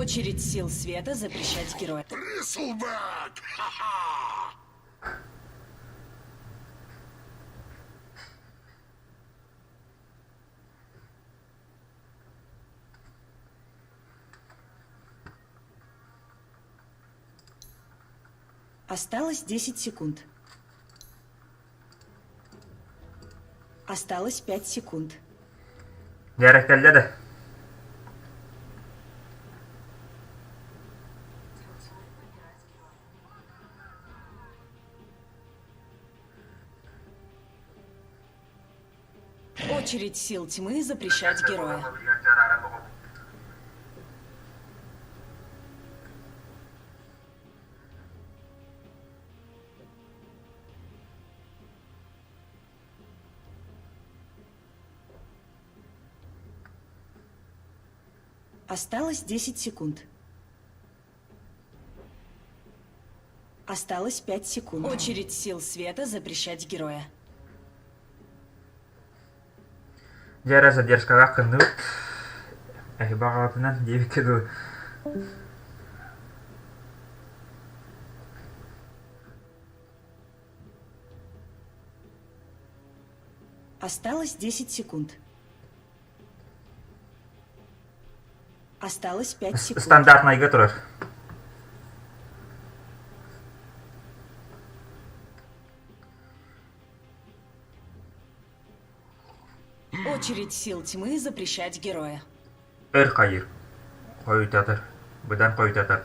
Очередь сил света запрещать героя. Бристлбэк! Ха-ха! Осталось 10 секунд. Осталось 5 секунд. Дьэ кэллэ да. Очередь сил тьмы запрещать героя. Осталось 10 секунд. Осталось 5 секунд. Очередь сил света запрещать героя. Дьэ эрэ задержкаҕа кынныбыт. Эһи баҕаҕытынан диэбиккэ дылы. Осталось 10 секунд. Осталось 5 секунд. Стандартнайга турар. Очередь сил тьмы запрещать героя. Өр хайыр. Хойутатар. Быдан хойутатар.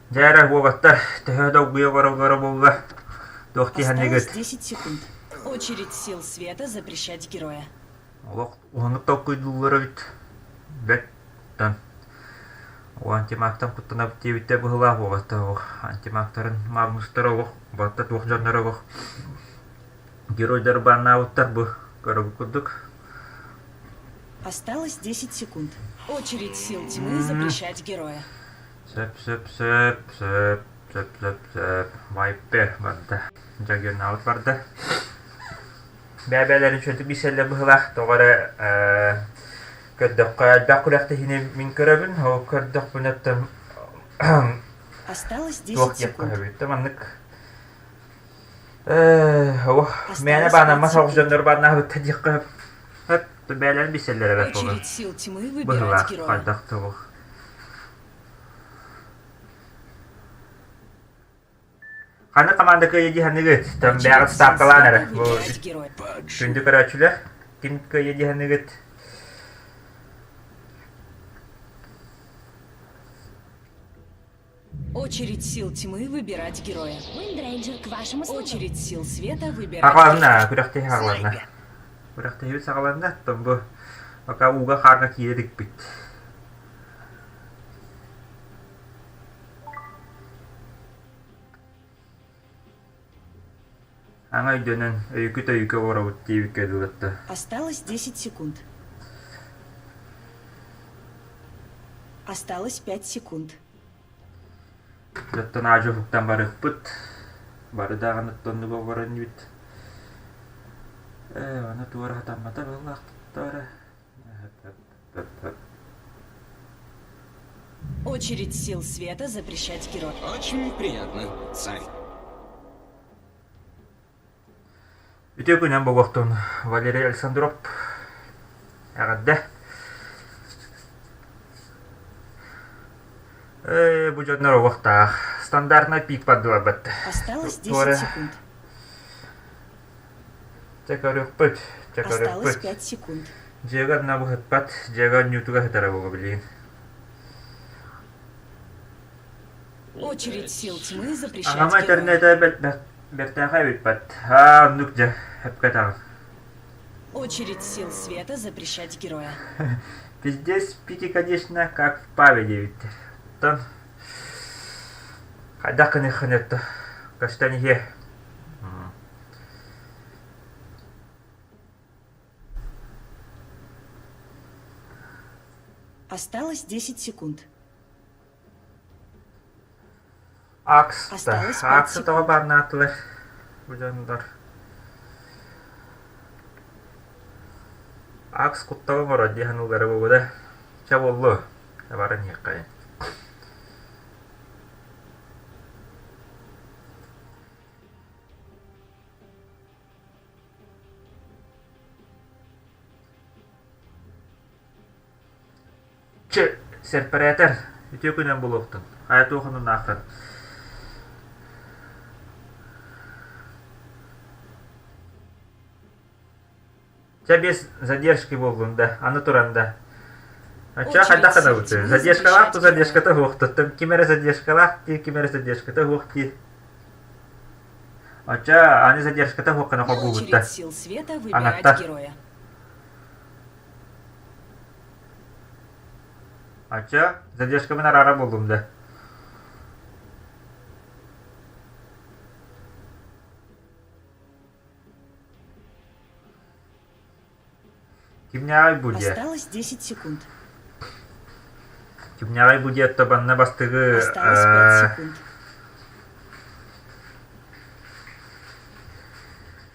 Дьэ эрэ уолаттар, төһө долгуйа олороллоро буолла? Туох Осталось тиһэннигит? 10 секунд. Очередь сил света запрещать героя. Олох уһуннук толкуйдууллар эбит. Бэрт Ол антимагтан куттанабыт диэбиттэр быһыылаах уолаттар олох антимагтарын магнустара олох батта туох дьонноро олох геройдары бааннаабыттар бу көрөбүт курдук. Осталось 10 секунд. Очередь сил тьмы запрещать героя. Сөп сөп сөп сөп сөп сөп сөп Вайпер барда. Джаггернаут барда. Бэйэ-бэйэлэрин үчүгэйдик билсэллэр быһыылаах. Тоҕо эрэ көрдөххө элбэх күрэхтэһиини мин көрөбүн. Ол көрдөхпүнэ оттон Осталось туох 10 диэххэ секунд. сөбүй? Маннык мээнэ Осталось баанамма 5 соҕус секунд. дьоннор бааннаабыттар диэххэ сөп. Бэйэлэрин билсэллэр эбээт буолар. Очередь сил тьмы выбирать Быһыылаах героя. хайдах туох. Ханнык команда кыайа дии саныыгыт? Там бэйэҕит Очередь сил ставкалаан света эрэ. Бу выбирать героя. күндү көрөөччүлэр, ким кыайа дии саныыгыт? Очередь сил тьмы выбирать героя. Уиндрейнджер к вашим услугам. Очередь сил света выбирать Саҕаланна, героя. күрэхтэһии саҕаланна. Снайпер. Күрэхтэһии саҕаланна, оттон бу пока ууга хаарга киирэ иликпит. Аҥа өйдөнөн, өйүкү-төйүкү олоробут диэбиккэ дылы Осталось 10 секунд. Осталось 5 секунд. Оттон аадьы уһуктан барыахпыт. Бары даҕаны оттоннук олорон инибит. Ээ, аны туора сатаммата быһыылаахтара. Очередь сил света запрещать героя. Очень приятно, царь. Үтүө күнэн буолуохтун Валерий Александров эҕэрдэ. Ээ, бу дьоннор олохтоох. Стандартнай пик бардыларбыт. Осталось 10 Туора секунд. Чэ көрүөхпүт, чэ Осталось көрүөхпүт. 5 секунд. Дьиэгэ одна быһыппат, дьиэгэ онньуутугар сытара буолуо билигин. Очередь сил тьмы запрещать Аҕам героя. этэринэ бэртээхэй эбиппэт. Аа, оннук дьэ, сөпкө этэҕин. Очередь сил света запрещать героя. Пиздец пики, конечно, как в пабе диэбиттэр. Оттон хайдах гыныаххын это көстөн иһиэ. Осталось 10 секунд. Акста. Осталось 5 Акса тоҕо секунд. баарнаатылар бу дьоннор. Акс куттала оҥорор дии саныыллара буолуо Чэ буоллу, баран иһиэххэйин. Чэ, сэрпэрээтэр, үтүө күнүнэн буолуохтун. Хайа туох оннунааххын? Чэ, без задержки буоллун да, аны туран да. Оччо Очередь хайдах сил гынабыт? тьмы Задержкалаах запрещать ту героя. задержката суохтуттан ким эрэ задержкалаах дии, ким эрэ задержката суох дии. Оччо аны задержката суох гына Очередь холбуубуттар. сил света выбирать Аҥаттар. героя. Оччо задержкабын араара буоллум да. Кимнээҕий бу диэ? Осталось 10 секунд. Кимнээҕий бу диэ табанна бастыгы Осталось 5 секунд.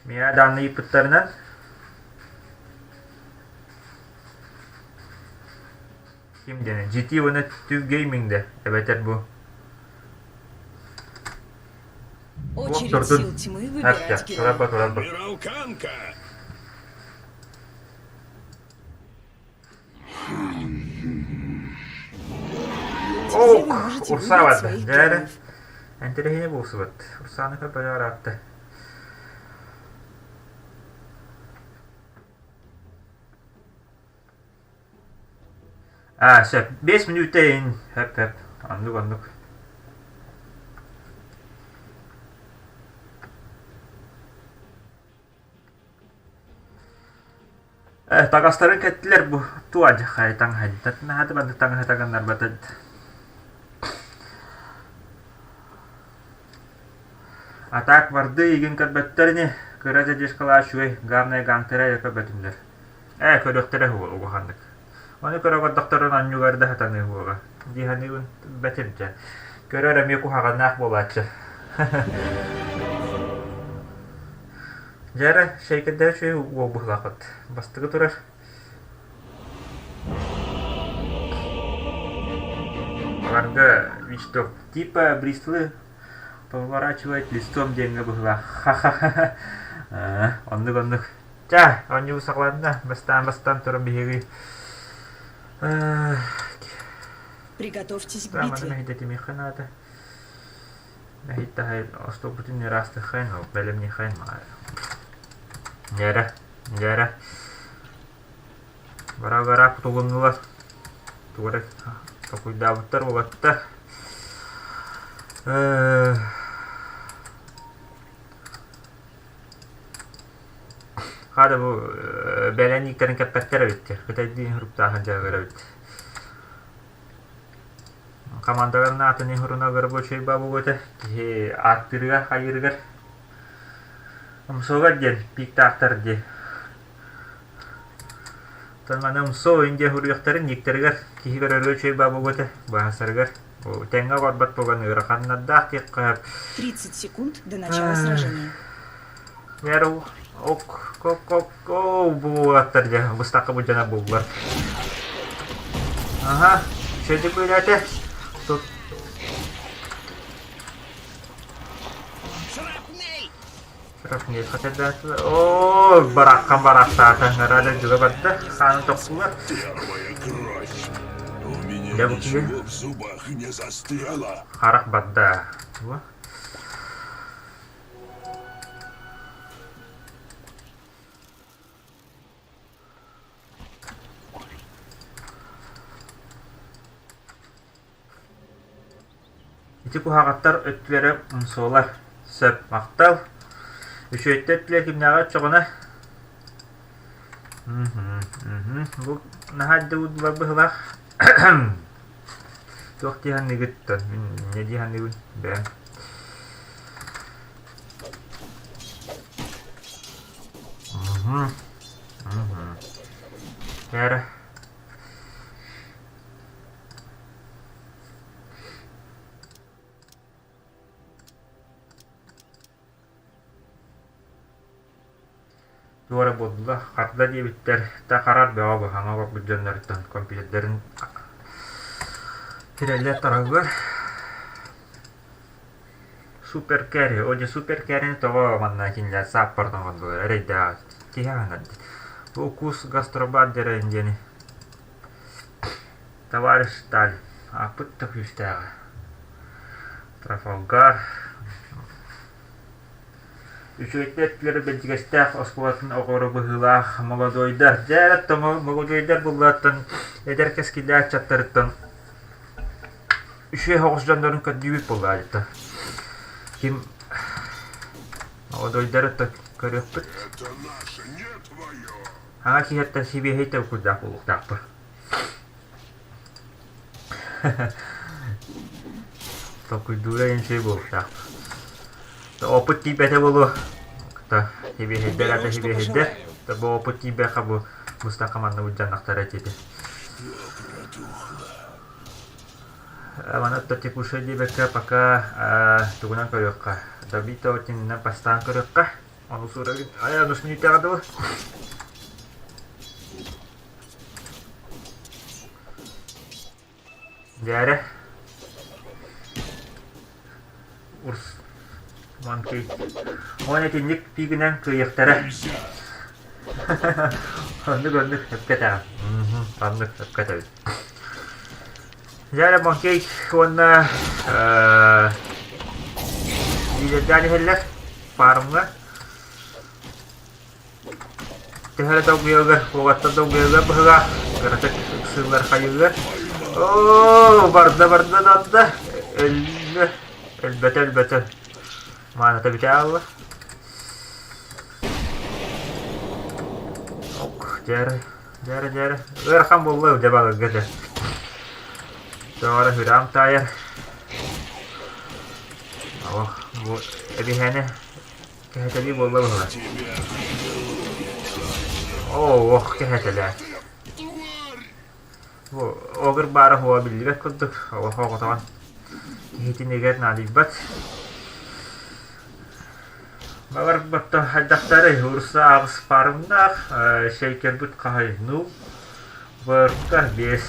Миа даанны ыйыппыттарынан ким диэн GT уонна Tube Gaming да эбэтэр бу Очередь турдун сил тьмы выбирать героя. турарба турарба Миралканка! Теперь вы Ок, можете Урса выбрать барда. своих Дьэ эрэ, героев. интэриэһинэй буолсубут. Урсаны көрбөтө ыраатта. Аа, сөп. 5 мүнүүтэ иһин. Хөп, хөп. Оннук, оннук. Э, таҥастарын кэттилэр бу. Туа дьахай таҥаһайдат наһаа да таҥаһы таҥыннарбатыт. А так барды игин көрбөттөр ини. Кыра задержкалаах үчүгэй, главное гангтара эрэ көрбөтүннэр. Ээ, көрүөхтэрэ улаханнык. Ону көрө олордохторун онньугар да сатаныы буола. Дии саныыбын бэтим дьэ. Көрөр эмиэ куһаҕаннаах буолааччы. Дьэ эрэ, шейкердэрэ үчүгэй уол быһыылаахпыт. Бастакы турар. Аларга вещток типа Бристлы поворачивает листом диэҥҥэ быһыылаах. Ха-ха-ха. Оннук-оннук. Чэ, оонньуу саҕаланна. Бастаан-бастаан туран биһиги Приготовьтесь к Маны битве. мэһэйдэтимиэххэ наада. Мэһэйтэһэй остуолбутун ыраастыаххайын, бэлэмниэххэйин Дьэрэ, дьэрэ. Бара-бара кутулуннулар. Тугу эрэ толкуйдаабыттар уолаттар. Хата бу бэлэннииктэрин кэппэттэр эбит. Кытайдыы уруктааһын дьарыгар эбит. Командаларын аатын уруна рабочай бабугута киһи ааттыырыгар хайыырыгар Умсугар диэн пииктаахтар дии. Оттон маны умсуу индия суруйуохтарын никтэригэр киһи көрөргө үчүгэй бабугута баһасарыгар тэҥҥэ олорбот буолан ыараханнардаах диэххэ 30 секунд до начала сражения. Яру ок ок ок о буолаттар дьэ быстахха былдьана буллар. Аха, үчүгэйдик үлээтэ. Тут Шрапнель хотелдаатылар. Оо, бараххан барахтаата, ыҥыраа дойдуга барда. Хааны тохтулар. Первая кровь. У меня Дьэ бу киһи ничего в зубах не застряло. харах барда. Ити куһаҕаттар өттүлэрэ умсуолар, сөп, махтал. Үчүгэйтэр өттүлэрэ кимнээҕэ оччоҕуна? Бу наһаа эрдэ уурдулар быһыылаах. Туох дии саныыгыт мин инньэ дии саныыбын бэйэм. Эрэ. Туох эрэ буолла, харда диэбиттэр, да харар бөҕө бу саҥа олорбут дьонноруттан компьютердарын тирэллэр тараллар. Супер Кэрри, о дьэ Супер Кэррини тоҕо манна кинилэр сааппардан оҥордулар эрэйдээх киһи аһынар дии. Бу укус гастробар диэн диэни Товарищ Сталин ааппыт да күүстээҕэ. Трафалгар Үчүгэйдик эттилэр Бэрдьигэстээх оскуолатын оҕолоро быһыылаах молодойдар. Дьэ, молодойдар буллааттан эдэр кэскиллээх ыччаттарыттан үчүгэй соҕус дьоннорун көрдүүбүт буоллаҕа дьиттэн. Ким молодойдары көрүөхпүт. Аҥа киһиттэн сибиэһэй толкуйдаах буолуохтаахпыт. Толкуйдуура диэн үчүгэй буолуохтаах. Опыт тиийбэтэ буолуо. Кыта сибиэһэйдэр ата сибиэһэйдэр. Бу опыт тиийбэххэ бу быстахха манна былдьаннахтара этиэтэ. Маны оттон текущай диэбэккэ пока тугунан көрүөххэ. Добито тиннэн бастаан көрүөххэ. Ону суурагын айа онус мүнүүтэҕэ дылы. Дьээрэ. Урс. Манкей. Уон итинник пиигинэн кыайыахтара. Оннук оннук сөпкө этэҕин. Оннук сөпкө этэбин. Дьээрэ Монкей уонна лидердээн иһэллэр фармҥа. Төһө эрэ долгуйарыгар, уолаттар долгуйарыгар быһыылаах, кыратык ыксыыллар хайыыллар. Оо, барда барда барда, өллө, өлбөтө өлбөтө. Мааната бүтэ хаалла. Ок, дьээрэ, дьээрэ, дьээрэ. Ыарахан буолла дьэ баларга дьэ. Тоҕо эрэ сүрэҕим таайар. Ох, бу эбиһээни Кэһэтэлии буолла быһыылаах. Оо, ох, кэһэтэлээ. Бу огр баара суоҕа биллибэт курдук, олох оҕотоҕун киһитинигэр наадыйбат. Балар батта хайдахтарый, урса аҕыс парымнаах, шейкербит хаһай, ну, бырка биэс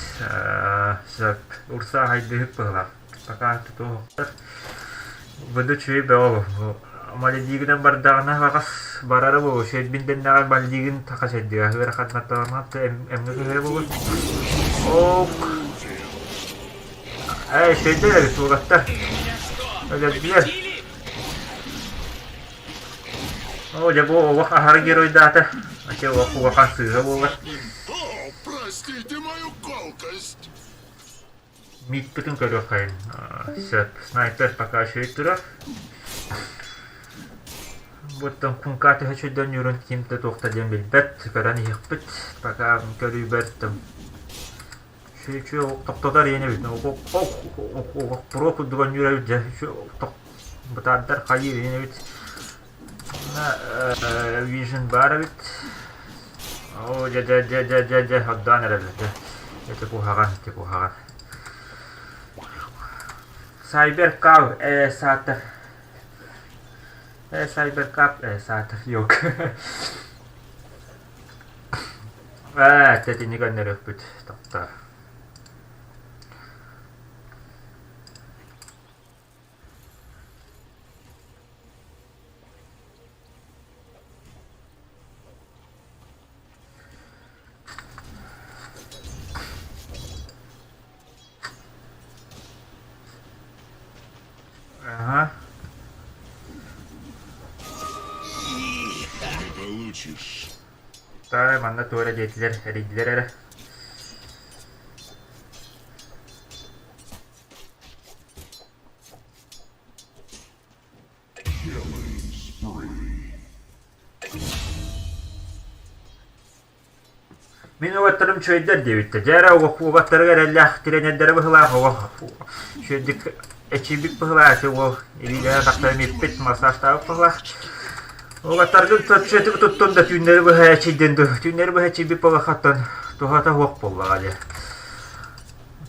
сөп, урса хайдыһык быһыылаах. Пока тутуохтар. Буду үчүгэй бөҕө бу. Мальдивынан бардаҕына баҕас барара буолуо. Үчүгэйбин дэннэҕэ Мальдивын таха сэрдигэ ыараханнартаҕына эмҥэ көһөрө буолуо. Ок. Эй, үчүгэйдэр эбит уолаттар. Өлөрдүлэр. О, дьэ бу олох аһара геройдаата. Ача олох улахан сыыһа буолар. О, простите мою колкость. Мииппитин көрүөххэйин сөп. Снайпер пока үчүгэй турар. Буттан куҥкаа төһө үчүгэйдэн ким да туох да диэн билбэт. Көрөн иһиэхпит. Пока көрүүбэр үчүгэй тохтотор иэн эбит. Буруо курдук өнньүүр эбит дьэ. Бытаардар хайыыр иэн эбит. Vision баар эбит. Оо, дьэ, дьэ, дьэ, дьэ, дьэ, дьэ, отдоон эрэллэр, дьэ. Ити куһаҕан, ити куһаҕан. Cyber Cow, саатар. Cyber Cup, саатар, yok. Тэтини көннөрүөхпүт, тохтоо. Ага. Не получишь. Таай манна туора диэтилэр, эрийдилэр эрэ. Мин уолаттарым үчүгэйдэр диэбиттэр. Дьэ эрэ уолаттарыгар эрэллээх тренердэрэ быһыылаах оҕо үчүгэйдик эчийбит быһыылаах ити уол илиилэрэ атахтарын иппит массажтаабыт быһыылаах. Уолаттаргын үчүгэйдик туттун да түүннэри быһа эчийдин дуу түүннэри быһа эчийбит буоллаххыттан туһата суох буоллаҕа дии.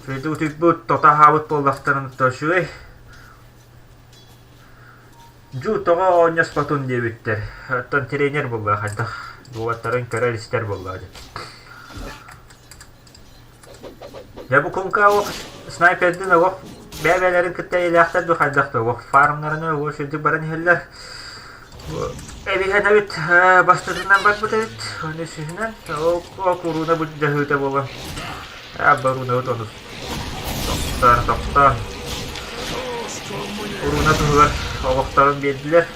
Үчүгэйдик утуйбут, тото аһаабыт буоллахтарына үчүгэй. Дьуу, тоҕо оонньоспотун диэбиттэр. Оттон тренер буолла хайдах? Уолаттарын көрөр-истэр буоллаҕа дии. Дьэ бу куҥка олох снайпердыын олох бэйэ-бэйэлэрин кытта эйэлээхтэр дуу хайдах да олох фармнарынан олох үчүгэйдик баран иһэллэр. Эбиһэн эбит бастакынан барбыт эбит, уонна үсүһүнэн ол урууна былдьаһыыта буолан оборуунабыт ону тохтоон тохтоон урууна туһугар олохторун биэрдилэр.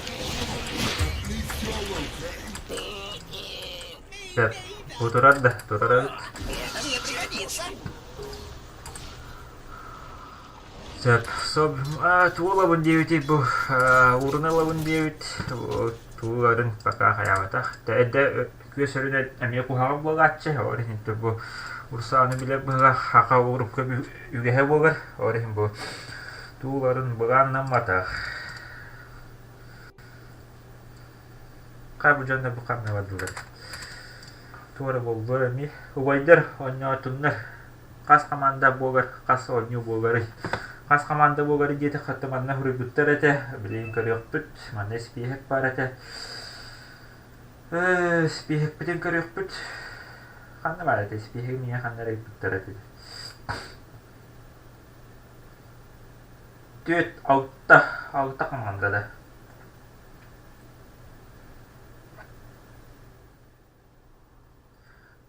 Сөп. Бу турар да, турар эбит. Сөп. Соп, тугу ылабын диэбитий бу? Ууруна ылабын диэбит. Тугу ыларын пока хайаабатах. Эрдэ күөс өрүнэ эмиэ куһаҕан буолааччы. Ол иһин бу Урсааны билэр быһыылаах хаха урукку үгэһэ буолар. Ол иһин бу тугу ыларын былааннамматах. Хаа бу дьоннор бу ханна бардылар? Туора буоллулар эмиэ. Убайдар оонньоотуннар. Хас хамаанда буолар, хас оонньуу буоларый? Хас хамаанда буоларый диэтэх хатта манна суруйбуттар этэ. Билигин көрүөхпүт. Манна испииһэк баар этэ. Испииһэкпитин көрүөхпүт. Ханна баар этэ? Испииһэги миэхэ ханна эрэ ыйбыттар этэ. Түөрт, алта, алта хамаанда да.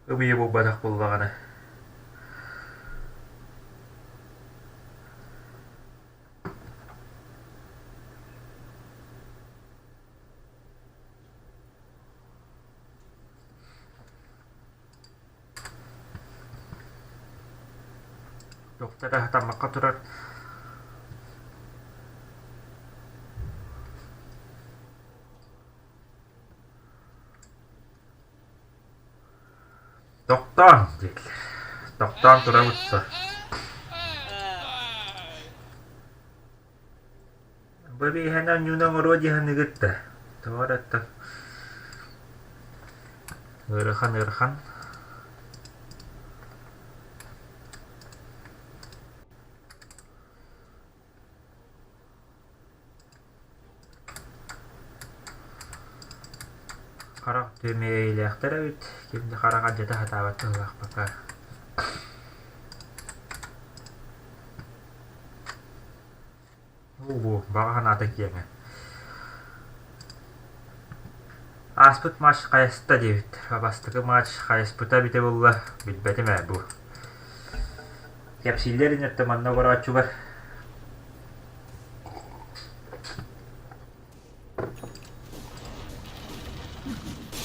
Ымыйа буолбатах буоллаҕына Туохта да сатаммакка турар Тохтоон диэтилэр. Тохтоон турабыт дуо? Бу бииһэнэ оонньууну оҥоруо дии саныыгыт да? Тоҕо эрэ оттон ыарахан ыарахан Харах түмэйилээхтэр эбит, ким да харах алдьата сатаабат быһыылаах пока. Уу, баҕа санаата киэҥэ. Ааспыт матч хайаста диэбит. Бастакы матч хайаспыта эбитэ буолла, билбэтим ээ бу. Кэпсииллэр инньэттэн манна олорооччулар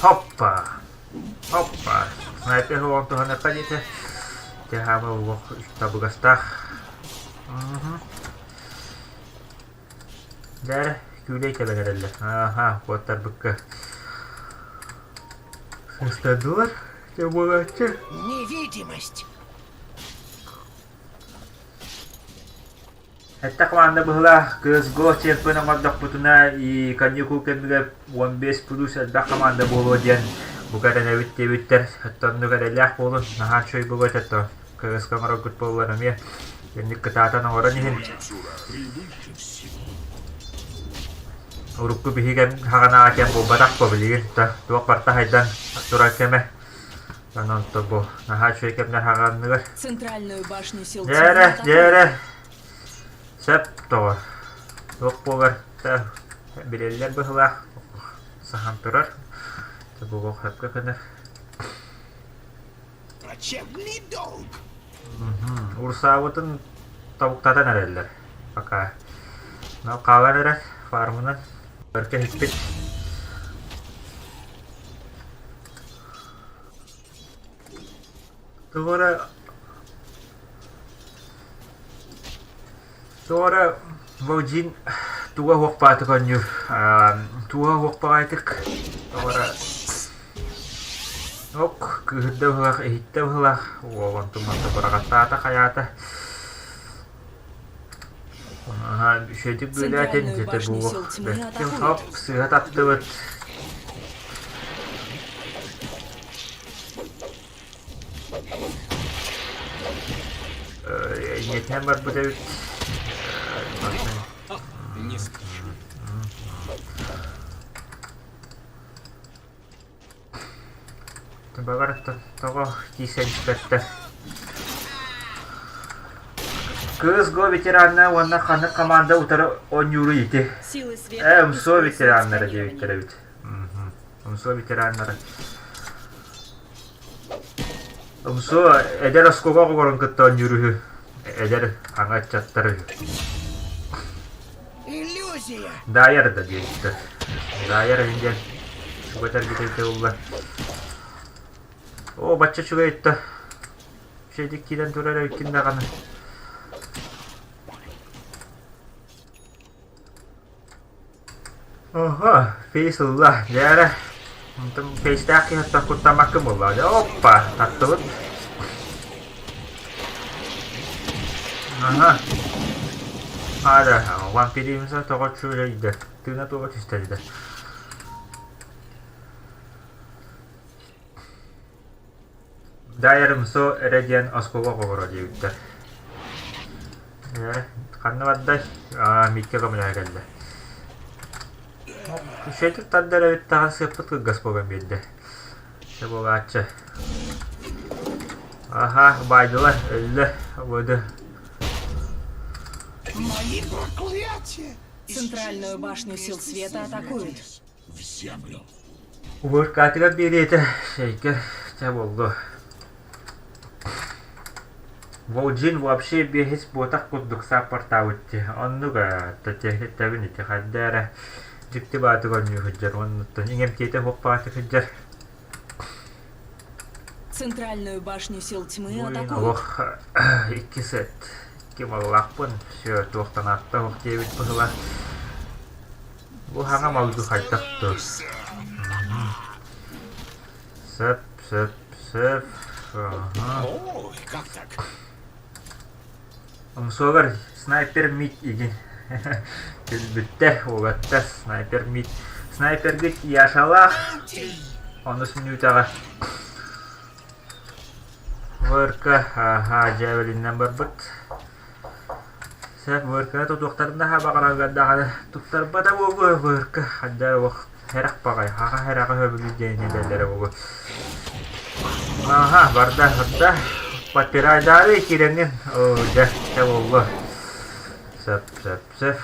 Хоппа! Хоппа! Снайпер уон туһаныахха диэтэ. Тэһаама олох табыгастаах. Дээрэ, күүлэй кэлэн эрэллэр. Ааха, куоттарбыкка. Сыстардылар. Дьэ буолааччы. Невидимость. Сэттэ хамаанда быһыылаах CS:GO чемпион оҥордохпутуна и каникул кэмигэр 15 плюс элбэх хамаанда буолуо диэн бука эрэнэбит диэбиттэр. Оттон оннук эрэллээх буолун, наһаа үчүгэй буолуо этэ то. CS:GO оҥороргут буоллар эмиэ инник кытаатан оҥорон иһин. Урукку биһиги кэм хаҕанааҕы кэм буолбатах буо билигин да туох барыта хайдан турар кэмэ. Онон то бу наһаа үчүгэй кэмнэр хаҕанныгар. Центральную башню сил Дьээрэ, дьээрэ. Сөп тоҕо. Туох буолар да билэллэр быһыылаах саһан турар. Бугуох сөпкө кынар. Врачебный долг. Урсаабытын тобуктатан эрэллэр пока. Но хаалан эрэр фармынан бэркэ иһиппит. Тугу эрэ Туох эрэ Волдин туга суох оонньуур туга суох баҕайытык тоҕо эрэ ок кыыһырда быһыылаах иһиттэ быһыылаах уол онтун манна быраҕаттаата хайаата Аһаа үчүгэйдик бүөлээтин Центральную дьэтэ башню буолуох сил тьмы бэркин атакуют. хоп сыыһа таптыбыт Ийэтинэн барбыт эбит. Не спешу. Баҕар тоҕо киирсэн испэттэр. Кыыс Го ветеранна уонна ханнык команда утары оонньууруй ити? Силы света Ээ, МСО используют ветераннара диэбиттэр сканирование. эбит. МСО ветераннара. МСО эдэр оскуола оҕолорун кытта оонньуур үһү. Эдэр аҥа ыччаттар үһү. Иллюзия. Дайер да диэбиттэр. Дайер иһин диэн чугатар бүтэ ылла. Оо, бачча үчүгэй да. Үчүгэйдик киирэн турар эбиккин даҕаны. Оһо, фейс ылла. Дьэ эрэ, онтон фейстээх киһиттэн куттаммаккын буоллаҕа дьэ. Оппа, таттыбыт. Аха. Аада, вампиризмса тоҕо чүлэйдэ, тыына туоҕа түстэрдэ. Дайрымсо эрэ диэн оскуола оҕолоро диэбиттэр. Ээ, ханна бардай? Аа, Митя көмөлөһө кэллэ. Үчүгэйдик тардар эбит даҕаны сыаппыт кыргас буолан биэрдэ. Чэ буолааччы. Аха, баайдылар, өллө, ободу. Мои проклятия! Центральную башню сил света атакуют. В землю. Убыркаатыгар биэриэтэ, шейкэ, чэ буоллу. Волжин вообще биэһис буотах курдук сааппартаабыт дии. Оннук ээ, тэбин ити хайда эрэ дьикти баатык оонньуу сылдьар уоннуттан иҥэмтиэтэ суох баҕатык сылдьар. Центральную башню сил тьмы Буйун атакуют. олох икки сет, икки маллаахпын, все туохтан аатта суох диэбит быһыылаах. Бу хаҥа малгы хайдах дуо? Сөп, сөп, сөп. Аха. Ой, как так? Умсуогар снайпер мид игин. Күлбүттэр, уолаттар, снайпер мид. Снайпергит Яшалаах онус мүнүүтэҕэ ВРК аха дьээбэлиннэн барбыт. Сөп ВРК тутуохтарын да баҕараргар даҕаны туттарбата буолуо ВРК ханна олох Хэрэх баҕайы, хаха хэрэҕи сөбүлүүр диэн этэллэрэ буолуо. Аха, барда, барда. Подпирайдаары киирэҥҥин. Оо, дьэ, дьэ буолла. Сөп, сөп, сөп.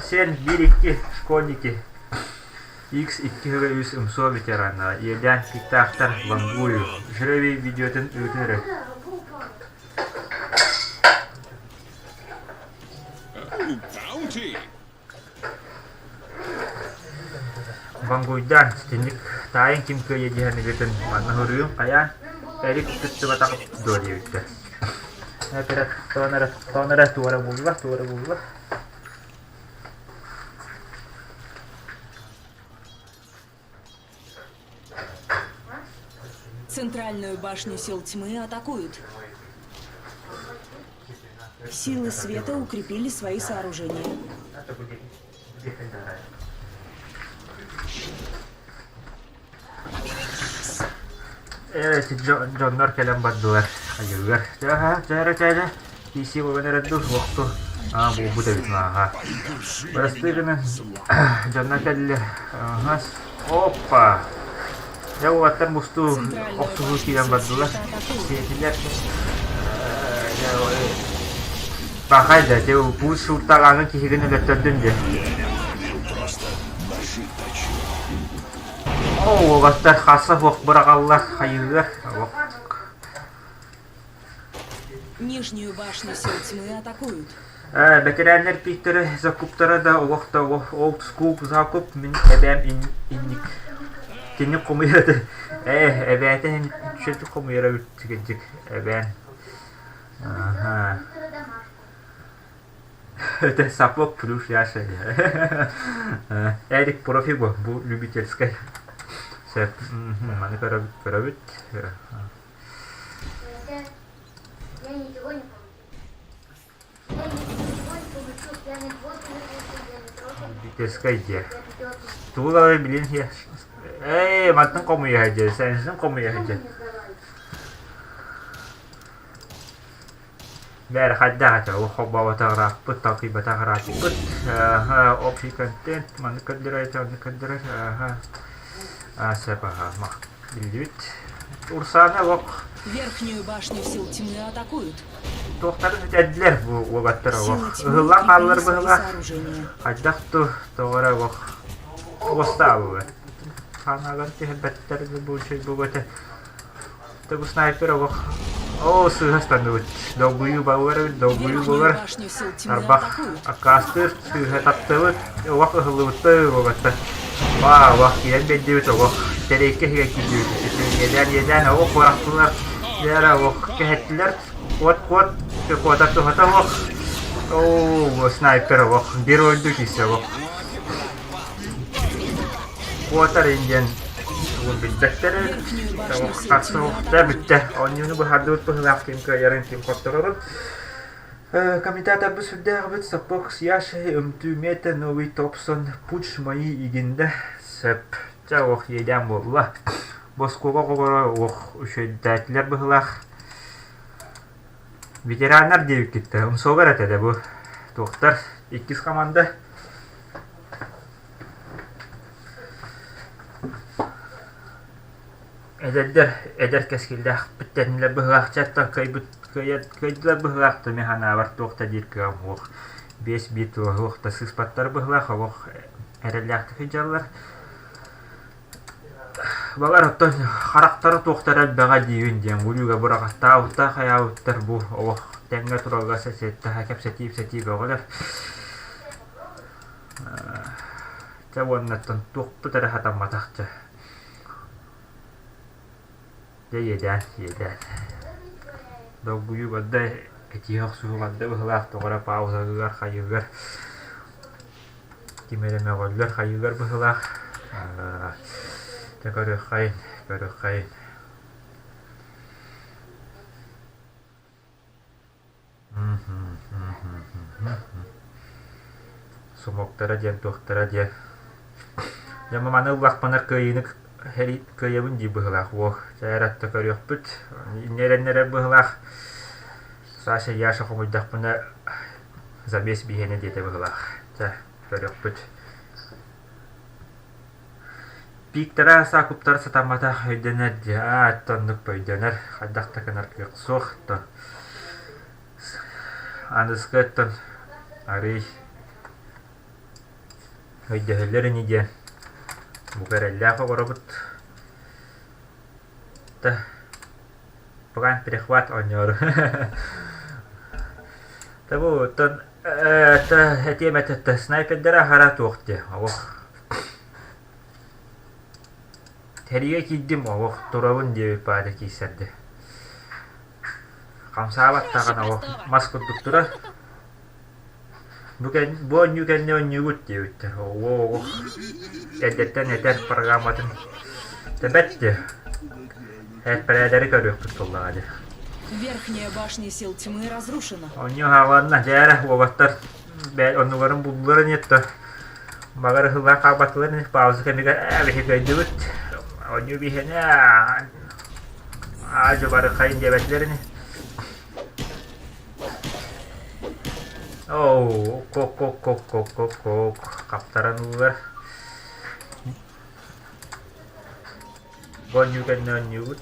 Сен 1-2 школьники. X2 үс МСО ветерана. Иэдээн киктаахтар Вангую. Жребий видеотын ыытын эрэ. Bounty! Вангуйдаан итинник таайын ким кыайа диэн ыгытын манна суруйуҥ хайаан Эрик кыттыбатах дуо диэбиттэр. Этэрэ тоон эрэ тоон эрэ туора булла туора булла. Центральную башню сил тьмы атакуют. Силы света укрепили свои сооружения. Э, дьоннор кэлэн бардылар. Айыгар. Чэ, чэ, чэ, PC буолан эрэр дуу, суохту. Аа, буолбут эбит мааха. Бырастыы гынан дьоннор кэллэ. Ага. Опа! Дьэ уолаттар мустуу охсуһуу киирэн бардылар. Сиэтилэр. Бахай да, те пуус суурталааҥҥын киһигин өлөттөрдүн дии. Оо, уолаттар хасса суох быраҕаллар, хайыылар. Олох Нижнюю башню сил тьмы атакуют. Э, бэтэрээннэр пииктэрэ закуптара да олох да олох old school закуп мин эбээм инник кини хомуйар этэ ээ эбээтэ үчүгэйдик хомуйара үчүгэйдик эбээн аха это сапог плюс Яша Эрик профи бу бу любительскай сөп маны көрөбүт көрөбүт Я ничего не помню. Я ничего не получил, я ни водку не получил, я ни трошек, Любительскай диэ я пятерку. Тугу даҕаны билин ээ мантан хомуйа сылдьар сэнсин хомуйа Что сылдьар мне сдавали? Бээрэ хайдах этэ ол холбооботох ырааппыт талкыйбатах ырааппыт аха общий контент маннык көрдөрөр этэ оннук көрдөрөр аха аа сөп аха. Биллибит. Урсаана олох Верхнюю башню сил тьмы атакуют. туохтарын бүтэрдилэр бу уолаттар олох. Силы тьмы Ыһыллан хааллар укрепили свои быһылаах. сооружения. Хайдах ту тоҕо эрэ олох уостаабыга. Ханаалар түһэрбэттэр бу үчүгэй буолуо этэ. Бу снайпер олох оо сыыһа ыстанныбыт. Долгуйуу баллар эбит, долгуйуу Верхнюю буолар. башню сил тьмы Тарбах атакуют. аккаастыыр сыыһа таптыбыт, олох ыһыллыбыттар уолаттар. Ваа, олох киирэн биэрдибит олох. Тэриэккэ иһигэр киирдибит. Иэдээн, иэдээн, олох куораттылар. Дьэ олох кэһэттилэр. Куот, куот, куотар туһата олох. Оо, снайпер олох. Биир ойду киирсэ олох. Куотар диэн тугун билбэттэр Верхнюю башню сил Харса тьмы охта атакуют. бүттэ. Оонньууну быһаардыбыт быһыылаах ким кыайарын, ким хотторорун. Комментаторбыт сүрдээҕибит Сапог Яши, Ымтүү Мета, Новый Топсон, Пуч мои игинде сөп. Чэ ох иэдээн буолла. Боскуоба оҕолоро ох үчүгэйдээтилэр быһыылаах. Ветераннар диэбиккиттэ умсуогар этэ да бу. Туохтар иккис команда. Эдэрдэр эдэр кэскиллээхпит тэннилэр быһылаахчаттан кыайбыт кыайдылар быһылаах да мин санаабар туох да диир кыаҕым суох. 5-1 туох да сыыспаттар быһылаах олох эрэллээхтик сылдьаллар. Балар оттон харахтара туохтара элбэҕэ диибин диэн Бүлүүгэ быраҕаттаабыттар хайаабыттар бу олох тэҥҥэ турарга сэттэ кэпсэтии-ипсэтии бөҕөлөр. Чэ уоннаттан туохпут эрэ сатамматах чэ. Дьэ иэдээн, иэдээн. Долгуйуу барда, этиһэ охсуһуу барда быһыылаах, тоҕо эрэ паузалыыр, хайыыгар ким эрэ мөҕөллөр, хайыыгар быһыылаах. Дьэ көрүөххэйин, көрүөххэйин. Сумуктара диэн туохтара диэн. Дьэ маны ыллахпына кыайыыны кыайабын дии быһыылаах уол. Чэ эрэ атта көрүөхпүт. Инньэ эрэннэрэр быһыылаах. Саша Яша хомуйдахпына замес биһиэнэ диэтэ быһыылаах. Чэ көрүөхпүт. Пиктара саакуптара сатамматах өйдөнөр дии, аа оттон оннук өйдөнөр, хайдах да гынар кыах суох оттон аныгыскы оттон арыый өйдөһөллөр ини диэн бука эрэллээх олоробут да пока перехват оонньоору да бу оттон этиэм этэ снайпердара аһара туох дии олох Тэрийэ киирдим олох турабын диэбит баада киирсэрдэ. Хамсаабат даҕаны олох мас курдук турар. Бу, кэн, бу оонньуу кэннэ оонньуубут диэбиттэр. Оо, олох эрдэттэн этэр программатын тэбэт дии. Эппэрээдэри көрүөхпүт буоллаҕа дии. Верхняя башня сил тьмы разрушена. Оонньуу хааланна, дьээрэ, уолаттар оннуларын булдулар ини то баҕар ыһыллан хаалбатылар ини пауза кэмигэр ээ биһи кыайдыбыт оонньуу биһиэнэ аа дьыбарыхайын диэбэтилэр ини оу кок кок кок кок кок кок хаптаран ыллылар бу оонньуу кэннэ оонньуубут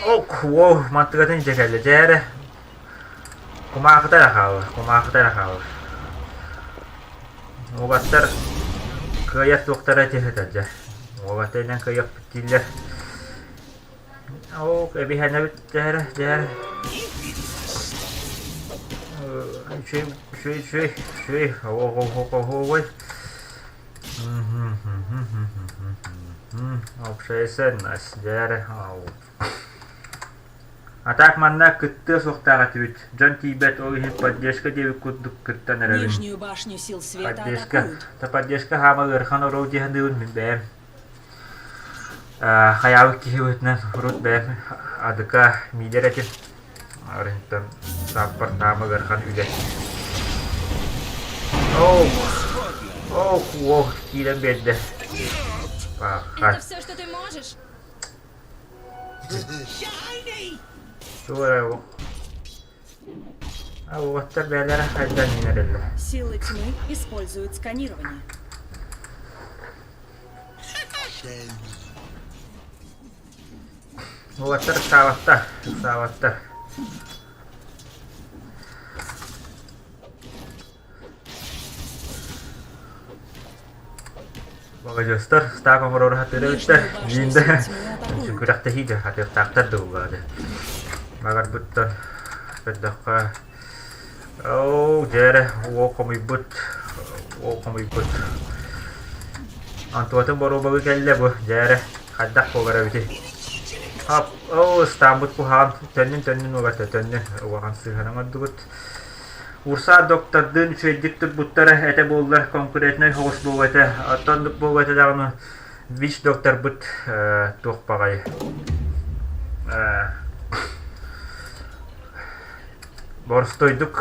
Ок, уол мантыгатын илдьэ кэллэ дьэ эрэ. Кумаахыта эрэ хаалла, кумаахыта эрэ хаалла. Уолаттар кыайар туохтара этиһэтэр дьэ. Уолаттар инэн кыайыахпыт дииллэр. Ок, эбиһэнэбит дьэ эрэ, дьэ эрэ. Үчүгэй, үчүгэй, үчүгэй, үчүгэй. Ох, ох, ох, ох, ой. Общественность дьэ А так манна кыттыа суохтаах этибит. Дьон тиийбэт, ол иһин поддержка диэбит курдук кыттан эрэбин. Нижнюю башню сил света Поддержка. атакуют. Та поддержка хаама ыарахан оруол дии саныыбын мин бэйэм. Хайаабыт киһи быһыытынан урут бэйэм адыка миидэр этим. Арыһыттан сааппар таама ыарахан үлэ. Оу, оу, уол киирэн биэрдэ. Это все, что ты можешь? Тугу эрэ А уоттар бэйэлэрэ хайдан иҥэрэллэр. Силы тьмы используют сканирование. Уолаттар ыксаабаттар, ыксаабаттар. Маладьыастар, стаак оҥороору сатыыр эбиттэр. Нижнюю Диин башню да сил тьмы атакуют. күрэхтэһии да хатыахтаахтар да буоллаҕа Магарбыттан көрдөххө, оо, дьэ эрэ, уол хомуйбут, уол хомуйбут. Антуатын боруобалыы кэллэ бу, дьэ эрэ, хайдах буолар эбитий? Ап, оо, ыстааммыт куһаҕан, төннүн-төннүн уолаттар, төннүн, улахан сыыһаны оҥордубут. Урса доктордыын үчүгэйдик турбуттара этэ буоллар, конкурентнай соҕус буолуо этэ. Оттон оннук буолуо этэ даҕаны ВИЧ докторбыт туох баҕайы боростуойдук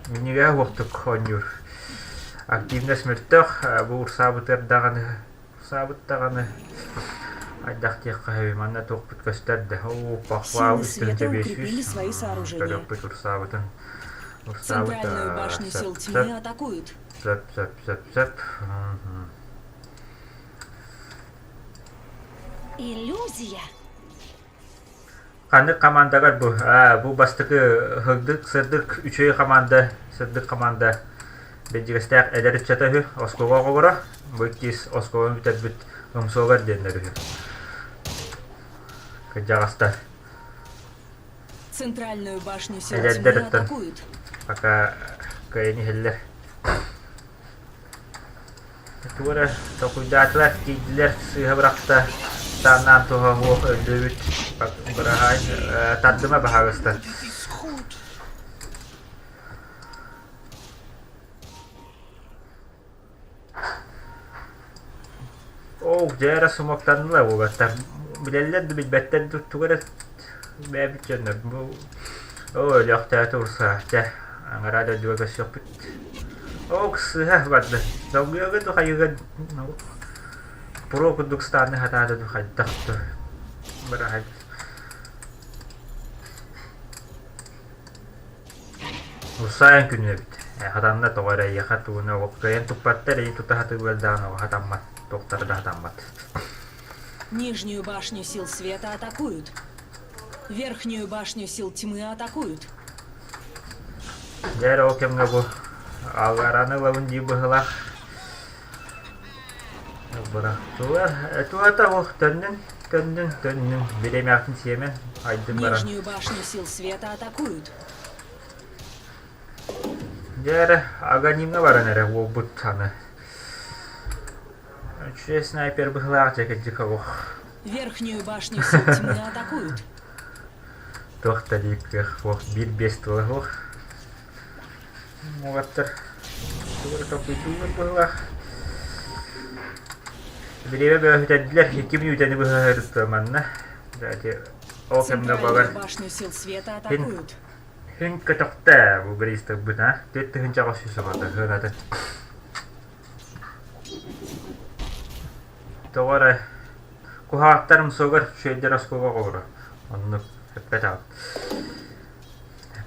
минньигэһэ суохтук оонньуур. Активность мөлтөх, бу урсаабытыгар даҕаны Саабыт даҕаны хайдах диэххэ сөбүй манна туохпут көстөр да оо пахвал Силы үс тыһыынча света биэс укрепили сүүс свои сооружения. көрүөхпүт урсаабытын урсаабыт Центральную башню сөп сил сөп тьмы атакуют. сөп сөп сөп сөп Иллюзия. Ханнык командагар бу? Аа, бу бастакы сырдык, сырдык үчүгэй команда, сырдык команда Бэрдьигэстээх эдэр ыччата үһү, оскуола оҕолоро, бу иккис оскуоланы бүтэрбит ымсуолар диэннэр үһү. Кырдьаҕастар. Центральную башню сил тьмы Эдэрдэр оттон атакуют. пока кыайан иһэллэр. Тугу эрэ толкуйдаатылар, тиийдилэр, сыыһа бырахта, тааннаан туһа суох өллүбүт, быраһаай, тардыма баһаалыста. Оо, дьэ эрэ сумуктаннылар уолаттар. Билэллэр да билбэттэр да тугу эрэ бэйэбит дьоннор бу оо өлөөхтөөтө урсаа чэ аҥараа дойдуга көрсүөхпүт. Оо сыыһа барда. Долгуйага ду хайыга буруо курдук станы хатаата ду хайдах ду быраһай. Урсаайан күнү эбит. Хатанна тоҕо эрэ эйиэхэ тууну кыайан туппаттар, эйи тута сатыыллар даҕаны хатаммат, туохтара да хатаммат. Нижнюю башню сил света атакуют. Верхнюю башню сил тьмы атакуют. Дьэ эрэ ол кэмҥэ бу аллараны ылабын дии быһыылаах. Бырахтылар. Туһата ол төннүн, төннүн, төннүн. Бириэмэҕитин сиэмэн, айдын баран. Нижнюю башню сил света атакуют. Дьэ эрэ, аганимҥа баран эрэ уолбут аны. Үчүгэй снайпер быһыылаах дьэ кырдьык олох. Верхнюю башню сил тьмы атакуют. Туох да диир кыах суох, биир биэс тыла суох. Уолаттар тугу эрэ толкуйдууллар быһыылаах. Бириэмэ бөҕөһүтэрдилэр, 2 мүнүүтэни быһа манна. Дьэ, ол кэмҥэ Центральную балар башню сил света хин атакуют. хин көтөхтө бу бириистэрбит а 4800 оҕото сыанатын. Тоҕо эрэ куһаҕаттарым суогар үчүгэйдэр оскуола оҕолоро. Оннук эппэтэҕим.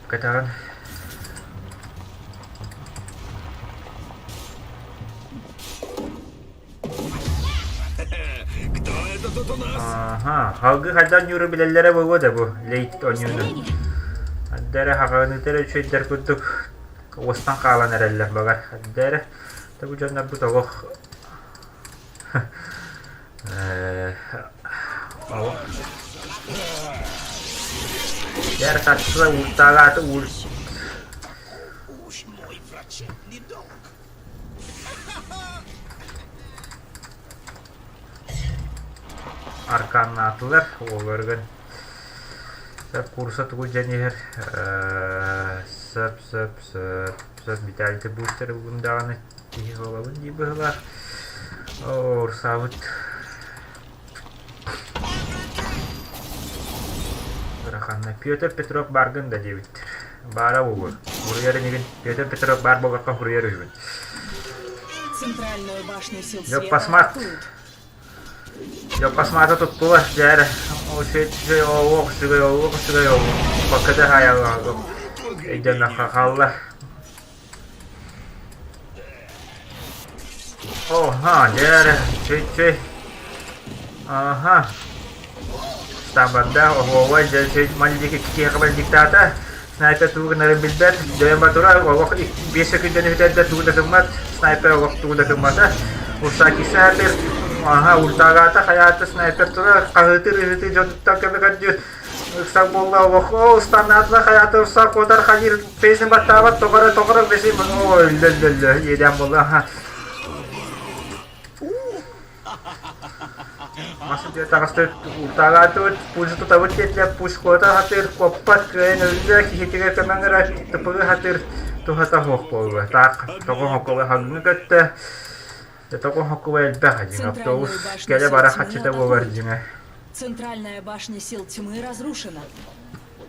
Кэтэҕин Кто это тут у нас? Аха, халгы хайдан ньууру билэллэрэ буолуо да бу лейт оонньууну. Эрдэ хаҕаныыта эрэ үчүгэйдэр курдук уостан хаалан эрэллэр баҕар. Эрдэ эрэ да бу дьоннорбут олох олох Дьэ тахса ууртааҕааты уур Уж мой врачебный долг. Арканнаатылар уолларыгар сөп курса тугу дьэн иһэр сөп сөп сөп сөп Виталий бустер бүгүн даҕаны киһи буолабын дии быһыылаах Урсаабыт Ыраханна Петр Петров бааргын да диэбиттэр. Баара буолуо. Суруйар инигин. Петр Петров баар буоллахха суруйар үһүбүн. Центральную башню сил Дьэ света пасмат. атакуют. Дьэ пасмата туттулар. Дьэ эрэ. Үчүгэй олох, үчүгэй олох, үчүгэй олох. Бакыда хаайаллаах. Өйдөнөххө хаалла. О, ха, дьэ эрэ. Чүй-чүй. Аха. Стамбарда оһуобай дьэ манньык киһиэхэ бандьыктаата. Снайпер тугу гынарын билбэт. Дьойон батура олох 5 секундэни бүтэрдэ тугу да гыммат. Снайпер олох тугу да гыммата. Урсаки снайпер аха ультагаата хайаата снайпер тура хаһыытыр ыһыытыы дьонуттан көмө көрдүүр. Ыксал буолла олох о устаннаатыла хайаата урсаак куотар хайыр песни баттаабат тоҕо тоҕо бэси о өллө өллө өллө иэдээн буолла аха Мас дьиэ таҕыстыбыт, утаагаатыбыт, пуш тутабыт диэтилэр, пуш куота сатыыр, куоппат, кыайан өллө, киһитигэр көмөн эрэ тыпыгы сатыыр туһата суох буолла. Таах тоҕо хоккуга хаҥҥы көттө, тоҕо хоккуга элбэх дьиҥ, автобус Центральную башню кэлэ сил бара тьмы хаччыта буолар атакуют. дьиҥэ. Центральная башня сил тьмы разрушена.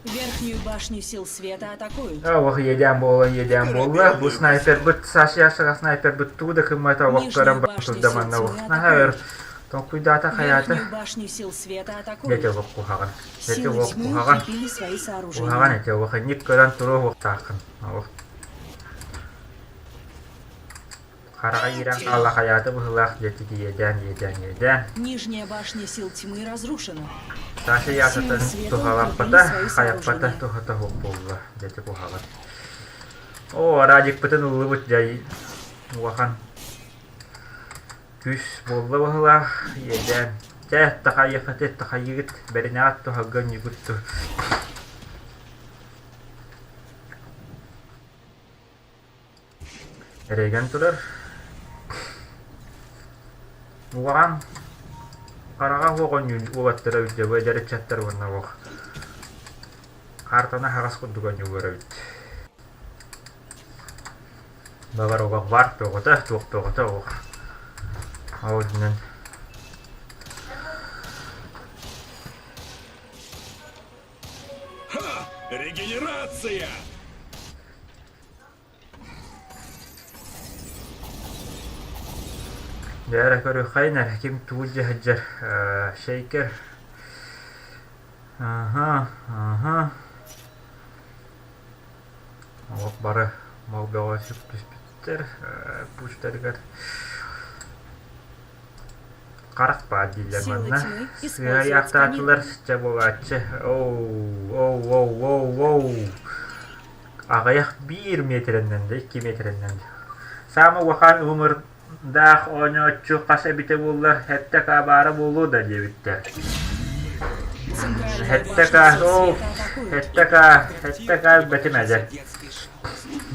Верхнюю башню сил света атакуют. Олох иэдээн буолан иэдээн буолла. Бу снайпербыт Саша Яшаҕа снайпербыт тугу да кыммата олох Нижнюю көрөн баран башню турда сил манна тьмы олох наһаа өр атакуют. толкуйдаата хайаата. Верхнюю башню сил света Эти атакуют. олох куһаҕан. Эти Силы олох тьмы куһаҕан. укрепили свои Куһаҕан сооружения. эти олох инник көрөн туруо уохтааххын. Олох хараҕа иирэн хаалла хайаата быһыылаах диэти иэдээн иэдээн иэдээн. Нижняя башня сил тьмы разрушена. Саша Силы Яшатын света укрепили туһалаппата, свои хайаппата сооружения. туһата суох буолла диэти куһаҕан. Оо, Радикпытын ыллыбыт дьай улахан күүс буолла быһыылаах иэдээн. Чэ, тахайыаххыт, тахайыгыт, бэринэҕит туһалга ньугут Эрэйгэн турар Уоҕаҥ хараҕа суох оонньуур уолаттара өйдөбү эдэр ыччаттар уонна олох хаартаны аһаҕас курдук оонньууллар эбит. Баҕар олох баар тоҕото, туох тоҕото олох. Ол үрдүнэн Ха! Регенерация! Дьэ эрэ көрүөххэйин эрэ ким тугу илдьэ сылдьар шейкер аһа аһа олох бары мал бөҕө сүктүспүттэр пуштарыгар харах баар дииллэр Силы манна тьмы сыа используют ыйаахтааччылар сканирование. чэ буолааччы оу оу оу оу оу Аҕыйах биир миэтэрэннэн да, икки миэтэрэннэн да. Саамай улахан ымырдаах оонньооччу хас эбитэ буоллар, сэттэ к баара буолуо да диэбиттэр. Центральную Сэттэ башню к, сил оо, света атакуют. сэттэ к, сэттэ к өлбөтүм эдэр.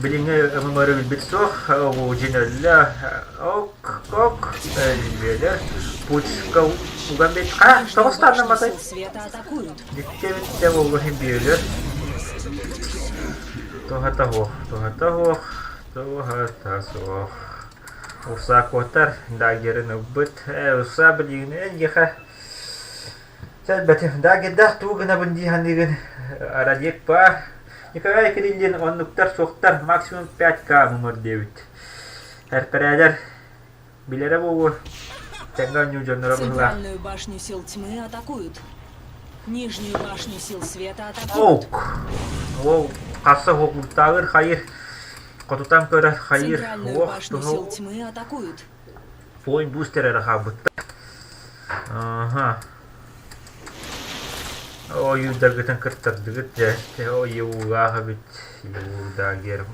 Билиҥҥи ымымыры билбит суох, дьин өллө, ок, ок, өллүөлэр, пучка уган бит, ха, Нижнюю тоҕус башню тааннамматай. сил света атакуют. Дьикти эбит буолла иһин бүөлүөр. Туһата суох, туһата суох, туһата суох. Урсаакуоттар дагерын ылбыт. Ээ, урсаа билигин эйиэхэ сэлбэтим. Дагердаах тугу гынабын дии саныыгын. Радик баар. Николай Кириллин оннуктар суохтар максимум 5К муҥур диэбит. Эрпэрээлэр Билэрэ буолуо, тэҥҥэ оонньуу дьонноро быһыылаах. Центральную башню сил тьмы атакуют. Нижнюю башню сил света атакуют. Ок. Ол хасса уһуктааҕыр хайыр хотутан көрөр хайыр Центральную уох башню туһу сил тьмы атакуют. Point бустер эрэ хаалбыттар. Аха. Ойуурдаргытын кыртардыгыт дьэ. Ойуулаах эбит. Юудагер.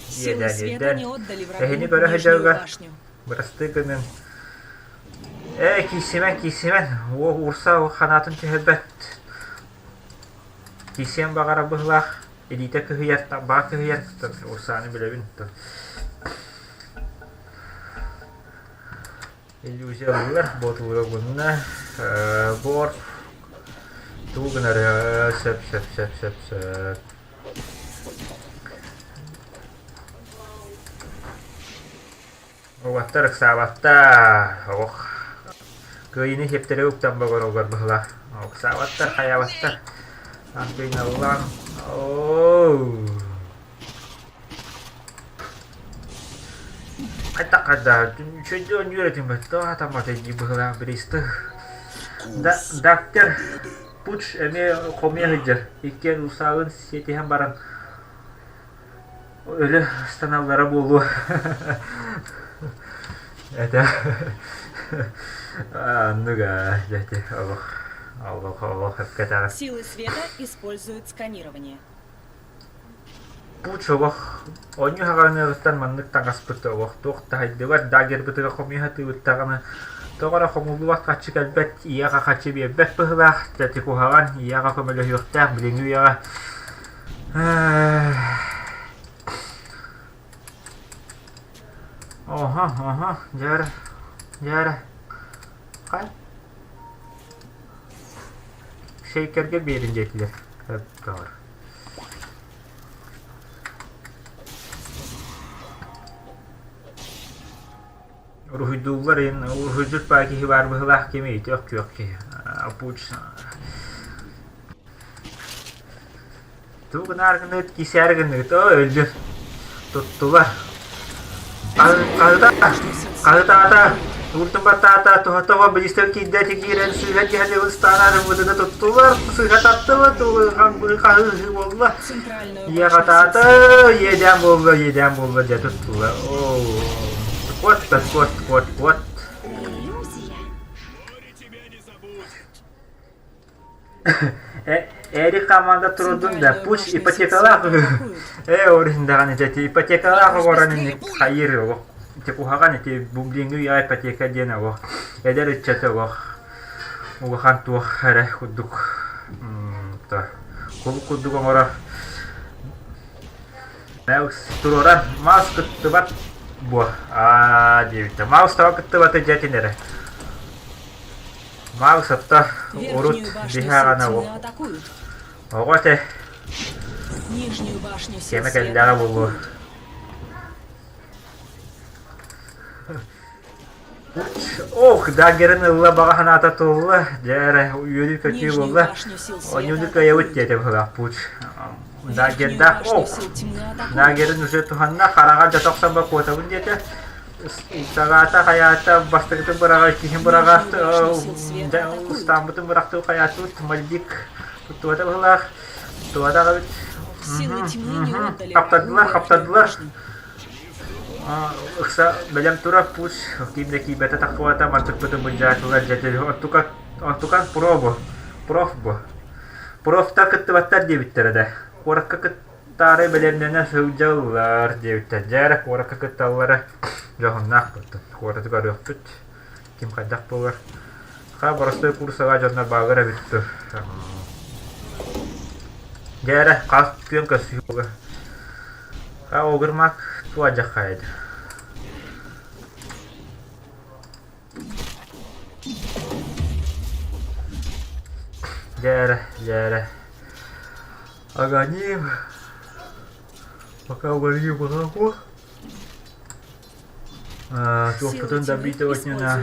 Силы Иэдээн света иэдээн. не отдали Эһини врагу көрө нижнюю сылдьарга башню. бырастыы гыныҥ. Ээ, киирсимэн, киирсимэн, уол урса ханаатын түһэрбэт. Киирсиэн баҕарар быһыылаах, илиитэ кыһыйар, баа кыһыйар, урсааны билэбин. Иллюзия ыллылар, боотулга гынна, бор тугу гынар, сөп, сөп, сөп, сөп, сөп. Уолаттар ыксаабаттар, ох, кыайыыны сиэптэрэ уктан богороллор быһыылаах. Ыксаабаттар, хайаабаттар. Антыыналлаан, оо. Хайдах хайда, үчүгэйдик оонньуур этим баттаа хатаммата дии быһыылаах бириистэ. Да, доктор Пуч эмиэ хомуйа сылдьар. Иккиэн усаабын сиэтиһэн баран өлө ыстаналлара буолуо. Это. Оннук аа, дьэ ити олох олох олох эппэтэҕим. Силы света используют сканирование. Пуч олох оонньуу хаҕаныаҕыттан маннык таҥаспыт олох туох да хайдыбат, дагербытыгар хомуйа сатыыбыт даҕаны тоҕо эрэ хомуллубат харчы кэлбэт, ийэҕэ харчы биэрбэт быһыылаах, дьэ ити куһаҕан, ийэҕэ көмөлөһүөхтээх билиҥҥи үйэҕэ Оһо, оһо, дьэ эрэ, дьэ эрэ, хай Шейкергэ биэрин диэтилэр, өптөөр. Уруһуйдууллар иһин уруһуйдьут баа киһи баар быһыылаах кими ити күөх киһи Пуч Тугу гынаар гыныт, кисээр гыныт, оо өлдүм. Туттулар. Хаһыта, хаһытаата, ууртун баттаата, туһатаҕа билистэн киирдэ киирэн сыыһа киһи ыстаанаар бытыны туттулар, сыыһа таттылар, хаһыы буолла. Иэҕатаата, иэдээн буолла, иэдээн буолла, дьэ туттулар. Оо, куот, куот, куот, куот. Эрик хамаанда турдун да пусть ипотекалаах ээ орин даҕаны ити ипотекалаах олорон инник хайыыр олох ити куһаҕан ити билиҥҥи үйэҕэ ипотека диэн олох эдэр ыччаты олох улахан туох эрэ курдук кулук курдук оҥорор туруоран маас кыттыбат буо аа диэбиттэ маус таба кыттыбата дьэтин эрэ Макс отто урут биһиэхэ оҕо этэ кэмэ кэллэҕэ буолуо Ох, даггерын ылла баҕа санаата туолла, дьэ эрэ үөрүү-көтүү буолла. Оонньууну кыайабыт диэтэ быһыылаах Пуч. Даггердаах, ох, даггерын уже туһанна, хараҕа дьэ тохсон бакуотабын диэтэ. Саҕаата хайаата бастакытын быраҕар, иккиһин быраҕар, ыстааммытын бырахтыы хайаатыбыт, мальдик туттубата быһыылаах, туттубатах эбит. Хаптардылар, хаптардылар. Ыкса бэлэм турар пусть ким да киирбэтэ таххыбата мантыкпытын былдьаатылар дьэ онтука онтукан про бу проф бу профтар кыттыбаттар диэбиттэрэ да куоракка кыттаары бэлэмнэнэ сылдьаллар диэбиттэр дьэ эрэ куоракка кытталлара дьоһуннаах буолтун куораты көрүөхпүт ким хайдах буолар ха боростуой курсаҕа дьоннор бааллар эбит дуо дьэ эрэ хас күөн көрсүһүүгэ ха огырмак туадьаххайд дьэ эрэ дьэ эрэ Аганим пока угорю пока Туохпутун да битовать-на.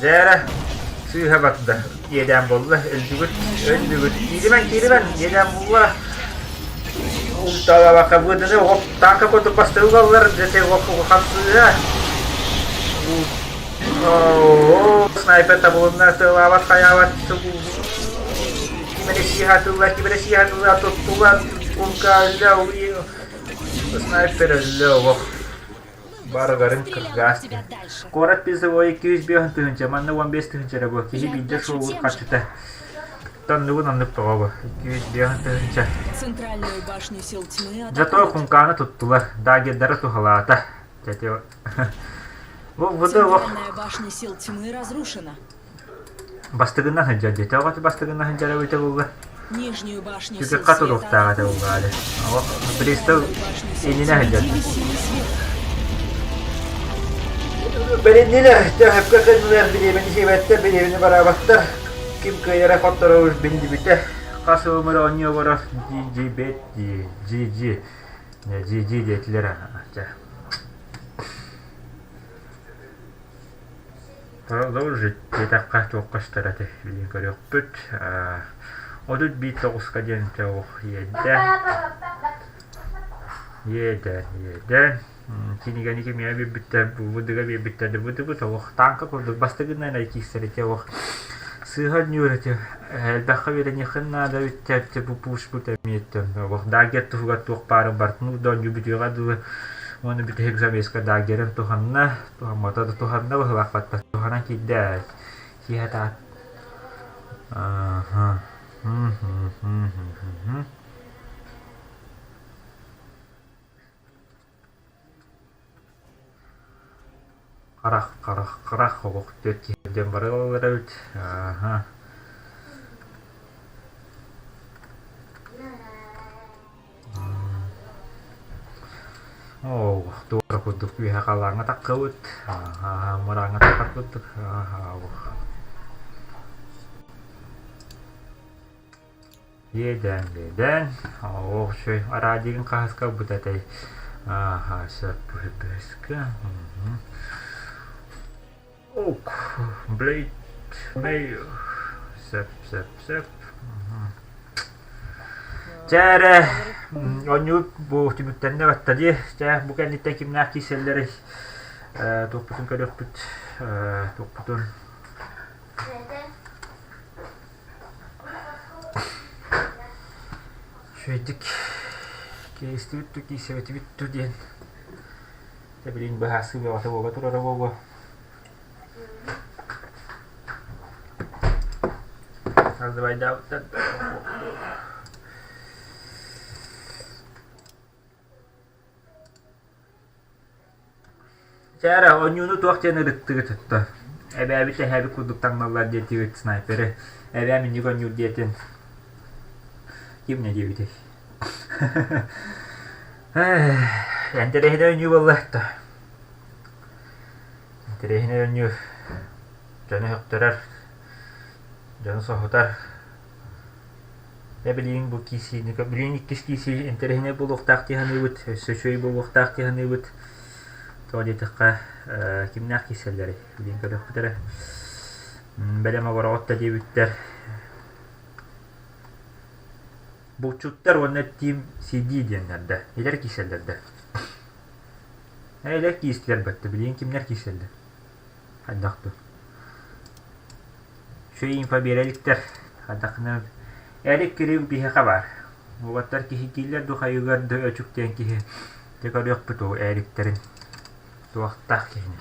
Дьэ эрэ, сыыһа барда. Иэдээн буолла, өлдүгүт, өлдүгүт. Кииримэн, кииримэн, иэдээн буолла. Улталабакка быдыны оҕо тааҥка курдук бастыы угаллар, дьэ улахан сыыһа. Оо, снайпер табылынна, тыалаабат, хайаабат, ким эрэ сииһэ атылла, ким эрэ сииһэ атылла, туттулар, кунка өллө, снайпер өллө, олох. Барыларын кыргаас. Куорат призовой 205 тыһыынча, манна 15 тыһыынча эрэ буо. Киһи биирдэ суолун харчыта. Оннугун оннук тоҕо бу. 205 тыһыынча. Центральную башню сил тьмы Зато хункааны туттулар, дагердары туһалаата. Бу Центральная башня сил тьмы разрушена. Бастыгынан сылдьар диэтэ. Оҕо бастыгынан сылдьар эбитэ буолла. Нижнюю башню сил Түгэххэ света туруохтаах этэ буоллаҕа Пристав иннинэ сылдьар. Бэриннилэр, төһөпкө кэллилэр, бириэмэни сиэбэттэр, бириэмэни бараабаттар. Ким кыайара хотторо биллибитэ. Хас өмөр оонньуу олорор GG бет GG GG диэтилэр. Продолжить диэтэххэ туохха сытар этэ билигин көрүөхпүт. 31 тоҕуска диэн ох иэдэ. Иэдэ, иэдэ. Кинигэни кимиэхэ биэрбиттэр, ВД-га биэрбиттэр да ВД-быт олох тааҥка курдук бастакыннан эрэ киирсэр ити олох. Сыыһа оонньуур этэ, элбэххэ үөрэниэххин наада эбит бу пушпут эмиэттэн олох дагер туһугар туох баарын барытын уурда оонньуу бүтүөҕэ дылы уонна бүтэһик замеска дагерын туһанна, туһаммата да туһанна быһылаахпаттар туһанан киирдэ киэһэ таат Ааһа Харах, харах, харах олох түөрт киһи диэн бары ылаллар эбит. Ааһа. Оо, туора курдук үөһэ халлааҥҥа таххыбыт. Ааһа, мырааҥҥа таххар курдук. Ааһа, олох. Иэдээн, иэдээн. Оох үчүгэй. Араадьыйгын хаһыска ылбыт этэй? Ааһа, сөп быһыска. Ок, Блейд Мэй. Сөп, сөп, сөп. Чэ эрэ, оонньуу бу түмүктэннэ батта дии. Чэ, бу кэнниттэн кимнээх киирсэллэрий? Э, туохпутун көрүөхпүт. Э, туохпутун. Үчүгэйдик кииристибит дуу, киирсибэтибит дуу диэн дьэ билигин быһаарсыы бөҕөтө буола турара буолуо. Алдыбайдаабыттар Чэ эрэ, оонньууну туох диэн ырыттыгыт оттон? Эбээбит эһээбит курдук таҥналлар диэтигит снайперы. Эбээм инник оонньуур диэтин. Ким не диэбитэй? Интэриэһинэй оонньуу буолла да. Интэриэһинэй оонньуу дьону сөхтөрөр, дьону соһутар. Дьэ билигин бу киирсиини билигин иккис киирсии интэриэһинэй буолуохтаах дии саныыбыт, өссө үчүгэй буолуохтаах дии саныыбыт. Тоҕо диэтэххэ, э, кимнээх киирсэллэрий? Билигин көрүөхпүт эрэ. Бэлэм обороҕут да диэбиттэр. Булчуттар уонна Team CD диэннэр да, илэр киирсэллэр да. Э, илэр киирсилэр бэтте, билигин кимнэр киирсэллэр? Хайдах дуу? Үчүгэй инфо биэрэ иликтэр. Хайдаххына Эрик Кирилл биһиэхэ баар. Уолаттар киһи кииллэр дуу хайыгар да өчүк диэн киһи. Дьэ көрүөхпүт ол Эриктэрин. Туохтаах киһини.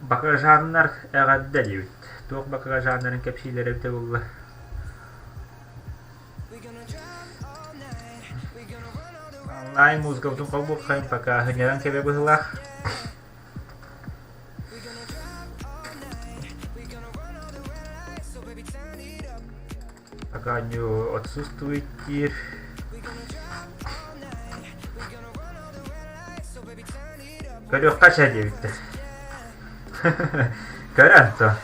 Баклажаннар эҕэрдэ диэбит. Туох баклажаннарын кэпсииллэрэ эбитэ буолла? Онлайн музыкабытын холбуоххайын пока сынньанан кэбэ быһыылаах. Пока не отсутствует диир. Көрүөххэ чэ диэбиттэр. Көрөн то.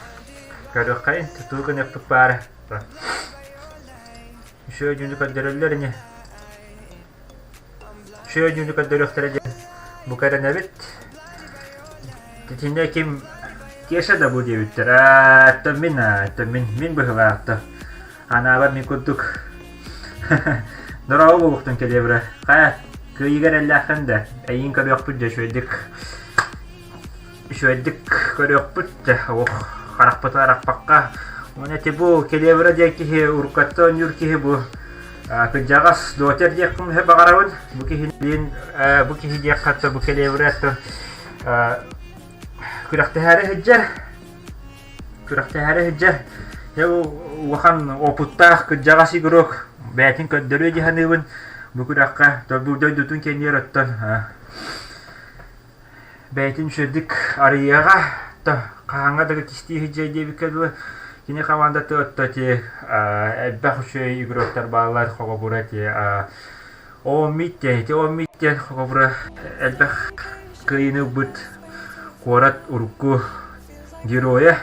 Көрүөххэйин тутуу гыныахпыт баара. Үчүгэй дьүнү көрдөрөллөр ини. Үчүгэй дьүнү көрдөрүөхтэрэ диэн бука эрэнэбит. Итиннэ ким Кеша да бу диэбиттэр. Аа, мин, аа, мин, мин быһылаах то. Анаабар мин курдук дорообо буолуохтун кэлиэбирэ. Хайа, кыайыыга эрэллээххин да, эйиин көрүөхпүт дьэ үчүгэйдик үчүгэйдик көрүөхпүт дьэ, ох, харахпытын арахпакка. Уонна ити бу Келебра диэн киһи уруккатта оонньуур киһи бу кырдьаҕас дотер диэхпин баҕарабын. Бу киһи бу киһи диэххэ бу Келебра күрэхтэһээри сылдьар Күрэхтэһээри сылдьар улахан опыттаах кырдьаҕас игрок бэйэтин көрдөрүө дии саныыбын. Бу күрэххэ дойдутун кэнниэр оттон бэйэтин үчүгэйдик арыйыаҕа хаһааҥҥа да кистии сылдьыа диэбиккэ дылы кини хамаандата отто ити элбэх үчүгэй игроктар бааллар холобура ити Ооммит диэн ити Ооммит диэн холобура элбэх кыайыыны ылбыт куорат урукку геройа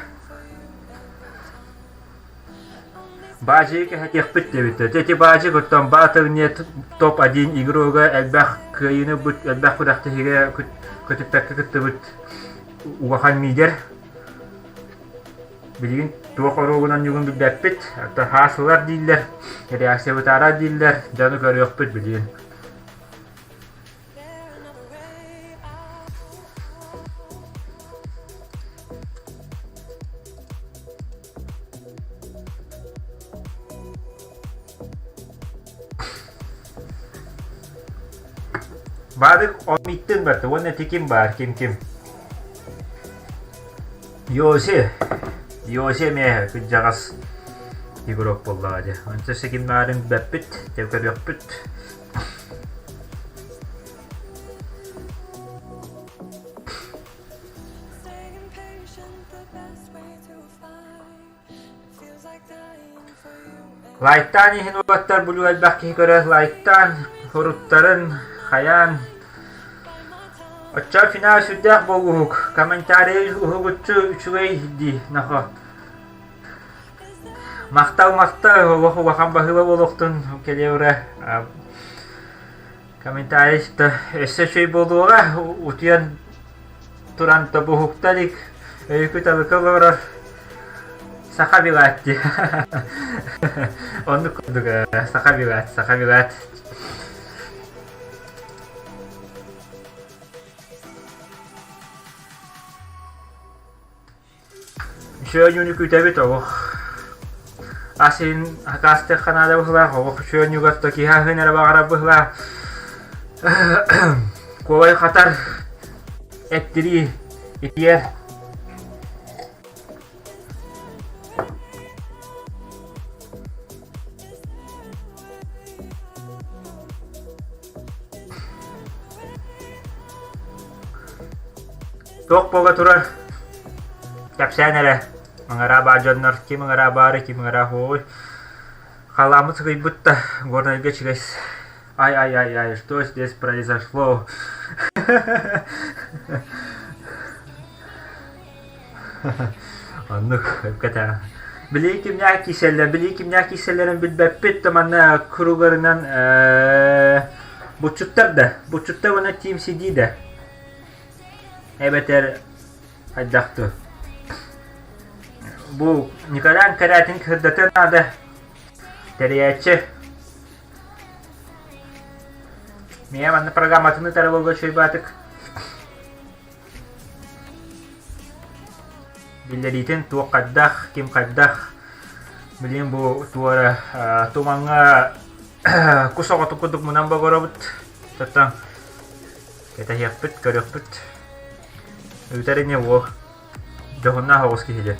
Баажыгы кэһэтиэхпит диэбиттэр. Ити Баажык оттон Батл.нет топ-1 игрога элбэх кыайыыны ылбыт, элбэх күрэхтэһиигэ көтүппэккэ кыттыбыт улахан лидер. Билигин Туох оруолунан ньугун билбэппит, оттон хаасылар дииллэр, реакция бытаарар дииллэр, дьону көрүөхпүт билигин. Баадык омиттын барта уонна ити ким баар ким-ким? Йоси. Йоси эмиэ кырдьаҕас игрок буоллаҕа дии. Онто өссө ким баарын билбэппит, дьэ көрүөхпүт. Лайктаан иһин уолаттар булуу элбэх киһи көрөр лайктаан, суруттарын, хайаан. Оччо финал сүрдээх буолуһук, комментарий уһугуччу үчүгэй дии нохо. Махтал махтал олох улахан баһыыба буолуохтун кэлиэ ура комментарий өссө үчүгэй буолуоҕа утуйан туран тобуһукта илик өйүкү талыка олорор саха билат дии оннук курдук саха билат саха билат Үчүгэй күүтэбит олох. Ас иһин хакаастыахха наада быһыылаах, олох үчүгэй онньугар то киһи аһыан эрэ баҕарар быһыылаах. Куолай хатар, эттирии, итийэр. Туох буола турар? Кэпсээн эрэ. Ыҥыраа баар дьоннор, ким ыҥыраа баары, ким ыҥыраа суоҕуй. Халааммыт сыгыйбыт да, Горнайга чигэс. Ай-ай-ай-ай, что здесь произошло? Оннук, өпкэтэ. Билии кимнээх киирсэллэр, билии кимнээх киирсэллэрин билбэппит да манна кругарынан буччуттар да, буччуттар уонна Team CD да. Эбэтэр хайдах дуу? Бу Николай кэрээтин кырдатыан наада. Тэрийээччи. Миэ манна программатын ыытара буолга үчүгэй Биллэриитин туох хайдах, ким хайдах билигин бу туора тумаҥҥа кус оҕотун курдук мунан богоробут. Оттон кэтэһиэхпит, көрүөхпүт. Ыытар ини уол дьоһуннаах оҕус киһи диэн.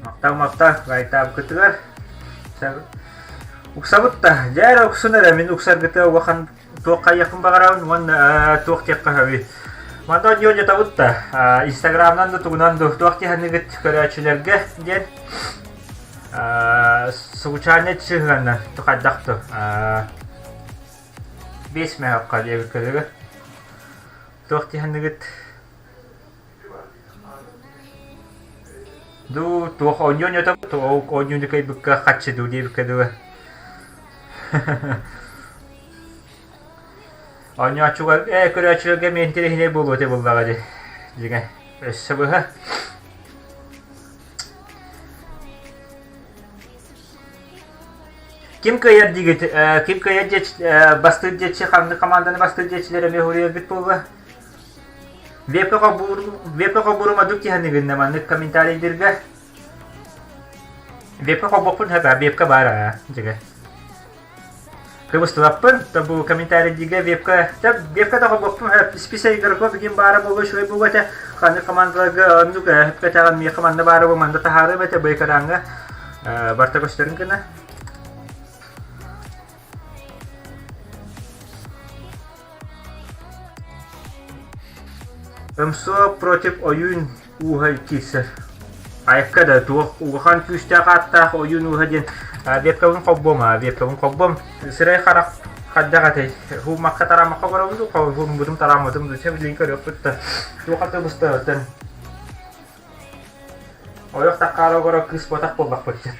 Махтал махтал лайтаабыккытыгар. Уксабыт да, дьэ эрэ уксун эрэ, мин уксаргыта улахан туох хайыахпын баҕарабын уонна туох диэххэ сөбүй. Манна онньуон дьатабыт да, инстаграмнан да тугунан да туох диэханыгыт көрөөччүлэргэ диэн случайно сыһыанна хайдах ту биэс мөһөххө диэбит көрүгү туох диэханыгыт Дуу, туох оонньуу оонньотобут, ол оонньууну кыайбыкка хаччы дуу диэбиккэ дылы. Оонньооччулар, ээ, көрөөччүлэргэ эмиэ интэриэһинэй буолуо этэ буоллаҕа дии. Дьиҥэ, өссө быһа. Ким кыайар диигит? Э, ким кыайар диэч, э, бастыыр диэччи, ханнык команданы бастыыр диэччилэр эмиэ суруйаргыт буолла. Вебка холбуур, вебка холбуурум ордук тиһэниҥ маннык комментарийдырга. Вебка холбуохпун сөп, вебка баар аа, дьигэ. Кыбыстыбаппын, то бу комментарийдыга вебка, вебка да холбуохпун сөп, список игроков игин баара буолуо үчүгэй буолуо этэ. Ханнык командаларга оннук сөпкө миэхэ манна баара бу манна таһаарыам этэ бу экраҥҥа барта көстөрүн гына. Ымсуо против ойуун ууһа киирсэр. Айыкка да туох улахан күүстээх ааттаах ойуун ууһа диэн веткабын холбуом аа веткабын холбуом. Сирэй харах хайдах этэй? Хууммакка тарааммакка олоробун дуу, хууммутум тарааммытым дуу, чэ билигин көрүөхпүт да. Туох атыы Ойох таккаара олорор кыыс буотах буоллахпыт дьэ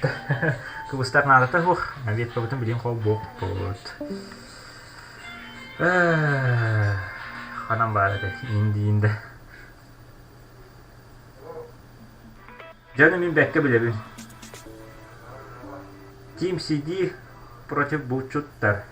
кыбыстар наадата суох. Веткабытын билигин холбуохпут. Ханан баар этэ ииндиин да. Дьону мин бэккэ билэбин. Team CD против булчуттар.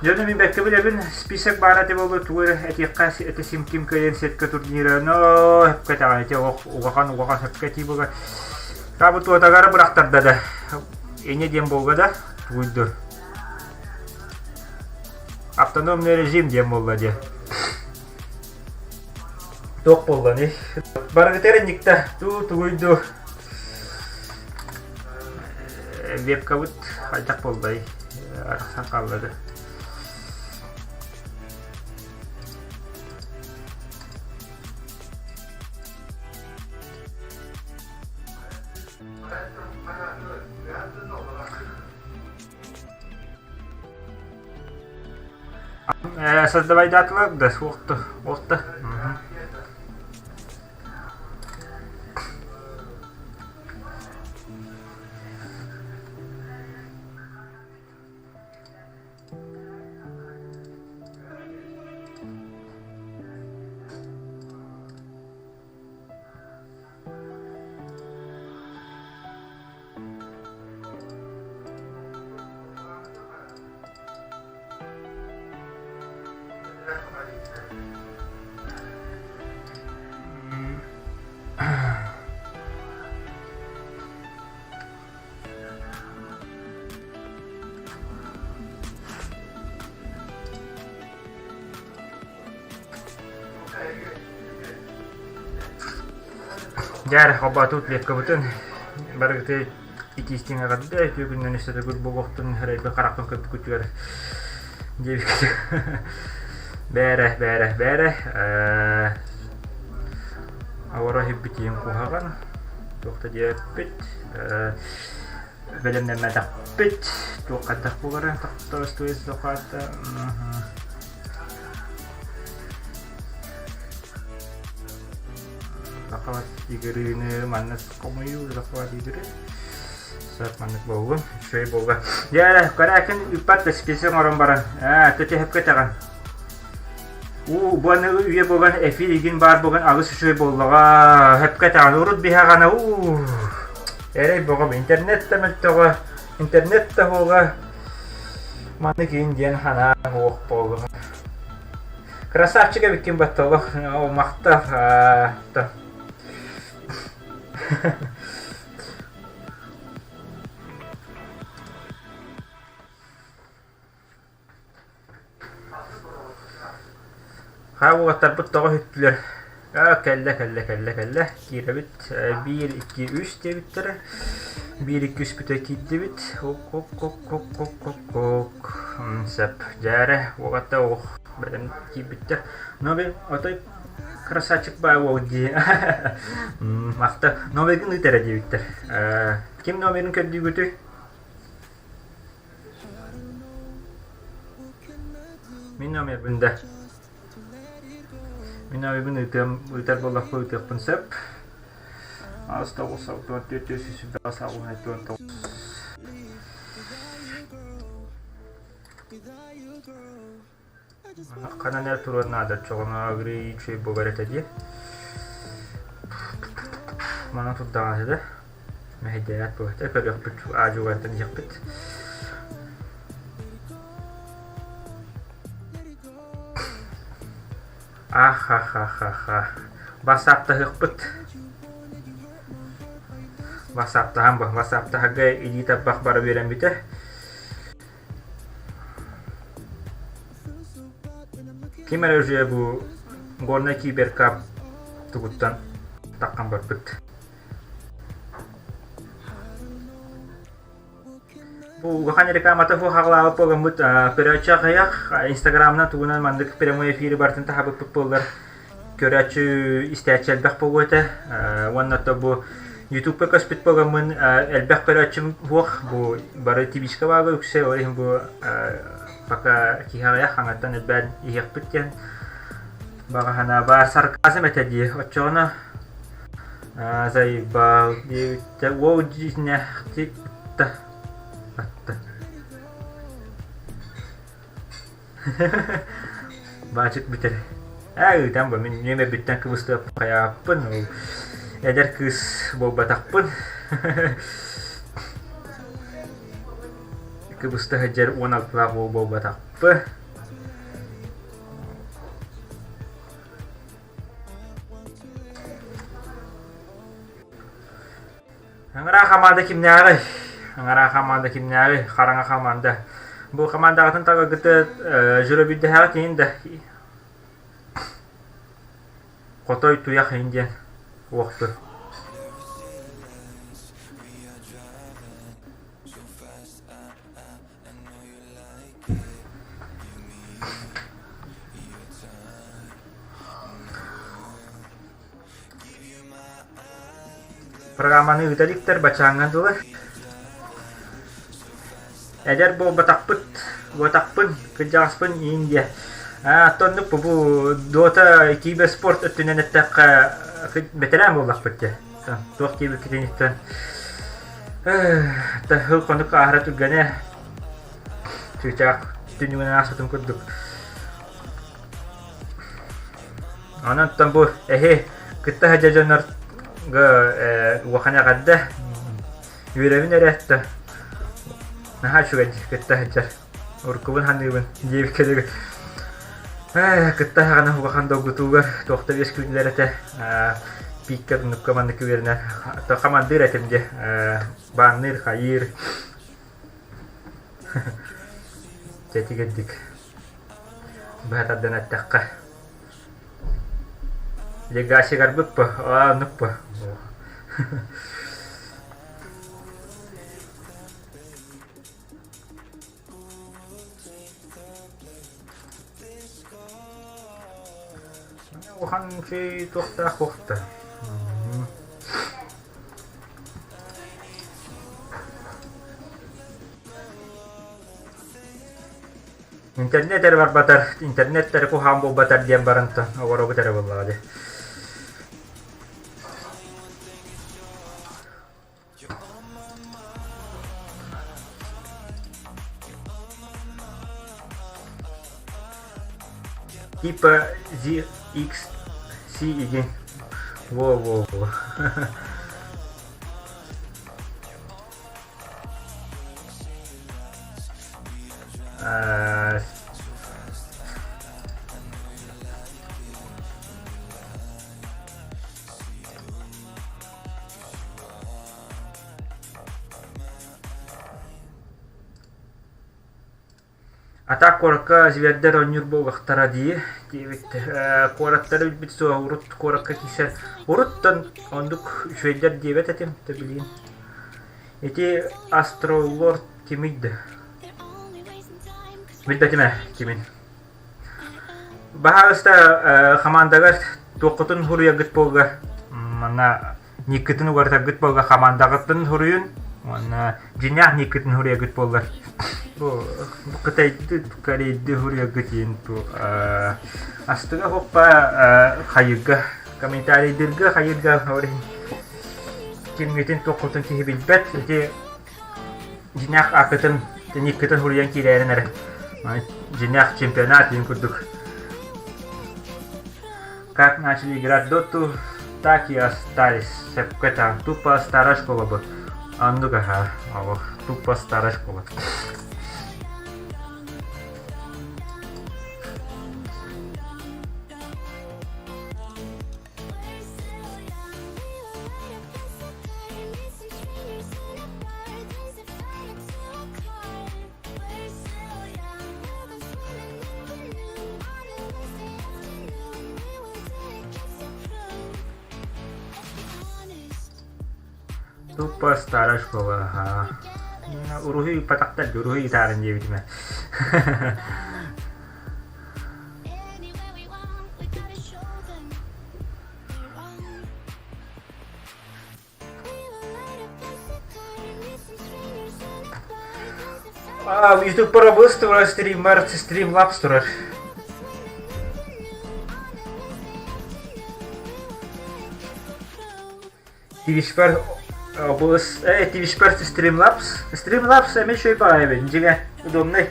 Дьону мин бэккэ билэбин, список баара этэ буолуо, тугу эрэ этиэххэ этэ сим ким кыайан сетка турнира, но сөпкө этэҕин ити олох улахан улахан сөпкө этии буолар. Таабы туотагары бырахтарда да, иньэ диэн буолла да, тугуйдур. Автономный режим диэн буолла диэ. Туох буолланый? Барыгытыгар инникта туу тугуйду вебкабыт хайдах буоллай арахсан хаалла да Создавайдаатылар да суохту уохта Дьэ, холбоотубут клеткабытын барыгыты итиистиҥ эҕэрдэ үтүө күнүнэн өссө төгүл буолуохтун эрэйбин харахпын көрбүккүтүгэр диэбиккит бээрэ бээрэ бээрэ Авара иһиппитиин куһаҕан туох да диэппит бэлэмнэммэтэхпит туох хайдах буолара тохтоостуй сохаата Захват игрыны манна хомуйуу захват игры Сөп маннык буоллун үчүгэй буолла дьэ көрөөкүн ыыппат да список оҥорон баран аа төтөһөпкө этэҕин уу бу аны үйэ буолан эфир игин баар буолан алыс үчүгэй буоллаҕа сөпкө этэҕин урут биһэҕана уу эрэй боҕом интернет да мөлтөҕө интернет да буола маннык иин диэн санаа суох буоллаҕа Красавчик эбиккин баттолох махтал Хаа уолаттарбыт тоҕо үһүттүлэр Аа кэллэ кэллэ кэллэ кэллэ киирэбит биир икки үс диэбиттэрэ биир икки үс бүтэ киирдибит ок ок ок ок ок ок ок сөп дьээрэ уолаттар ох бэлэм киирбиттэр новый отой красавчик баа уол дии махта новыйгын ыыт эрэ диэбиттэр ким номерин көрдүүгүтүй мин номербин да Мин ойбун ыытыам, ыытар буоллахпа ыытыахпын сөп. Аас тоҕус алтыан түөрт түөрт сүүс сүүрбэ аҕыс уон тоҕус. Ханан эр туруон наада чоҕоно агрыы үчүгэй буолар этэ дии. Манан турдаҕына да мэһэйдээбэт буолар. Көрүөхпүт, аадьугартан иһиэхпит. Аха-ха-ха-ха. Бассааптаһыахпыт. Бассааптаһан бу. Бассааптаһарга илии тарбах бара үөрэммитэ. Ким эрэ уже бу Горнай Киберкап тугуттан таххан барбыт. Бу улахан рекламата суох аҕалаабыт буоламмыт көрөөччү аҕыйах Инстаграмынан тугунан маннык прямой эфири барытын таһабыппыт буоллар. көрөөччү истээччи элбэх буолуо этэ. Уонна то бу Ютубка көспүт буоламмын элбэх көрөөччүм суох. Бу бары тибишка баага үксэ, ол иһин бу пока киһи аҕыйах хаҥаттан элбээн иһиэхпит диэн баҕа санаа баар. Сарказм этэ дии. Оччоҕуна заебал диэбиттэ. Уол дьиҥнээхтик ытта. Атта. Баачык бүтэр. Ээ ыытан бу мин нүөмэрбиттэн кыбыстыаппын хайааппын ол эдэр кыыс буолбатахпын. Кыбыста сылдьар уон алталаах уол буолбатахпын. Аҥараа хамаанда кимнээҕий? Аҥараа хамаанда кимнээҕий? Хараҥа хамаанда. Бу хамаандаҕытын таҕыгыты жиробүйдэһэҕит иһин да хотой туйах иһин диэн уохту. Программаны ыыта иликтэр бачааҥҥа дылы. Эдэр буолбатахпыт, буотахпын, кырдьаҕаспын иин диэ. Аа, оттон бу бу Dota киберспорт өттүнэн эттэххэ бэтэрээн буоллахпыт дии. Туох диэбиккитиниттэн тыл хонук ааһара түргэнэ чыычаах түннүгүнэн ааспытын курдук. Онон бу эһи кытта сылдьар дьоннорго улахан эҕэрдэ үөрэбин эрэ да наһаа үчүгэй кытта сылдьар уруккубун саныыбын диэбиккэ дылы кытта саҕана улахан долгутуугар туох да үөскүүллэр этэ пииккэ туннукка маннык үөрэнэн хамандыыр этим дии баанныыр хайыыр дьэ итигирдик Быһа тардан эттэххэ Легасигарбыт по, аа оннук по. Улахан үчүгэй туохтаах буолта. Интернет эрэ барбатар, интернет эрэ куһаҕан буолбатар диэн баран оҕоробут эрэ буоллаҕа дии. Типа ZXC игин. Во-во-во. А так куоракка звердэр оонньуур буоллахтара дии диэбит. Куораттары билбит суох урут куоракка киирсэр уруттан оннук үчүгэйдэр диэбэт этим да билигин. Ити Астролорд кимий да? Билбэтим ээ кимин. Баһаалыста хамаандагар туоххутун суруйаргыт буолга манна никкытын угартаргыт буолга хамаандаҕытын суруйун уонна дьиҥнээх никкытын суруйаргыт буоллар бу кытайды корейды суруйаргыт диэн бу астыга хоппа хайырга комментарийдырга хайырга кимҥитин туоххутун киһи билбэт ити дьиҥнээх ааккытын никкытын суруйан киирээрин эрэ дьиҥнээх чемпионат диэн курдук Как начали играть доту, так и остались. Сөпкө таан тупо старая школа бу. Оннук аха, олох тупо старая школа. Тупо старая школа, аһаа. Уруһуй ыыппатахтар дии, уруһуй ыытаарын диэбитим ээ. Ютубпар абыс турар стриммар стримлапс турар. Твичпэр обус э Твичпэр Streamlabs Streamlabs эмиэ үчүгэй баҕайы эбит дьиҥэ удобнай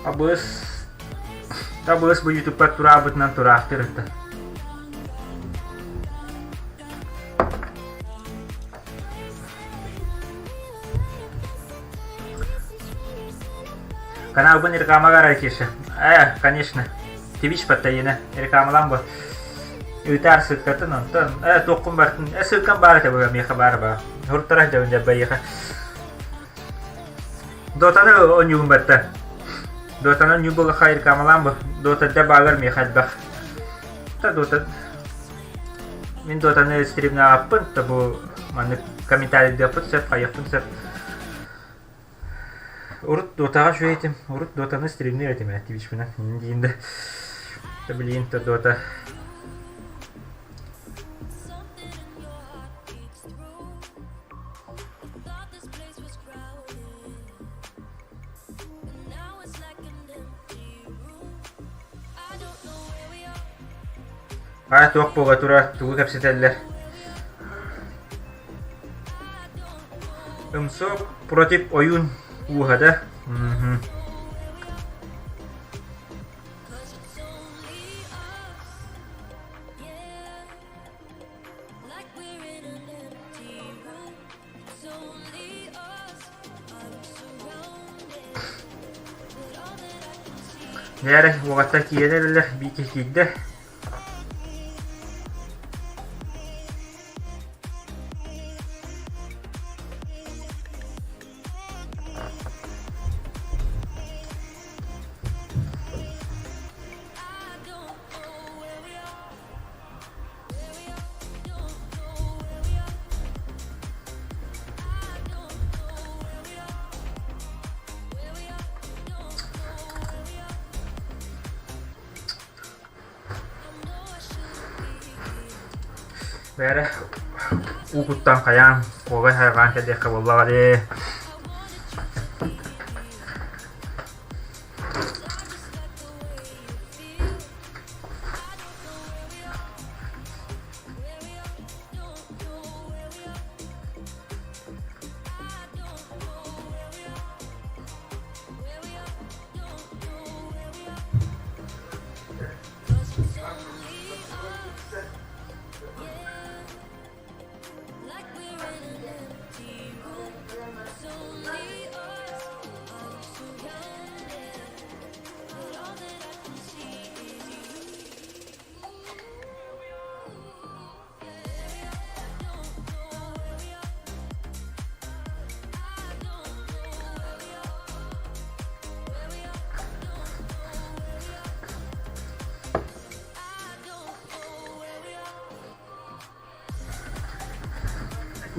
абыс абыс бу ютубпар тураабытынан тураахтыыр этэ Каналбын рекламаҕа Кеша. Э, конечно. Твич паттайына. Рекламалаан бу. Ыытаар ссылкатын онтон э туоххун бартын э ссылкам баар этэ бу миэхэ баар баа. Хуруттара дьабын дьаббайыха. Дотаны оонньугун барта. Дотаны оонньуу буоллахха рекламалаан бу. Дотада баалар миэхэ элбэх. Та Дота Мин Дотаны стримнаабаппын, то бу маннык комментарийдыахпын сөп, хайыахпын сөп. Урут Дотаҕа үчүгэй этим, урут Дотаны стримниир этим ээ Твичпинэн диин да билигин то Дота Аа туох буола турар, тугу кэпсэтэллэр? Ымсок против ойуун ууһа да? Мм. Дьэ эрэ, уолаттар киирэн эрэллэр, биир киһи киирдэ. Бээрэ, уу куттан хайаан, куобай хайҕаан кэлиэххэ буоллаҕа дии.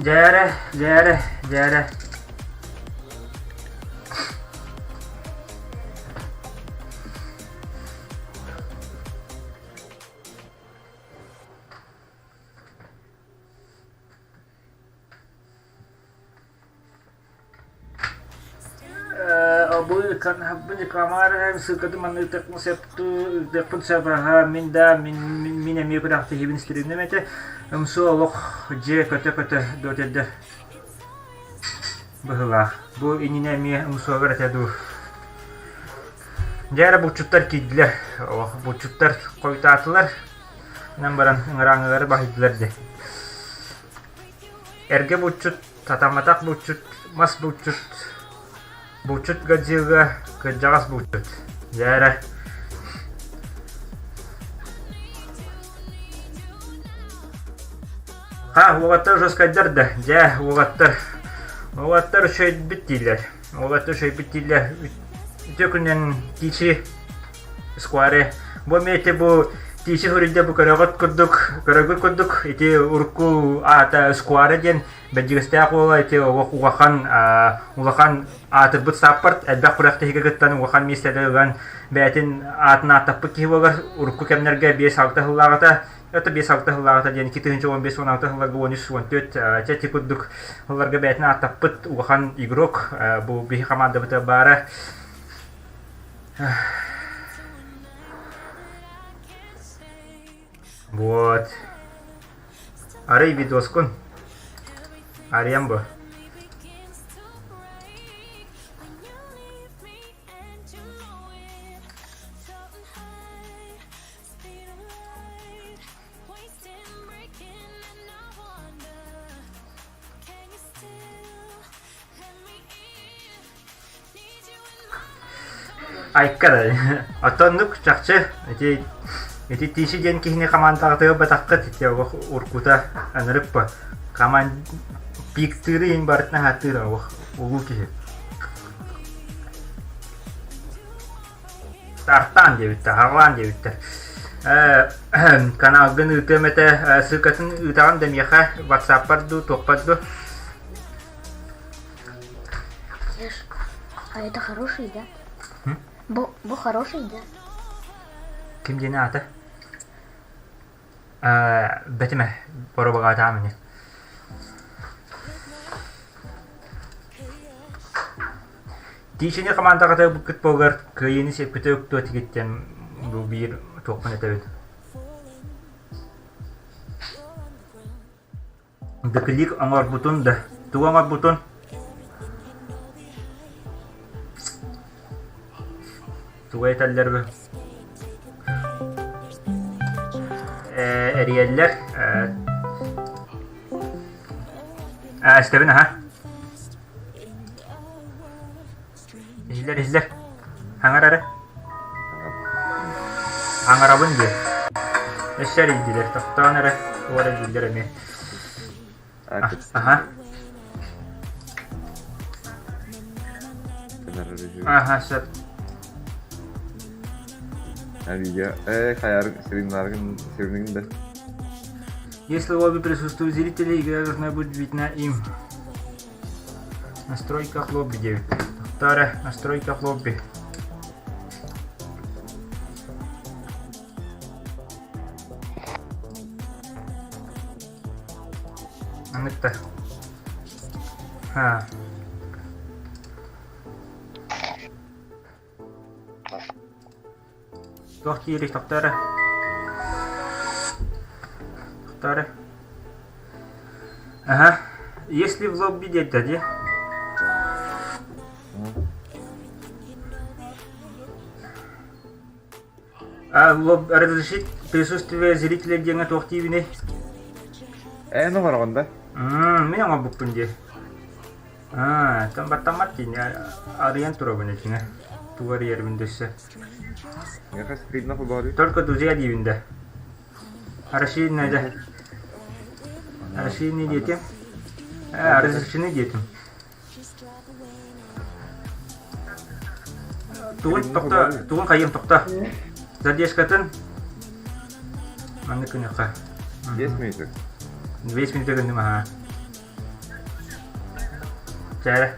Дьээрэ, дьээрэ, дьээрэ. Ссылкатын манна ыытыахпын сөп ыытыахпын сөп аһа мин да мин мин эмиэ күрэхтэһиибин стримнэм этэ ымсыы олох дьиэ көтө-көтө дуотэрдэр быһыылаах бу иннинэ эмиэ ымсуогар этэ дуу дьэ эрэ булчуттар киирдилэр олох булчуттар хойутаатылар Инэн баран ыҥырааҥылары баһыйдылар дии. Эргэ булчут, сатамматах булчут, мас булчут, булчут Годзилла, кырдьаҕас булчут. Дьэ эрэ. Ха, уолаттар жесткайдар да, дьэ, уолаттар. Уолаттар үчүгэйбит дииллэр. Уолаттар үчүгэйбит дииллэр. Үтүө күнүнэн Кичи Скваре. Бу эмиэ бу Тиси суруйда бу көрөҕүт курдук, көрөгүт курдук ити урукку аата Сквара диэн бэрдьигэстээх уола ити олох улахан улахан аатырбыт сааппарт элбэх күрэхтэһиигэ кыттан улахан миэстэлэри ылан бэйэтин аатын ааттаппыт киһи буолар урукку кэмнэргэ 5-6 сыллааҕыта это 5-6 сыллааҕыта диэн 2015-16 сылларга 13-14 чэ ити курдук сылларга бэйэтин ааттаппыт улахан игрок бу биһи хамаандабыта баара Вот. Арый видоскун. Арыйан бу. Айка да оттон чахчы ити ити Тиши диэн киһини хамаандаҕытыгар батаххыт ити олох уркута ынырык бу команд пиктыыры иһин барытын аһаттыыр олох улуу киһи Стартаан диэбиттэр, хаҕылаан диэбиттэр. Каналгын ыытыам этэ, ссылкатын ыытаҕын да миэхэ, ватсаппар дуу, туохпар дуу. А это хороший, да? Бу, бу хороший, да? Ким диэн аата? Бэтимэ, боробагаатаам ини. Тиичини хамаандаҕа ылбыккыт буоллар, кыайыыны сиэппитэ уктуо этигит диэн бу биир туохпун этэбин. Дыклик оҥорбутун да, тугу оҥорбутун? Тугу этэллэр бу? Э, эрийэллэр. Э, э, истэбин аха. Иһиллэр, иһиллэр. Хаҥар эрэ. Хаҥарабын диэ. Өссө эрийдилэр. Тохтоон эрэ. Уора дииллэр эмиэ. Аха. Аха, сөп. Видео. Э, хайар сырыннаргын сырыныгын да. Если в лобби присутствуют зрители, игра должна быть видна им. Настройках лобби диэбиттэр. Тохтоо настройках лобби. Маннык Ха. Туох диирий тохтоо эрэ. Тохтоо эрэ. Ага. Если в лобби диэтэ дии. А лоб разрешить присутствие зрителя диэҥҥэ туох диибиний? Эн оҥороҕун да? Мин оҥорбуппун дии. Аа, там баттаммат дии, арыйан турабын итинэ. Тугу арыйарбын дөссө. Только друзья диибин да. Расширенная да. Расширенные дети. А, разрешены дети. Тугун тохто, тугун хайым тохто. Задержкатын маннык гыныахха. 5 минут. 5 минут гынным аха. Чээрэ.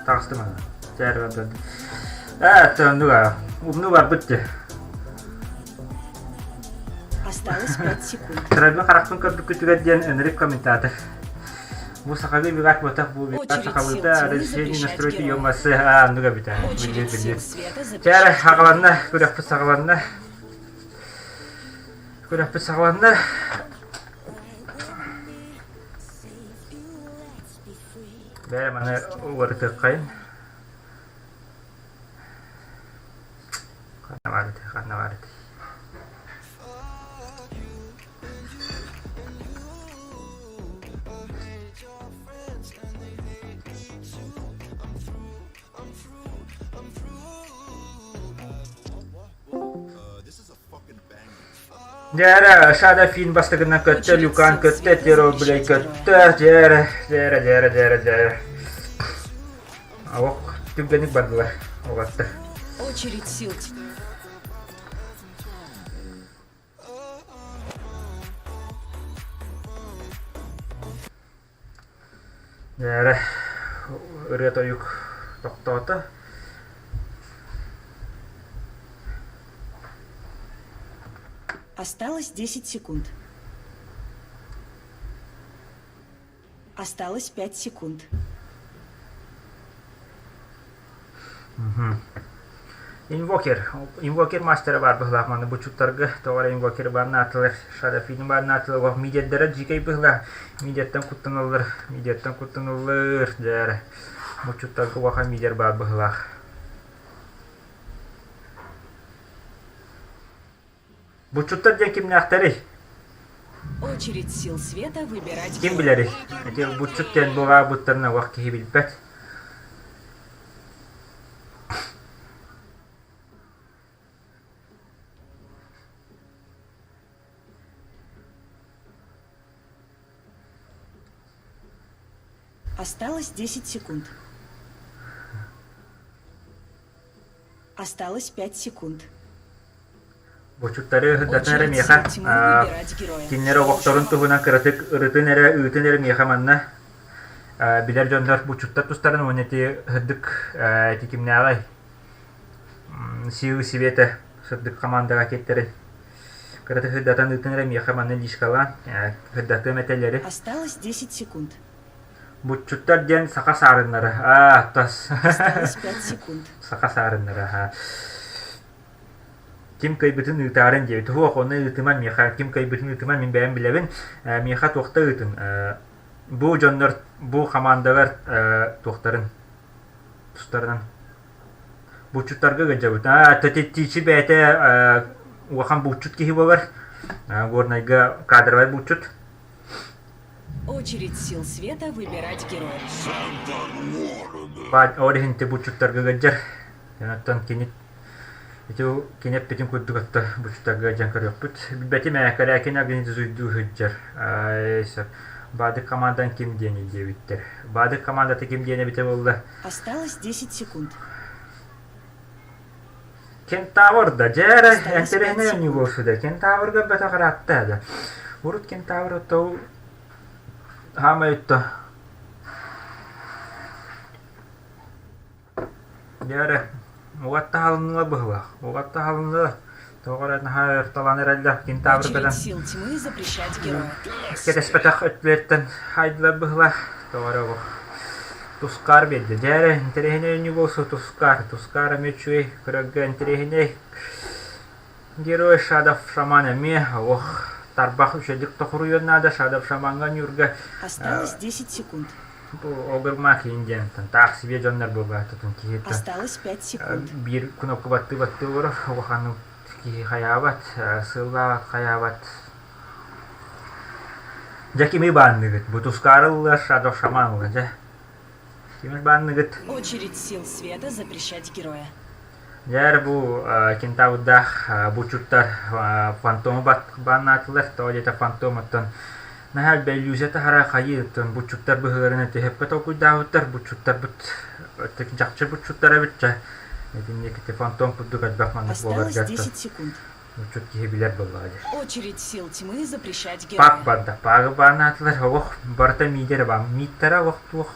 Таҕыстым аны. Чээрэ барда. Ээ, оннук аа. Умну барбыт дии. Осталось 5 секунд. Сырайбын харахпын көрбүккүтүгэр диэн ынырык комментатор. Бу сахалыы бигат буотах бу бигат сахалыыта разрешение настройки ё-масы аа оннук эбит аа. Очередь Билдир сил билдир. света Чээрэ запрещать хаҕаланна, күрэхпит саҕаланна. Күрэхпит саҕаланна. Бээ, маны уларытыаххайын. Ханна баар этэй, ханна баар этэй? Дьээрэ, Шада Фин бастакынан көттө, Люкан көттө, Теро Блей көттө, дьээрэ, дьээрэ, дьээрэ, дьээрэ, дьээрэ. Ох, түргэнник бардылар, уолаттар. Очередь сил. Эрэ ырыа-тойук тохтоото. Осталось 10 секунд. Осталось 5 секунд. Инвокер. Инвокер мастера баар быһылаах манна бучуттарга тоҕо эрэ инвокер бааннаатылар, Шарафини бааннаатылар, мидиэрдэрэ дьиикэй быһылаах, мидиэртэн куттаналлар, мидиэртэн куттаналлар, дьэ бучуттарга улахан мидиэр баар быһылаах. Буччуттар диэн кимнээхтэрий? Очередь сил света выбирать Ким героя. билэрий? Ити буччут диэн буолаабыттарын олох киһи билбэт. Осталось 10 секунд. Осталось 5 секунд. Бочуттары ыһырдатан эрэ миэхэ кинилэр оҕохторун туһунан кыратык ырытын эрэ, ыытын эрэ миэхэ манна билэр дьоннор бучуттар тустарын уонна ити сырдык ити кимнээҕэй силы света сырдык командаҕа киэттэрин кыратык сырдатан ыытын эрэ миэхэ манна личкалаан сырдатыам этэлэри. Осталось 10 секунд. Буччуттар диэн саха саарыннара. Аа, тас. Осталось 5 секунд. Саха саарыннара, аа. Ким кыайбытын ыытаарын диэбит. Суох, ону ыытыман миэхэ. Ким кыайбытын ыытыман, мин бэйэм билэбин. Миэхэ туохта ыытын. Бу дьоннор, бу хамаандалар туохтарын тустарынан Булчуттарга ыалдьабыт. Аа, тэтиттиичи бэйэтэ улахан булчут киһи буолар. Горнайга кадровай булчут. Очередь сил света выбирать героя. Ол иһин ти булчуттарга ыалдьар. Оттон кини ити кини эппитин курдук отто булчуттарга ыалдьан көрүөхпүт. Билбэтим ээ, Корякин организуйдуу сылдьар. Баадык командан ким диэний диэбиттэр. Баадык командата ким диэн эбитэ буолла? Осталось 10 секунд. Кентавр да, дьэ эрэ, Осталось 5 интэриэһинэй оонньуу секунд. буолсу Кентаврга бөтөх ыраатта да. Урут Кентавр оттоо хаамай өттө. Дьэ эрэ, угатта хаалынныла быһылаах. Угатта хаалынныла. Тоҕо эрэ наһаа өр талан эрэллэр Кентавр Очередь кэлэн сил тьмы запрещать героя. кэтэспэтэх өттүлэриттэн хайдылар быһылаах. Тоҕо эрэ олох Тускаар биэрдэ. Дьэ эрэ, интэриэһинэй оонньуу буолсу Тускаар. Тускаар эмиэ үчүгэй, көрөргө интэриэһинэй. Герой Шадов Шаман эмиэ олох тарбах үчүгэйдик тохуруйуон наада Шадов Шамаҥҥа оонньуурга Осталось 10 секунд. бу огурмаах иин диэн таах сибиэ дьоннор буолбаатытын киһи Осталось 5 секунд. биир кнопка баттыы-баттыы олорор улаханнык киһи хайаабат, сыллаабат, хайаабат. Дьэ кими баанныгыт? Бу Тускаары ылла, Шадов Шаман ылла, дьэ. Кими баанныгыт? Очередь сил света запрещать героя. Дьэ бу кентаврдаах бучуттар фантому бааннаатылар, тоҕо диэтэ фантом оттон наһаа иллюзия таһара хайыы оттон бучуттар быһыыларынан түһэппэ толкуйдаабыттар, бучуттарбыт чахчы бучуттар эбит чэ итинник ити фантом курдук элбэх маннык Осталось буоларга 10 секунд. бучут киһи билэр буоллаҕа дии. Очередь сил тьмы запрещать Пак героя. барда, пагы бааннаатылар, олох барыта миидэр баан, мииттэрэ олох туох,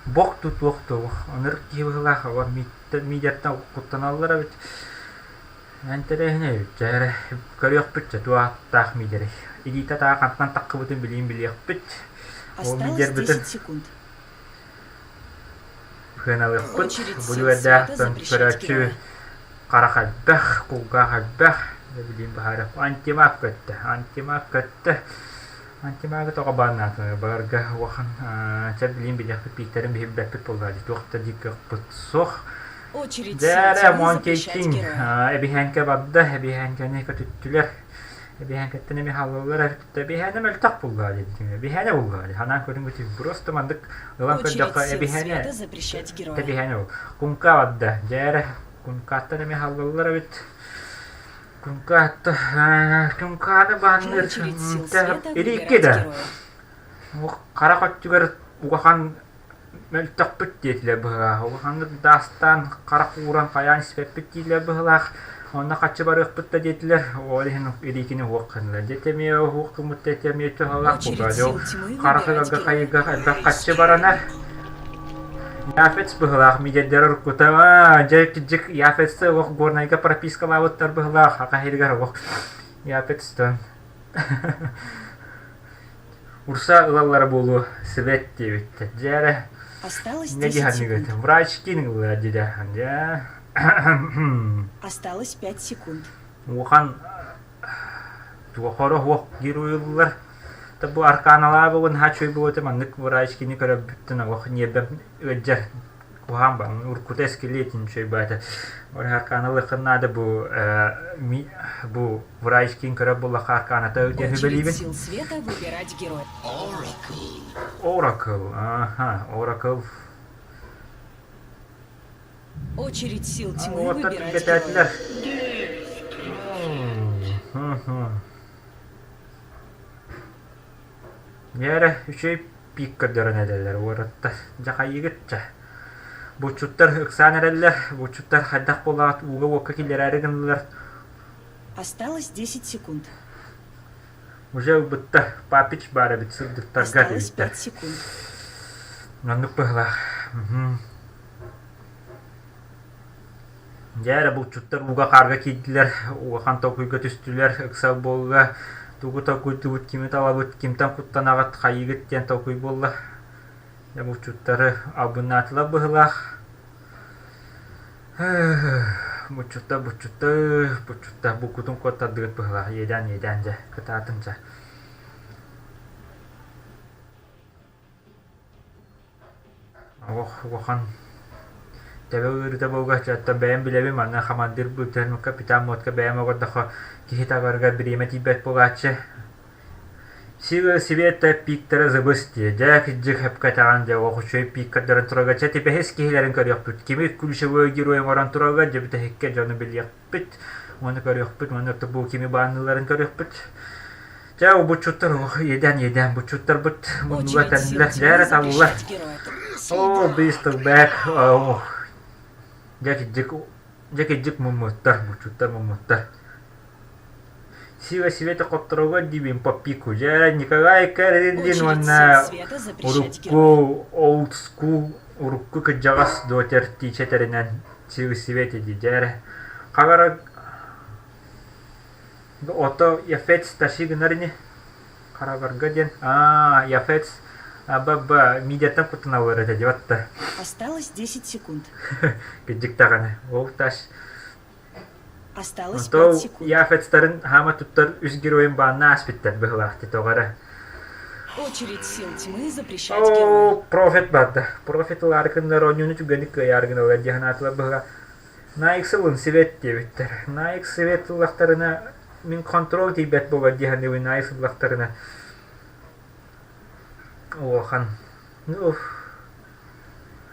бох тутуох туох, ынырык киһи быһыылаах, олор миидэртэн куттаналлар эбит. Интэриэһинэй эбит, дьэ эрэ, көрүөхпүт дьэ, туох ааттаах миидэрий. Илиитэ таах хантан таххыбытын билиин билиэхпит. Ол Осталось миидэрбитин 10 секунд. сыаналыахпыт. Очередь Бу сил света түгэрдээх запрещать көрөөччү героя. харах элбэх, кулгаах элбэх, билиин баһаарыах. Антимаг көттө, антимаг көттө. Антимагы тоҕо бааннаатылар барарга улахан чэ билиин билиэхпит бииктэрин биһирбэппит буоллаа дии туох да дии кыахпыт суох. Очередь Дьэ сил эрэ тьмы Монкей запрещать Кинг героя. эбиһээҥкэ барда, эбиһээҥкэни көтүттүлэр. Эбиһээҥкэттэн эмиэ хааллылар эбит. Эбиһээнэ мөлтөх буллаа диэн. Эбиһээнэ буллаа дии. Ханаан көрүҥҥүтүн просто маннык ылан Очередь көрдөххө сил эбиһээнэ света запрещать героя. эбиһээнэ ол. Куҥка барда. Дьэ эрэ куҥкааттан эмиэ хааллылар эбит. Куҥкаатта куҥкааны баанныыр Очередь сил света Ирикки выбирать да героя. Харах өттүгэр улахан мөлтөхпүт диэтилэр быһыылаах. Улаханнык даастаан, харах ууран хайаан испэппит дииллэр быһыылаах. Онно хаччы барыахпыт да диэтилэр. Ол иһин илиитини уһуох гыннылар. Дьэ эмиэ уһуох гыммыт да эмиэ туһалаах Очередь буолла. сил тьмы Харах выбирать ыгарга героя. хайыга элбэх хаччы баранар. Яфец быһылаах мидердэр уруккута аа дьэ кирдьик Яфецты олох Горнайга пропискалаабыттар быһылаах аха иһигэр олох Яфецтан Урса ылаллара буолуо свет диэбиттэр дьэ эрэ Осталось не 10 диһанныгыт секунд. врачкин ылла дьэ дьэ Осталось 5 секунд. Улахан туохоро суох геройуллар бу арканалаабыгын хааччый буолуо маннык врачкини көрөрбүттэн олох ньиэрбэм ыалдьар куһаан ба уруккута эскилиэтин үчүгэй баата арканалыаххын наада бу бу врачкин көрөр буоллахха арканата диэн Очередь сүбэлиибин сил света выбирать героя. Oracle аха Oracle Очередь сил тьмы Уоттар выбирать түргэтээтилэр героя. Дьэ үчүгэй пик көрдөрөн эрэллэр уораттар. Дьэ хайыыгыт дьэ. Булчуттар ыксаан эрэллэр. Булчуттар хайдах буолаат ууга-уокка киллэрээри гыннылар. Осталось 10 секунд. Уже ылбыттар. Папич баар эбит сырдыктарга Осталось диэбиттэр. 5 секунд. Маннык быһыылаах. Дьэ эрэ булчуттар ууга-хаарга киирдилэр, улахан толкуйга түстүлэр, ыксал буолла, тугу толкуйдуубут, кими талабыт, кимтэн куттанаҕыт, хайыыгыт диэн толкуй буолла. Дьэ булчуттары албыннаатылар быһыылаах. Булчуттар, булчуттар, булчуттар булкутун куоттардыгыт быһыылаах, иэдээн, иэдээн дьэ, кытаатын дьэ. Олох улахан төбө ыарыыта буолуохча бэйэм билэбин манна хамандыыр быһыытынан капитан модка бэйэм олордоххо киһи табарыгар бириэмэ тиийбэт буолааччы. Сила света пиктара забыс диye. Дьэ кырдьык сөпкө этэҕин дьэ олох үчүгэй пик көрдөрөн турарга чэ типэһис киһилэрин көрүөхпүт. Кими ключевой герой оҥорон турарга дьэ бүтэһиккэ дьону билиэхпит. Уонна көрүөхпүт уонна бу кими баанныыларын көрүөхпүт. Чэ, буччуттар иэдээн иэдээн буччуттарбыт муннуга Очередь сил тэннилэр, тьмы дьэ эрэ таллылар. запрещать героя. Оо, Бистleback, оо, дьэ кирдьик, дьэ кирдьик муммуттар, буччуттар муммуттар. Сила света хотторого диибин по пику. Дьэ, Николай Кэрилин Очередь сил уонна света запрещать героя. урукку old school, урукку кырдьаҕас дотер тиичэтэринэн Сила света дии, дьэ эрэ. Хагара Ото Яфец таши гынар ини Харабарга диэн аа Яфец б мидияттан куттаналлар этэ диэбэт да Осталось 10 секунд. кырдьык даҕаны ол таш Осталось Онто 5 секунд. Яфецтарын хаама туттар үс геройун баанна ааспыттар быһылаах тоҕо эрэ Очередь сил тьмы запрещать героя. Оо, профит барда. Профит ылаары гыннар оонньууну түгэни кыайаары гыналлар дии санаатылар быһыла. Найк сылын свет диэбиттэр. Найк свет ыллахтарына мин контрол тиийбэт буолар дии саныыбын Найк ыллахтарына. Улахан. Ну,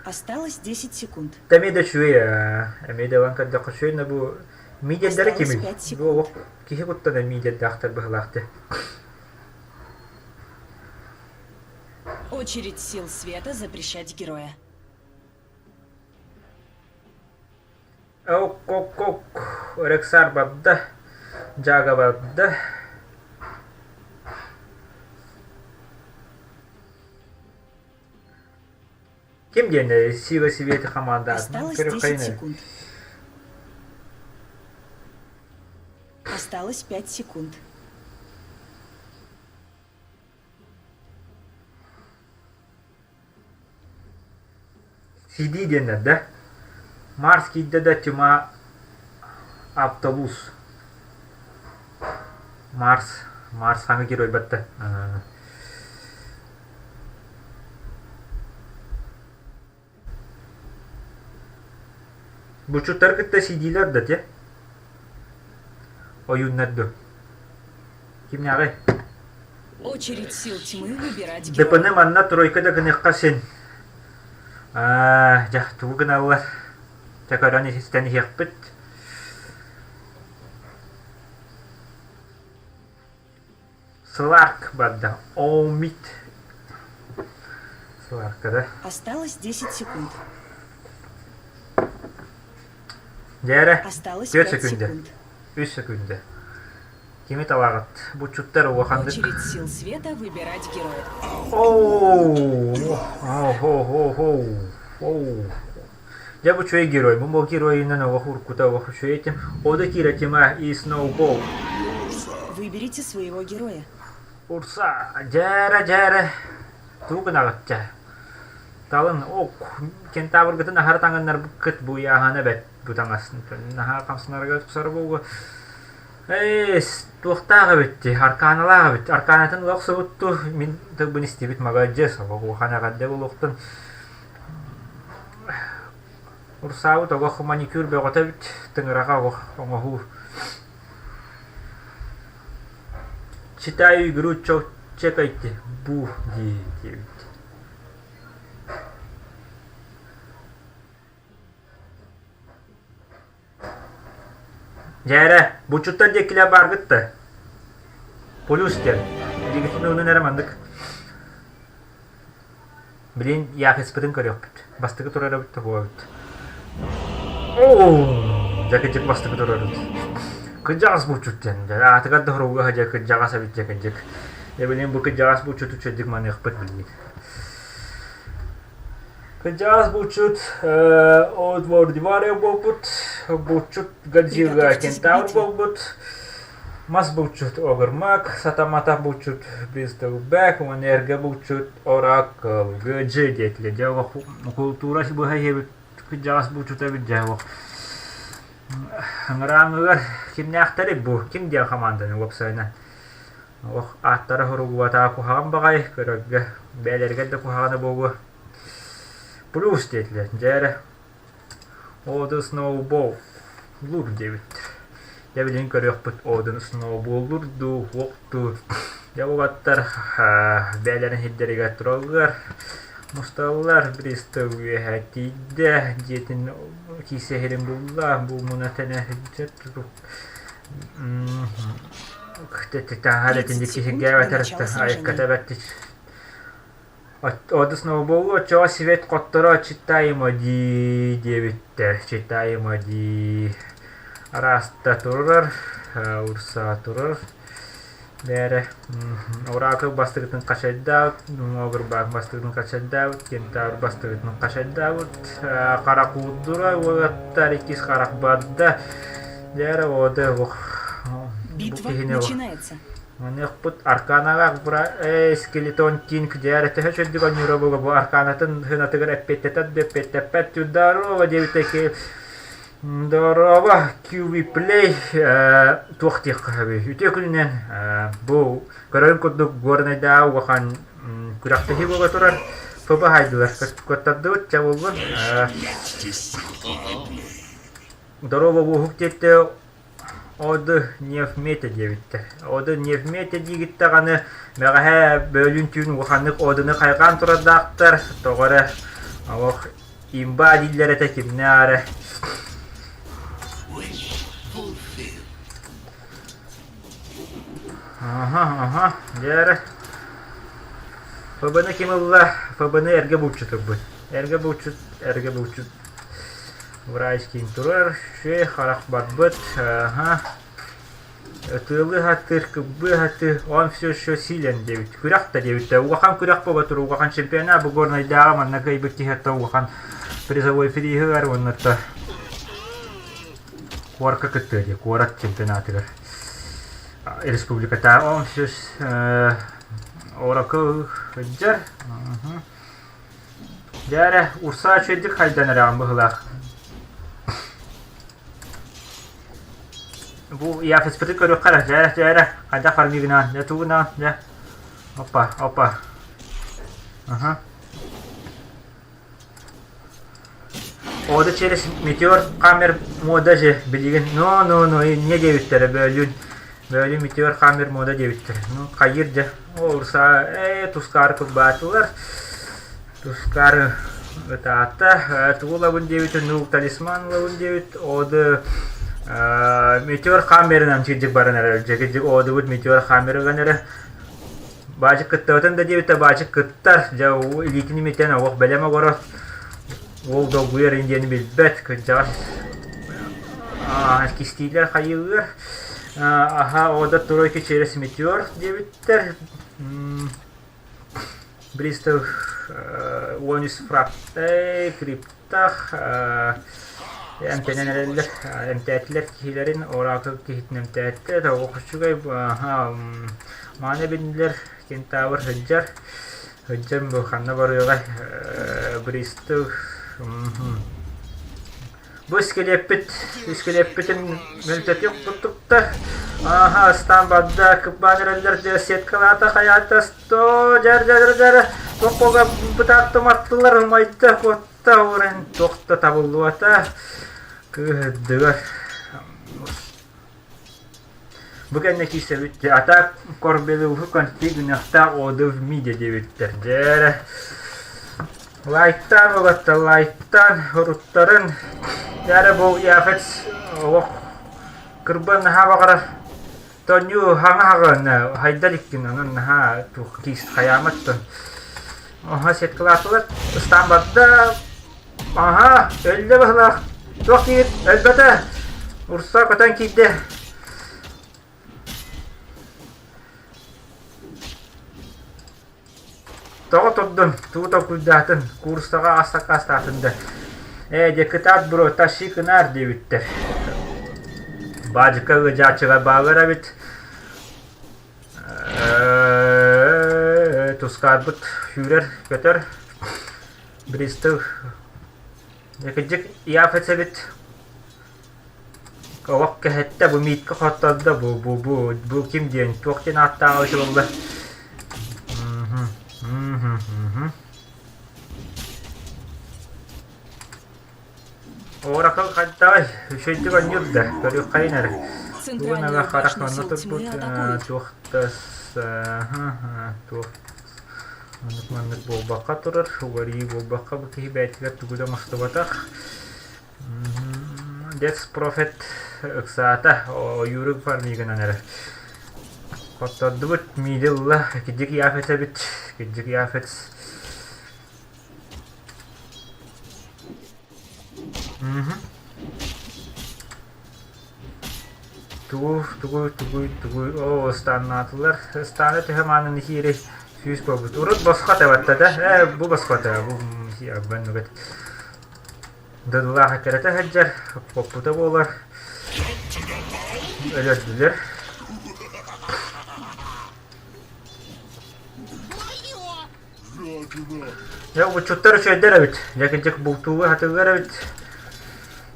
Осталось 10 секунд. Эмиэ да үчүгэй ээ. Эмиэ да ылан көрдөххө үчүгэй, но бу мидердэрэ Осталось кимий? 5 Бу секунд. олох киһи куттана мидердаахтар быһылаахты. Очередь сил света запрещать героя. Ок-ок-ок, Рексар барда, Жага барда. Ким диэн Сила Свети хамаанда Осталось 10 Украина. секунд. Осталось 5 секунд. Сидии диэннэр да? Марс киирдэ да тьма Автолус. Марс. Марс хаҥа герой батта. Бучуттар кытта сидиилэр да те. Ойууннар ду. Кимнээҕий? Очередь сил тьмы выбирать ДПны героя. манна тройка да гыныахха син. Аа, дьэ, тугу гыналлар? Дьэ, көрөн истэн иһиэхпит. Сларк барда. Оумит. Сларка, да? Осталось 10 секунд. Дьэ эрэ, Осталось 4 5 секүндэ. секунд. 3 секүндэ. Кими талаҕыт? Буччуттар улаханнык Очередь сил света выбирать героя. Оу! О-хо-хо-хо! Оу. Дьэ бу үчүгэй герой. Бу бу геройунан олох уруккута олох үчүгэй этим. Ода киирэ тема и Snowball. Выберите своего героя. Урса, дьээрэ, дьээрэ. Тугу гынаҕыт дьэ? Талын, ок, кентавргытын аһара таҥыннарбыккыт бу ыйааһына бэт бу таҥас. Наһаа хамсанарга тупсара буолуо. Эс, туохтаах эбит дии, арканалаах эбит. Арканатын ыла охсубуттуу, мин тылбын истибит маладьыас, олох улахан эҕэрдэ буолуохтун. Урсаабыт олох маникюр бөҕөтө эбит, тыҥыраҕа олох оҥоһуу. Читаю игру чекайте, бу дии диэбит. Дьээрэ, булчуттар диэкилэр бааргыт да? Плюс диэн. Илиигитин уунан эрэ маннык. Билин Яфиспытын көрүөхпүт. Бастакы турар эбит туһуобут. Оо, дьэ кырдьык бастакы турар эбит. Кырдьаҕас булчут диэн. Дьэ, аатыгар да хоруга сылдьар кырдьаҕас эбит дьэ кырдьык. Дьэ билин бу кырдьаҕас булчуту үчүгэйдик маныахпыт билигин. Кырдьаҕас булчут Одвордиварио буолбут, булчут Годзилла Приготовьтесь к Кентавр битве. буолбут, мас булчут Огырмак, сатамата булчут Бристолбэк уонна эргэ булчут Оракл ГДЖ диэтилэр. Дьэ олох култуура быһа иһэбит кырдьаҕас булчута эбит дьэ олох. Ыҥырааҥыгар кимнээхтэрий бу? Ким диэн хамаанданы уопсайынан? Олох ааттара суругубатаҕа куһаҕан баҕайы, көрөргө бэйэлэригэр да куһаҕана буолуо. Плюс диэтилэр, дьэ эрэ Одун Сноубол лур диэбиттэр. Дьэ билигин көрүөхпүт Одун Сноуболлур дуу, суох дуу. Дьэ уолаттар бэйэлэрин сирдэригэр тураллар, мусталлар, Бристол үөһэ тиийдэ, дьиэтин киисэ иһирин булла, бу муна тэнэ сылдьар Таһаар 30 итинник секунд до киһиргээбэтэр начала айыкката сражения. бэрт Одус буолуо оччоҕо свет хотторо читаемо дии диэбиттэр читаемо дии араста турар урса турар бээрэ Оракл бастыгытын хачайдаабыт Огурбаак бастыгытын хачайдаабыт Кентавр бастыгытын хачайдаабыт Харах куудура уолаттар иккис харах барда дьээрэ ода бу Битва киһини начинается. Маныахпыт Арканаҕа бура ээ Скелетон Кинг дьээрэ төһө чөлдүк оонньуура буолуо бу Арканатын сыанатыгар эппиэттэтэр да эппиэттэппэт здорово диэбитэ ки Здорово, QV Play туох диэххэ сөбүй? Үтүө күнүнэн бу көрөрүн курдук Горнайдааҕы улахан күрэхтэһии буола турар. ФБ хайдылар кыттардыбыт чэ буоллун. Здорово уоһук диэттэ Оды не в мете диэбиттэр. Оды не в мете диигит даҕаны бэҕэһээ бөөлүүн түүн улаханнык Одыны хайҕаан турардаахтар. Тоҕо эрэ олох имба дииллэр этэ кимнээх эрэ. Аха, аха, дьэ эрэ. ФБ-ны ким ылла? ФБ-ны эргэ булчут ылбыт. Эргэ булчут, эргэ булчут Врачкин турар, үчүгэй харах барбыт, аха. Ытыалыы сатыыр, кыббыы сатыыр, он все еще силен диэбит. Күрэх да диэбиттэр. Улахан күрэх буола турар, улахан чемпионат бу Горнайдааҕы манна кыайбыт киһи улахан призовой прииһыгар уонна куоракка кыттыа дии, куорат чемпионатыгар. Республикатааҕы он все Оракыл сылдьар. Дьэ эрэ, урсаа үчүгэйдик хайдан эрэҕин быһыылаах. Бу Яфиспыты көрүөххэ эрэ, дьэ эрэ, дьэ эрэ, хайдах фармигынаан, дьэ тугунаан, дьэ. Опа, опа. Аха. Ода через метеор камер мода же билигин но но но не диэбиттэрэ бөөлүүн бөөлүүн метеор камер мода диэбиттэрэ ну хайыыр дьэ о урсаа ээ тускаары кылбаатылар тускаары ытаата тугу ылабын диэбит ну талисман ылабын диэбит оды метеор камерынан кирдик баран эрэр дьэ кирдик одубут метеор камерынан эрэ Баачык кыттыбатын да диэбитэ Баачык кыттар, дьэ илиитин имитэн олох бэлэм олорор. Уол долгуйар ин диэни билбэт, кырдьаҕас кистиилэр хайыыллар. Аха, ода тройка через метеор диэбиттэр. Бристов 13 фрактай, криптах эмтэнэн эрэллэр, эмтээтилэр киһилэрин, оракл киһитин эмтээттэ, тоҕо үчүгэй мааны биннилэр, кентавр сылдьар, сылдьан бу ханна барыаҕай, Бристов Бу искилиэппит, искилиэппитин мөлтөтүк туттуктар. Ааха, ыстаан барда, кыппаан эрэллэр дьэ сеткалаата хайаата сто дьэр дьэр дьэр тоххога бытааттым аттылар умайда куотта уран туох да табыллыбата кыыһырдыгар Бу кэннэ киирсэбит дьэ а так корбелуһу конфиг гыныахтаах отзыв мидия диэбиттэр дьэ лайктаан уолаттар лайктаан уруттарын дьэ бу яфец олох кырбан наһаа баҕарар тонньуу хаҥа хаҕын хайда иликкин онон наһаа туох киис хайааматтан оһо сеткалаатылар ыстаан барда Аһаа, өллө быһылаах. Туох диир, өлбөтө. Урса көтөн киирдэ. Тоҕо турдун, тугу толкуйдаатын, кууруссаҕа ас сакаастаатын да. Ээ, дьэ кытаат бро, тащи кынаар диэбиттэр. Баадьыка ыадьааччыга баалар эбит. Тускаарбыт сүүрэр, көтөр. Бристов Кырдьык Яфец эбит олох кэһэттэ бу Митка хоттордо бу бу бу бу ким диэн туох диэн ааттааҕа эбитэ буолла Оракл хайдаҕай үчүгэйдик оонньуур да көрүөххэйин эрэ бүгүн Центральную ага харах башню манна сил турбут тьмы атакуют. туох да туох Маннык маннык буолбакка турар, уларыйыы буолбакка бу киһи бэйэтигэр тугу да оҥостубатах. Death Prophet ыксаата, ойууру фармигынан эрэр. Хоттордубут, мииди ылла, киддик Яфет эбит, киддик Яфет. Тугу, тугу, тугу, тугу, оо, ыстааннаатылар. Ыстаана төһө маанын иһиирэй сүүс буолбут. Урут босхо табатта да, ээ, бу босхо та, бу банныгыт. Додулаах эккирэтэ сылдьар, хоппута буолар. Өлөрдүлэр. Дьэ, булчуттар үчүгэйдэр эбит. Дьэ, кырдьык бултууга сатыыллар эбит.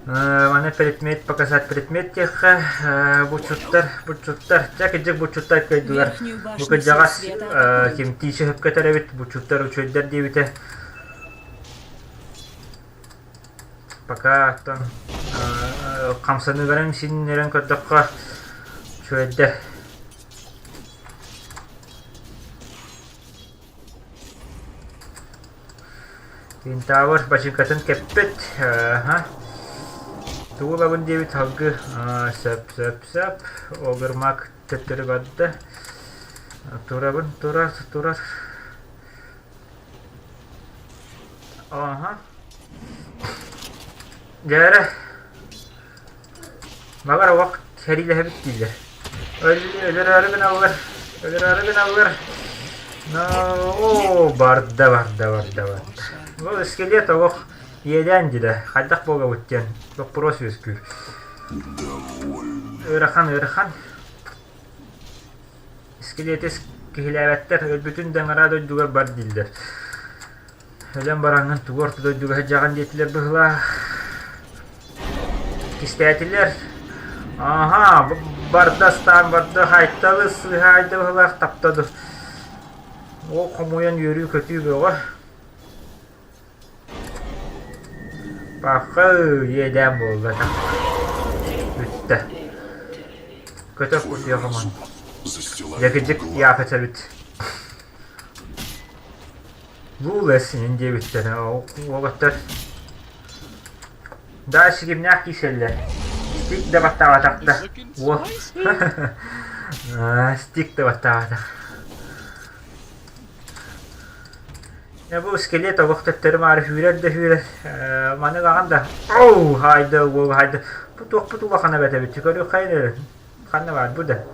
Маны предмет показать предмет диэххэ булчуттар, булчуттар, дьэ, кырдьык булчуттар кыайдылар. Верхнюю Бу башню сил кырдьаҕас света атакуют. кимтиичи сөпкө эбит, булчуттар үчүгэйдэр диэбитэ. Пока оттон хамсаныыларын синнэрэн көрдөххө үчүгэйдэр. Кентавр бачыыҥкатын кэппит. Аһа. Тугу ылабын диэбит салгыы сөп сөп сөп. Огырмак төттөрү барда. Турабын турар турар. Аха. Дьээрэ. Баҕар олох сэриилэһэбит дииллэр. Өлөрөөрү гыналлар, өлөрөөрү гыналлар. Оо, барда, барда, барда, барда. Ол скелет олох иэдээн дилэ. Хайдах буолабыт диэн боппуруос үөскүүр. Ыарахан, ыарахан. Скелети киһилээбэттэр, өлбүтүн да ыҥыраа дойдугар бар дииллэр. Өлөн бараҥҥын тугу орто дойдуга сылдьаҕын диэтилэр быһыылаах. Кистээтилэр. Аһаа, барда астаан барда, хайталы сыыһа айда быһыылаах таптады. Ол хомуйан үөрүү-көтүү бөҕө. Пахха иэдээн буолла Бүттэ. Көтөх кутуйах омон. Дьэкидьик Яфет эбит. Луулес иҥин диэбиттэрэ уолаттар Да силимнээх киирсэллэр. Стик да баттаабатах да уол стик да баттаабатах. Бу скелет олох төттөрү маары сүүрэр да сүүрэр маны ылаҕын да оу хаайда уол хаайда бу туохпут улахан эбэт эбит көрүөххэйин эрэ ханна баар бу да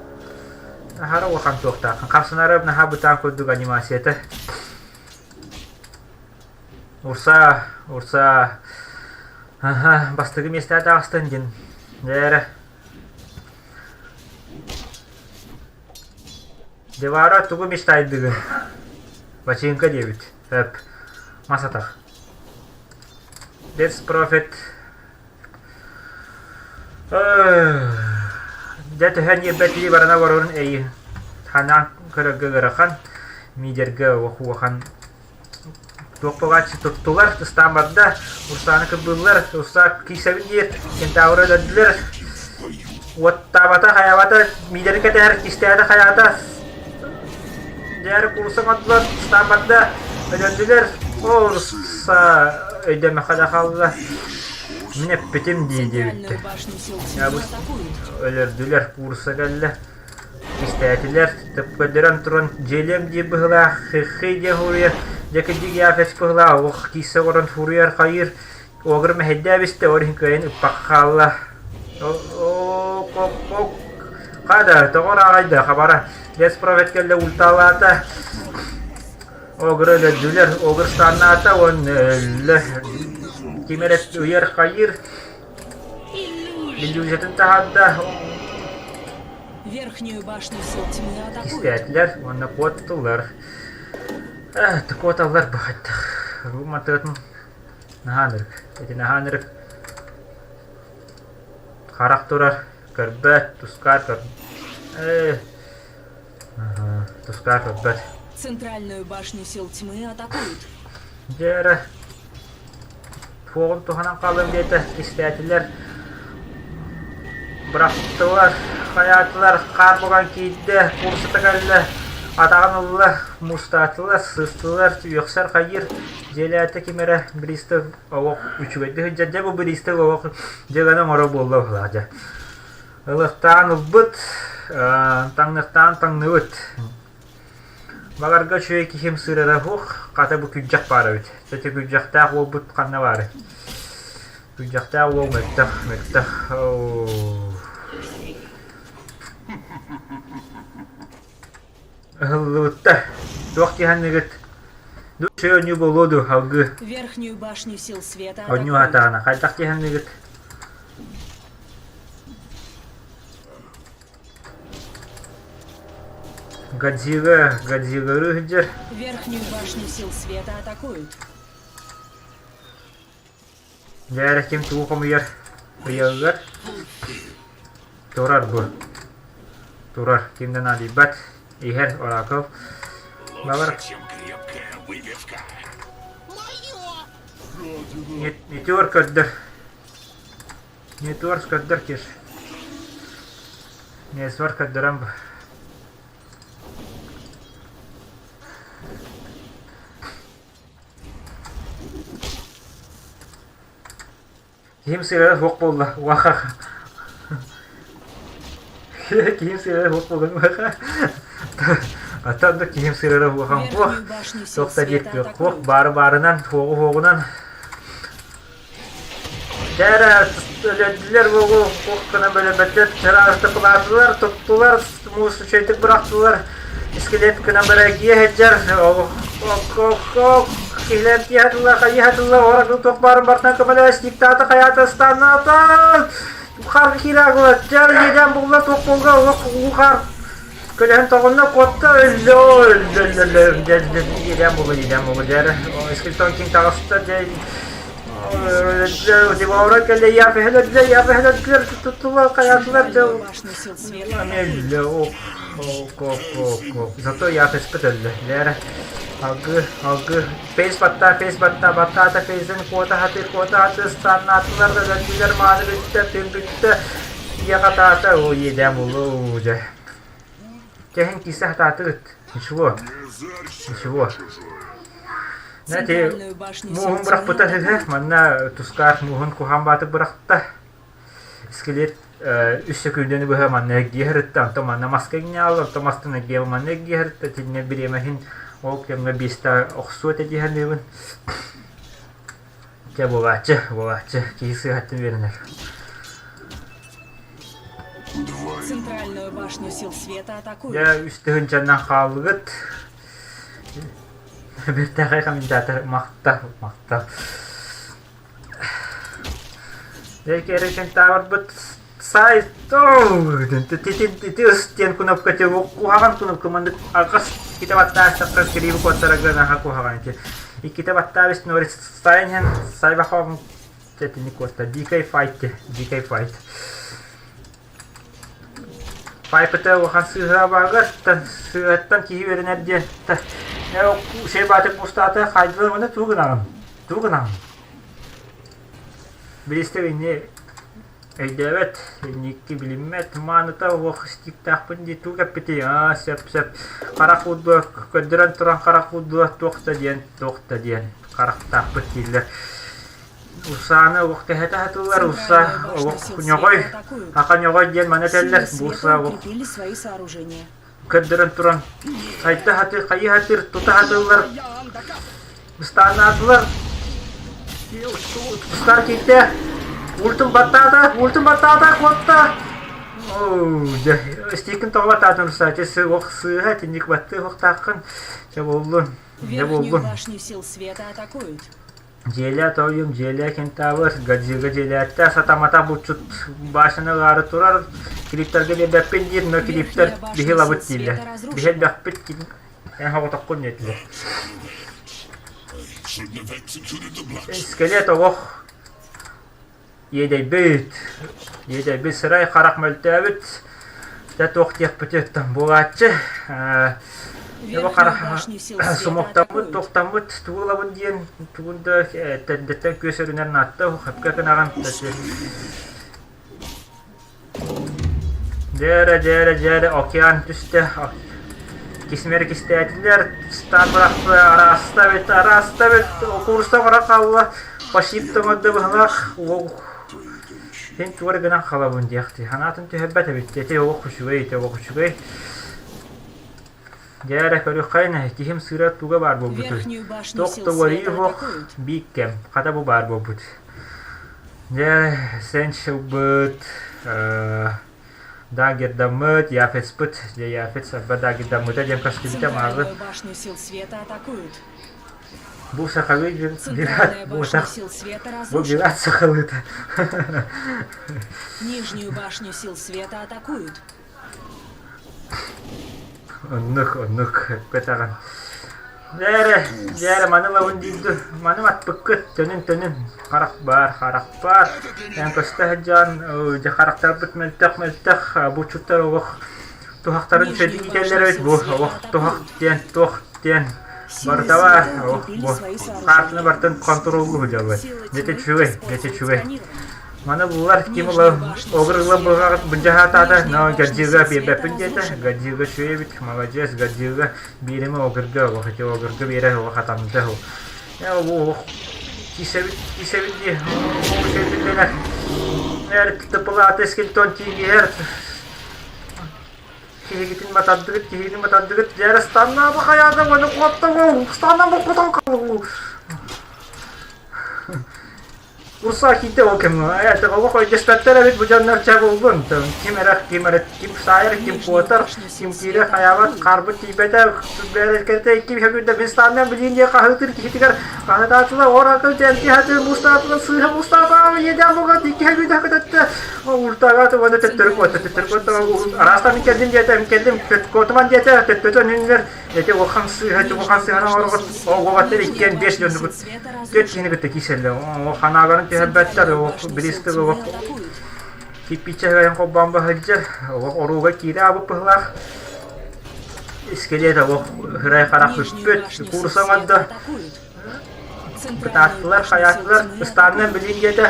аһара улахан туохтаах хамсанара наһаа бытаан курдук анимацията. Урса, Урса, аха, бастакы миэстэ таҕыстын диэн. Дээрэ. Девара тугу мечтайдыгын? Бачыыҥка диэбит. Өп. Мас атах. Death Prophet. Дьэ төһө ньиэрбэтии барана барарын эйи ханаан көрөргө ыарахан, мидергэ улахан туох буолааччы туттулар, ыстаан барда, Урсааны кырбыыллар, Урса киирсэбин диир, кентавры өлөрдүлэр, уоттаабата, хайаабата, мидери кэтэһэр, кистээтэ, хайаата, дьээр курса оҥордулар, ыстаан барда, өлөрдүлэр, ол Урса өйдөмөххө да хаалла. Мин эппитим дии диэбиттэр. Өлөрдүлэр, курса кэллэ. Истээтилэр, төпкөдөрөн туран дьиэлиэм диир быһыылаах, хи-хи диэн суруйар, дьэкидьик Яфец быһыылаах, олох киирсэ олорон суруйар хайыыр, уогур мэһэйдээбистэ, ол иһин кыайан ыппакка хаалла. О-о-о-ок хада, тоҕо ырааҕайда, хабара, Десправет кэллэ ульталаата, Огр өлөрдүлэр, Огр станнаата уонна өллө. Ким эрэ ыйар хайыыр, Иллюзиятын таһаарда. Верхнюю башню сил тьмы атакуют. Истээтилэр уонна куоттулар. Куоталлар быһаттах. Бу матыатын наһаа ынырык. Ити наһаа ынырык. Харах турар, көрбөт, тускаар көр... Э, тускаар көрбөт. Центральную башню сил тьмы атакуют. Дьэ Туоҕун туһанан хаалыам диэтэ, кистээтилэр, бырахтылар, хайаатылар, хаар буган киирдэ, куурусата кэллэ, атаҕын ылла, муустаатылар, сыыстылар, үөхсэр хайыыр, дьиэлээтэ ким эрэ бириистэ олох үчүгэйдик сылдьар, дьэ бу бириистэ олох дьыаланы оҥорор буолла быһыылаах дьэ. Ылыахтаан ылбыт, таҥныахтаан таҥныбыт. Баларга үчүгэй киһим сыырара суох, хата бу күрдьэх баар эбит. Ити күрдьэхтээх уолбут ханна баарый? Күрдьэхтээх уол мөлтөх, мөлтөх. Оо. Ыһыллыбыттар. Туох дии Ду үчүгэй оонньуу буолуо дуу, алгыы. Верхнюю башню сил света Оонньуу атакуют. хатаҕына хайдах дии Годзилла, Годзиллары сылдьар. Верхнюю башню сил света атакуют. Дьэ ким тугу хомуйар ыйаллар. Турар бу. Турар. Ким да наадыйбат. Иһэр Оракл. Балар Лучше, чем крепкая выпивка. Метеор көрдөр. Метеор көрдөр кеш. Метеор көрдөрөн бу. Киһим сыыһа суох буолла. Уаха. Киһим сыыһа суох буолла. Оттон да киһим сыыһа уохан суох. Верхнюю башню сил Туох да диир света кыах суох. атакуют. Баары баарынан, суоҕу суоҕунан. Дьэ эрэ, өлөрдүлэр буолуо, туох гынан бөлөбөттөр, чараастык кылаатылар, туттулар, муус үчүгэйдик бырахтылар, скелет гынан бэрэгиэ сылдьар, ок-ок-ок, киһилэр тиэхэтылла, хайыһатылла, оракыл туох баарын бартан көмөлөс, диктата хайаата станната, хаар киирэ агыла, дьэр иэдээн булла, туох буолга, олох уу хаар көлөһөн тоҕунна, куотта, өллө, өллө, өллө, өллө, иэдээн буолла, иэдээн буолла, дьэр, скелетон киҥ таҕыста, дьэ, Диваура кэллэ, я фэһэлэрдэ, я фэһэлэрдилэр, туттулар, хайаатылар, Центральную башню сил света атакуют. Өллө, ок, ок, ок, ок. Зато я фэспит өллө. Лера, алгы, алгы. Фейс батта, фейс батта, баттаата фейсин куота хатыр, куота хатыр, станнаатылар, өлөрдүлэр, мааны бүттэ, тын бүттэ. Ийэ хатаата, о, иэдээн буллу, дьэ. Кэһин кисе хатаатыгыт. Ничего, ничего. Знаете, Центральную башню сил мууһун тьмы бырахпыта үһү. атакуют. Манна тускаах мууһун куһаан баатык бырахта. Скелет үс сөкүүндэни быһа манна эргийэ сырытта, онтон манна маска иҥнээл, онтон мастан эргийэ манна эргийэ сырытта. Итиннэ бириэмэһин ол кэмҥэ биэстэ охсуо этэ дии саныыбын. Дьэ буолааччы, буолааччы, киһи сыыһаттан үөрэнэр. Центральную башню сил света атакуют. Дьэ үс тыһыынчаннан хааллыгыт. Бэртээхэй комментатор махтал, махтал. Дьэ кентаврбыт сайт ити ыс диэн кнопка куһаҕан кнопка маннык аҕыс иккитэ баттаастахха кирииби куоттарарга наһаа куһаҕан ити иккитэ баттаабыс нори сайын иһэн сайбахоҕун тэтини куотта дикай файт дикай файт Пайпыта улахан сыыһа сыыһаттан киһи үөрэнэр диэн сир баатык бустаата хайдылар уонна тугу гынаҕын тугу гынаҕын Биристэр инни өйдөөбөт, инники билиммэт, мааныта уох стиктаахпын дии тугу кэппитий аа сөп сөп харах курдуга көрдөрөн туран харах курдуга туох да диэн туох да диэн харахтаахпыт дииллэр Усааны олох тэһэтэ сатыыллар, уса Центральную башню олох сил ньоҕой, света атакуют. аха ньоҕой диэн маны Силы этэллэр, бу света уса олох укрепили свои сооружения. көрдөрөн туран хайда сатыыр, хайыы сатыыр, тута сатыыллар, ыстааннаатылар, ыстаан киирдэ, ультун баттаата, ультун баттаата, куотта. Оо, дьэ, стикин тоҕо баттаатын кстати, ох сыыһа, итинник баттыы уохтааххын, дьэ буоллун, дьэ Верхнюю буоллун. башню сил света атакуют. Дьиэлээ тоойуом, дьиэлээ кентавр, Годзилла дьиэлээттэ, сатамата булчут башняны ылаары турар, клиптэргэ биэрбэппин диир, но клиптэр Верхняя биһи башня сил ылабыт дииллэр. света Биһи разрушена. элбэхпит, эн соҕотоххун диэтилэр. Shouldn't have executed the black Скелет олох иэдэйбит, иэдэйбит сырай харах мөлтөөбүт, дьэ туох диэхпититтэн буолааччы. Бу Верхнюю харах башню сил света сумуктаммыт, атакуют. тохтаммыт тугу ылабын диэн тугун да тэрдэттэн күөс өрүнэр наатта хөпкө гынаҕын Дьээрэ, дьээрэ, дьээрэ, океан түстэ. Кисмэри кистээтилэр, стан бырахта, араста эбит, араста эбит, куурса бара хаалла, пасип тоҥордо быһылаах, син тугу эрэ гынан халабын диэхтии. Санаатын түһэрбэт эбит, ити олох үчүгэй, ити олох үчүгэй. Дьээрэ, көрүөххэйин, киһим сыыра туга баар буолбутуй? Верхнюю башню Туох сил да уларыйыы света суох, атакуют. биир кэм, хата бу баар буолбут. Дьэ, сенч ылбыт, дагердаммыт, Яфецпыт, дьэ Яфец арба дагердаммыта диэн көстүбүтэ мааҕы. Центральную башню сил света атакуют. Бу сахалыы Центральная бират бу башня сах сил света бу разрушена. бират сахалыыта. Нижнюю башню сил света атакуют. Оннук, оннук, көтөҕөн. Дьээрэ, дьээрэ, маны ылабын диир маны матпыккыт, төнүн, төнүн, харах баар, харах баар. Эн көстө сылдьан, дьэ харахтарбыт мөлтөх, мөлтөх, булчуттар олох туһахтарын Нижнюю үчүгэйдик башню иитэллэр эбит сил бу, света олох туһах атакуют. диэн, туох диэн Силы барыта баар, света олох укрепили бу свои хаартыны сооружения. барытын хонтуруоллуу сылдьаллар. Силы Дьэ тьмы үчүгэй, дьэ используют үчүгэй. сканирование. Маны буллар ким Нижнюю ыла башню огр сил ыла света быһаҕыт атакуют. былдьаһаатаата, Нижняя но башня Гаджига сил света биэрбэппин диэтэ. разрушена. Гаджига үчүгэй молодец, Гаджига биэримэ огрга олох ити огрга биэрэр олох атамда ол. Э олох кисэбит кисэбит дии ол Эр тыпылааты скелетон тиийэр киһигитин батардыгыт киһигитин батардыгыт дьэ станна хайаата уону куоттаҕу станна бокутан қалу Урса киирдэ ол кэмҥэ ээ олох өйдөспөттөр эбит бу дьоннор чэ булгун ким эрэ ким эрэ ким саайар ким Нижнюю куотар башню ким сил киирэ света хайаабат атакуют. хаарбыт тиийбэтэ бэрэкэтэ икки сөкүүндэ мин станным билиин диэн хаһыытыр киһитигэр хаһытаатылар оракыл дьэнти хаты мустаатылар сыыһа мустаатаа иэдээн бугат икки сөкүүндэ көтөттө уртагаат уонна төттөрү куотта Центральную төттөрү башню куотта сил тьмы араастан мин атакуют. кэллим диэтэ мин кэллим куотуман диэтэ төттөтө өнүннэр Эти улахан сыыһа улахан Нижнюю сыыһанан башню оҥорбут сил ол света. уолаттар Нижняя иккиэн биэс башня сил дьоннубут света түөрт киһини разрушена. кытта киирсэллэр. О, ханааларын түһэрбэттэр, Центральную ол башню сил бириистик тьмы олох атакуют. кирпииччэ үһүөн холбоон баһыдьыр, олох орууга киирэ аабыт быһылаах. Скелет олох ырай харах Нижнюю бүппүт, башню сил куурса света оҥордо. атакуют. Центральную Бытааттылар, башню сил хайаатылар, тьмы ыстаанынан атакуют. билин диэтэ.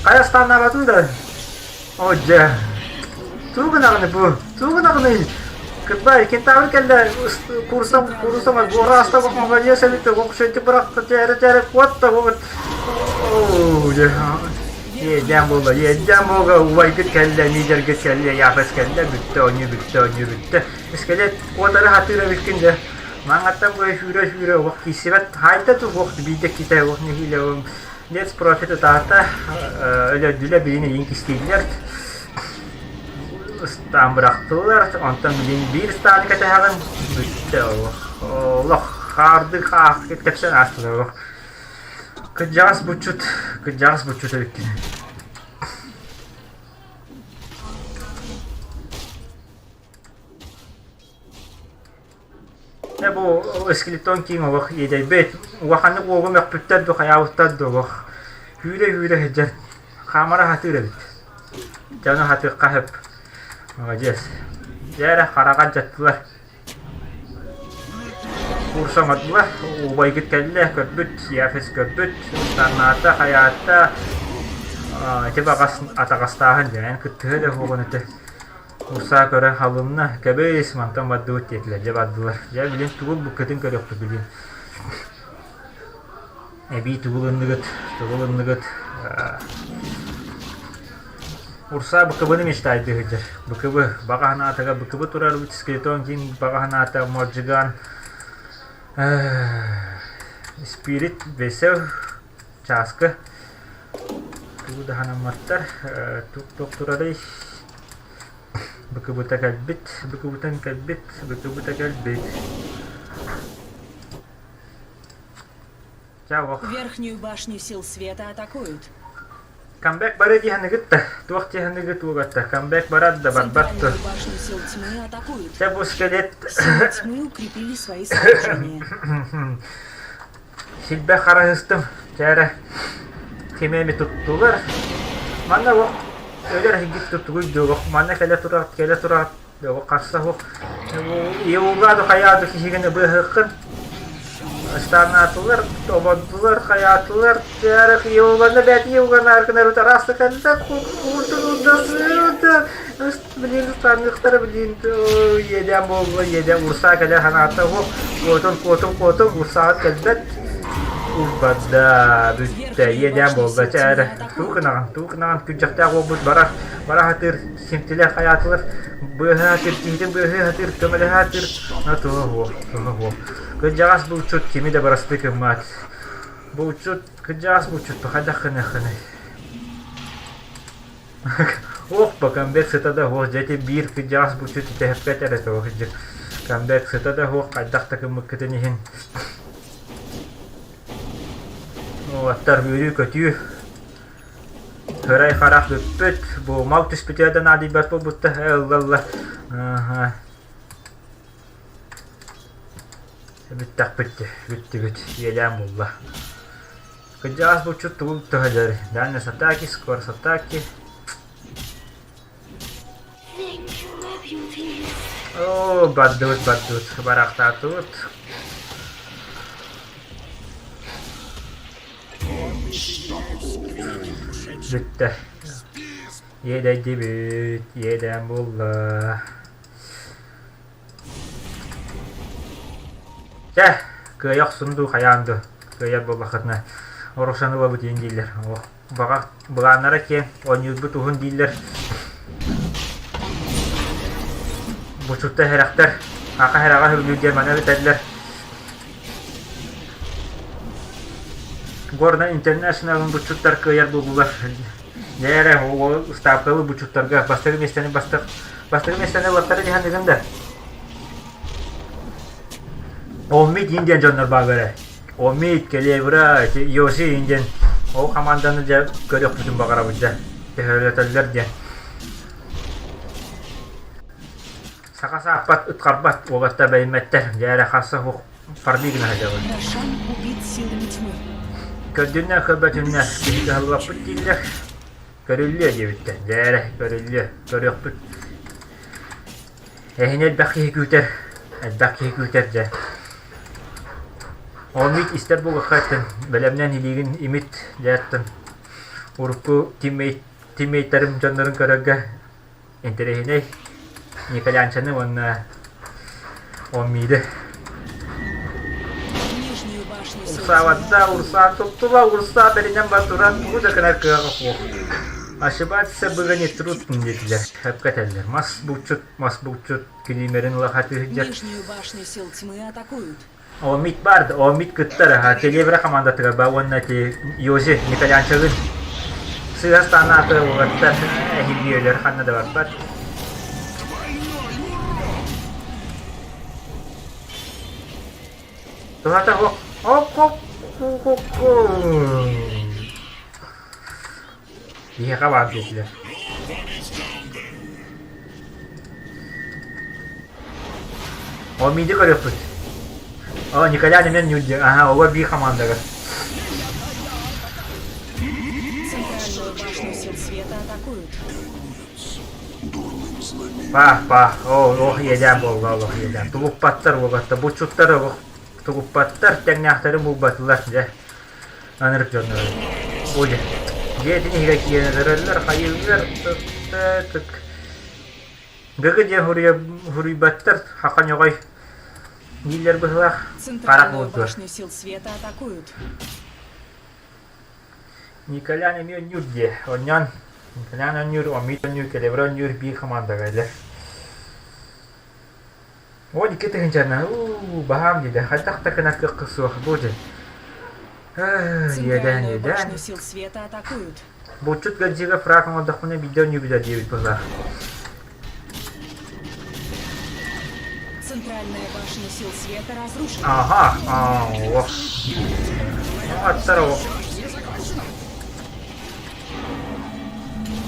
Хайа ыстааннаабатын да? Оо дьэ, тугу гынаҕыный бу? Тугу гынаҕыный? Кырбай, кентавр кэллэ, курсам, Центральную курсам, башню гора сил аста тьмы молодец атакуют. эбит, охшойты бырахта, тээрэ тээрэ куотта, вот. Оо дьэ, Верхнюю иэдээн буолла, башню сил иэдээн тьмы буолла, атакуют. убайгыт кэллэ, лидергит кэллэ, япес кэллэ, бүттэ, оонньуу бүттэ, оонньуу бүттэ. Скелет куотары хатыыр эбиккин дьэ. Маҥаттан бу сүүрэ-сүүрэ олох киирсибэт, хайда туох биирдэ китай олох нэһиилэ Let's Profit ытаата, өлөрдүлэр, билин илин кистииллэр, ыстаан бырахтылар, онтон билин биир ыстааны кэтэһэҕин, бүттэ олох. Олох. Хаарды хаах тэпсэн аастылар. Кырдьаҕас булчут, кырдьаҕас булчут эбиккин. Дьэ бу скелетон киин олох иэдэйбит. Улаханнык уолу мөхпүттэр дуу, хайаабыттар дуу олох үүрэ-үүрэ сылдьар. Хаамара сатыыр эбит. Дьэ ону сатыахха сөп. Молодец. Дьэ эрэ хараҕа алдьаттылар. Курса оҥордулар. Убайгыт кэллэ, көрбүт, Яфис көрбүт. Санаата, хайаата. Ити баҕас атаҕастааһын дьэ, кыттыһа да суоҕун этэ. Урсаа көрөн халынна, кэбис, мантан бардыбыт диэтилэр, дьэ бардылар. Дьэ билин тугу ылбыккытын көрүөхпүт билин. Эбии тугу ылынныгыт, тугу ылынныгыт. Урсаа БКБ-ны мечтайдыы сылдьар. БКБ баҕа санаатыгар БКБ турар скелетон киин баҕа санаата Морджиган Спирит Весел чааскы тугу да санамматтар туох турарый Быкыбыта кэлбит, быкыбытан кэлбит, быкыбыта кэлбит. Чэ, ох. Верхнюю башню сил света атакуют. Камбэк бары диэханыгыт да, туох диэханыгыт уогатта, камбэк барар да барбат да. Центральную башню сил тьмы атакуют. Чэ, бу скелет... Силы тьмы укрепили свои сооружения. Силбэх хараһыстым, чэ эрэ, кими эмит туттулар. Манна олох өлөр иһигит туттугуй дуу, олох манна кэлэ турар, кэлэ турар, олох харса суох. Иулаа ду хайаа ду киһигин быыһыаххын. Ыстаанаатылар, обордулар, хайаатылар, чэ эрэ иуланна бэт иуланаар гынар араас да кэллэ, Блин, ыстааныахтара, блин, иэдээн буолла, иэдээн урсаа кэлэр санаата уох, куотун, куотун, куотун, урсааҕыт кэлбэт. Урбарда, бүттэ, Верхнюю иэдээн башню буолла, сил чэ тьмы эрэ, туу атакуют. гынаҕын, туу гынаҕын, күрдьэхтээх уолбут барар, бара сатыыр, симтилэр хайаатылар, быыһа сатыыр, киһитин быыһыы сатыыр, көмөлөһө сатыыр, но туһа суох, туһа суох. Кырдьаҕас булчут кими да бырастыы гыммат. Булчут, кырдьаҕас булчут, хайдах гыныаххыный? Ох, камбэк сыта да суох, дьэ ити биир кырдьаҕас булчут итэһэппэт эрэ тоҕо кырдьык. Камбэк сыта да суох, хайдах да гыммыккытын иһин. Уолаттар үөрүү-көтүү. Ырай харах бүппүт, бу мал түспүтүгэр да наадыйбат буолбуттар, ээ ылла-ылла. Аһа. Бүттэхпит, бүттүбүт, иэдээн булла. Кырдьаҕас булчут тугу төһөлөр? Дальность атаки, скорость атаки. Оо, бардыбыт, бардыбыт, бараахтаатыбыт. Бүттэ. Иэдэйдибит, иэдээн буолла. Чэ, кыайа охсун дуу, хайаан дуу, кыайар буоллаххытына, Орошаны ылабыт диэн дииллэр. О, баҕар, былааннара киэҥ, оонньуурбут уһун дииллэр. Бучутта эһэрэхтэр, аха эһэрэҕэ сөбүлүүр диэн маны этэллэр. Горнай Интернешналын буччуттар кыайар буоллулар. Дьэ эрэ, ол ыстаапкалы буччуттарга бастакы миэстэни бастак Бастакы миэстэни ылаттара дьаһаныгын да. Оммит иин диэн дьоннор бааллар ээ. Оммит, Келебра, Йоси иин диэн ол хамаанданы дьэ көрүөхпүтүн баҕарабыт дьэ. Төһөлөтөллөр диэн. Саха сааппат, ытхарбат, уолаттар бэриммэттэр. Дьэ эрэ харса суох фарби гына сылдьабыт. Рошан убит силами тьмы. Көрдүннэр, көрбөтүннэр, киһи кыһаллыбаппыт дииллэр. Көрүллүө диэбиттэр. Дьэ эрэ, көрүллүө, көрүөхпүт. Эһини элбэх киһи күүтэр, элбэх киһи күүтэр дьэ. Ол истэр буолуохха эттин, бэлэмнэн илиигин имит дьэ эттин. Урукку тиммейт, тиммейттэрим дьоннорун көрөргө интэриэһинэй Николянчаны уонна Оммиды. Нижнюю башню сил Урсаабатта, урсаан туттула, урсаа бэринэн бар туран тугу да гынар кыаҕа суох. Ошибаться было не трудно диэтилэр, сөпкө этэллэр. Мас булчут, мас булчут килиимэрин ыла сатыы сылдьар. Нижнюю башню сил тьмы атакуют. Омит баар да, Омит кыттар, аха, Келебра хамаандатыгар баар уонна ити Йози Николянчагын сыыһа станааты уолаттар эһиги ханна да барбат. Туһата суох. Биһиэхэ баар диэтилэр. О, миди көрүөхпүт. О, Николян эмиэ ньүлдьэ. Аха, оҕо биир хамаандага. Центральную башню сил света атакуют. Пах, пах, о, ох иэдээн буолла, олох иэдээн. Тулуппаттар уолаттар, буччуттар олох тулуппаттар, тэҥнээхтэрин булбатылар, дьэ. Анырык дьоннор. Бу дьэ. Дьиэтин иһигэр киирэн өлөрөллөр, хайыыллар, тык. Гыгы диэн хуруйбаттар, хака ньоҕой дииллэр быһылаах. Харах Центральную буолдуар. башню сил света атакуют. Николян эмиэ онньуур диэ. Онньоон Николян онньуур, Омит онньуур, Келебра онньуур биир хамаандаҕа илэр. 12 тыһыынчанан уу баһаам диде. Хайдах да гына кыахха суох бу дьэ. Иэдээн, Центральную иэдээн. башню сил света атакуют. Булчут Гаджига фраг оҥордохпуна биирдэ онньуубута диэбит быһыылаах. Центральная башня сил света разрушена. Ага, аа, Аттар о.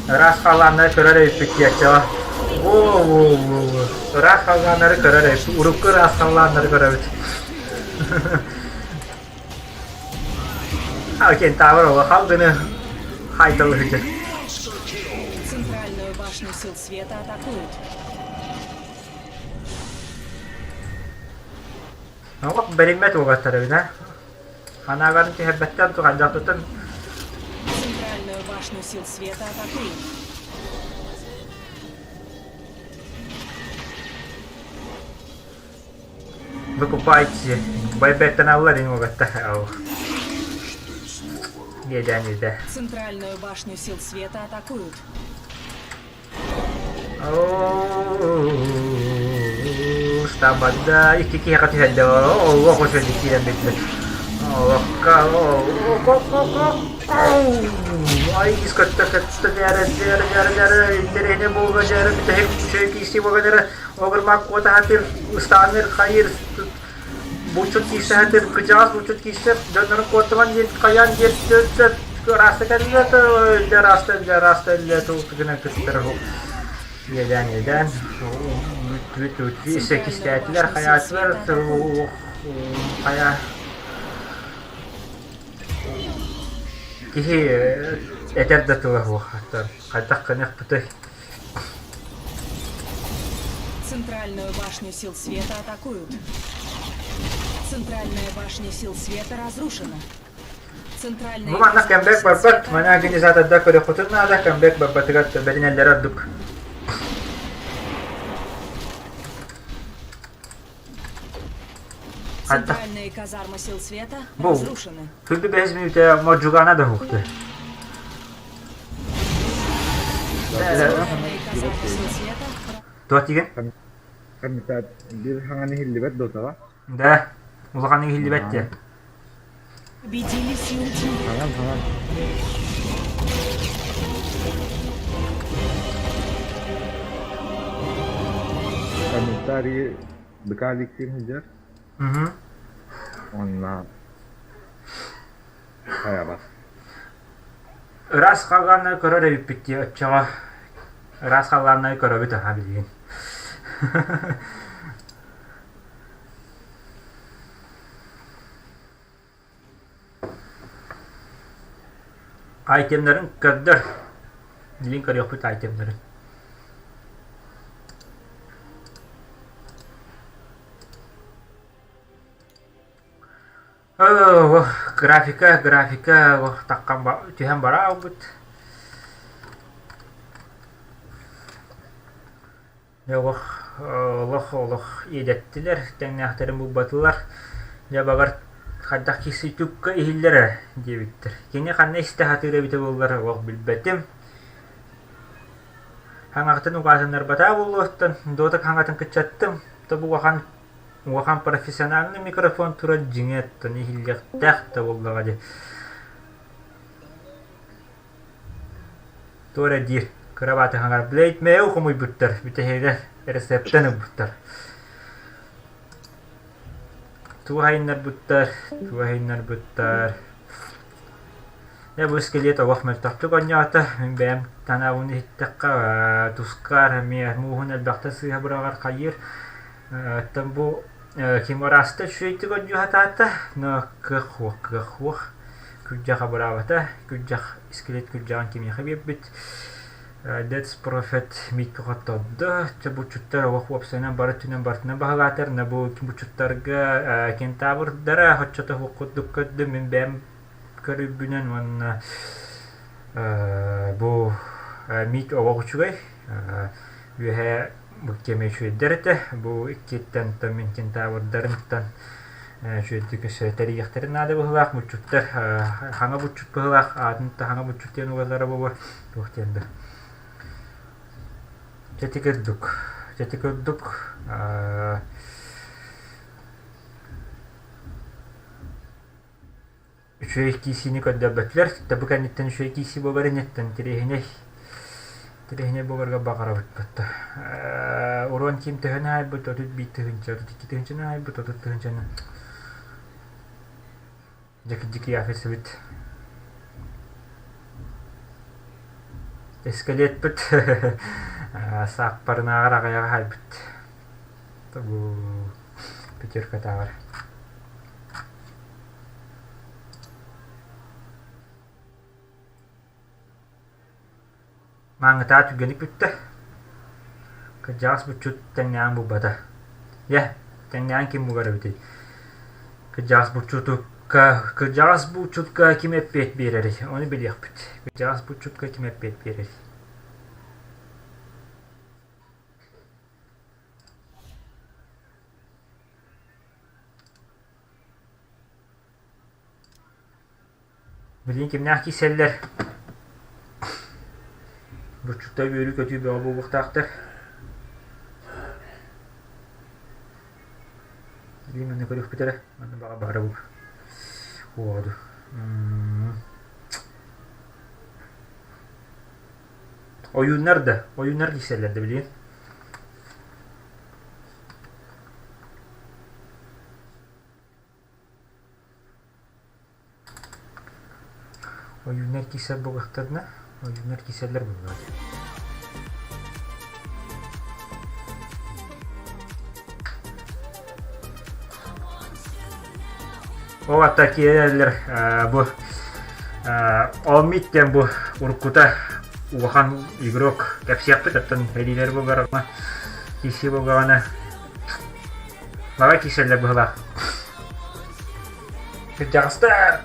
Ыраас халлааннары көрөр эбиппит диэччэҕэ. Оо, ыраас халлааннары көрөр эбиппит. Урукку ыраас халлааннары көрөбүт. А, кентавр оҕо хал гыны хайталыһыдьа. Центральную башню сил света атакуют. Олох бэриммэт уолаттар эбит, а? Анаабарын түһэрбэттэр туһанньахтытын Центральную башню сил света атакуют. Выкупайте. Байбеттен аллар ин уолаттар. Иэдээн иэдэ. Центральную башню сил света атакуют. Штабада икки киһиэхэ түһэрдэ олох үчүгэйдик киирэн биэрдилэр олохка ай көттө көттө дьээрэ дьээрэ дьээрэ дьээрэ интэриэһинэй буолла дьээрэ бүтэһик үчүгэй киирсии буолла дьээрэ огурмаак куота сатыыр ыстаанныыр хайыыр булчут киирсэ сатыыр кырдьаҕас булчут киирсэр дьоннорун куоттаман диэн хайаан диэн ыраста кэллэ өллө ыраста өллө ыраста өллө гынан кыттар иэдээн иэдээн сэкистээтилэр хайаатылар хайа киһи этэр да тыла суох хайдах гыныахпытый Центральную башню сил света атакуют. Центральная башня сил света разрушена. Центральная Бу манна кэмбэк барбат, маны организатордар көрүөххүтүн наада, кэмбэк барбатыгар бэринэллэрэ ордук. Центральные казармы сил света Бу разрушены. Күндү бэһис мүнүүтэ модьугаана да уһукту. Центральные казармы сил света Туох диигин? Комитет биир хаҥан иһиллибэт дуотаҕа? Да, улаханнык иһиллибэт диэ. Победили силы тьмы. Хаҥан хаҥан. Комментарий быкааликтыыр сылдьар. Мгм. Уонна хайабас. Ыраас халлааннары көрөр эбиппит дии оччоҕо. Ыраас халлааннары көрөбүт аха билигин. Айтемнарын көрдөр. Билин көрүөхпүт айтемнарын. Оо, графика, графика, таххан түһэн бара албыт. Дьэ олох олох олох иэдэттилэр, тэҥнээхтэрин булбатылар. Дьэ баҕар хайдах киирсийдиккэ иһиллэр эрэ диэбиттэр. Кини ханна истэ сатыыр эбитэ буоллар олох билбэтим. Хаҥаҕытын угаатыннарбатаа буолуоттан, Дотак хаҥатын кыччаттым. То бу улахан улахан профессиональный микрофон турар дьиҥэ оттон иһиллиэхтээх да буоллаҕа дии. Туох эрэ диир, кырабаатыһаҥар Блейд Мэйл хомуйбуттар, бүтэһигэр рецептэн ылбыттар. Туһайыннарбыттар, туһайыннарбыттар. Дьэ бу скелет олох мөлтөхтүк оонньоото. Мин бэйэм танаабын иһиттэххэ, тускар эмиэ мууһун элбэхтэ сыыһа быраҕар хайыыр. Оттон бу Кимораста үчүгэйдик оонньуу сатаата, но кыах суох, кыах суох. Күрдьэх абыраабата, күрдьэх скелет күрдьэҕин кимиэхэ биэрбит. Death Prophet мииккэ хоттордо. Чэ булчуттар олох уопсайынан бары өттүнэн барытынан баһылаатар. На бу булчуттарга кентаврдара оччото суох курдук көрдүм. Мин бэйэм көрүүбүнэн уонна бу миик олох үчүгэй. Үөһээ бу кэми үчүгэйдэр этэ. Бу иккиттэн мин кентаврдарыттан үчүгэйдик өссө тэрийиэхтэрин наада быһыылаах. Булчуттар хаҥа булчут быһыылаах аатын хаҥа булчут диэн угаллара буолуо. Туох диэн да. Дьэ ити курдук. Дьэ ити курдук үчүгэй киисиини көрдөрбөтүлэр. Да бу кэнниттэн үчүгэй киисии буолар инниттэн интэриэһинэй интэриэһинэй буоларга баҕарабыт батта. Урон ким төһөнү аайбыт 31 тыһыынча, 32 тыһыынчаны аайбыт, 30 тыһыынчаны. Дьэкидьики яфисыбыт. Эскелетпит сааппарынааҕар аҕыйаҕы аһайбыт. Бу пятеркатааҕар. Мааҥҥытаа түргэнник бүттэ. Кырдьаҕас булчут тэҥнээҕин булбата. Дьэ, тэҥнээҕин ким булар эбитий? Кырдьаҕас булчутукка, кырдьаҕас булчутка ким эппиэт биэрэрий? Ону билиэхпит. Кырдьаҕас булчутка ким эппиэт биэрэрий? Билигин кимнээх киирсэллэр? Буччуттар үөрүү-көтүү бөҕө буолуохтаахтар. Билигин манна көрүөхпүт эрэ. Манна баҕа баара бу. Уоду. Ойууннар да, ойууннар киирсэллэр да билигин. Ойууннар киирсэр буоллахтарына, ойууннар киирсэллэр буоллаҕа дии. Ол атта киирэллэр бу Алмит диэн бу уруккута улахан игрок кэпсиэхпит оттон элиилэр буоллаҕына киирсии буоллаҕына баҕа киирсэллэр быһыылаах Кырдьаҕастар!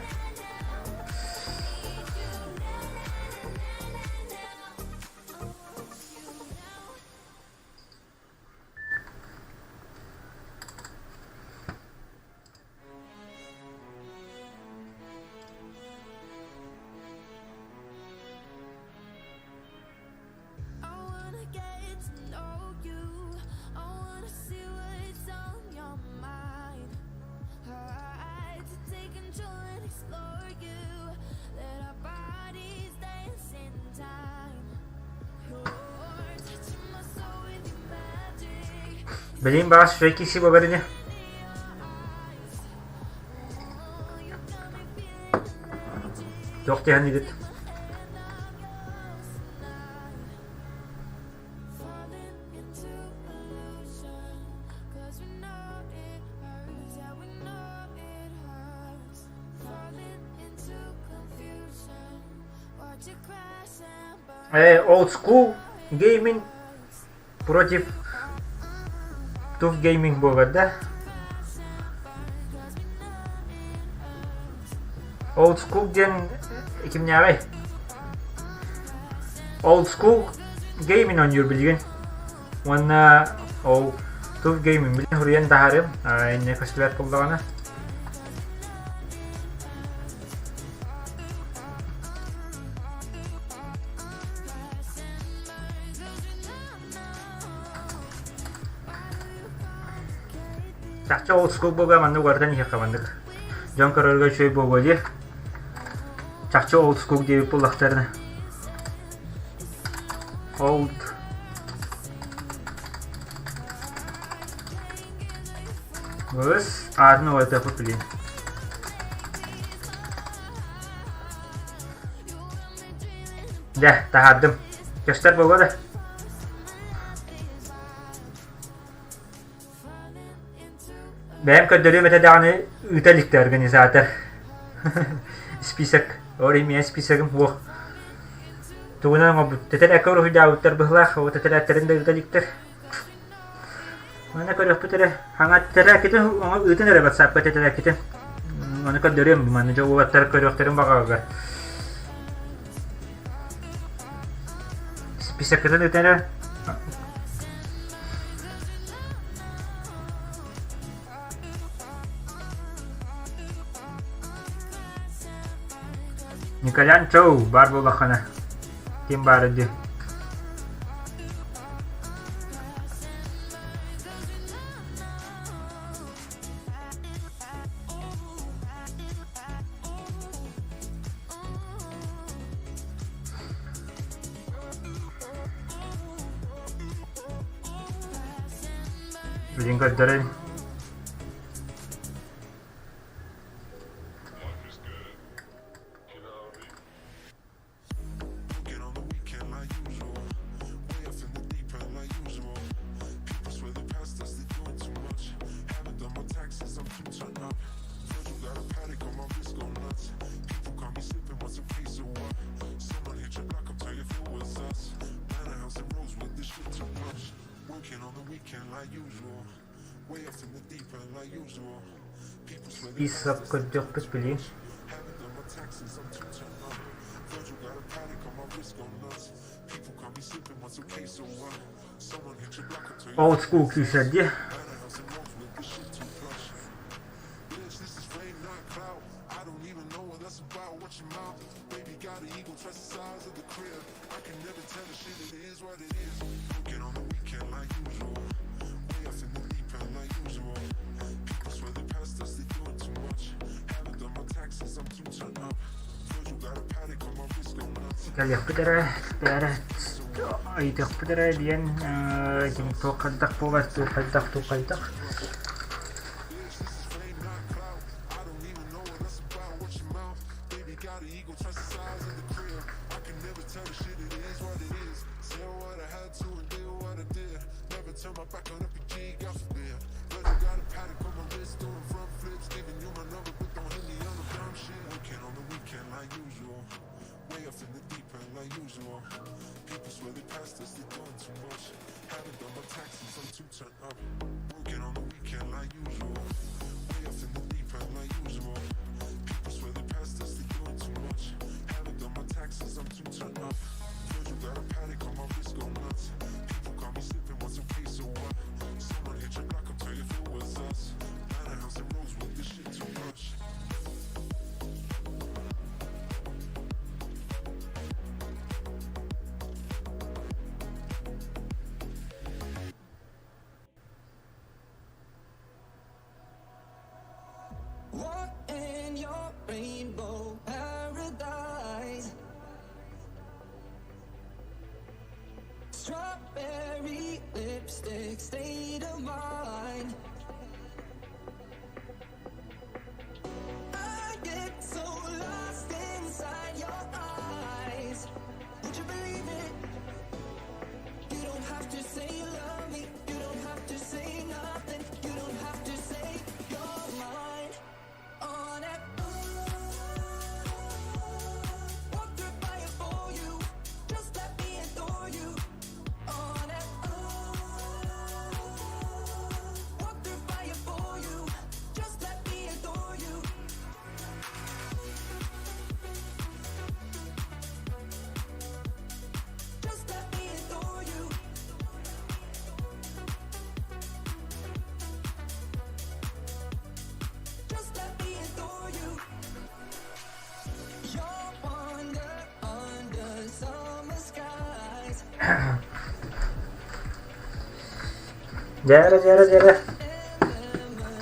Билигин баҕас үчүгэй киирсии буолар ини. Туох диэхиниигит? Old School Gaming против Туф Gaming буолар да? Old School диэн кимнээҕий? Old School Gaming оонньуур билигин. Уонна ол Туф Gaming билин суруйан таһаарыам, инньэ көстүбэт буоллаҕына. Чахчы old school буолуо маннык уларытан иһиэххэ маннык. Дьон көрөргө үчүгэй буолуо дии. Чахчы old school диэбит буоллахтарына. Old Быс, аатын уларытыахпыт билигин. Дьэ, таһаардым. Көстөр буолуо да? Бэйэм көрдөрүөм этэ даҕаны ыыта иликтэ организатор. Список. Ол иһин списогым суох. Тугунан оҥорбут тэтэрээккэ уруһуйдаабыттар быһыылаах, ол тэтэрээттэрин да ыыта иликтэр. Манна көрүөхпүт эрэ. Хаҥа тэтэрээккитин ыытын эрэ ватсапка тэтэрээккитин. Ону көрдөрүөм, манна дьэ уолаттар көрүөхтэрин баҕараллар. Списоккытын ыытан эрэ. Николян Чоу баар буоллаххына ким баара дии Билин көрдөрөн. Список көрдөхпүт билин. Old school киирсэр дии. Кэлиэхпит эрэ, бээрэ ыйытыахпыт эрэ диэн ким туох хайдах буолар, туох хайдах, туох хайдах. Дьээрэ, дьээрэ, дьээрэ.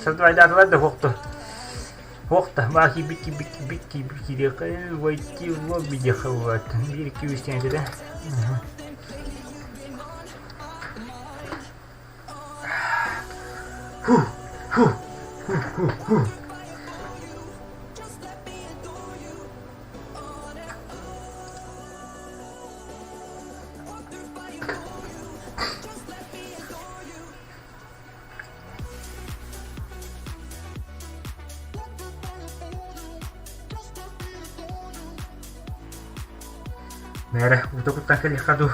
Сатвайдаатылар да хуохту. Хуохта, баа киирбит, киирбит, киирбит, киирбит, киириэххэ, войти в лобби диэххэ буолаат. Биир, икки, үс диэн этэ. Фу, фу. Мээрэ, уута куттан кэлиэххэ дуу,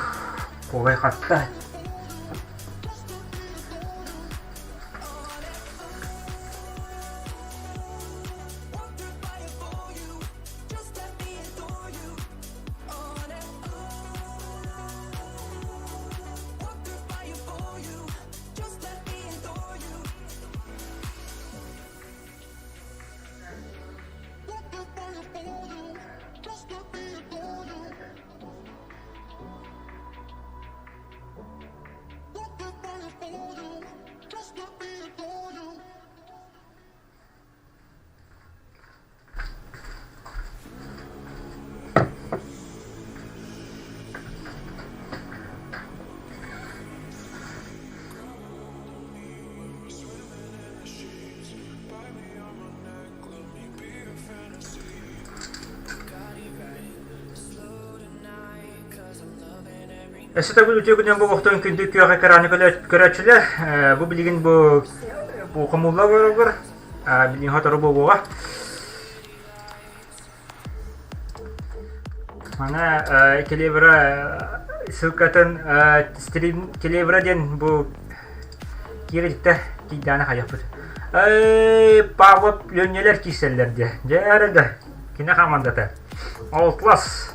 куолай хатта. Өссө төгүл үтүө күнүнэн буолуохтун күндү күөх экраны көрөөччүлэр. Бу билигин бу бу хомулла олорор билигин сотору буолуоҕа. Мана Келебра ссылкатын стрим Келебра диэн бу киирилтэ кийдааны хайаппыт. Эй, Павлов Лөнньөлөр киирсэллэр диэ. Дьэ эрэ да, кини хамандата. Outlast.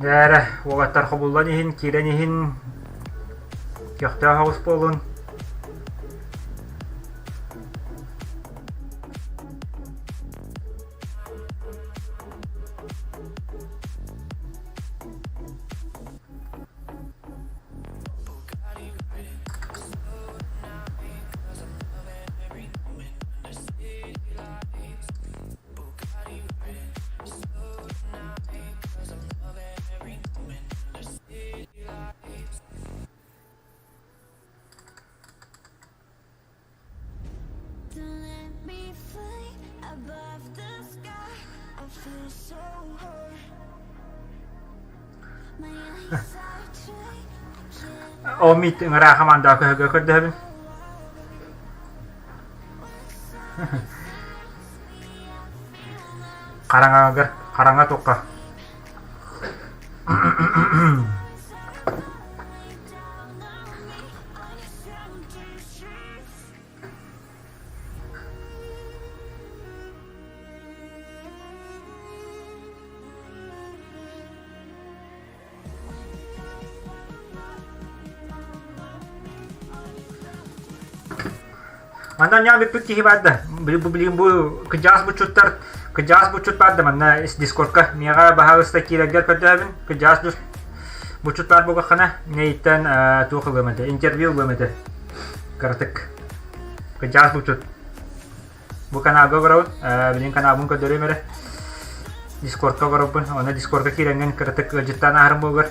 Дьэ эрэ, уолаттар хобуллан иһин, киирэн иһин, көхтөөх оҕус буолун. Ол мит ыҥыраа хамаандаҕа көһөгө көрдөһөбүн. Хараҥагар, хараҥа туохха. Манна ньаа бүппүт киһи баар да. Бу билигин бу кыдьаас буччуттар кыдьаас буччут баар да манна дискордка миэхэ баһаалыста киирэргэр көрдөһөбүн. Кыдьаас буччут баар буоллаххына нэйиттэн туох ылыам этэ интервью ылыам этэ. Кыратык. Кыдьаас буччут. Бу каналга олоробун, билигин каналбын көрдөрүөм эрэ. Дискордка олоробун, онно Дискордка киирэҥҥин кыратык ыалдьыттаан ааһарым буолуор.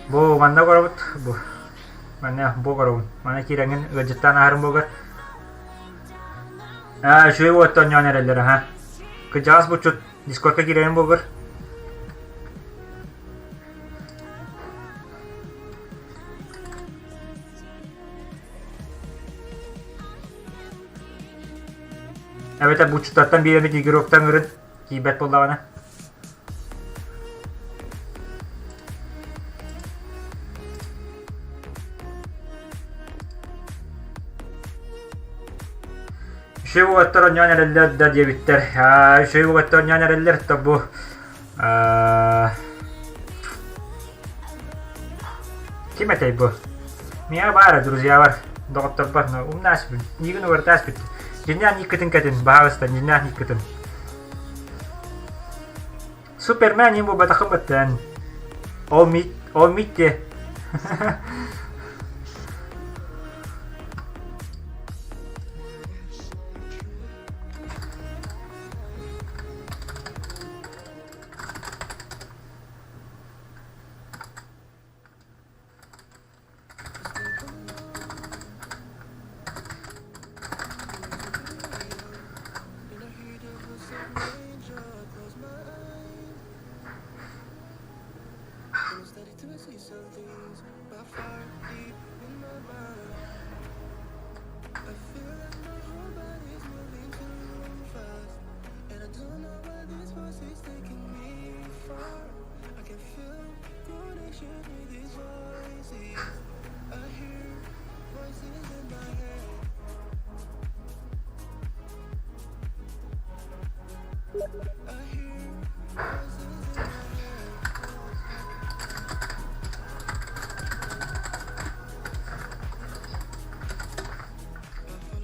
Бу манна олоробут, бу манна бу олоробун. Манна киирэҥҥин ыалдьыттаан ааһарым буолуор. Аа, үчүгэй уотта оонньоон эрэллэр, аһа. Кырдьаҕас булчут Дискордка киирэрин буолбар. Эбэтэр булчуттартан биир эмит игроктан ыҥырын киирбэт буоллаҕына. Үчүгэй уолаттар оонньоон эрэллэр да диэбиттэр. Үчүгэй уолаттар оонньоон эрэллэр то бу Ким этэй бу? Миэхэ баара, друзьялар, доҕотторбор, умнаасбын, миигин угартааспыт. Дьиҥнээх никкытын кэтин, баһаалыста, дьиҥнээх никкытын. Супермен им буолбатаххын баттаан. Ол мит, ол митте.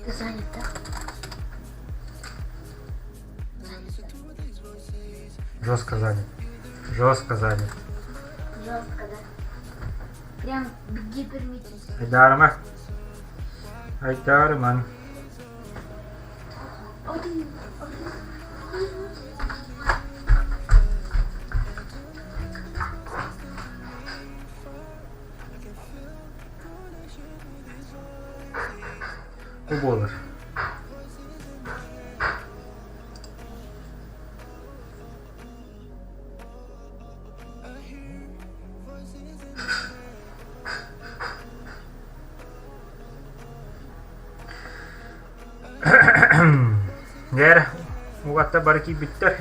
Ты занят, да? Жестко занят. Жестко занят. Жестко, да? Прям гиперметизм. Айдаарыма. Айдаарыман. Бу буолар. Дьэ, угатта бары киирбиттэр.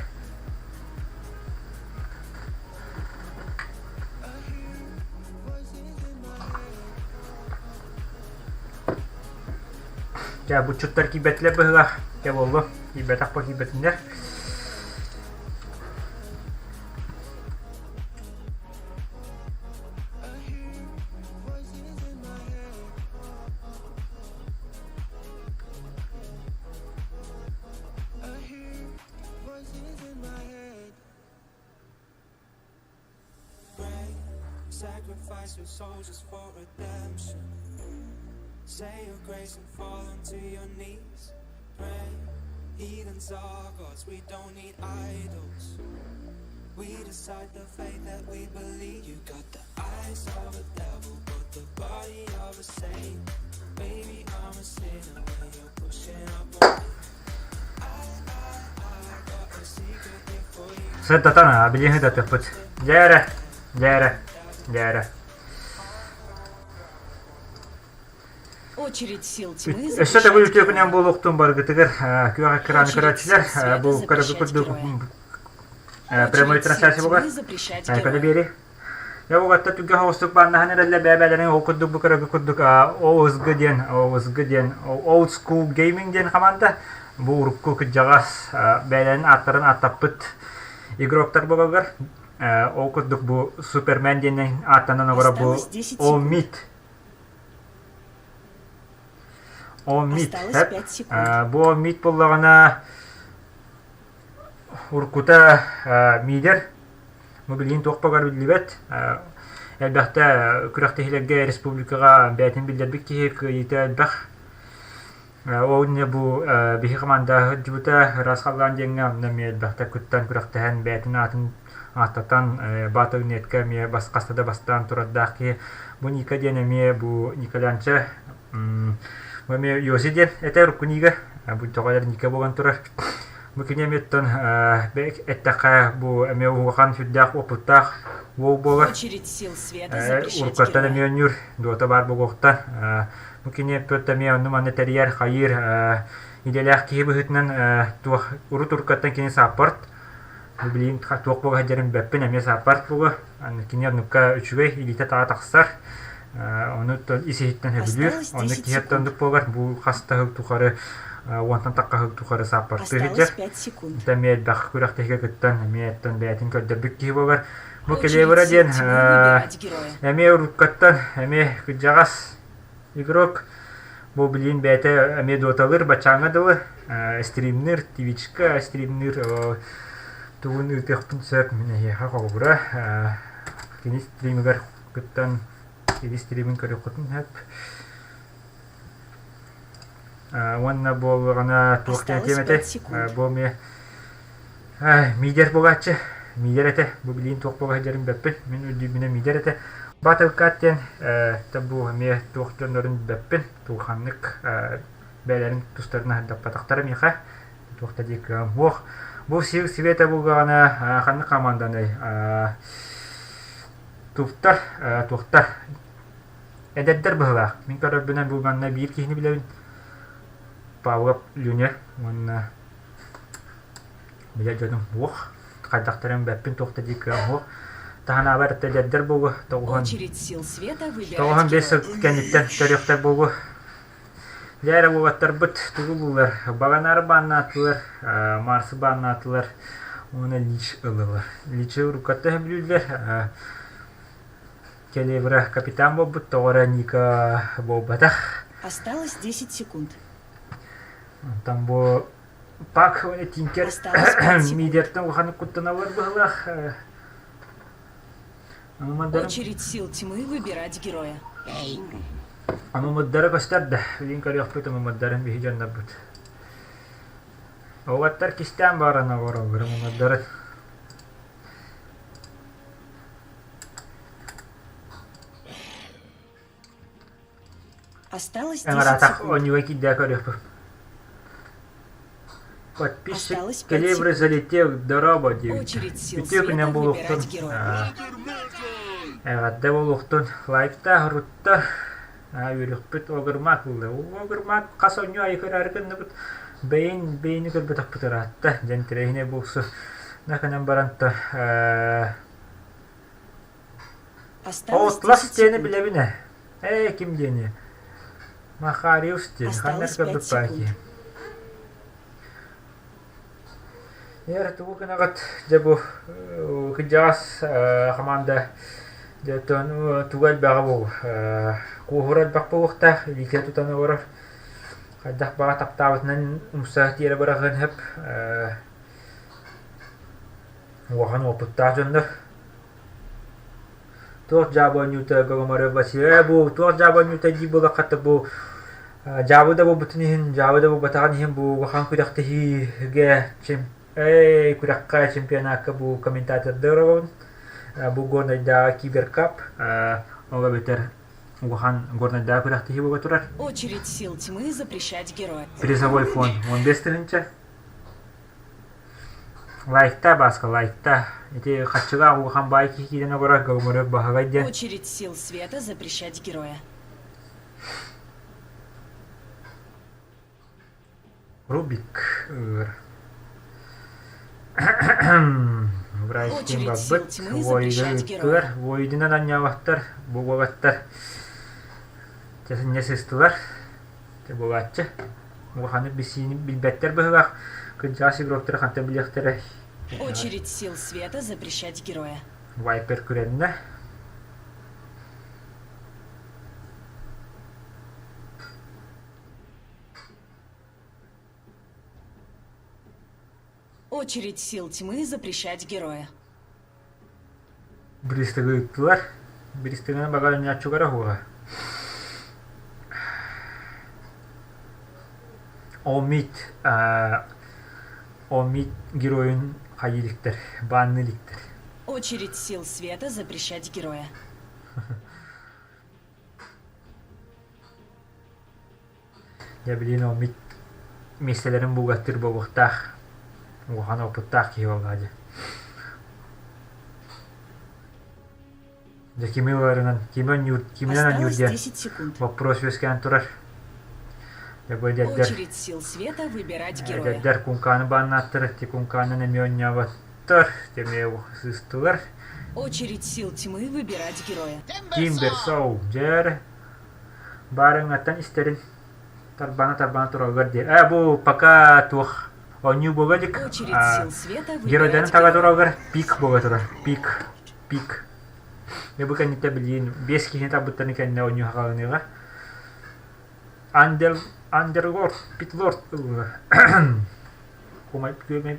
Дьэ, буччуттар киирбэтилэр быһыылаах. Дьэ буоллун, киирбэтэх бо киирбэтиннэр. Сырдатан билиэҥ сырдатыахпыт. Дьэ эрэ, дьэ эрэ, дьэ эрэ. Очередь сил тьмы Өссө төгүл запрещать үтүө күнэн героя. буолуохтун баргытыгар күөх экраны Очередь көрөөччүлэр сил света бу көрөбү запрещать курдук героя. прямой Очередь сил трансляция буолар. тьмы запрещать Көтө героя. биэри. Дьэ угатта түгэ соҕустук бааннаһан эрэллэр бэйэ-бэйэлэрин ол курдук бу көрөргө курдук ОСГ диэн ОСГ диэн Old School Gaming диэн хамаанда бу урукку кырдьаҕас бэйэлэрин ааттарын ааттаппыт игроктар буолаллар. Ол курдук бу Супермен диэнинэн ааттанан олорор бу Осталось 10 All секунд. Meat All Meat Осталось сөп. 5 секунд. Бу All Meat буоллаҕына уруккута миидэр Бу билигин туох баҕар биллибэт. Элбэхтэ күрэхтэһиилэргэ республикаҕа бэйэтин биллэрбит киһи кыайыыта элбэх. Ол иннинэ бу биһи хамаанда сылдьыбыта ыраас халлаан диэҥҥэ онно эмиэ элбэхтэ кыттан күрэхтэһэн бэйэтин аатын ааттатан Батл.нетка эмиэ бас хаста да бастаан турардаах киһи. Бу Ника диэн эмиэ бу Николянча бу эмиэ Йоси диэн этэ урукку Нига бу тоҕо эрэ Ника буолан турар. Бу кини эмиэ оттон эттэххэ бу эмиэ улахан сүрдээх уопуттаах уол буолар. Очередь сил света запрещать Уруккаттан героя. эмиэ оонньуур, дуота баар буолуохтан. Бу кини эппит эмиэ онну-манны тэрийэр, хайыыр. Идэлээх киһи быһыытынан туох урут уруккаттан кини саппорт билигин туох буола сылдьарын билбэппин эмиэ саппорт буолуо кини оннукка үчүгэй илиитэ таҕа тахсар ону ис иһиттэн сөбүлүүр Осталось оннук 10 киһи секунд. оннук буолар бу хас да сыл тухары уонтан тахха сыл тухары саппортыы Осталось сылдьар 5 секунд. Онтон эмиэ элбэх күрэхтэһиигэ кыттан эмиэ оттон бэйэтин көрдөрбүт киһи буолар бу Очередь Келебра сил диэн тьмы выбирать героя. эмиэ уруккаттан эмиэ кырдьаҕас Игрок бу билигин бэйэтэ эмиэ доталыыр баччааҥҥа дылы стримныыр, твичка стримныыр тугун ыытыахпын сөп мин эһиэхэ холобура кини стримигэр кыттан кини стримин көрүөххүтүн сөп уонна буоллаҕына туох диэн Осталось этиэм этэй 5 секунд. бу эмиэ Мидер буолааччы. Мидер этэ. Бу билигин туох буола сылдьарын билбэппин. Мин өйдүүрбүнэн мидер этэ. Батлкат диэн бу эмиэ туох дьоннорун билбэппин. Туоханнык бэйэлэрин тустарынан сырдаппатахтара миэхэ. Туох да диир кыаҕым суох. Бу сил света булгаҕына ханнык команданый? Туфтар, туохтар. Эдэрдэр быһыылаах. Мин көрөрбүнэн бу манна биир киһини билэбин. Павлов Люня уонна Билэр дьонум уох, хайдахтарын бэппин туох да дии кыам уох. Таһынаабар эдэрдэр буолуо, тоҕуһун Очередь сил света выбирать тоҕуһун биэс героя. сыл кэнниттэн төрүөхтэр буолуо. Дьэ эрэ уолаттарбыт тугу буллар? Баганары бааннаатылар, Марсы бааннаатылар уонна Лич ыллылар. Личи уруккатта сөбүлүүллэр. Келебра капитан буолбут, тоҕо эрэ Ника буолбатах. Осталось 10 секунд. Онтон бу Пак Тинкер Осталось 5 секунд. мидертэн улаханнык куттаналлар быһыылаах. Очередь сил тьмы выбирать героя. Амымыддара көстөр да, билин көрүөхпүт амымыддарын биһи дьоннорбут. Уолаттар кистээн баран олороллор амымыддарын. Осталось 10 Ыҥыраатах секунд. оонньууга киирдэ көрүөхпүт. Подписчик Осталось 5 Келебры секунд. залетел, дорообо диэбит. Очередь сил Үтүө света күнэн буолуохтун. выбирать героя. Эҕэрдэ буолуохтун. Лайктаах руттар. Үөрүөхпүт Огырмаак ылла. Огырмаак хас оонньуу айы көрөөрү гынныбыт. Бэйин бэйини көрбөтөхпүт ыраатта. Дьэн тирэһине буолсу. Наканан баран то Осталось Отлас 10 диэни секунд. билэбин ээ. Ээ, ким диэни? Махариус диэн. Ханна Осталось 5 көрбүт баа секунд. киһи. Эр тугу гынаҕыт? Дьэ бу кырдьаҕас хамаанда дьэ оттон туга элбэҕэ буолуо. Куоһура элбэх буолуохтаах, илиитэ тутан олорор. Хайдах баҕа таптаабытынан умса тиэрэ быраҕыан сөп. Улахан уопуттаах дьоннор. Туох дьаабы оонньуута Голомарев Василий бу туох дьаабы оонньуута дии буоллахха бу дьаабы да буолбутун иһин дьаабы да буолбатаҕын иһин бу улахан күрэхтэһиигэ чем эй күрэххэ чемпионакка бу комментатордар оробун бу Горнайдааҕы Киберкап ол эбэтэр улахан Горнайдааҕы күрэхтэһии буола турар Очередь сил тьмы запрещать героя. призовой фонд 15 тыһыынча Лайкта, Бааска, лайкта. Ити хаччылаах улахан баай киһи киирэн олорор Голоморев Баһылай диэн. Очередь сил света запрещать героя. Рубик ыыр. Врачтыын Очередь сил барбыт. тьмы Войга запрещать ыыттылар. героя. Войдунан анньаабаттар, бу уолаттар чэ сыстылар. Дьэ буолааччы. Улаханнык билсиини билбэттэр быһыылаах. Кырдьаҕас игроктары хантан билиэхтэрэй? Очередь сил света запрещать героя. Вайпер күрэннэ. Очередь сил тьмы запрещать героя. Биристиги ыыттылар. Биристигинэн баҕар өнньөөччүгэр оһуоҕа. Омит Омит геройун хайыы иликтэр, баанныы иликтэр. Очередь сил света запрещать героя. Дьэ билигин Омит миэстэлэрин булгаттыыр буолуохтаах. Улахан опыттаах киһи буоллаҕа дии. Дьэ кими ыларынан, кими онньуур, киминэн онньуур Осталось диэн 10 секунд. боппуруос үөскээн турар. Дьэ бу эдэрдэр Очередь сил света выбирать героя. эдэрдэр Куҥкааны бааннааттар, ити Куҥкаанан эмиэ оонньооботтор, эмиэ сыыстылар. Очередь сил тьмы выбирать героя. Тимберсоу, дьэр баарыҥҥаттан истэрин тарбана-тарбана тураллар дии. Ээ, бу пока туох оонньуу буола илик. Очередь сил света Геройдарын выбирать тала героя. тураллар пик буола турар. Пик. Пик. Дьэ бу кэнниттэн билигин биэс киһини талбыттарын кэннэ оонньуу хаалыныаҕа. Андер Андерлорд Питлорд ылла. Кумай күөмэй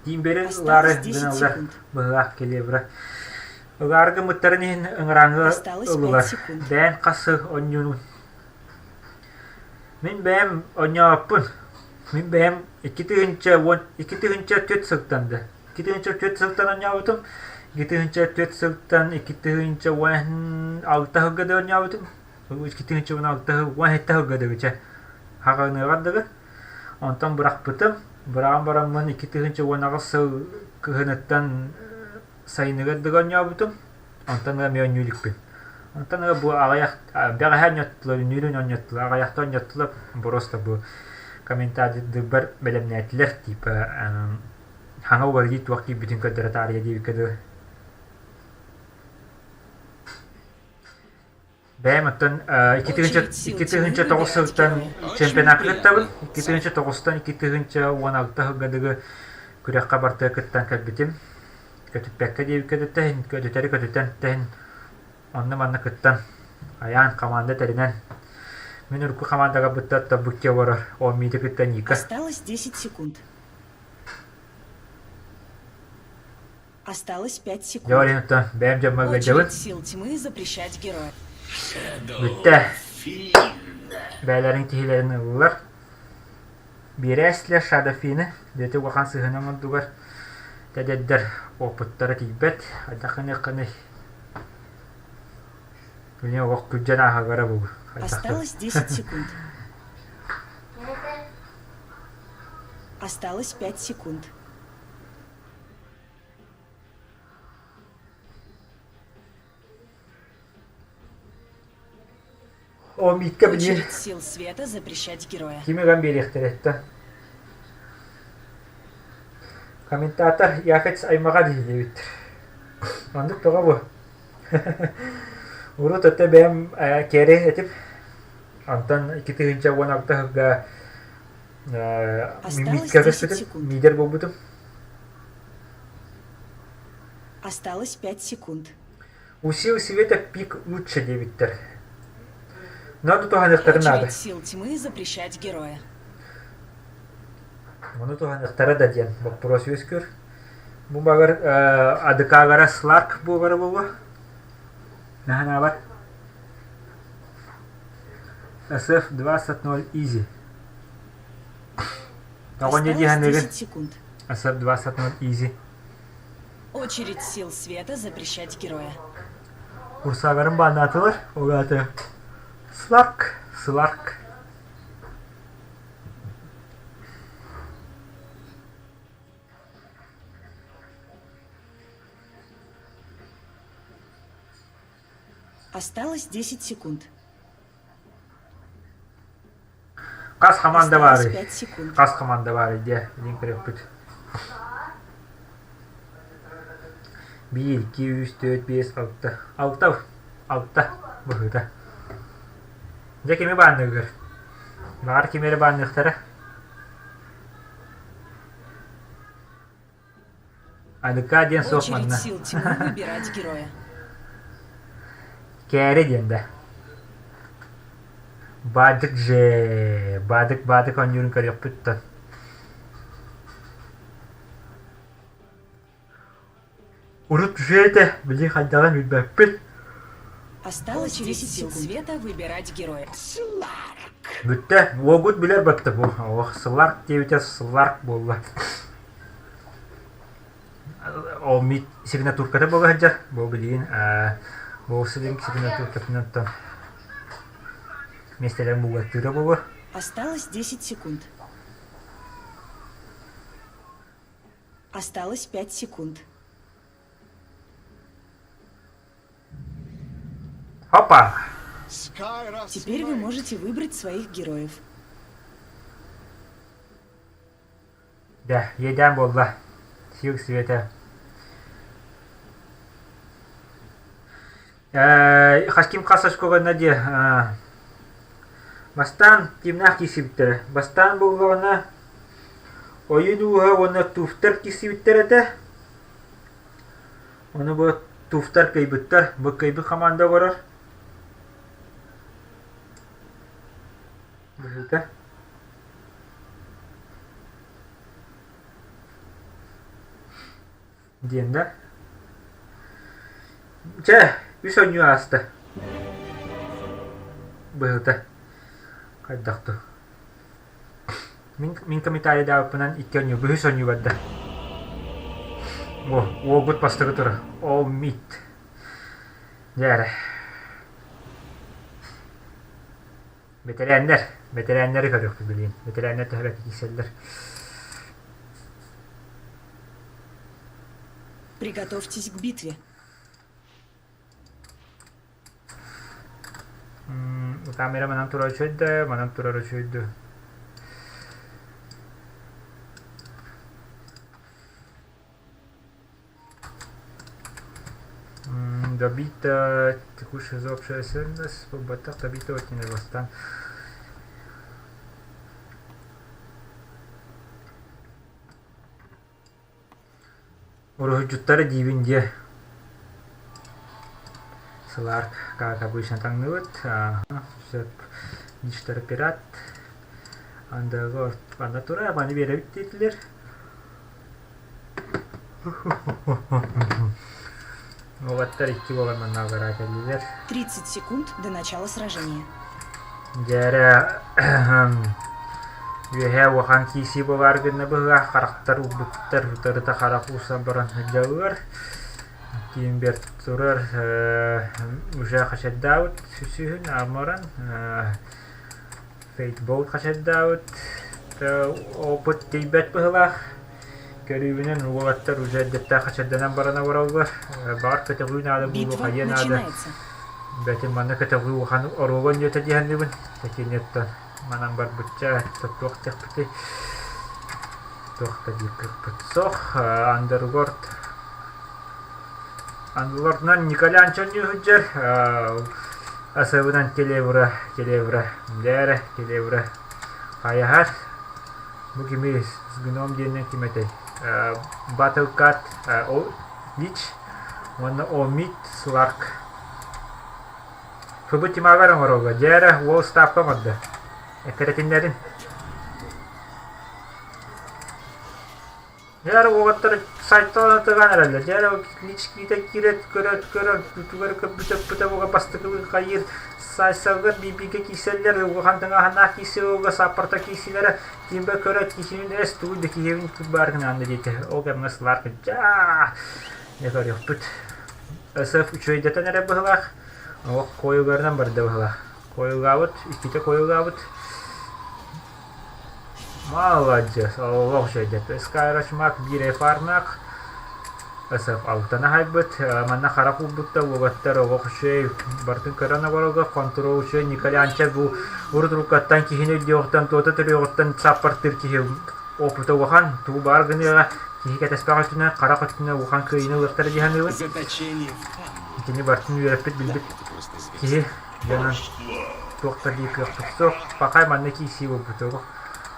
Тиимбэри Осталось ылаары 10 гыналлар секунд. быһыылаах Келебра. Ылаары гыммыттарын иһин ыҥырааҥҥа Осталось 5 ыллылар. секунд. Бэйэҥ хас сыл онньуунун. Мин бэйэм онньооппун. Мин бэйэм 2010 2004 сылтан да 2004 сылтан оонньообутум. 2004 сылтан 2016 сылга да оонньообутум. 2016 сыл 17 сылга да чэ хаҕыныаҕар дылы. Онтон бырахпытым. Быраҕан бараммын 2018 сыл кыһыныттан сайыныгар дылы оонньообутум. Онтон ыла эмиэ оонньуу иликпин. Онтон ыла бу аҕыйах бэҕэһээ оонньоттулар, үнүүрүн оонньоттулар, аҕыйахта оонньоттулар. Просто бу комментарийдарбар бэлэмнээтилэр типа хаҥа уларыйыы туох киирбитин көрдөрө таарыйа диэбиккэ дылы. Бэйэм оттон 2009 сылтан чемпионакка кыттабын. 2009-тан 2016 сылга дылы күрэххэ бартыга кыттан кэлбитим. Көтүппэккэ диэбиккэ да тэһин, көтүтэри көтүтэн тэһин онно-манна кыттан, айаан команда тэринэн мин урукку командаҕа бытта тобукке олорор Омиты кытта Ника. Осталось 10 секунд. Осталось 5 секунд. Дьэ, оттон бэйэм дьоммор ыалдьабын. Очередь сил тьмы запрещать героя. Бүттэ. Бэйэлэрин киһилэрин ыллылар. Биэрээсилэр Шадафины, дьэти улахан сыһыан оҥордугар тэдэрдэр опыттара тиийбэт. Хайдах гыныаххыный? Билигин олох күрдьэн ааһаллара буолуо. Осталось 10 секунд. Осталось 5 секунд. О, Митка билигин Очередь сил света запрещать героя. кими ылан биэриэхтэрэ этэ? Комментатор Яфец аймаҕа дии диэбиттэр. Оннук тоҕо бу? Урут өттө бэйэм кэрэ этим. Онтон 2016 сылга Осталось Митка 10 көспүтүм, секунд. лидер буолбутум. Осталось 5 секунд. Усил света пик лучше диэбиттэр. Надо туһаныахтарын наада. Очередь сил тьмы запрещать героя. Ону туһаныахтара да диэн боппуруос үөскүүр. Бу багар АДК-гара Сларк буолара буолуо. Наһанаабат. SF-20 Easy. Тоҕо не Осталось диэханыгын? 10 секунд. SF-20 Easy. Очередь сил света запрещать героя. Курсагарым бааннаатылар, ол аата Сларк, Сларк. Осталось 10 секунд. Хас хамаанда Осталось баарый? 5 секунд. Хас хамаанда баарый диэ, диэн көрүөхпүт. Биир, икки, үс, түөрт, биэс, алта. Алта, алта быһыыта. Дьэ кими баанныгыгар? Баҕар кими эрэ баанныахтара. Аныка диэн суох Очередь манна. сил тьмы выбирать героя. Кээри диэн да. Баадык же, баадык баадык оонньуурун көрүөхпүт да. Урут үчүгэй этэ, билигин хайдаҕын билбэппит. Осталось 10 сил света выбирать героя. Бүттэ, уогут билэр батта бу. Ох, сыларк диэбитэ сыларк буолла. Ол мит сигнатурката буола сылдьар. Бу билигин бу сигнатуркатынан миэстэлэрин булгаттыыра буолуо. Осталось 10 секунд. Осталось 5 секунд. Опа! Теперь вы можете выбрать своих героев. Да, иэдээн буолла. Сил света. Хас ким хас оскуолана диэ Бастаан кимнээх киирсибиттэрэ? Бастаан буоллаҕына Ойун ууһа уонна Туфтар киирсибиттэр этэ. Ону бу Туфтар кыайбыттар. Бу кыайбыт хамаанда олорор. Быһыыта. Диэн да. Чэ, үс оонньуу ааста. Быһыыта. Хайдах дуу. Мин, мин комментарийдаабыппынан икки оонньуу, үһүс оонньуу барда. О, уолбут бастакы тура. All meat. Дьэ эрэ. Бэтэрээннэр, бэтэрээннэри көрүөхпүт билигин. Бэтэрээннэр төһө бэркэ киирсэллэр. Приготовьтесь к битве. Камера манан турар үчүгэй манан турар үчүгэй Добита текущая общая ценность, батах добита отнебастан. Уруһуйдьуттары диибин диэ. Сылаар как обычно таҥныбыт. Сөп. Мистер Пират. Андыга анда тура, маны биэрэбит диэтилэр. Уолаттар икки буолан манна аллараа кэллилэр. 30 секунд до начала сражения. Дьээрэ үөһээ улахан киисии буолаары гынна быһыылаах харахтар уурбуттар утарыта харах уусан баран сылдьаллар. Киин бэрт турар уже хачайдаабыт сүсүһүн аамаран Фейтбол хачайдаабыт опыт тиийбэт быһыылаах. Көрүүбүнэн уолаттар уже эрдэттэн хачайданан баран олороллор. Баҕар көтөҕүү наада буолуо, Битва хайыа наада. начинается. Бэтим манна көтөҕүү улахан оруолу оонньуота дии саныыбын. Сэтинньиттэн манан барбычча туох диэхпитий туох да диир кыахпыт суох. Андерлорд Андерлордунан Николянча оонньуу сылдьар. Асабынан Келевра, Келевра, дээрэ, Келевра хайаһар. Бу кими гном диэннэн ким этэй? Battle Cat Lich уонна Omid Slark. ФБ Тимагар оҥороллор. Дьээрэ, уол ставка оҥордо. Эккирэтиннэрин. Дьэ уолаттар сайтан тыган эрэллэр. Дьэ личкиитэ киирэ көрө көрөр тугу эрэ көрбүтэ буга бастакылыы хайыыр саайсалгар биибигэ киирсэллэр улахан тыҥааһыннаах киирсигэ сааппарта киирсиилэрэ кимбэ көрө киһибин эс тугу да киһибин баар гынаан да диэтэ ол кэмҥэ сылаар дьаа дьэ көрүөхпүт СФ үчүгэйдэтэн эрэ быһылаах олох куойугарынан барда быһылаах куойугаабыт иккитэ куойугаабыт Маладьыас, олох үчүгэйдик. Скайрочмак биир фармак СФ алтан аһайбыт. Манна харах уурбутта уолаттар олох үчүгэй барытын көрөн олорорго хонтуруол үчүгэй Николянча бу урут уруккаттан киһини өйдүөҕүттэн туота төрүөҕүттэн саппартыыр киһи опыта улахан тугу баар гыныаҕа киһи кэтэспэх өттүнэн харах өттүнэн улахан кыайыыны ылыахтара дии саныыбын. Итини барытын үөрэппит билбит киһи Дьонун туох да дии кыахпыт суох. Пахай манна киирсии буолбут олох.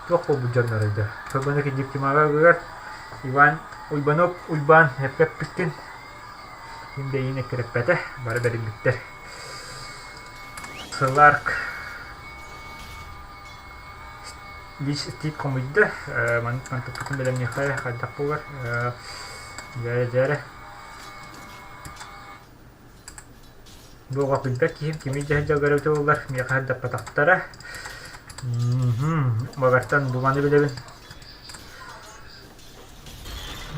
Туох буолбут дьоннорой да. Соргону Кидиктимаҕа Иван Уйбанов Уйбаан эппэппиккин ким да эйиин эккирэппэтэ, бары бэриллиттэр. Сыларк Лич стик хомуйда. Мантыкпытын бэлэмниэххэ хайдах буолар. Дьээрэ-дьээрэ. Бу оҕо билбэт киһим кими дьэ дьалгар эбитэ буоллар, миэхэ сырдаппатахтара. Баҕартан бу маны билэбин.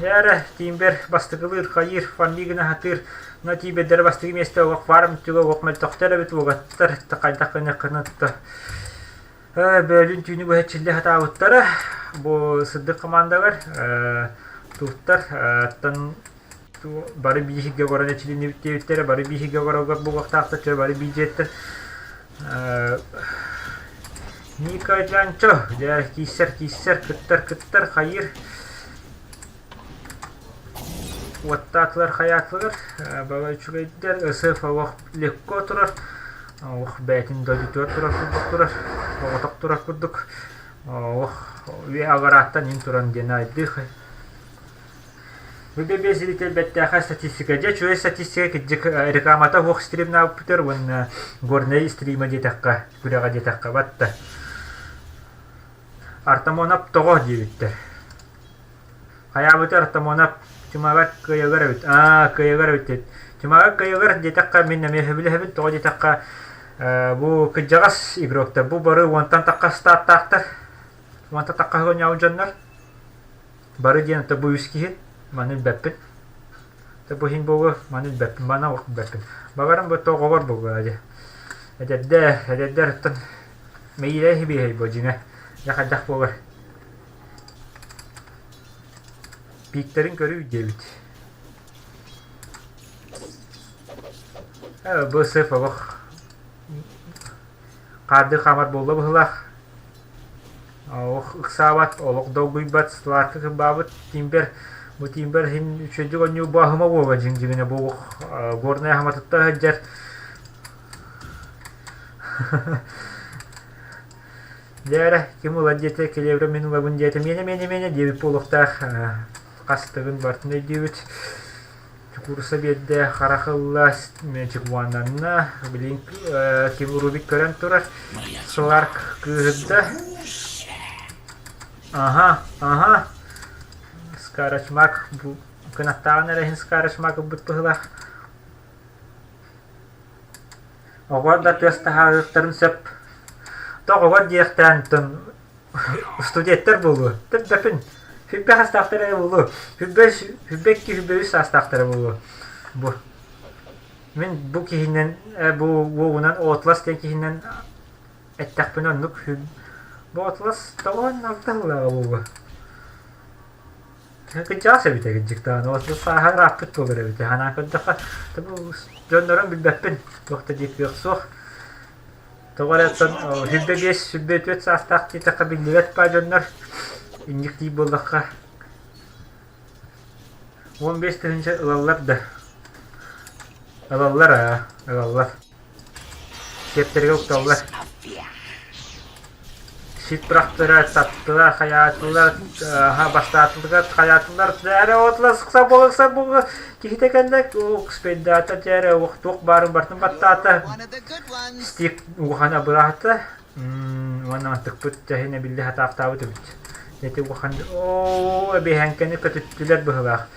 Эрэ, тиимбэр бастакылыыр, хайыыр, фанни гына сатыыр, но тиийбэттэрэ бастакы миэстэ олох баар мүттүгэ олох мөлтөхтөр эбит уолаттар хайдах гыныаххына Бөөлүүн түүнү быһа эрчиллэ сатаабыттара. Бу сырдык хамаандалар туттар оттон бары бииһигэ олорон эрчилиннибит диэбиттэрэ, бары бииһигэ олорорго буолуохтаахтар, чэ бары биир дьиэттэн. Ника Дьанчо, дьэ кииссэр кииссэр, кыттар кыттар, хайыыр. Уоттаатылар хайаатылар, баҕа үчүгэйдэр, СФ олох легко турар, олох бэйэтин дойдутугар турар курдук турар, оҕотох турар курдук, олох үйэ аҕарааттан ин туран диэн айдыых. Бу бэбиэс бэртээхэй статистика. Дьэ, үчүгэй статистика кырдьык рекламата суох стримнаабыппытар уонна горнай стрима диэтэххэ, күрэҕэ диэтэххэ батта. Артамонов тоҕо диэбиттэр. Хайаабыты Артамонов Чумагар кыайыгар эбит. Аа, кыайыгар эбит диэт. Чумагар кыайыгар диэтэххэ мин эмиэ сөбүлэһэбин. Тоҕо диэтэххэ бу кырдьаҕас игроктар бу бары уонтан тахха статтаахтар. Уонтан тахха оонньообут дьоннор. Бары диэн это бу үс киһи, маны билбэппин. Это бу иһин буолуо, маны билбэппин, маны олох билбэппин. Баҕарым бу тоҕоҕор буолуо дии. Эдэрдэр, эдэрдэр оттон мэйиилэрэ сибиэһэй буо дьиҥэ. Дьэ хайдах буолар. Пииктэрин көрүү диэбит. Э, бу сып олох хаардыы хаамар буолла быһыылаах. Олох ыксаабат, олох долгуйбат, сылаарка кырбаабыт тиимбэр бу тиимбэр иһин үчүгэйдик оонньуур бу аһыма буола дьиҥ-дьиҥинэ бу олох горнай аһыматыттан сылдьар Дьэ эрэ, ким ылар диэтэ, килиэбирэ мин ылабын диэтэ, миэнэ, миэнэ, миэнэ диэбит буолуохтаах хастыгын барытын өйдүүбүт. Куурусса биэрдэ, харах ылла, чекуаннанна, билигин ким Рубик көрөн турар, Сларк кыыһырда. Аха, аха, Скарачмак бу кынаттааҕын эрэ иһин Скарачмак ылбыт быһыылаах. Оҕо да тыас таһаарыахтарын сөп. Тоҕоҕор диэхтээн тон студенттар буолуо. Төрдөпүн. Сүрбэ саастаахтара эрэ буолуо. Сүрбэ сүрбэ икки, сүрбэ үс саастаахтара буолуо. Бу. Мин бу киһинэн бу уолунан Отлас диэн киһинэн эттэхпинэ оннук бу Отлас тоҕо алта сыллааҕа буолуо. Кырдьаҕас эбитэ кырдьык даҕаны, ол сааһа ырааппыт буолар эбитэ. Санаан көрдөххө, дьоннорун билбэппин, туох да диир кыах суох. Тоҕо эрэ оттон 25, 24 саастаах диэтэххэ биллибэт баа дьоннор инник диир буоллахха 15 тыһыынча ылаллар да ылаллар аа, ылаллар. Сиэптэригэр укталлар. Сит бырахтара, таптылар, хайаатылар, аха бастаатылар, хайаатылар, дьээрэ отла сыкса буолукса буолу киһитэ кэллэ, укспейдаата дьээрэ уох туох баарын бартын баттаата, стик улахан абыраата, уонна мантыкпыт тэһинэ биллэ хатаахтаабыт эбит. Эти улахан оо эбиһээҥкэни көтүттүлэр быһылаах.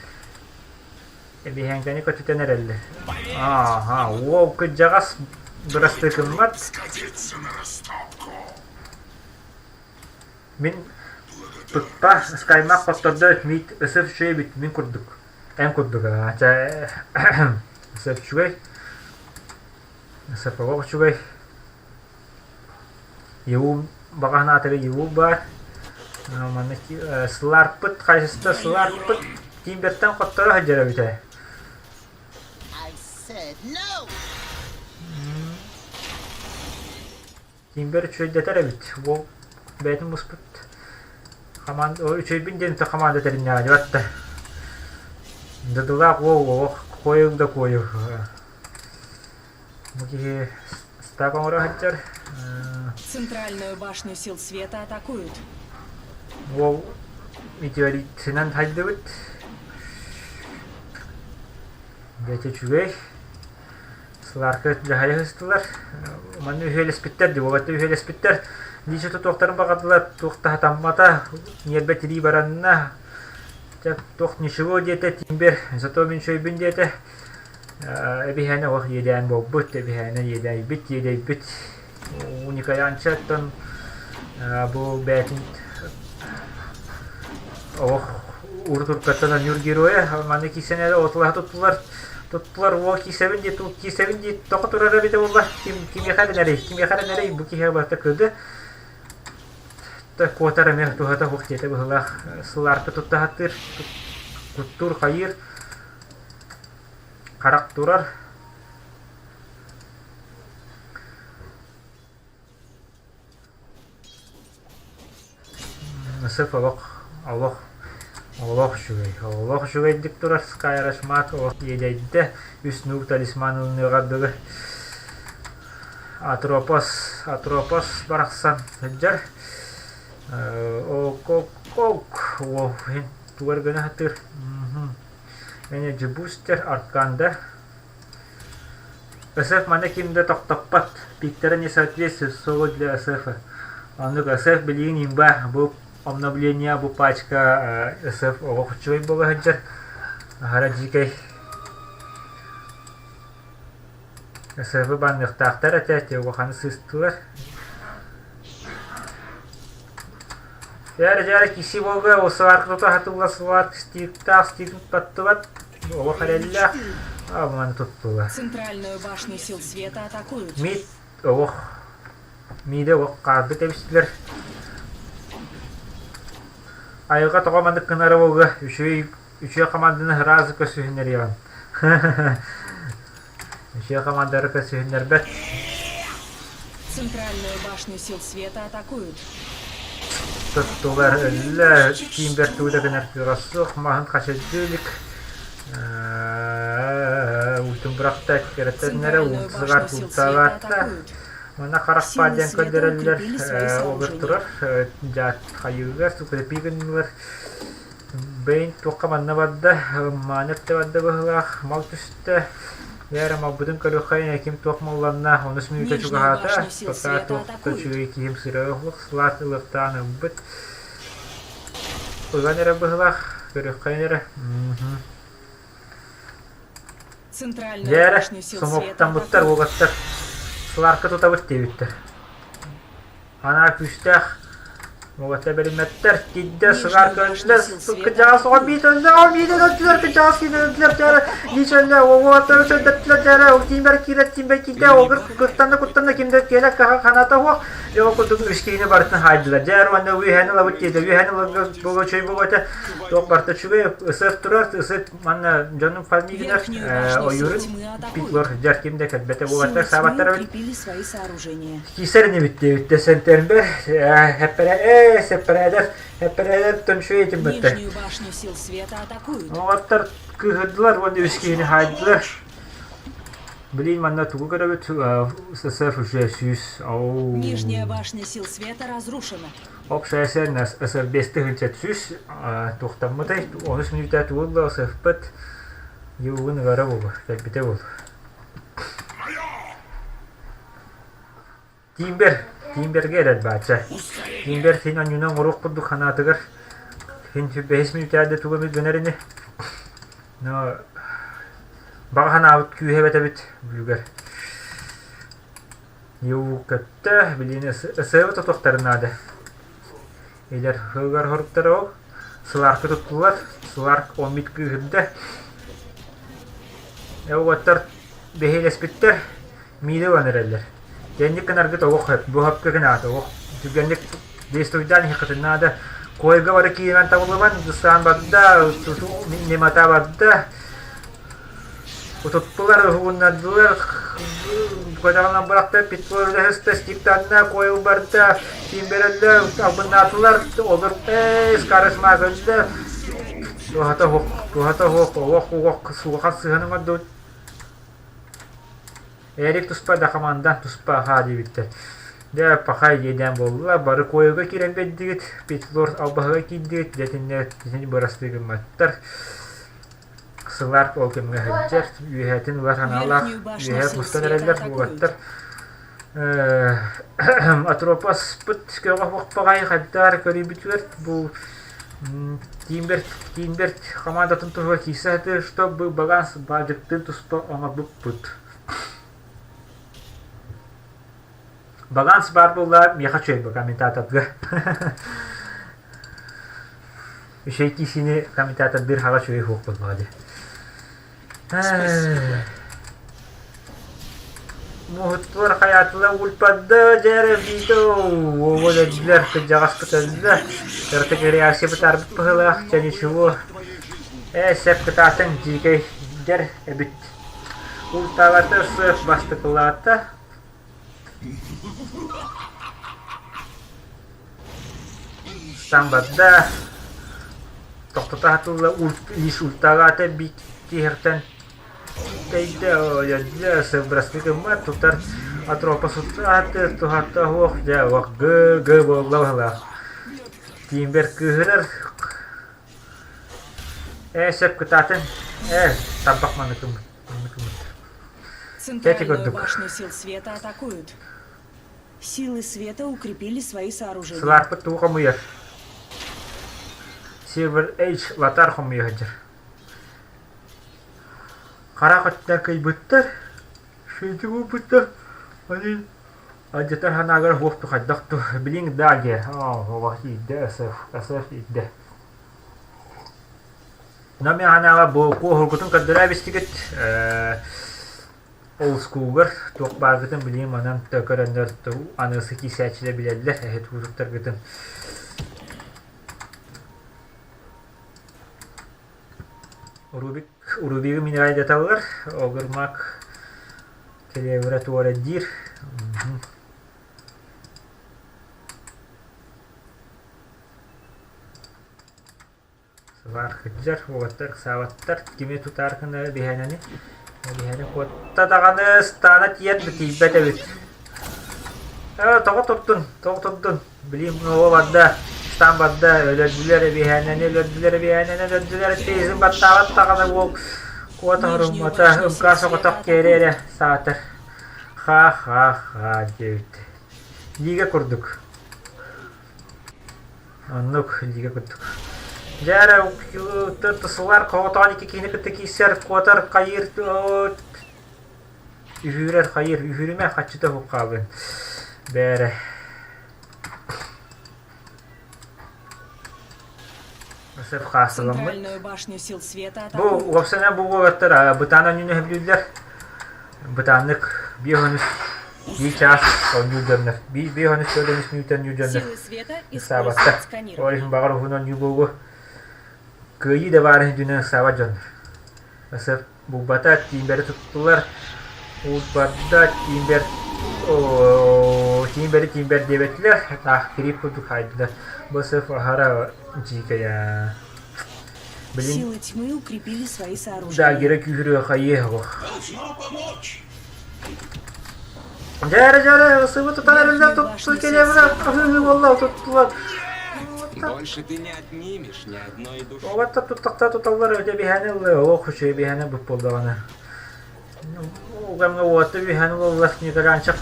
Эбиһээҥкэни көтүтэн эрэллэр. Ааһа, уол кырдьаҕас бырастыытыммат. Мин тутта скаймах хоттордо миит ысыр үчүгэй эбит мин курдук. Эн курдук аа чэ ысыр үчүгэй. Ысыр олох үчүгэй. Еум баҕаһын аатыгар Еум баар. Манна Сларпыт хайыста Сларпыт Тимбертэн хотторо сылдьар эбит ээ. Тимбер үчүгэйдэтэр эбит. Уол бэйэтин буспут. Хамаанда үчүгэйбин диэн хамаанда тэриннэҕэ дьыбатта. Дадылаах уол олох куойул да куойул. Бу киһи стак оҥоро сылдьар. Центральную башню сил света атакуют. Уол метеоритынан хайдыбыт. Бэйэтэ үчүгэй. Сылаарка дьаһайа сыстылар. Манна үһүөлэспиттэр дии, уолаттар үһүөлэспиттэр. Ничего туохтарын баҕардылар, туох да сатаммата, ньиэрбэ тирии баранна. Дьэ, туох ничего диэтэ, тимбер, зато мин үчүгэйбин диэтэ. Эбиһээнэ олох иэдээн буолбут, эбиһээнэ иэдэйбит, иэдэйбит Уникаянчаттан бу бэйэтин олох урут-уруккаттан оонньуур геройа манна киирсэн эрэ отулаһа туттулар туттулар уол киирсэбин дии киирсэбин дии тоҕо турар эбитэ буолла ким кимиэхэ эрэнэрий кимиэхэ эрэнэрий бу киһи барыта кыды куотар эмиэ туһата суох диэтэ быһыылаах сылаарка тутта сатыыр куттуур хайыыр Харах турар. Ысык олох олох олох үчүгэй. Олох үчүгэйдик турар Skyrush Mart олох иэдэйдэ. Үс нуук талисман ылыныаҕар дылы. Атропос, Атропос барахсан сылдьар. Ок-ок-ок, иһин тугар гына сатыыр. Energy Booster Арканда. СФ маны ким да тохтоппот. Пиктара не соответствует соло для СФ. Оннук СФ билигин имба бу обновление бу пачка СФ оҕо үчүгэй буола сылдьар. Аһара дьиикэй. СФ банныахтаахтар этэ, улаханы сыыстылар. Дьээрэ-дьээрэ киси буолга осуар тута хатылла суар стиктаах стик туттаттыбат. Олох эрэллээх алманы туттулар. Центральную башню сил света атакуют. Мид олох миидэ олох хаалбыт эбистилэр. Айылҕа тоҕо маннык гынара буолга үчүгэй үчүгэй команданы сразу көрсүһүннэриэҕин. Үчүгэй командары көрсүһүннэрбэт. Центральную башню сил света атакуют. Туттулар өллө, киин тугу да гынар кыаҕа суох, маһын хачайдыы илик. Уутун бырахта, кэрэтэннэрэ Центральную уутугар башню сил света култаабатта. атакуют. Манна харах Силы диэн света көрдөрөллөр, укрепили свои олор сооружения. турар, дьаат хайыыга укрепи гыннылар. Бэйин туохха манна барда, мааны өттө барда быһыылаах, мал түстэ. Дьэ малбытын көрүөххэйин ким туох малланна, онус мүнүүтэ Нижнюю чугаһаата, башню сил пока света туох да атакуют. үчүгэй киһим сыра суох, сылаас ылыахтаан ылбыт. Ылан эрэ быһыылаах, көрүөххэйин эрэ. Центральную Дьэ эрэ, башню сил света сомоҕоттоммуттар атакуют. уолаттар, сварка тутабыт диэбиттэр. Анаа күүстээх Уолаттар бэриммэттэр, тиийдэ сыгаар Нижнюю башню көрдүлэр, сил света кыдьаҕас оҕо атакуют. биит өллө, ол биитин өлдүлэр, кыдьаҕас киирэн өлдүлэр, дьээрэ, биит өллө, уолаттары сөрдөттүлэр, дьээрэ, ол тиимбэр киирэр, тиимбэр киирдэ, Ты не ол куттанна, куттанна, ким да киэнэ ханата суох, дьэ ол курдук үс киһини барытын хаайдылар. Дьээр уонна үөһэни ылабыт диэтэ, үөһэни ыларга буолуо үчүгэй буолуо этэ, туох барыта үчүгэй, ысыах турар, ысыах манна дьонум фамилиялар Верхнюю башню сил ойуурун тьмы атакуют. питлор дьэр ким да кэлбэтэ Силы уолаттар тьмы саабаттар эбит укрепили свои сооружения. Киисэр инибит диэбиттэ сэнтэрбэр хэппэрэ ээ сэппэрээдэр хэппэрээдэр төншүй этим бэтте. Нижнюю башню сил света атакуют. Оҕоттор кыыһырдылар уонна үс киһини хаайдылар. Блин, манна тугу көрөбүт? СССР уже сүүс. Оу. Нижняя башня сил света разрушена. Общая СССР 5100 туохтаммытай, онус мүнүүтэ тугу СФПт юугун ыгара буолу, кэлбитэ буолу. Тимбер, Тимбергэ эрэр баачча. Тимбер син онньунан оҥоруох курдук санаатыгар син бэһис мүнүүтэ тугу эмит гынар ини. Но баҕа санаабыт күүһэ эбэтэбит бүлүгэр. Йуу көттө, билиини СВ тутуохтарын наада. Илэр сылгар хоруктара ол. Сылаарка туттулар, сылаарк он кыыһырда. Уоттар бэһиэлэспиттэр, миилэ ылан эрэллэр. Кэнник гынаргыт олох сөп, бу сөпкө гынаат олох түргэнник действуйдаан иһиэххитин наада. Куойга бары киирэн табыллыбан, ыстаан барда, немата барда. Утуттулар, уһугуннардылар, көтөҕөнөн бырахта, питбулл үлэһистэ, стиктанна, куойу барда, тиимбэрэллэр, албыннаатылар, олор ээ, скарысма көллө. Туһата суох, туһата суох, олох уох суоха сыһан оҥордубут. Эрик туспа да команда туспа аһаа диэбиттэр. Дьэ, пахай диэдээн буолла, бары куойуга киирэн биэрдигит, Питлорд албаһыга киирдигит, дьэ итиннэ итини бырастыы гымматтар. Сылаар ол кэмҥэ сылдьар, үөһээтин ылар санаалаах, Верхнюю башню үөһэ сил мустан света эрэллэр атакуют. уолаттар. Атропоспыт көҕө баҕайы хайдаар көрүүбүтүгэр бу Тимберт Тимберт командатын туһугар киирсэ сатыыр, чтобы баланс баадьыктыын туспа оҥорбуппут. Баланс баар буолла миэхэ үчүгэй бу комментаторга. Үчүгэй киисини комментатордыыр хаҕа үчүгэй суох буоллаҕа дии. Муһуттулар хайаатылар ульпадда дьээрэ биитэ уол өллөр кырдьаҕаспыт өллө кыратык реакция бытаарбыт быһыылаах чэ ничего ээ сөп кытаатыҥ дьиикэй дэр эбит Ултаабата сыах бастакылаата Стан барда. Тохтото сатыылла лишь ультаҕаата биир тэйдэ ойодьо сыбрасты гыммат тутар атропа сутааты туһата суох дьэ ох г г буолла быһылаах Тиимбэр кыыһырар ээ сөп кытаатын ээ тарбах манныкыммыт манныкыммыт Эти Центральную курдук башню сил света атакуют. Силы света укрепили свои сооружения. Сылаарпыт тугу хомуйар Silver Age латар хомуйа сылдьар Харах өттүнэн кыйбыттар, шүтүк уурбуттар, аны алдьатар санаагар уох хайдах ту билиҥ да диэ оо иирдэ СФ СФ иирдэ Но мин санааҕа бу куоһургутун көрдөрөө бистигит олускуугар туох бааргытын билиим манан көрөннөр аныгысы киисээччилэр билэллэр эһи туутуктаргытын Рубик Рубигы минерайдаталлар, огурмак келебрэ туора диир. Сыбаар кырдьар, уолаттар ыксаабаттар, кими тутаар гына биһэнэни. Биһэни куотта даҕаны ыстаана тиийэн тиийбэт эбит. Ээ, тоҕо турдун, тоҕо турдун? Билим оҕо барда, стан барда, өлөрдүлэр эбиһээнэни, өлөрдүлэр эбиһээнэни, өлөрдүлэр тиизин баттаабат даҕаны уол куот Нижнюю оһоруммата, башню сил ымкаа света соҕотох киэри атакуют. эрэ саатар. Ха-ха-ха диэбит. Лига курдук. Оннук, лига курдук. Дьэ эрэ, тысылар хоҕотоон икки киһини кытта киирсэр, куотар, хайыыр, үһүүрэр, хайыыр, үһүүрүмэ, хаччыта уһук хаалыан. Бээрэ. Сөп хаассыламмыт. Центральную башню сил света Бу атакуют. уопсайынан бу уолаттар бытаан оонньууну сөбүлүүллэр. Бытааннык биир хонус биир чаас оонньуур дьоннор. Биир биир хонус төрт хонус мүнүүтэ оонньуур дьоннор. Силы света Ыксаабаттар. используют Ол сканирование. иһин баҕар уһун оонньуу буолуо. Кыайыы да баар иһин ыксаабат дьоннор. Сөп булбата, тиимбэри туттулар. Уурбарда, тиимбэр тиимбэри тиимбэр диэбэтилэр, таах кирип курдук хаайдылар. Бу сыф аһара дьиикэй Билин Силы тьмы укрепили свои да сооружения. гера күүһүрүө хайыа ох. Должно помочь. Дьээрэ дьээрэ сыбы тутан эрэллэр Верхнюю тутту башню сил келебре света аһыы атакуют. буолла туттулар. Больше ты не отнимешь ни одной души. Уолаттар туттахта туталлар өтө биһэни ылла, олох үчүгэй биһэни бут буоллаҕына. Угамҥа уолаттар биһэни ылаллар Николянчик.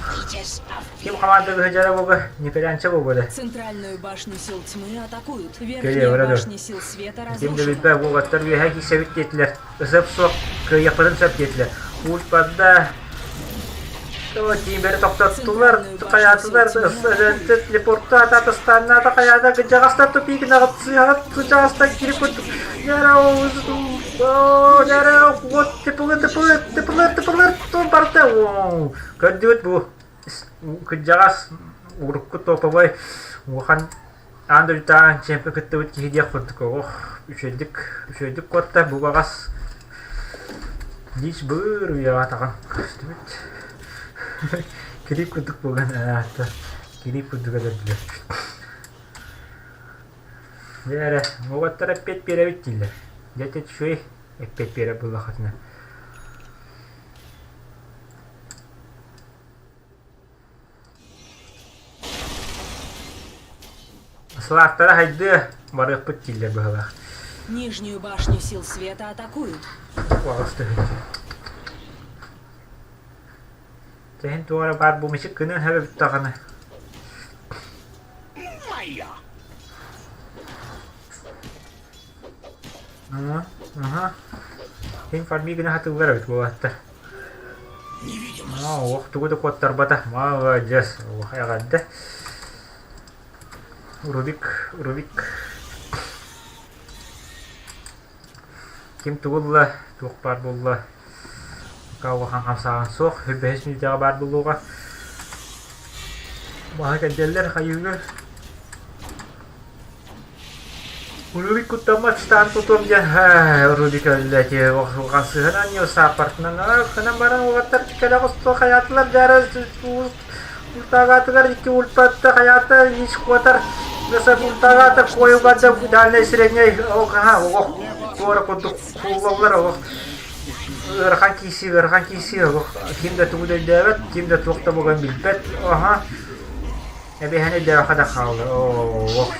Ким команда быһыдьара буга Николянчик буга Центральную башню сил тьмы атакуют. Кэлиэ Верхняя бара дуо. башня сил света Ким да разрушена. билбэт уолаттар үөһэ киирсэбит диэтилэр. Ысып суох кыайыахпытын сөп диэтилэр. Уус барда Тиимбэри тохтоттулар, Центральную башню сил хайаатылар, тьмы атакуют. телепортаата, атастаннаата, хайаата, кыдьаҕастар тупиигин аҕыт кыдьаҕастар кири курдук. Тыпылы, тыпылы, тыпылы, тыпылы, тун барда. Көрдүгүт бу кыдьаҕас урукку топовой улахан аан дойдутааҕы чемпион кыттыбыт киһи диэх курдук ох үчүгэйдик үчүгэйдик куотта бу баҕас Лич быыр үйэҕэ атаҕын көстүбүт кирип курдук буолан аата кирип курдук өлөрдүлэр дьэ эрэ уолаттар эппиэт биэрэбит дииллэр дьэ ити үчүгэй эппиэт биэрэр буоллаххытына Сылаахтара хайдыа, барыахпыт дииллэр быһыылаах. Нижнюю башню сил света атакуют. Аҕыс тыһыынча. Тэһин туох эрэ баар бу мичик гынан эбит даҕаны. Моя! Аха, аха. Ким фарми гына хатыллар эбит буолаттар. Невидимость. Ох, тугу да куоттарбата. Молодец. Ох, эҕэрдэ. Рубик, Рубик. Ким тугу ылла, туох баар буолла. Пока улахан хамсааһын суох. Бэһис мүнүүтэҕэ баар буолуоҕа. Баһа кэлдэллэр хайыыга. Рубик куттаммат стан тутуом диэн Рубик өллө ити улахан сыһынан сааппартынан гынан баран уолаттар кэлэ оҕусту хайаатылар дьаара ультагаатыгар икки ульпатта хайаата ис куотар. Насабунтаҕа куойугата дальнай средняй оҕаһа оҕох туора курдук куулаллар оҕох ыарахан киисии ыарахан киисии оҕох ким да тугу да өйдөөбөт ким да туох да буолан билбэт аха эбиһэн өйдөөбөххө да хаалла оох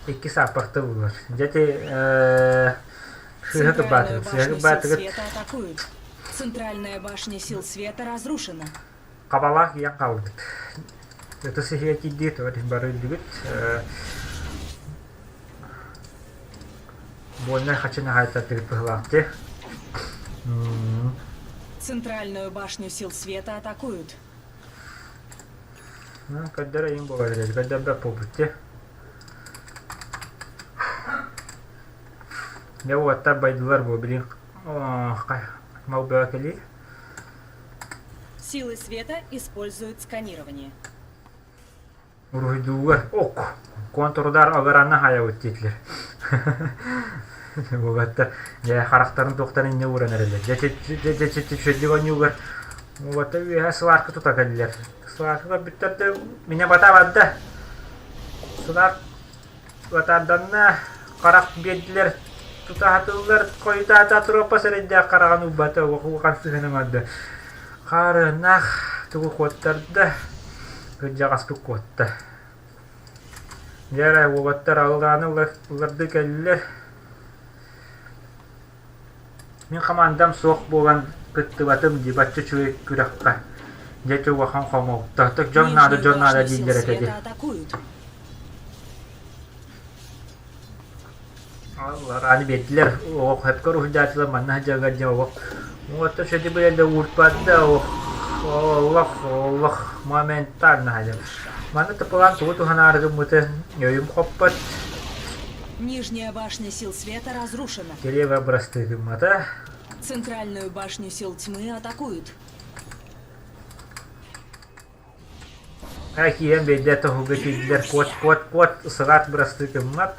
Иккис ааппахта булар. Дьэ ити сыыһа Центральную кырбаатыгыт, сыыһа башню сил кырбаатыгыт света атакуют. Центральная башня сил света разрушена. хабалаах ийэн хаалбыт. Ытыс иһигэр киирдии тоҕо бары үрдүгүт. Буоннай хачын аһайтардыгыт быһылаах дии. Центральную башню сил света атакуют. Көрдөр эйин буолар эрэ, көрдөрбөт буолбут дии. Дьэ уоттар байдылар буо билин мал бөҕө кэлии. Силы света используют сканирование. Уруһуйдуугар ок контурдар алыранна хайабыт диэтилэр. Уолаттар дьэ харахтарын туохтарын инньэ ууран эрэллэр. Дьэ дьэ дьэ дьэ оонньуугар уолаттар үөһэ сварка тута кэллилэр. Сварка көрбүттэр да минэ бата барда. Сылаар батаарданна харах биэрдилэр тута хатыллар хойутаата туруоппа сэрэйдээх хараҕын уйбата улахан сыһыаны оҥордо. Хаарыаннаах тугу куоттарда, кырдьаҕаспыт куотта. Дьэ эрэ уолаттар аллааны ыллардыы кэллилэр. Мин хамаандам суох буолан кыттыбатым дии бачча үчүгэй күрэххэ. Дьэ ити улахан хомолто. Дьон наада, Нижнюю дьон наада башню сил дииллэр этэ дии. света атакуют. Аны биэрдилэр, оҕо сөпкө уруһуйдаатылар, манна сылдьаргар диэн олох уоттар сөтү билэллэ ууртпат да олох олох олох моментально сылдьар. Манна тыпылаан тугу туһанаары гыммыты өйүм хоппот. Нижняя башня сил света разрушена. Телега бырастыы гыммата. Центральную башню сил тьмы атакуют. Һэ киирэн биэрдэ тоһууга киирдилэр куот куот куот сыраат бырастыы гыммат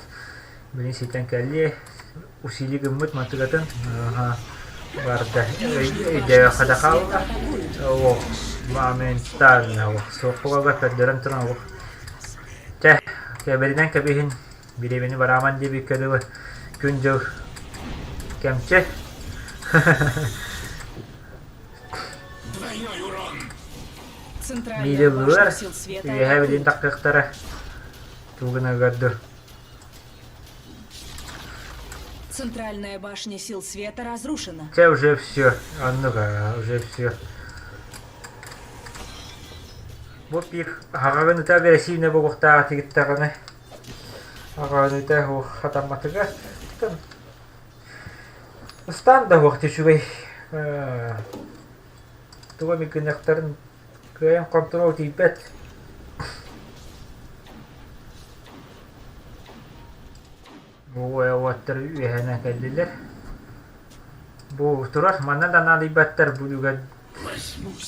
билин ситэн кэллиэ усилий гыммыт мантыгатын аха барда өйдөөөххө да хаалла олох моментально олох суоппуга көрдөрөн туран олох чэ кэбэринэн кэбиһин бириэмэни барааман диэбиккэ дылы күн-дьыл кэмчи Двойной урон! Центральная Миилэллэр башня сил света үөһээ билин атакуют. тахтыахтара тугунагар ду Центральная башня сил света разрушена. Те уже все, оннук уже все. Бу пик аҕаҕын ыта агрессивнай буолуохтаах тигиттэҕинэ аҕаҕын ыта хатамматыгар ыстаан да уох үчүгэй Тугу эмит гыныахтарын кыайан хонтуруол тиийбэт. Бу уоттар үөһэнэн кэллилэр. Бу турар, манна да наадыйбаттар бу үгэн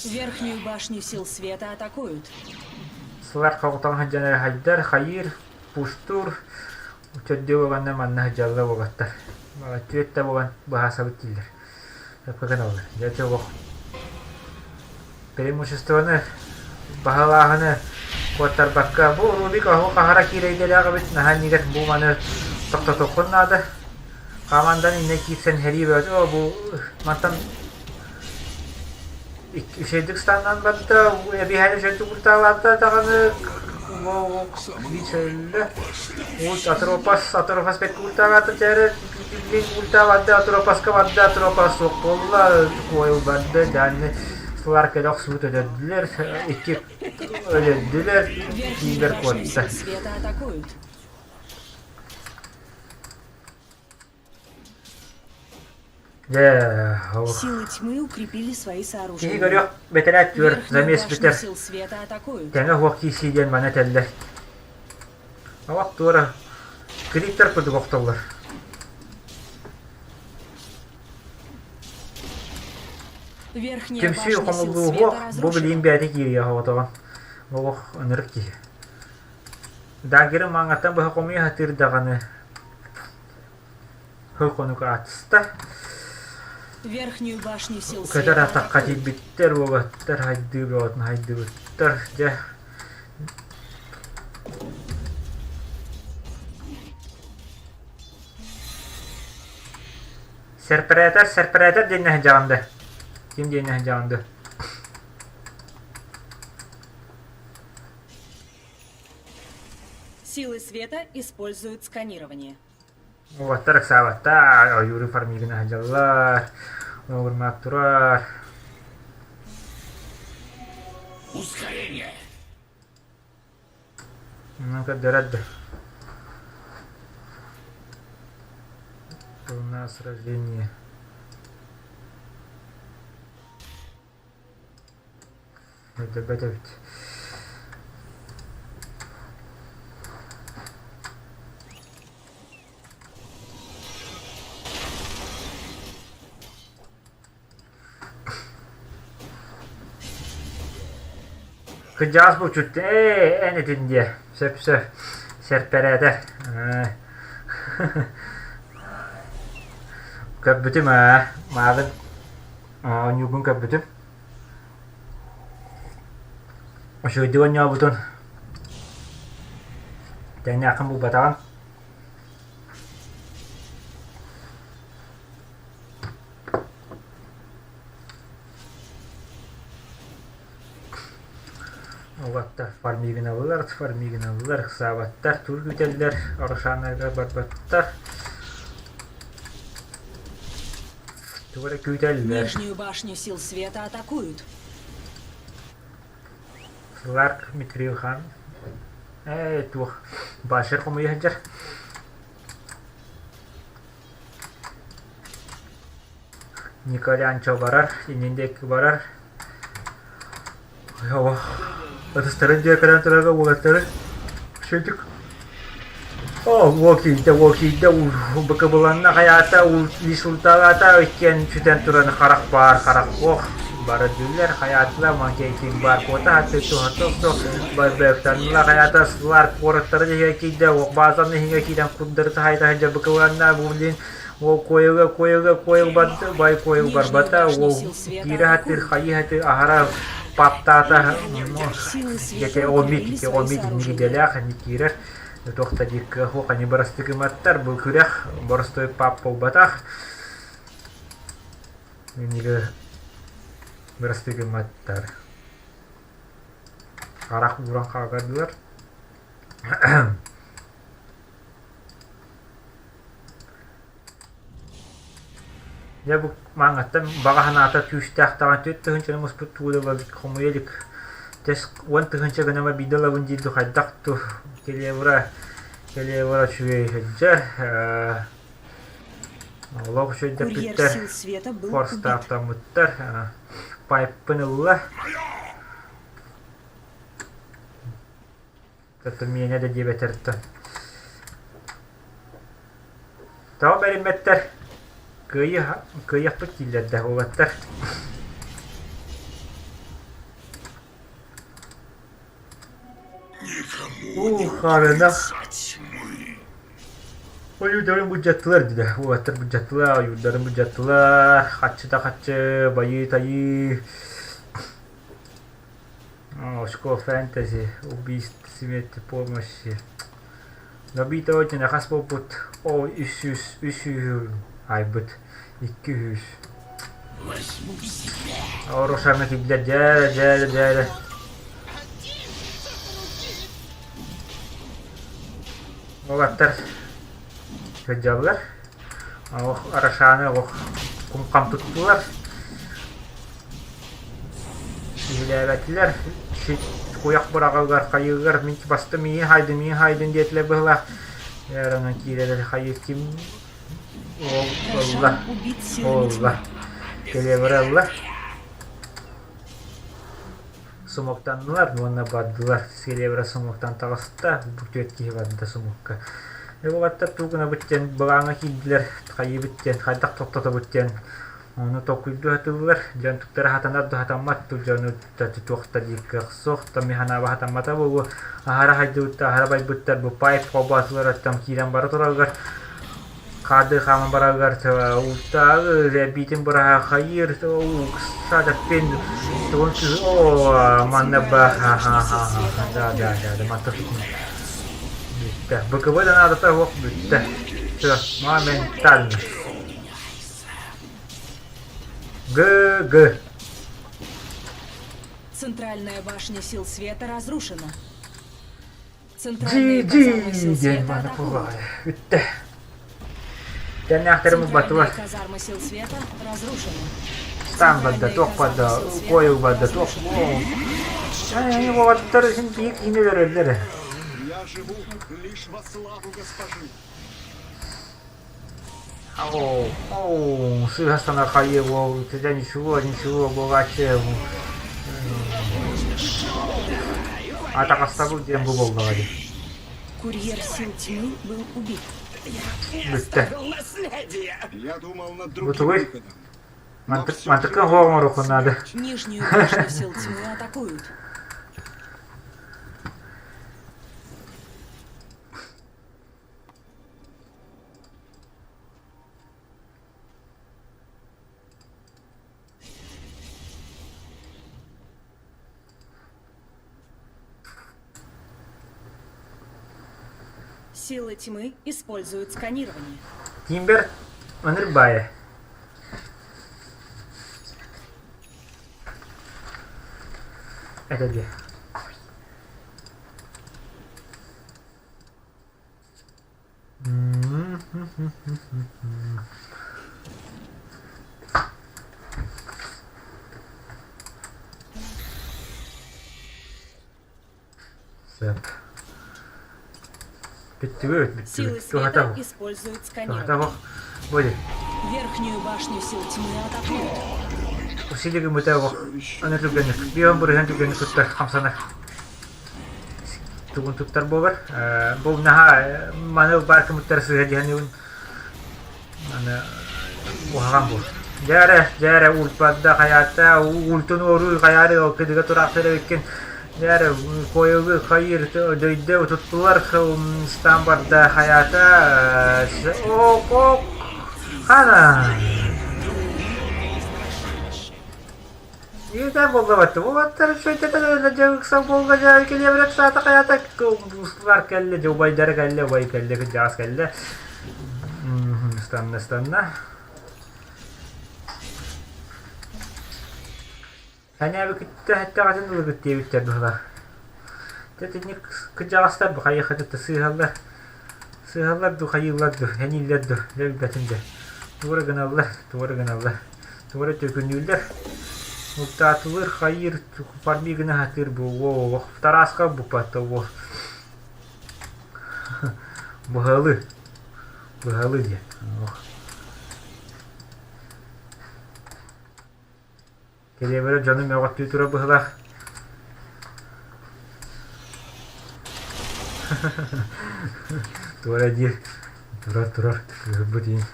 Верхнюю башню сил света атакуют. Сылар хоҕутан сылдьан эрэ хайдар, хайыыр, пустуур, төрдүө буоланнар манна сылдьаллар уолаттар. Түөрт да буолан быһаасабыт дииллэр. Сөпкө гыналлар. Дьэ ити олох преимуществоны баһылааһыны куоттарбакка бу Рубик оһох аһара киирэйдэлээх эбит наһаа иннигэр бу маны тохтотуоххун наада. Хамандан иннэ киирсэн сэрии бөҕөтө о бу мантан үчүгэйдик станнан барда эбиһээни үчүгэйдик уртаалаата даҕаны Уус Атропас, Атропас бэккэ ультаабата чээрэ мин ультаабатта Атропаска барда Атропас суох буолла куойул барда даанны сылар кэлэ охсубут өлөрдүлэр икки өлөрдүлэр Верхнюю киибэр башню куотта сил света атакуют. Дьэ, ол Силы тьмы укрепили свои киһи сооружения. көрүөх бэтэрээт түөр Верхнюю замес башню бүтэр сил света атакуют. тэҥэ уһуох киирсии диэн маны этэллэр. Олох туора криптер курдук охтоллор. Верхняя Түмсүү башня сил хомуллууһуох света бу билиим разрушена. бэйэтэ киириэ оҕотоҕун. Олох ынырык киһи. Дагеры мааҥаттан быһа хомуйа сатыыр даҕаны хыл хонук аатыста. Верхнюю башню сил Көтөр света атахха атакуют. тиийбиттэр уолаттар хайдыы бөҕөтүн хайдыбыттар дьэ Сэрпэрээтэр, сэрпэрээтэр диэн сылдьаҕын да? Ким диэн сылдьаҕын да? Силы света используют сканирование. Уолаттар ыксаабаттар, ойууру фармигына сылдьаллар, оҕурмаак турар. Ускорение! Онон көрдөрөр да. Волна сражения. Көрдөрбөт эбит. Кырдьаҕас булчут ээ эн этин диэ сөп-сөп сэрпэрээтэр Көрбүтүм аа мааҕын оонньуургун көрбүтүм Үчүгэйдик оонньообутун тэҥнээххин булбатаҕым Уолаттар фармигиналлар, фармигиналлар, ыксаабаттар, тугу күүтэллэр, Рошаннарга барбаттар. Тугу эрэ күүтэллэр. Нижнюю башню сил света атакуют. Сларк Митрил хан. Ээ, туох, Башир хомуйа сылдьар. Николянчо барар, иннин диэки барар. Ытыстарын дьиэ кэлэн турарга уолаттары Шөтүк О, уол киирдэ, уол киирдэ, быкыбыланна хайаата, лисулталаата, иккиэн сүтэн туран харах баар, харах ох, бары дүллэр, хайаатыла, манкейкин баар куота, хатты туһата охсо, барбектанла хайаата, сылар куораттары иһигэ киирдэ, ох баазаны иһигэ киирэн курдары таһайда сылдьар быкыбыланна, бу блин, уол куойуга, куойуга, куойуг бай куойуг Нижнюю барбата, башню уол сил света киирэ хаттыр, атакуют. хайыы хаты аһара паптаата, Силы Дьэ света ол мик укрепили ити ол свои мик сооружения. идэлээх ини киирэр туох да диир кыах суох ини бырастыгыматтар бу күрэх боростуой пап буолбатах иниги бырастыгыматтар харах ууран хаалгардылар Дьэ бу мааҥҥаттан баҕа санаата күүстээх даҕаны 4000-ны муспут туура ылабыт хомуйа илик. Тэс 10 000 гынама биирдэ ылабын диир дуу хайдах дуу Келебра Келебра үчүгэй сылдьар Олох Курьер үчүгэйдэппиттэр сил света был убит. форстаахтаммыттар пайппын ылла Оттон миэнэ да диэбэтэртэн. Тоҕо бэриммэттэр? Кыайыы кыайыахпыт дииллэр да уолаттар. Никому не Уу, хаарыанах. укрыться от тьмы. Ойуурдарын былдьаттылар дии уолаттар былдьаттылар, ойуурдарын былдьаттылар, хаччы да хаччы, байыы-тайыы. Школа фэнтези, убийств смерти помощи. Набита очень хас буолбут о үс үс үс айбыт 200. Возьму себя. Орушаны киллэр дьээрэ дьээрэ дьээрэ. Уолаттар сылдьаллар. Ох, Рошаны ох кум-хам туттулар. Киһилээбэтилэр, сит куйах быраҕыгар хайыыгар мин бастым миигин хаайдын, миигин хаайдын диэтилэр быһыылаах. Эр онон киирэр хайыы ким ол ылла, Рошан убит ол силами ылла, тьмы. Келебрэ ылла. Сумуктаннылар уонна бардылар. Селебрэ сумуктан таҕыста, бу түөрт киһи барда сумукка. Уолаттар тугу гынабыт диэн былааҥҥа киирдилэр, хайыыбыт диэн, хайдах тохтотобут диэн Ону толкуйдуу сатыыллар, дьон туктара сатанар да сатаммат, ту дьону туох да диир кыах суох, томми санааба сатаммата буолуо, аһара хайдыбыттар, аһара байбыттар, бу пайп холбоотулар оттон киирэн бара тураллар. Хаардыы хааман барарыгар ууттааҕы эбиитин быраһа хайыыр уксаатаппин тугун оо манна ба да да да мантан бүттэ БКБ да наадата суох бүттэ все моментально ГГ Центральная башня сил света разрушена. Центральные казармы GG сил диэн света манна атакуют. кулгаҕа бүттэ. Тэннээхтэрим Центральные убатылар. казармы сил света разрушены. Стан барда, Центральные туох казармы барда, сил света куойук барда, туох разрушены. Уолаттар син биир киһини өлөрөллөр. Я живу лишь во славу госпожи. Оу, оу, сыһастана хайы уол, тебя ничего, ничего, буолааччы. Атаҕастабыл диэн бу буоллаҕа дии. Курьер сил тьмы был убит. Бүттэ. Я думал над Бу другим тугуй? выходом. Но Мантык, всё мантыкка же хоҕ оҥоруоххун наада. Нижнюю башню сил тьмы атакуют. Силы тьмы используют сканирование. Тимбер Онырбая. Это где? Сөп. Бүттүгүт, Силы бүттүгүт. света Туһата используют туһата сканирование. Были. Верхнюю башню сил тьмы атакуют. Усилиги мытаа аны түргэнник. Бион бырыһан түргэнник туттар хамсанар. Тугун туттар буолар. Бу наһаа маны баар кымыттар сыыһа диһэн аны уһаҕан буол. Дьээрэ, дьээрэ ульпадда хайаата ультун уоруу хайаары ол кыдыга тураахтар эбиккин. Дьээрэ куойугу хайыр дөйдө туттулар стан барда хайаата ок ок хана Ийэтэ буоллабат уолаттар үчүгэйдэтэ дьэ ыксал буолла дьэ килиэбирэ ыксаата хайаата бар кэллэ дьэ убайдара кэллэ убай кэллэ кырдьаҕас кэллэ ыстанна ыстанна Санаабыкытта эттэҕитин ылыгыт диэбиттэр быһыылаах. Дьэ итинник кырдьаҕастар бу хайыахха да сыыһаллар. Сыыһаллар дуу, хайыыллар дуу, энииллэр дуу, дьэ билбэтим дьэ. Тугу эрэ гыналлар, тугу эрэ гыналлар. Тугу эрэ төкүнүүллэр. Муктаатылыр, хайыыр, фарми гына сатыыр бу уол Тарааска буппатта уол. Быһалы. Быһалы диэн. Кэлиэбэрэ дьону мөҕөттүү турар быһыылаах. Туора диир. Турар, турар. Кыыһырбыт иин.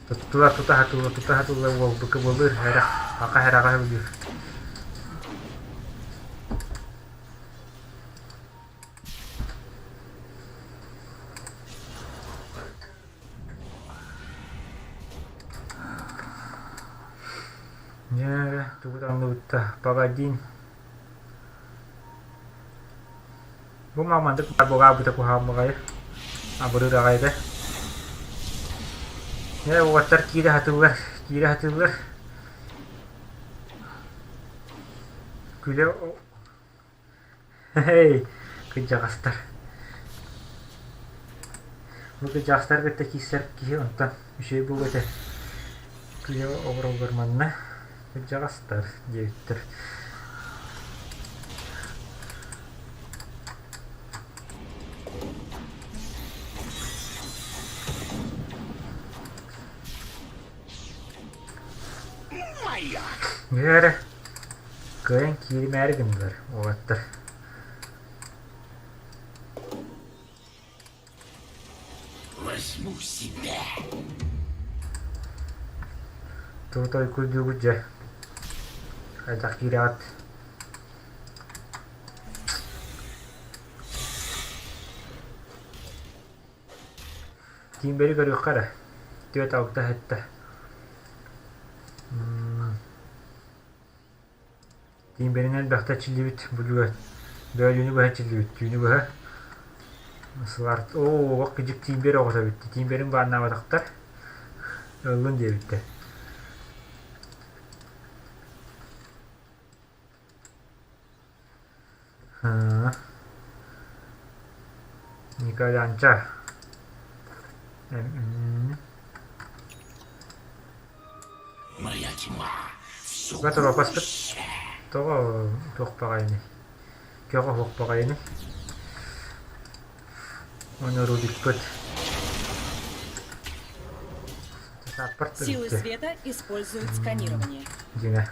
Туттулар тута хатылла, тута хатылла уол быкыбылыр, эрэх, ака эрэҕэ өлүүр. Дьэ, тугу таҥныбытта, погодин. Бу мамандык бугаабыта куһаҕан баҕайы, абырыыр аҕай да. Дьэ, уолаттар киирэ сатыыллар, киирэ сатыыллар. Күлэ Эй, кырдьаҕастар. Бу кырдьаҕастар кытта киирсэр киһи онтон үчүгэй буолуо этэ. Күлэ оҕороллор манна кырдьаҕастар диэбиттэр. Дьэ эрэ, кыайан кииримээри гыннылар уолаттар. Возьму себя. Тугу толкуйдуугут дьэ? Хайдах киирэҕит? Тиимбэри көрүөххэ эрэ. Түөрт алта сэттэ. Тиимбэринэн элбэхтэ эрчиллибит бүлүүгэ бөөлүүнү быһа эрчиллибит түүнү быһа Сыларт оо олох кыдьык тиимбэр оҕото эбит тиимбэрин бааннаабатахтар ыллын диэбиттэр Николянча Моя тьма все Торопаспыт гуще. тоҕо туох баҕайыный көҕө оһох баҕайыный Ону Рубикпыт Сааппарт Силы эбит света используют сканирование. дьиҥэ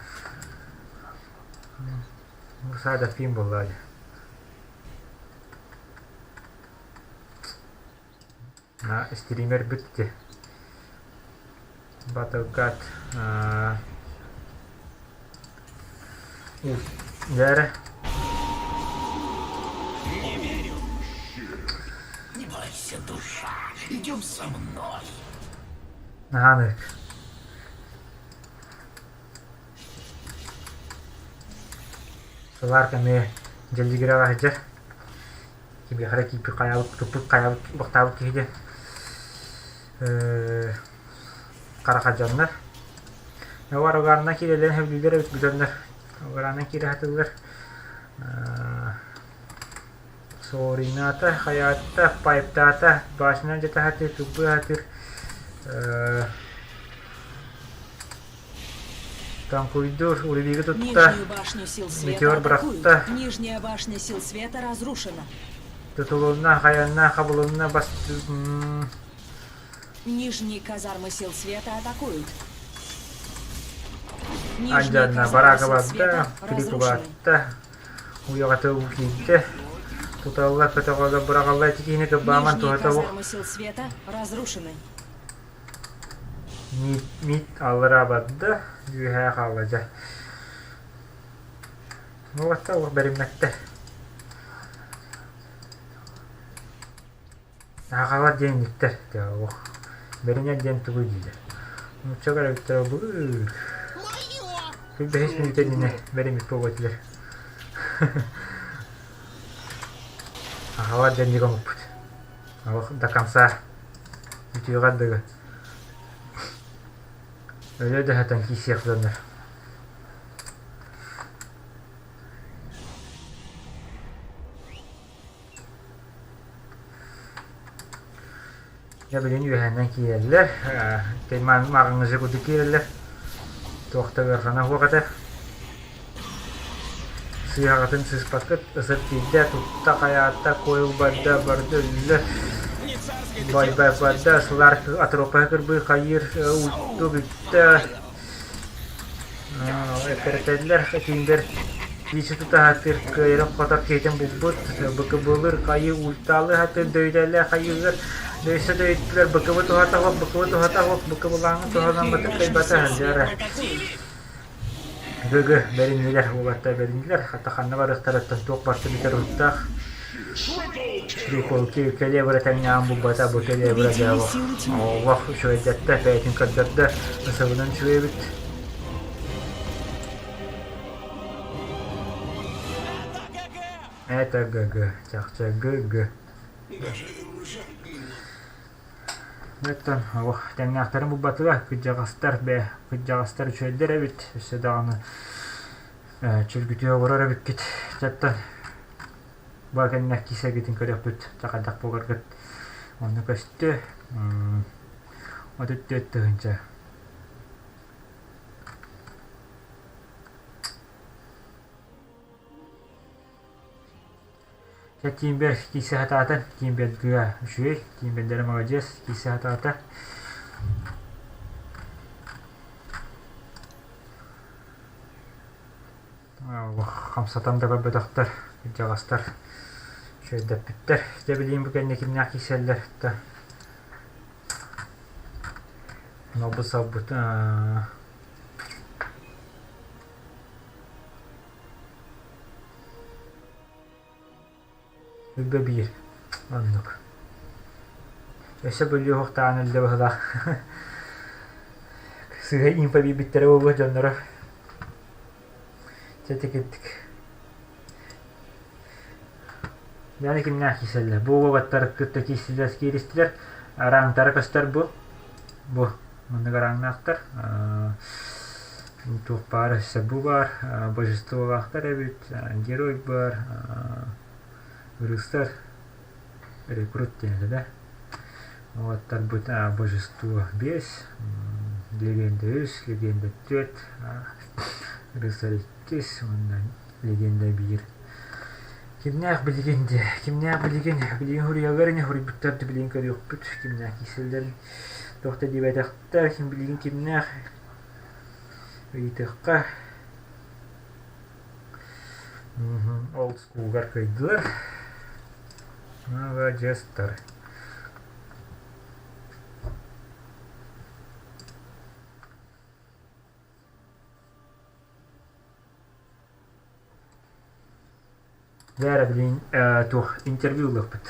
Саада фильм буолла дии На стримербит ити Батылкат Дьэ Не верю. Не бойся, душа. Идем со мной. Наһаа Сылаар кэмэ дьэллигирэҕэ сылдьар. Кимиэхэ эрэ киирбит хайаабыт, туппут хайаабыт, бахтаабыт киһи диэн харахадьаннар. Уорагаанынан киирэллэрин сөбүлүүллэр эбит бүтэннэр. Уораанан киирэ сатыыллар. Соринаата, хайаатта, пайптаата, башнан дьэ сатыыр, кырбыы сатыыр. Танкуйдуур, Урбигы тутта, Нижнюю башню сил света метеор атакуют. бырахта, Нижняя башня сил света разрушена. тутулунна, хайанна, хабылынна, бас... Нижние казармы сил света атакуют. Нижние Андьанна казармы барака сил барда, света клик разрушены. улаатта, уйаҕата уу киирдэ, туталла көтөҕөлө быраҕалла ити киһини кырбааман Нижние туһата суох. казармы сил света разрушены. Миит, миит аллараа барда, үөһээ хаалла дьэ. Уолаттар олох бэриммэттэр. Аҕалар диэн инниктэр, дьэ олох бэринэр диэн тугуй дииллэр. Нуучча көрөбүттэрэ былыр бэһис мүнүүтэ иннинэ бэриммит буолуо этилэр. Аҕалар диэн дьиҥ омукпут. Олох до конца үтүөҕэ дылы өлө да сытан киирсиэх дьоннор. Дьэ билигин үөһэнэн киирэллэр, мааҕыҥҥы курдук киирэллэр. Туох да ыарахана суох этэ. Сыыһаҕытын сыыспаккыт, ысыр тиийдэ, тутта, хайаата, куойул барда, барда өллө. Бай-бай барда, сылаар атропаһы кырбыы хайыыр, уйду бүттэ. Эккирэтэллэр, этиингэр киisi тутаһатыр, кыайарын хотор киһитин булбут, быкыбылыр хайыы ультаалы хатыр дөйүтэллэр хайыылар, дөйсө дөйүттүлэр, быкыбы туһата суох, быкыбы туһата суох, быкыбылааҥҥы туһанаммытын кыайбата сылдьара. Гы-гы, бэриннилэр, уолаттар бэриннилэр, хата ханна барыахтарыттан туох барыта бүтэр уһуктаах. Приколки кэлиэбирэ тэҥнээҕин булбата, бу кэлиэбирэ Победили дьэ силы тьмы. олох үчүгэйдэттэ, бэйэтин көрдөрдө, ысыбынан үчүгэй эбит. Это ГГ, чахчы ГГ. Оттон олох тэҥнээхтэрин булбатыга кырдьаҕастар бээ, кырдьаҕастар үчүгэйдэр эбит, өссө даҕаны чөлгүтүө олорор эбиккит. Оттон Бу кэннэ киисэгитин көрүөхпүт, чахайдах буоларгыт онно көстүө. 34 тыһыынча. Чэ Тимбер киисэ сатаата, Тимберга үчүгэй, Тимбердэрэ маладьыас, киисэ сатаата. Хамсатан да көрбөтөхтөр, кырдьаҕастар үчүгэйдэппиттэр. Дьэ билигин бу кэннэ кимнээх киирсэллэр да Малбыт-салбыт Үбэ биир. Оннук. Өссө бөлүөх-охтоон өллө быһыылаах. Сыыһа инфо биэрбиттэрэ буолуо дьонноро. Чэ итикиттик. Мээнэ кимнээх киирсэллэр? Бу уолаттар кытта киирсилэр кииристилэр. Араҥтара көстөр бу. Бу маннык араҥнаахтар. Туох баар өссө бу баар. Божестволаахтар эбит. Герой баар. Рыцарь рекрут диэн этэ да. Уолаттарбыт божество биэс, легенда үс, легенда түөрт, рыцарь иккис уонна легенда биир. Кимнээх билигин диэ, кимнээх билигин, билигин суруйаллар ини суруйбуттар да билигин көрүөхпүт, кимнээх киирсэллэрин туох да диэбэтэхтэр, ким билигин кимнээх ыйытыахха. Олд скулгар кыайдылар. Маладьыастар. Дьэ эрэ билигин туох интервью ылыахпыт.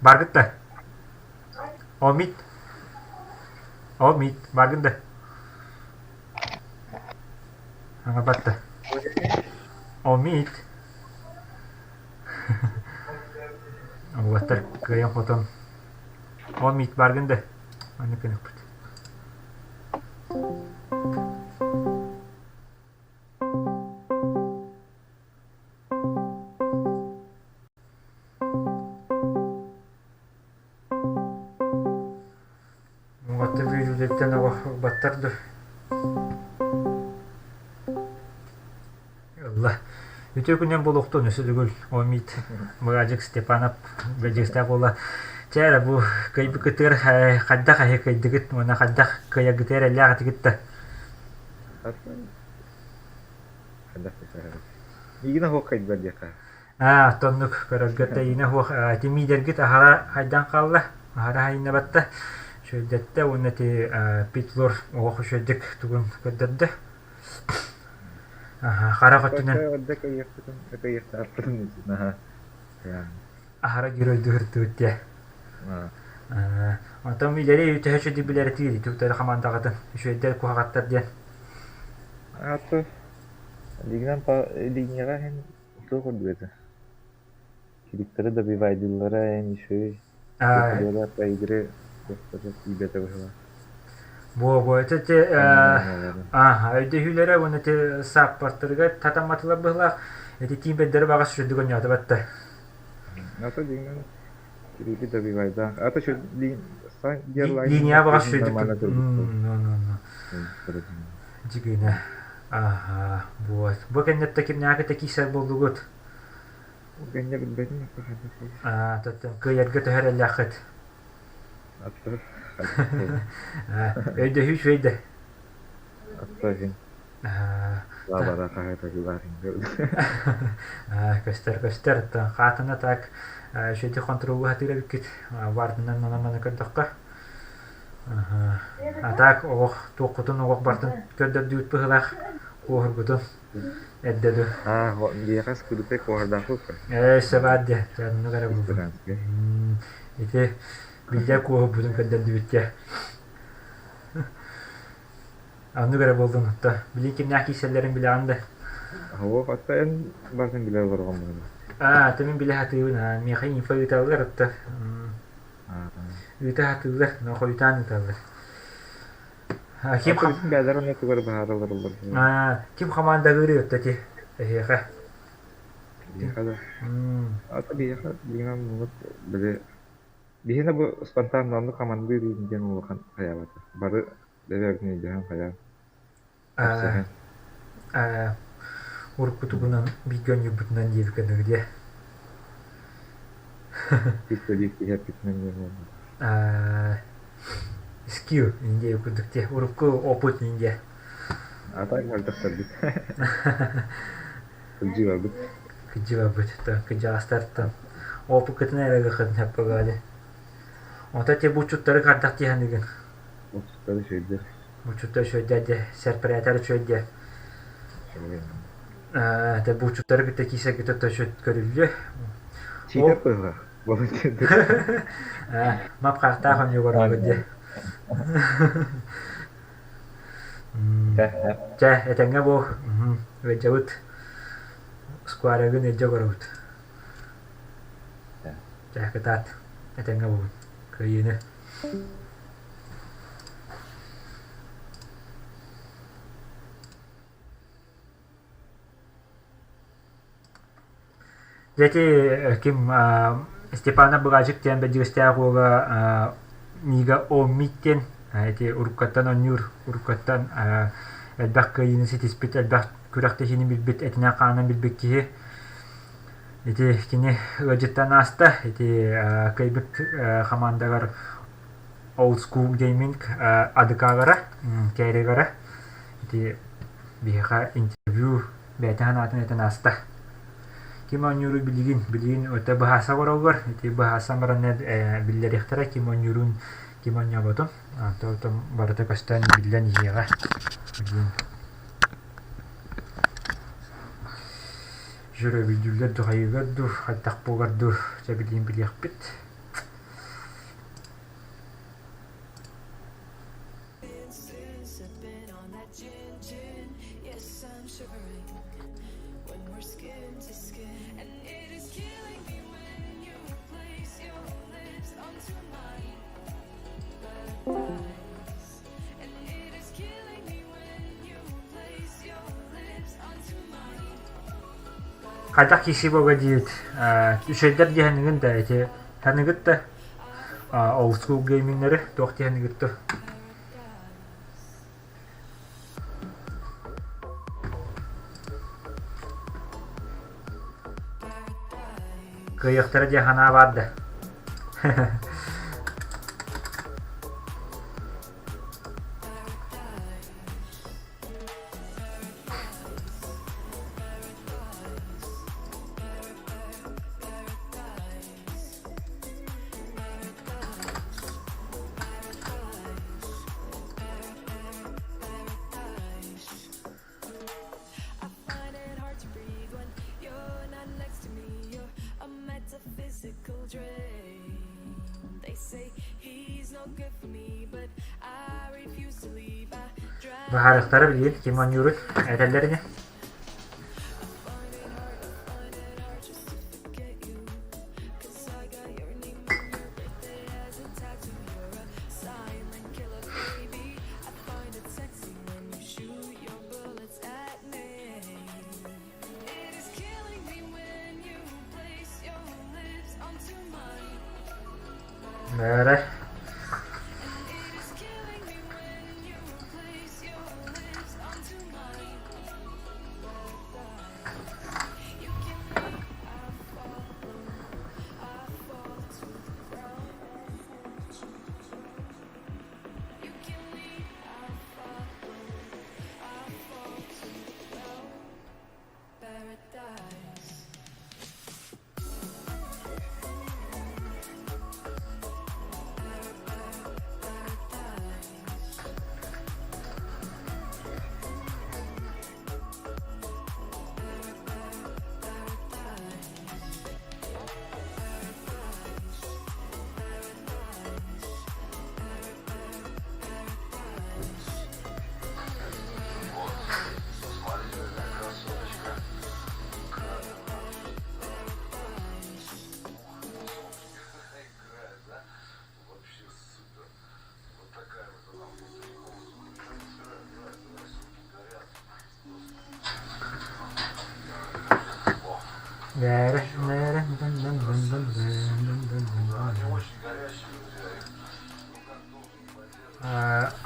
Баргыт да? Омит? Омит, баргын да? Аҥарбат да? Омит? Уолаттар кыайан-хотон Омит баргын да? Маннык гыныахпыт. Уҥаттан бүөлүүлэриттэн баттар да ылла. Үтүө күнүнэн буолуохтун өссө төгүл Омит Мыраадьык Степанов бэдьиэстээх буолла. Чэ эрэ бу кыайбыккытыгар хайдах эһи кыайдыгыт уонна хайдах кыайаргытыгар эрэллээх этигит да? Хайдах да Миигин оһох кыайдылар диэххэ. Аа, оттоннук көрөргө тэйинэ суох тимиидэргит аһара хайдан хаалла, аһара хайыннабатта, үчүгэйдэттэ уонна ити Питлор оҕох үчүгэйдик тугун көрдөрдө. Харах өттүнэн аһара геройдуһуртубут диэ. Онтон илэри төһө үчүгэй билэрэтиир түктары хамаандаҕытын үчүгэйдэр куһаҕаттар диэн. Аты лигнан линияҕа иһин Туох курдук этэ Кириктары добивайдыыллара эн үчүгэй Туохха по игре туохтара тиийбэтэ быһыылаах Буо-буо ити ити ааһа өйдөһүүлэрэ уонна ити сааппартарыгар татамматылар быһыылаах ити тиийбэттэрэ баҕас үчүгэйдик оонньоотубат да. Ата дьиҥнэн Кириги добивайдаах ата Линия баҕас үчүгэйдик Дьигинэ Аһаа, вот. Бу кэнниттэн кимнээхи киирсэр буоллугут? Кэннэ билбэтим хайдах Аа, тоттон кыайарга төһө эрэллээххит? Аттар Өйдөһүү үчүгэй да? Аттар Аа, Лабара хаһыатыгар көстөр, көстөр. Хаатына так үчүгэйдик хонтуруоллуу сатыыр эбиккит. Баардынан манан-маны көрдөххө. А так олох туоххутун олох бартын көрдөрдүүт быһыылаах куоһургутун эрдэ ду. Аа, биһиэхэ скрытай куоһардаахпыт Ээ, өссө баар диэ, оннук эрэ булбут. Ити биллэр куоһурбутун көрдөрдүбүт диэ. Оннук эрэ буоллун отто. Билин кимнээх киирсэллэрин билэҕин да? Оһуох, отто эн барытын билэ олорҕон Аа, то мин билэ сатыыбын, аа, миэхэ инфо ыыталлар отто. Ыыта сатыыллар, но хойутаан ыыталлар. Ким бээлэр онно тугу быһаараллар олордулар. Ким хамаандалыырый отто ити эһиэхэ? Биһиэхэ да. Ата биһиэхэ билигин муннук били биһиэнэ бу спонтанно оннук хамандыыр диэн улахан хайаабата. Бары бэйэ-бэйэбитин өйдөһөн хайаан кэпсэһэн. Уруккутугунан бииргэ оонньуурбутунан диэбиккэ дылы диэ. Чисто биир киһи эппитинэн диэн буолла. Скилл Индия курдук диэ. Урукку опыт Индия. А так мөлтөхтөрбүт. Кырдьыы барбыт. Кырдьыы барбыт. Кырдьаҕастартан. Опыккытын эрэ ылыаххытын сөп буолуо Онто те булчуттары хардах дии саныыгын? Булчуттары үчүгэйдэр. Булчуттар үчүгэйдэр дии, сэрпэрээтэр үчүгэй дии. Те булчуттары кытта киирсэргит өттө көрүллүө. Читер быһыылаах. Мап хаахтаах онньугар оҕо дии. Чэ, этэҥҥэ буол. Ыалдьабыт. Скварегын илдьэ олоробут. Чэ, кытаат. Этэҥҥэ буолун. Кыайыыны. Дьэ ити ким Степана Быгаачык диэн бэрдьигэстээх уола Мига Оммит диэн ити уруккаттан оонньуур, уруккаттан элбэх кыайыыны ситиспит, элбэх күрэхтэһиини билбит, этинэн-хаанынан билбит киһи. Ити кини ыалдьыттан ааста. Ити кыайбыт хамаандагар Old School Gaming адыкаалара, кэригара ити биһиэхэ интервью бэйэтин санаатын этэн ааста. Ким оонньууру билигин, билигин өтө быһааса олороллор. Ити быһаасан баран биллэриэхтэрэ ким оонньуурун, ким оонньооботун. Онтон барыта көстөн биллэн иһиэҕэ. Билигин жөрөбүйдүүллэр дуу, хайыылар дуу, хайдах буолар дуу, дьэ билигин билиэхпит. Хайдах киирсии буолла диэбит үчүгэйдэр диэһэниҥин да ити таныгыт да old school гейминнэри туох диэһэниҥит да Кыайыахтара диэн санаа баар да. Быһаарыахтара билигин ким оонньууруй этэллэр ини. Бээрэ.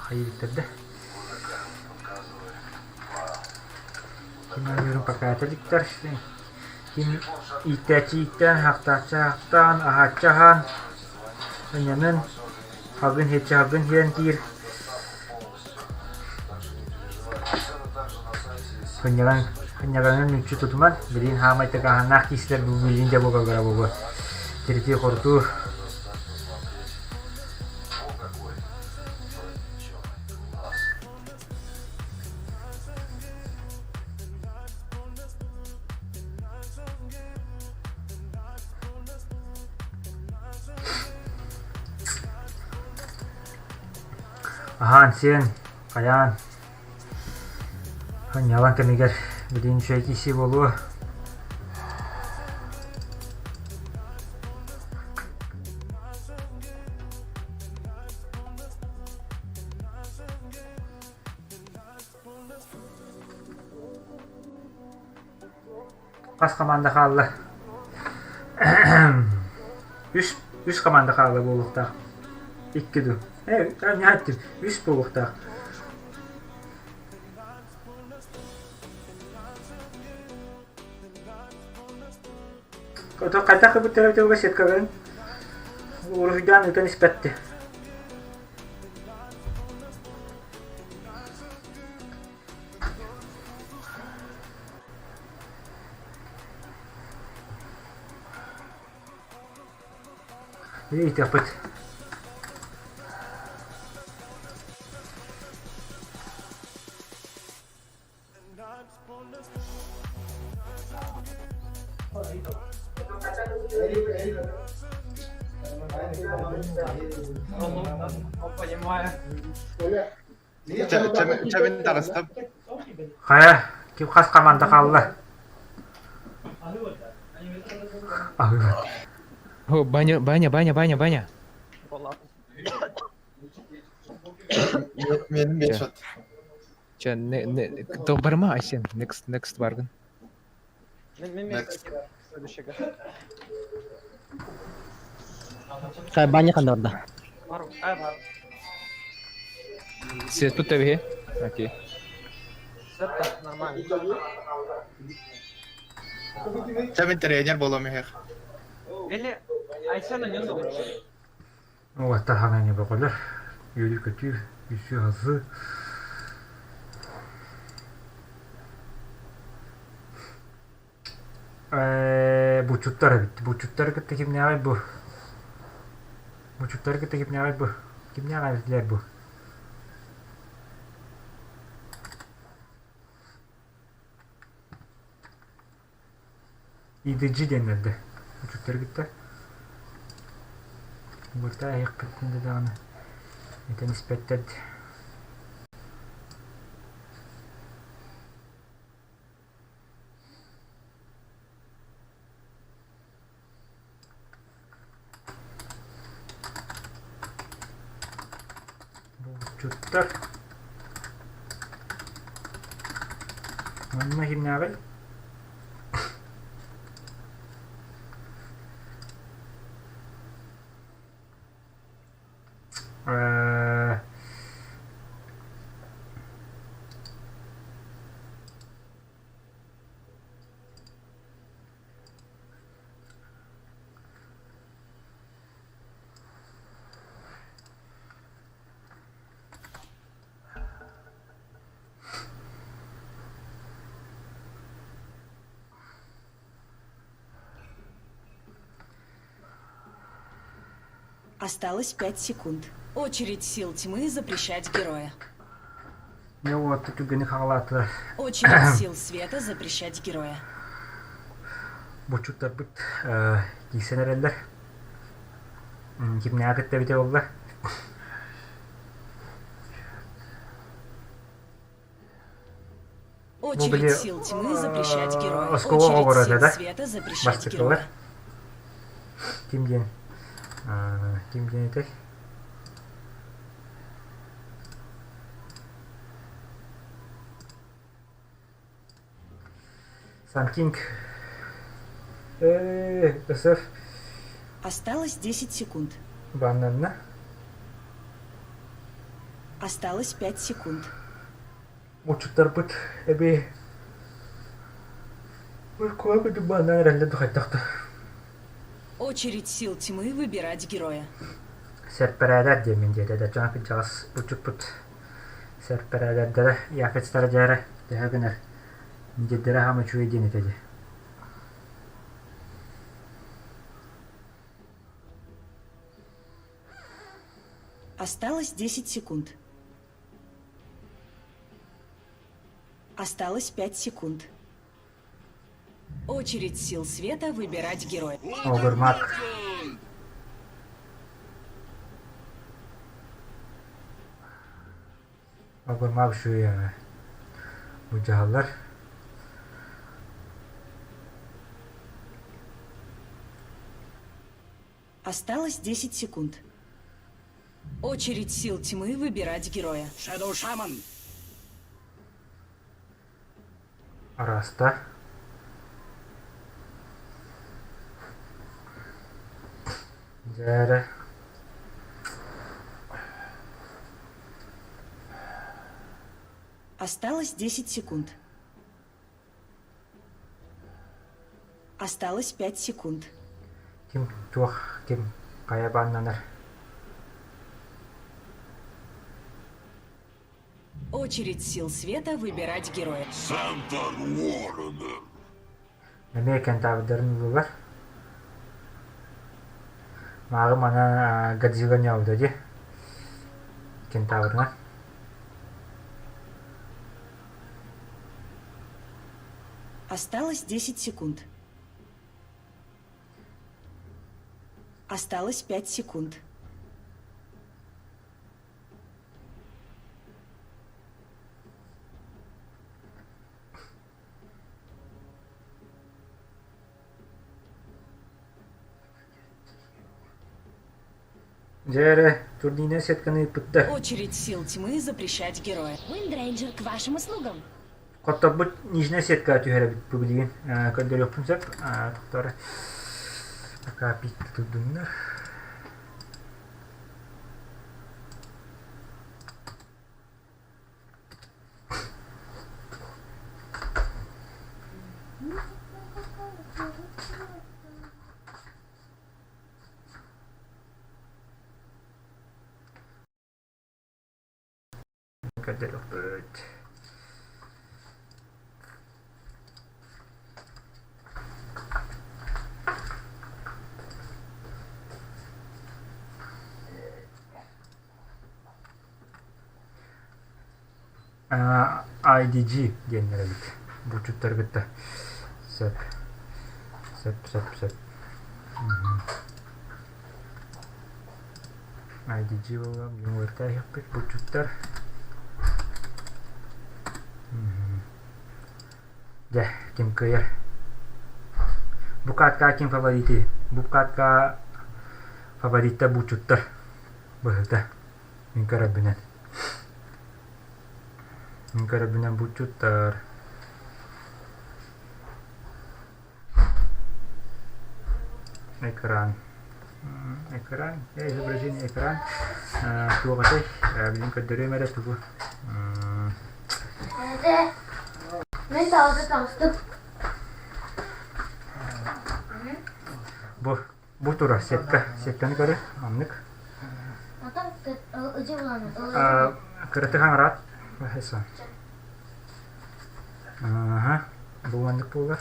Хайыыттарда Ким оонньуурун пока иликтэр Ким ииттээччи ииттээн, аһахтааччы аһахтаан, аһааччы аһаан, ынньанын, халгын иһиэччи халгын иһэн диир Хынньалаҥ хынньалаҥын мүччү тутуман, билигин хаамай тыгааһыннаах киисэлэр билигин дьэ буолаллара буолуо. Тиритии-хорутуу Аһаан сиэн, хайаан, сынньалаҥ кэмигэр билигин үчүгэй киирсии буолуо. Хас хамаанда хаалла? Үс, үс хамаанда хаалла буолуохтаах. Икки дуу. Э, не үс буолуохтаах. Хайдах ыбыттара битэ сеткаларын уруһуйдаан ыытан испэтти. Ыытыахпыт. Чэбин таҕыстым. Хайа, ким хас хамаанда хаалла? О, Баня, Баня, Баня, Баня, Баня. Менин бешот. Чэ, не, не, то барма, Айсен, next, next баргын. Next. Баня ханна барда? Свет тут тэбиһи. Окей. Чэбин тренер буолуом иһэх. Уолаттар хаҥаҥы бөҕөлөр, үөрүү-көтүү, үсүү-алсыы. Ээ, булчуттар эбит. Булчуттары кытта кимнээҕий бу? Булчуттары кытта кимнээҕий бу? Кимнээх эбитилэр бу? EDG диэннэр да учуттары кытта Бырта эһиэхпитин да даҕаны этэн испэттэр Булчуттар Манна кимнээҕий? Э Осталось 5 секунд. Очередь сил тьмы запрещать героя. Дьэ уотта түгэни хаҕалаатылар. Очередь сил света запрещать героя. Буччуттарбыт киирсэн эрэллэр. Кимнээҕи кытта эбитэ буолла? Очередь били, сил тьмы запрещать героя. оскуола Очередь оҕолоро сил этэ да? света запрещать Бастакылар. героя. Ким диэн? Ким диэн этэй? Санкинг. СФ. Осталось 10 секунд. Баннанна. Осталось 5 секунд. Мучуттарбыт эби Куа банан эрэллэ духайтахта. Очередь сил тьмы выбирать героя. Серперээлэр диэмин диэтэ да дьон кырдьаҕас бучуппут серперээлэрдэрэ яфецтара дьээрэ төһө гынар дьирдэрэ хаама үчүгэй диэн этэ дии. Осталось 10 секунд. Осталось 5 секунд. Очередь сил света выбирать героя. Огурмак. Обурмаах үчүгэй былдьаһаллар. Осталось 10 секунд. Очередь сил тьмы выбирать героя. Shadow Shaman! Араста. Дьээрэ. Осталось 10 секунд. Осталось 5 секунд. Ким туох ким хайа бааннанар. Очередь сил света выбирать героя. Сантар Уорренер! Эмиэ кентаврдарын ыллылар. Мааҕы манан Годзилла ньауда дии. Кентаврынан. Осталось 10 секунд. Осталось 5 секунд. Дьэ эрэ, турнирнай сетканы ыыппыттар. Очередь сил тьмы запрещать героя. Уиндрейнджер к вашим услугам. Хотторбут нижняя сетка түһэрэбит бу билигин. Көрдөрүөхпүн сөп. Тохтор пока пикки турдуннар. Көрдөрүөхпүт. IDG диэннэр эбит. Булчуттары кытта сөп. Сөп, сөп, сөп. IDG буолла, билин булчуттар. Дьэ, ким кыайар? Бу катка ким фавориты? Бу катка фаворита булчуттар быһыта. Мин көрөрбүнэн. Мин көрөрбүнэн булчуттар. Экран. Экран. Изображение экран. Туох этэй? Билин көрдөрүөм эрэ тугу. Мен таҕыста таҕыстым. Бу бу турар сетка. Сетканы көрө. Оннук. Кыратык хаҥараат. Аха. Бу маннык буолар.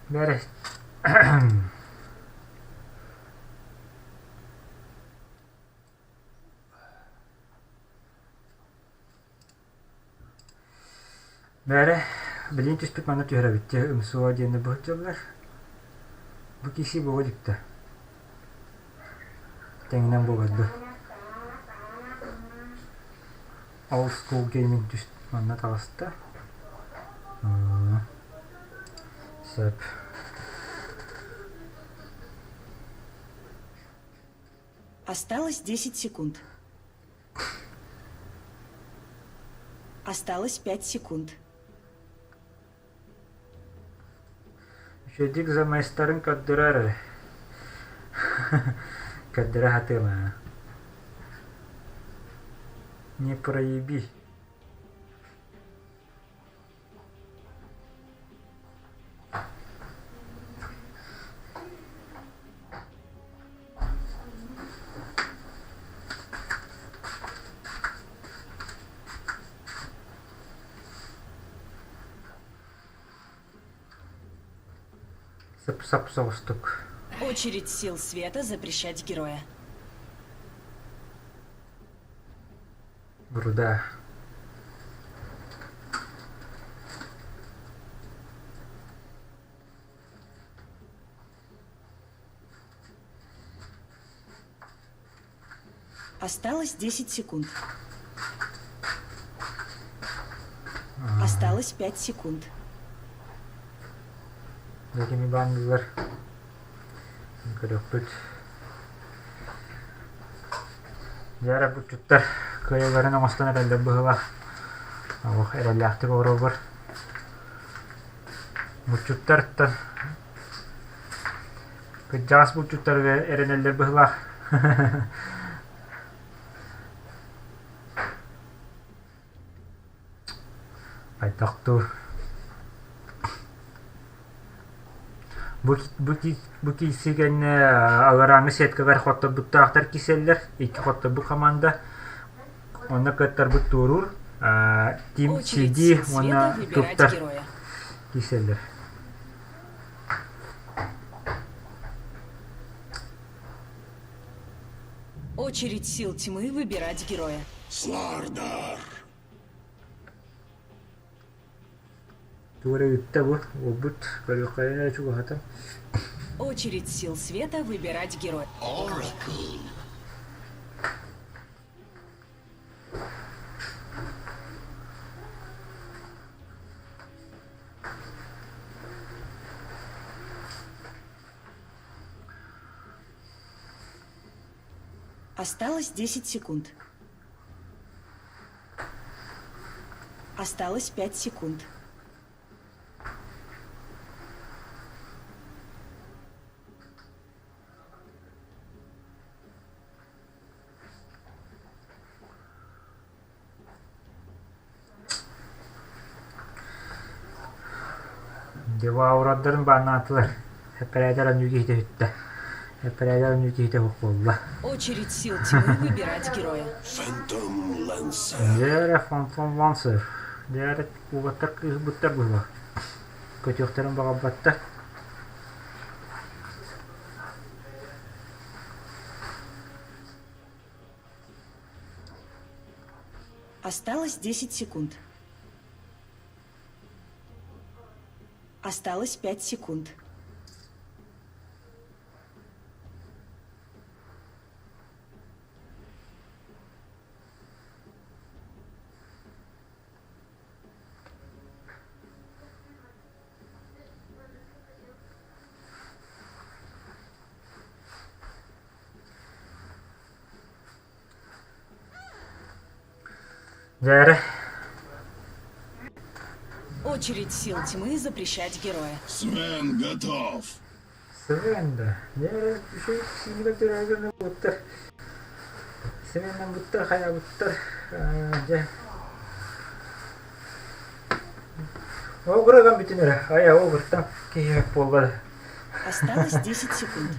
Бэрэ Бээрэ, билигин түспүт манна түһэрэбит дьэ ымсуо диэни быһыччаллар. Бу киси буола иликтэ. Тэҥинэн буолар дуо? Old school gaming түс манна таҕыста. Сөп. Осталось 10 секунд. Осталось 5 секунд. Үчүгэйдик заместарын көрдөрөр эрэ. Көрдөрө сатыам ээ. Не проеби. Сып-сап соҕустук. Очередь сил света запрещать героя. Руда. Осталось 10 секунд. Осталось 5 секунд. Кими баанныылар көрүөхпүт. Дьэ булчуттар кыайыыларын оҥостон эрэллэр быһыылаах. Олох эрэллээхтик олороллор. Булчуттартан кырдьаҕас булчуттарга эрэнэллэр быһыылаах. Хайдах дуу Бу бу бу киирсии кэннэ аларааҥҥы сеткабар хотторбуттаахтар киирсэллэр, икки хотторбут хамаанда. Онно кыаттарбыт туоруур, Team Очередь CD сил света уонна выбирать туптар героя. киирсэллэр. Очередь сил тьмы выбирать героя. Слардар! Тугу эрэ ыытта бу, уолбут көрүөххэ эрэ чугаһатан. Очередь сил света выбирать героя. Oracle! Осталось 10 секунд. Осталось 5 секунд. Деваурардарын бааннаатылар. Эпэрээдэр онньуу киһитэ бүттэ. Эпэрээдэр онньуу киһитэ суох буолла. Очередь сил тьмы выбирать героя. Phantom Lancer. Дьэ Фантом Лансер. Дьэ уолаттар кыыһырбыттар быһыылаах. Көтүөхтэрин баҕарбаттар. Осталось 10 секунд. Осталось 5 секунд. Дьэ эрэ Очередь сил тьмы запрещать героя. Свен готов. Свен да. Дьэ эрэ үчүгэй сиинигэр төрөөбүт буттар. Свеннэн буттар хайаабыттар. Дьэ. Оогураган бүтүн эрэ. Айа оогуртан киһи буолла. Осталось 10 секунд.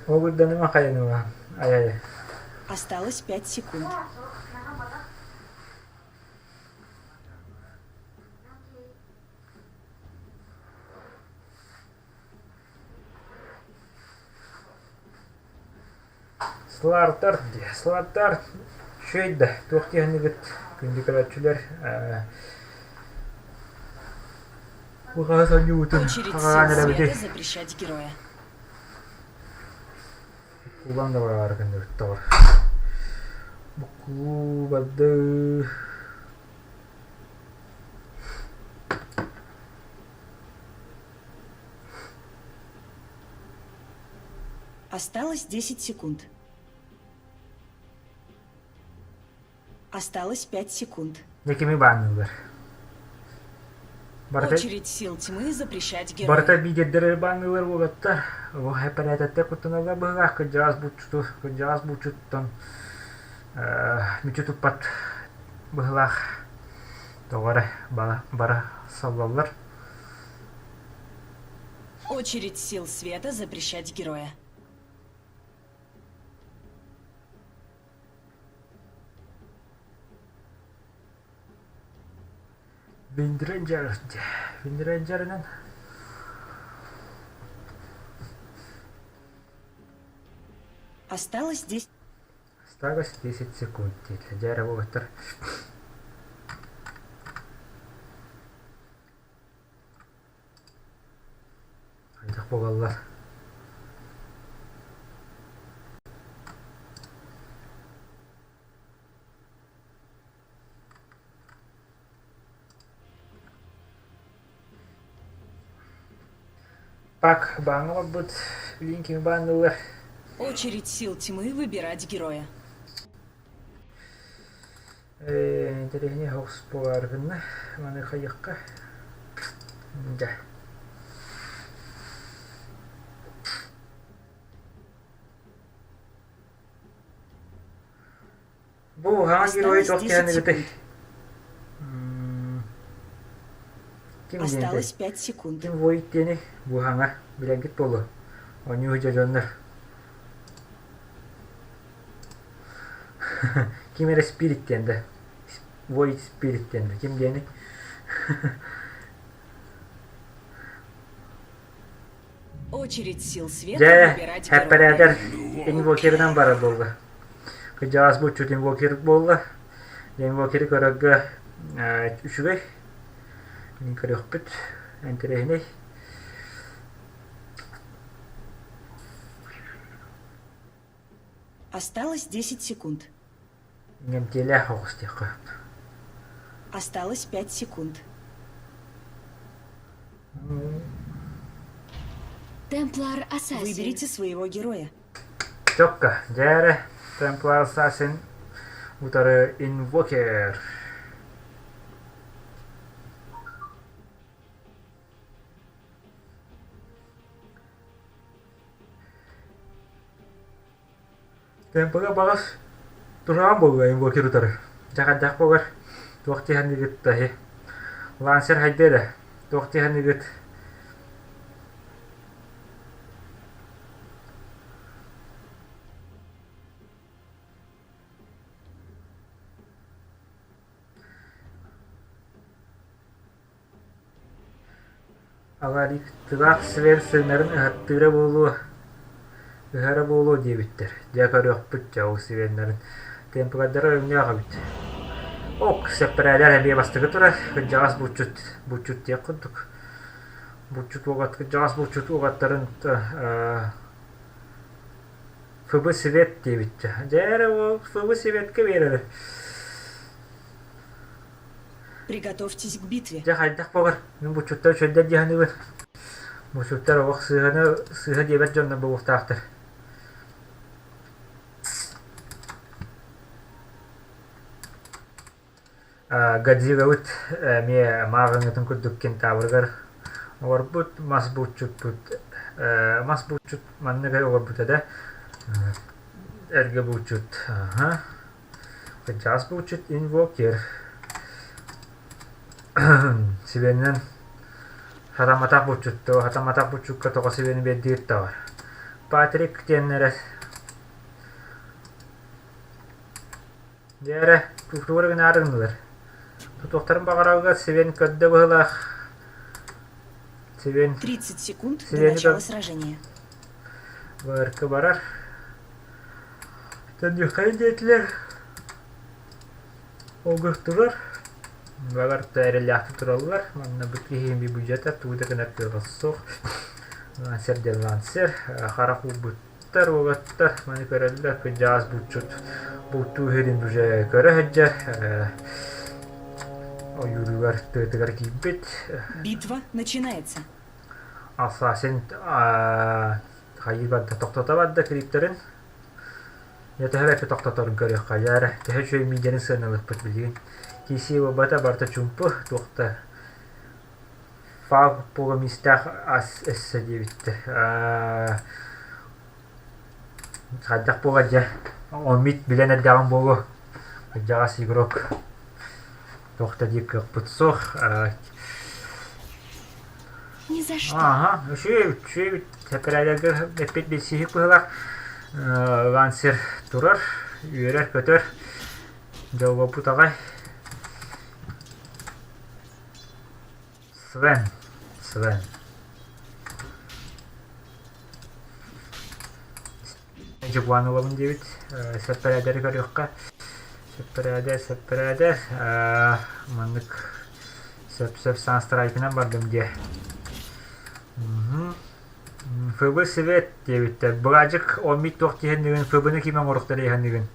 Оогурданыма хайаныма. Ай-ай. Осталось 5 секунд. Слартар дии. Слартар үчүгэй да, туох диэхинигэт күндү көрөөччүлэр бу хаһыс оонньуубутун Очередь сил хаҕаан эрэбитий? света запрещать героя. Улан да бараары гынныбыт доҕор. Буккулуу барды. Осталось 10 секунд. Осталось 5 секунд. Дьэ кими баанныыллар? Барыта Очередь сил тьмы запрещать героя. Барыта биидэрдэр баанныылар уолаттар. Ол эпэрээтэттэр куттаналлар быһыылаах кырдьаҕас булчуту, кырдьаҕас булчуттан мүччү туппат быһыылаах тоҕо эрэ бара саллаллар. Очередь сил света запрещать героя. Виндренджер Виндренджеринэн Осталось 10 Осталось 10 секунд диэтилэр. Дьэ эрэ уолаттар Хайдах буолаллар? Пак бааҥҥа олорбут, билигин кими баанныыллар? Очередь сил тьмы выбирать героя. Ээ, интэриэһинэй соҕус буолаары гынна. Маны хайыахха. Дьэ. Бу хаҥа герой Осталось туох 10 киһи секунд. Ким диэн Осталось 5 секунд. Ким воит диэни бу хаҥа билэргит буолуо. Оонньуу дьоннор. Ким эрэ Спирит диэн да. Void Spirit диэн да. Ким диэни? Очередь сил света Дьэ, выбирать героя. эппэрээтэр инвокерынан барар буолла. Кырдьаҕас булчут инвокер буолла. Инвокеры көрөргө үчүгэй. Мин көрүөхпүт. Интэриэһинэй. Осталось 10 секунд. Иҥэмтиэлээх оҕус диэххэ сөп. Осталось 5 секунд. Темплар Ассасин. Выберите своего героя. Чокка, дьээрэ, Темплар Ассасин утары Инвокер. Темпыга баҕас тураан буолуо инвокер утары. Дьэ хайдах буолар? Туох тиһэниигит таһи? Лансер хайдыа да? Туох тиһэниигит? Алариктылаах Свен сыҥнарын ыһаттыыра буолуо, ыһара буолуо диэбиттэр, дьэ көрүөхпүт дьэ ол Свеннэрин темпыгардара өҥнөөх эбит Ок, сэппэрээлэр эмиэ бастакы турар, кырдьаҕас булчут, булчут диэх курдук. Булчут уолат, кырдьаҕас булчут уолаттарын ФБ Свет диэбит дьэ. Дьэ эрэ ол ФБ Светкэ биэрэрэ. Приготовьтесь к битве. Дьэ хайдах буолар? Мин буччуттар үчүгэйдэр дии саныыбын. Буччуттар олох сыыһаны сыыһа диэбэт дьоннор буолуохтаахтар. Годзиллабыт эмиэ мааҕыҥҥытын курдук кентаврыгар олорбут мас булчуппут мас булчут маннык олорбута да эргэ булчут Кырдьаҕас булчут инвокер Сибиэнинэн хатамматах булчут хатамматах булчукка тоҕо сибиэни биэрдигит да Патрик диэннэрэ Дьэ эрэ, тугу гынаары гыннылар. Тутуохтарын баҕарарыгар Сибиэн көрдө быһыылаах. Сибиэн 30 секунд до Сибиэни начала көр сражения. Быркы барар. Төннүөххэйин диэтилэр. Олгуһтулар. Балар эрэллээхтик тураллар. Манна бу киһи бюджета тугу да гынар кыаҕа суох. Лансер диэн лансер. Харах уурбуттар, уолаттар. Маны көрөллөр. Кырдьаҕас булчут бултуу иһэрин уже көрө сылдьар. Ойууругар тыатыгар киирбит. Битва начинается. Ассасин хайыы барда тохтото барда клиптэрин Дьэ төһө бэркэ тохтоторун көрүөххэ дьэ эрэ төһө үчүгэй миидьэни сыаналыахпыт билигин киисии буолбата барыта чуумпу туох да фаг полумистээх ас өссө диэбиттэр хайдах буолар дьэ омит билэн эрдэҕим буолуо кырдьаҕас игрок туох да диир кыахпыт суох Ни за что. Ааһа, үчүгэй, үчүгэй сэппэрээлэргэ эппит билсиһик быһыылаах Лансер турар, үөрэр-көтөр, дьоллоппут аҕай. Свен, Свен. Дьыбаан ылабын диэбит. Сэппэрээдэри көрүөххэ. Сэппэрээдэ, сэппэрээдэ. Маннык сөп-сөп саанстрайкынан бардым диэ. ФБ Свет диэбиттэр. Быраадьык оммит туох диэхэннигин, ФБ-ны ким оҥоруохтар диэхэннигин.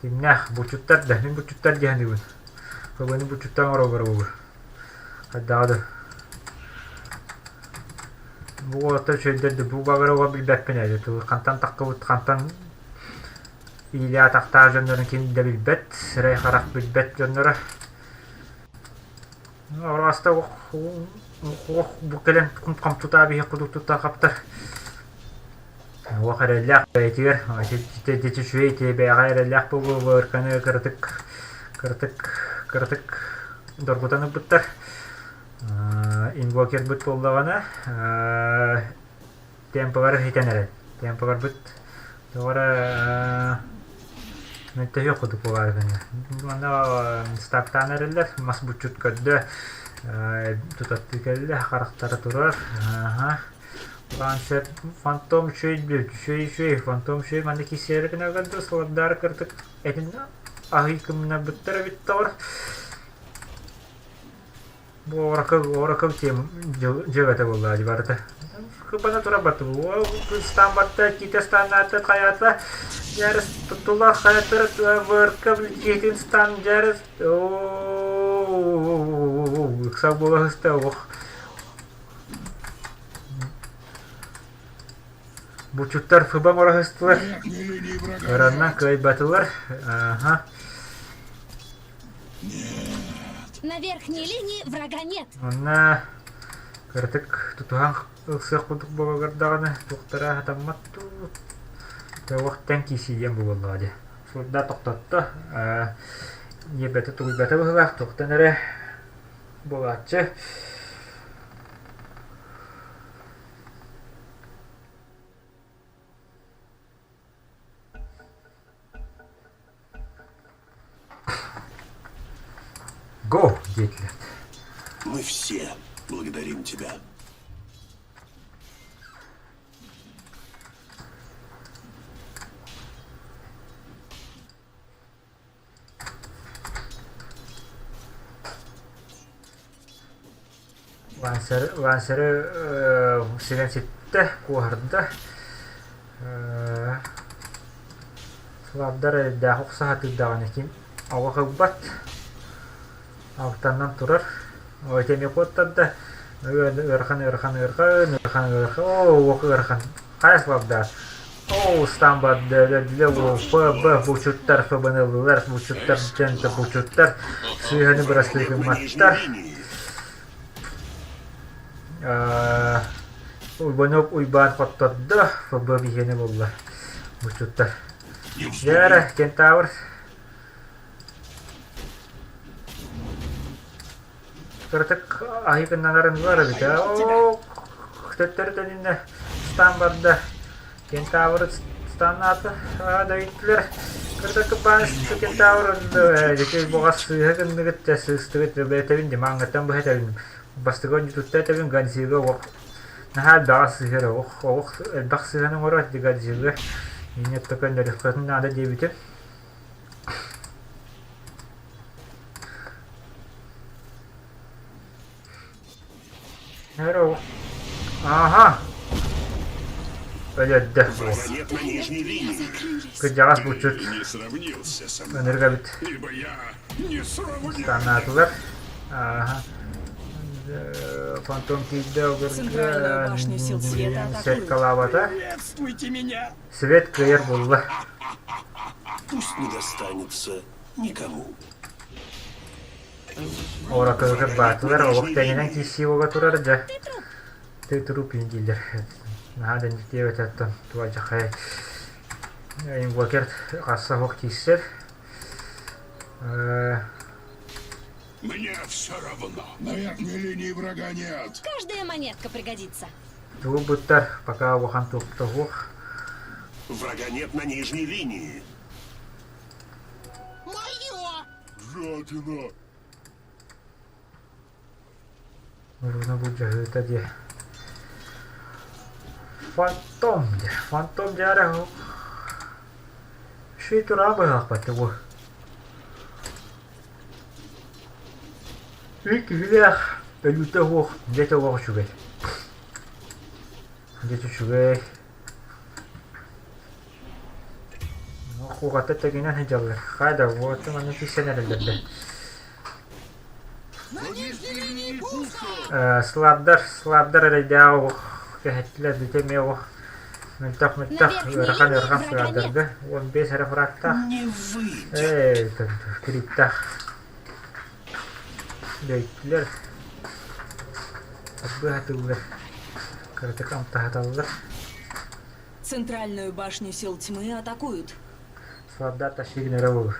Кимнээх? Булчуттар да. Мин булчуттар диэхэннигин. ФБ-ны булчуттар оҥороллор буолуо. Хайдаҕа да. Бу уолаттар үчүгэйдэр да бу баҕар оҕо билбэппин ээ тылы хантан таххыбыт хантан иилээх-атахтаах дьоннорун ким да билбэт, сирэй-харах билбэт дьонноро. Араста бу кэлэн хам тутаа биһи кудук туттан хаптар. Уох эрэллээх бэйэтигэр ити үчүгэй ити бэйэҕэ эрэллээх буолуо бырканы кыратык кыратык кыратык доргутан ылбыттар. Инвокербыт буоллаҕына темпалары иһитэн эрэр. Темпаларбыт тоҕо эрэ мөлтөһүөх курдук буолаары гынна. Манна стактаан эрэллэр, мас буччут көрдө, тутаттыы кэллэ, харахтара турар. Аха. Лансер фантом үчүгэй үчүгэй үчүгэй фантом үчүгэй манна киирсээри гына көрдө, сылардаары кыртык этин аһый кымнарбыттар эбит тоҕор. Бу Oracle, Oracle тем дьыалата буолла дии барыта. Кыбана тура барда. Стан барда, киитэ станнаата, хайаата. Дьэрис туттулар хайаттара ВРК киитин стан дьэрис. Ыксал буола сыста ох. Бучуттар фыба мораһыстылар. Ыранна кыайбатылар. Аха. На верхней линии врага нет. Манна кыратык тутуһан ылсыах курдук буолар даҕаны туохтара хатаммат дуу Туох киисийиэн буоллаҕа дии. Сурда тохтотто. Ньиэбэтэ тугуйбата быһыылаах туохтан эрэ буолааччы. Го, диэтилэр. Мы все благодарим тебя. Лансер, Лансеры сирэн ситтэ, куоһарда. Славдар эрдээх охсо сатыырдаҕына ким оҕо ылбат. Алтаннан турар. Ой, эмиэ куоттарда. Ыарахан, ыарахан, ыарахан, ыарахан, ыарахан, оо, ыарахан. Хайа славдар? Оо, устан барда, өлөрдүлэр, Б, булчуттар, ФБ-ны ыллылар, булчуттар, дьэнтэ булчуттар, сыыһаны бырастыы гымматтар. Уйбанок Уйбаан хоттордо, ФБ биһиэнэ булла. Булчуттар. Дьэ, кентавр. Кыратык аһыы гыннарарын бар эбит ээ. Оо, төттөрү төнүннэ. Стан барда. Кентавр станнаата. Аа, дойдулар. Кыратык баан кентавр өллө. Буҕас сыыһа гынныгыт, сыыстыгыт бэтэбин димаҥҥыттан быһа этэбин. Бастакы онньутутта этэбин Ганзига ох. Наһаа элбэҕи сыыһар ох. Ох элбэх сыыһаны оҥорор Гадзига. Инньэ көннөрүөххүтүн наада диэбитим. Ааһа! Өлөрдө. Врага нет на нижней линии. Кырдьаҕас булчут Ты не сравнился со мной. ынырык эбит. Ибо я не сравнялся. Станаатылар. Ааһа. Фантом киирдэ Центральную башню сил света Свет атакуют. калаабата. Приветствуйте меня! Свет кыайар булла. Пусть не достанется никому. Оракылгыр баатылар олох тэҥинэн киирсии буола турар дьэ. Ты труп дииллэр. Наһаа да диэбэтэттэн туадьахай инвокер хасса суох киирсэр. Мне все равно. На верхней линии врага нет. Каждая монетка пригодится. Тугу буттар пока улахан туох Врага нет на нижней линии. Мое! Жадина! Муруна былдьаһыыта диэ. Фантом диэ. Фантом дьаарэ Ши тура быһаахпат бу. Үт киһилээх өлүүтэ суох дьэ олох үчүгэй. Дьэ үчүгэй. Кугата тегинэн сылдьаллар. Хайда вот манна тиксэн эрэллэр да. Слабдар, слабдар эрэйдээх олох. Кэһэттилэр бүтэ эмиэ олох На мөлтөх-мөлтөх верхней ыарахан линии ыарахан врага нет. фрагарга 15 эрэ фрагтаах. Не выйдет. Ээ, кирииттээх дөйттүлэр. Быһатыллар. Кыратык амтаһаталлар. Центральную башню сил тьмы атакуют. Солдат тащигин эрэ буолур.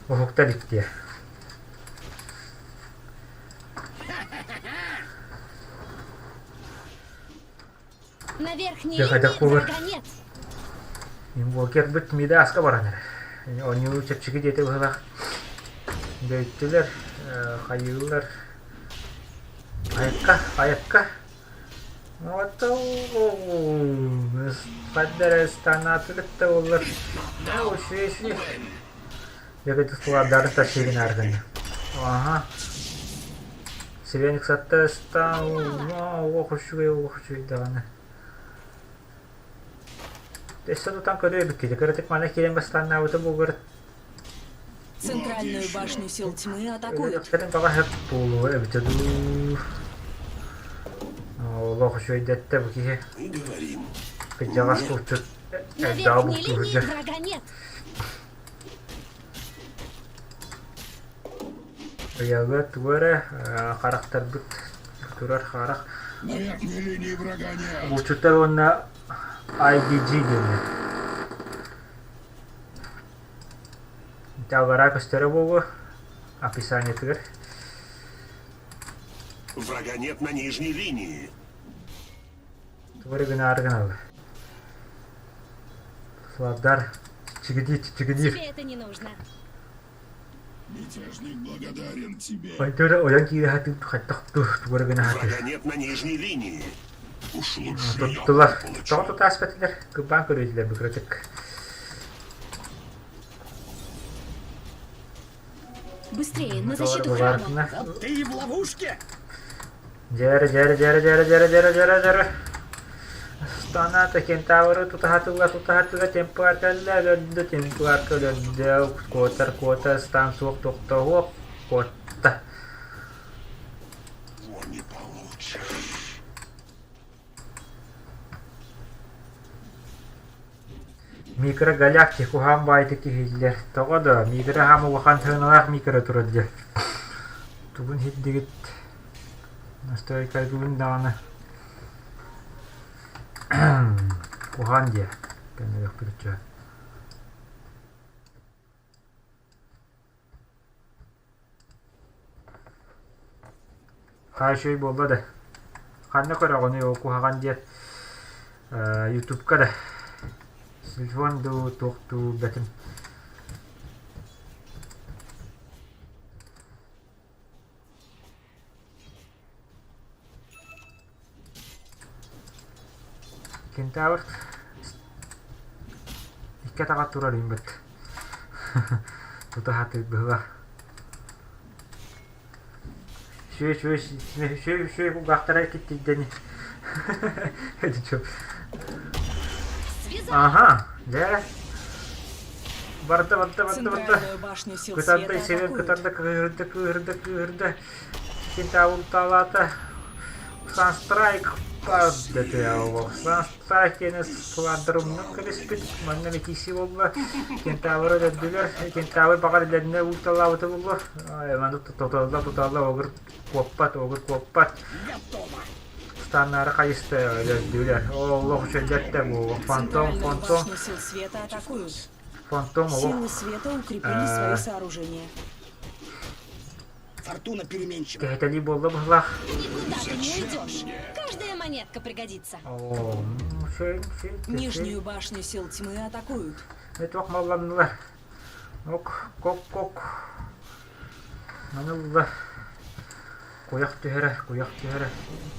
Уһукта илик диэ. На верхней Дьэ хайдах линии буолар? врага нет. Инвокербыт Мидааска баран эрэр. Оонньуу чэпчэки диэтэ быһыылаах. Дөйттүлэр, хайыылар. Айакка, айакка. Ханна эрэ ыстанаатыгыт да буоллар. Үчүгэй Дьэ складдарын тащигин аргын. Ага. Сибэник сатта ыстаан олох үчүгэй олох үчүгэй даҕаны. Өссө тутан көрүө эбиккит. Кыратык мана киирэн бастааннаабыта буолбар Центральную башню сил тьмы атакуют. Өлүөхтэрин баҕа сөп буолуо эбитэ дуу. Олох үчүгэйдэттэ бу киһи. Говорим. Кырдьаҕас булчут На элбэҕи верхней бултуу линии сылдьар. врага нет. Ыйалыа тугу эрэ харахтарбыт турар харах. На верхней линии врага нет. Булчуттар уонна IDG диэннэр. Аллараа көстөрө буолуо описаниетыгар. Врага нет на нижней линии. Тугу эрэ гынаары гыналлар. Славдар чигидии чигидиир. Тебе это не нужно. Мятежник благодарен тебе. Ойдора ойон киирэ сатыыр хайдах тугу эрэ гына сатыыр. Врага нет на нижней линии. Уж лучше я Туттулар. получу. Тоҕо тутааспатылар? Кырбаан көрүөтүлэр быкыратык. Быстрее, на защиту храма. Ты в ловушке! Дьэрэ, дьэрэ, дьэрэ, дьэрэ, дьэрэ, дьэрэ, дьэрэ, дьэрэ. Станата кентавры тутаһатыга тутаһатыга темпуар кэллэ өлөрдө темпуар өлөрдө куотар куотар стан суох тохтоһуох куотта. Не получишь. Микрогалактик уһаан баайдык иһиллэр. Тоҕо да микро хаам улахан сыаналаах микро турар дьэ. Тугун иһирдигит настойкайгыбын даҕаны куһаан диэ көннөрүөхпүт оччо. Хаа үчүгэй буолла да ханна көрөҕүнүй ол куһаҕан диэн ютубка да телефон дуу туох дуу бэтим Кентавр икки атаҕар турар үүммүт тута сатыыр быһыылаах Үчүгэй үчүгэй үчүгэй үчүгэй кулгаахтара иккиттийдэни Связал. Аха, дьэ. Барда, барда, барда, барда. Центральную башню сил Кытарда, света север атакуют. кытарда, кыыһырда, кыыһырда, кыыһырда. Кентавр Санстрайк Санстрайк диэни сылаандарымнан кэбиспит. Манна метиси буолла. Кентавры өлөрдүлэр. Кентавр баҕар илэринэ ууталаабыта буолуо. Манна туталла, туталла, огыр куоппат, огыр куоппат. Станнары хайыста өлөрдүлэр. Олох үчүгэйдэр буолуо. Фантом, Центральную фантом, башню сил света атакуют. фантом олох. Силы света укрепили свои сооружения. Фортуна переменчива. Кэһэтэлии буолла быһылаах. Никуда ты не уйдешь. Каждая монетка пригодится. Оо, үчүгэй, үчүгэй, үчүгэй. Нижнюю башню сил тьмы атакуют. Туох малланнылар? Ок, кок-кок. Маны ылла. Куйах түһэрэ, куйах түһэрэ.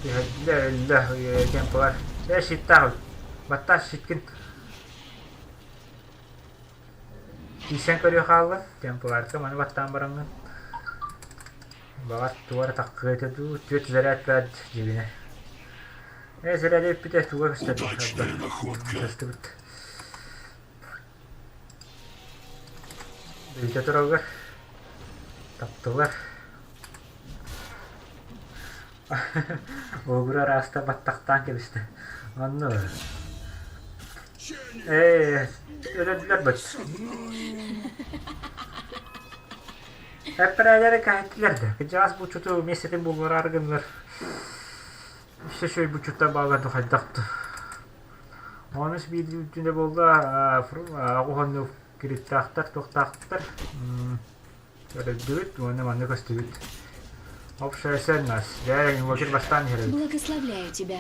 Түһэрдилэр, өллө, темпалар. Э, щиттаах Баттаас щиткин. Киирсэн көрүө хаалла. Темпларка маны баттаан бараҥҥын. Баҕар тугу эрэ таххыа этэ дуу, түөрт заряд баар дьибинэ. Ээ, заряда бүппүтэ туга көстөр Удачная находка. Көстүбүт. Бүтэ тураллар. Таптылар. Огура араста баттахтаан кэбистэ. Онно Ээ, өлөрдүлэр быт. Эппэрээлэри кэһэттилэр да. Кыдьаас булчуту миэстэтин буллараары гыннар. Үсэ шөй булчуттар бааллар да хайдах да. Онус биир үрдүнэ буолла оҕуһанну кириттаахтар, туохтаахтар. Көрдүбүт уонна манна көстүбүт. Общая ценность. Дьэ, инвокер бастаан иһэр эбит. Благословляю тебя.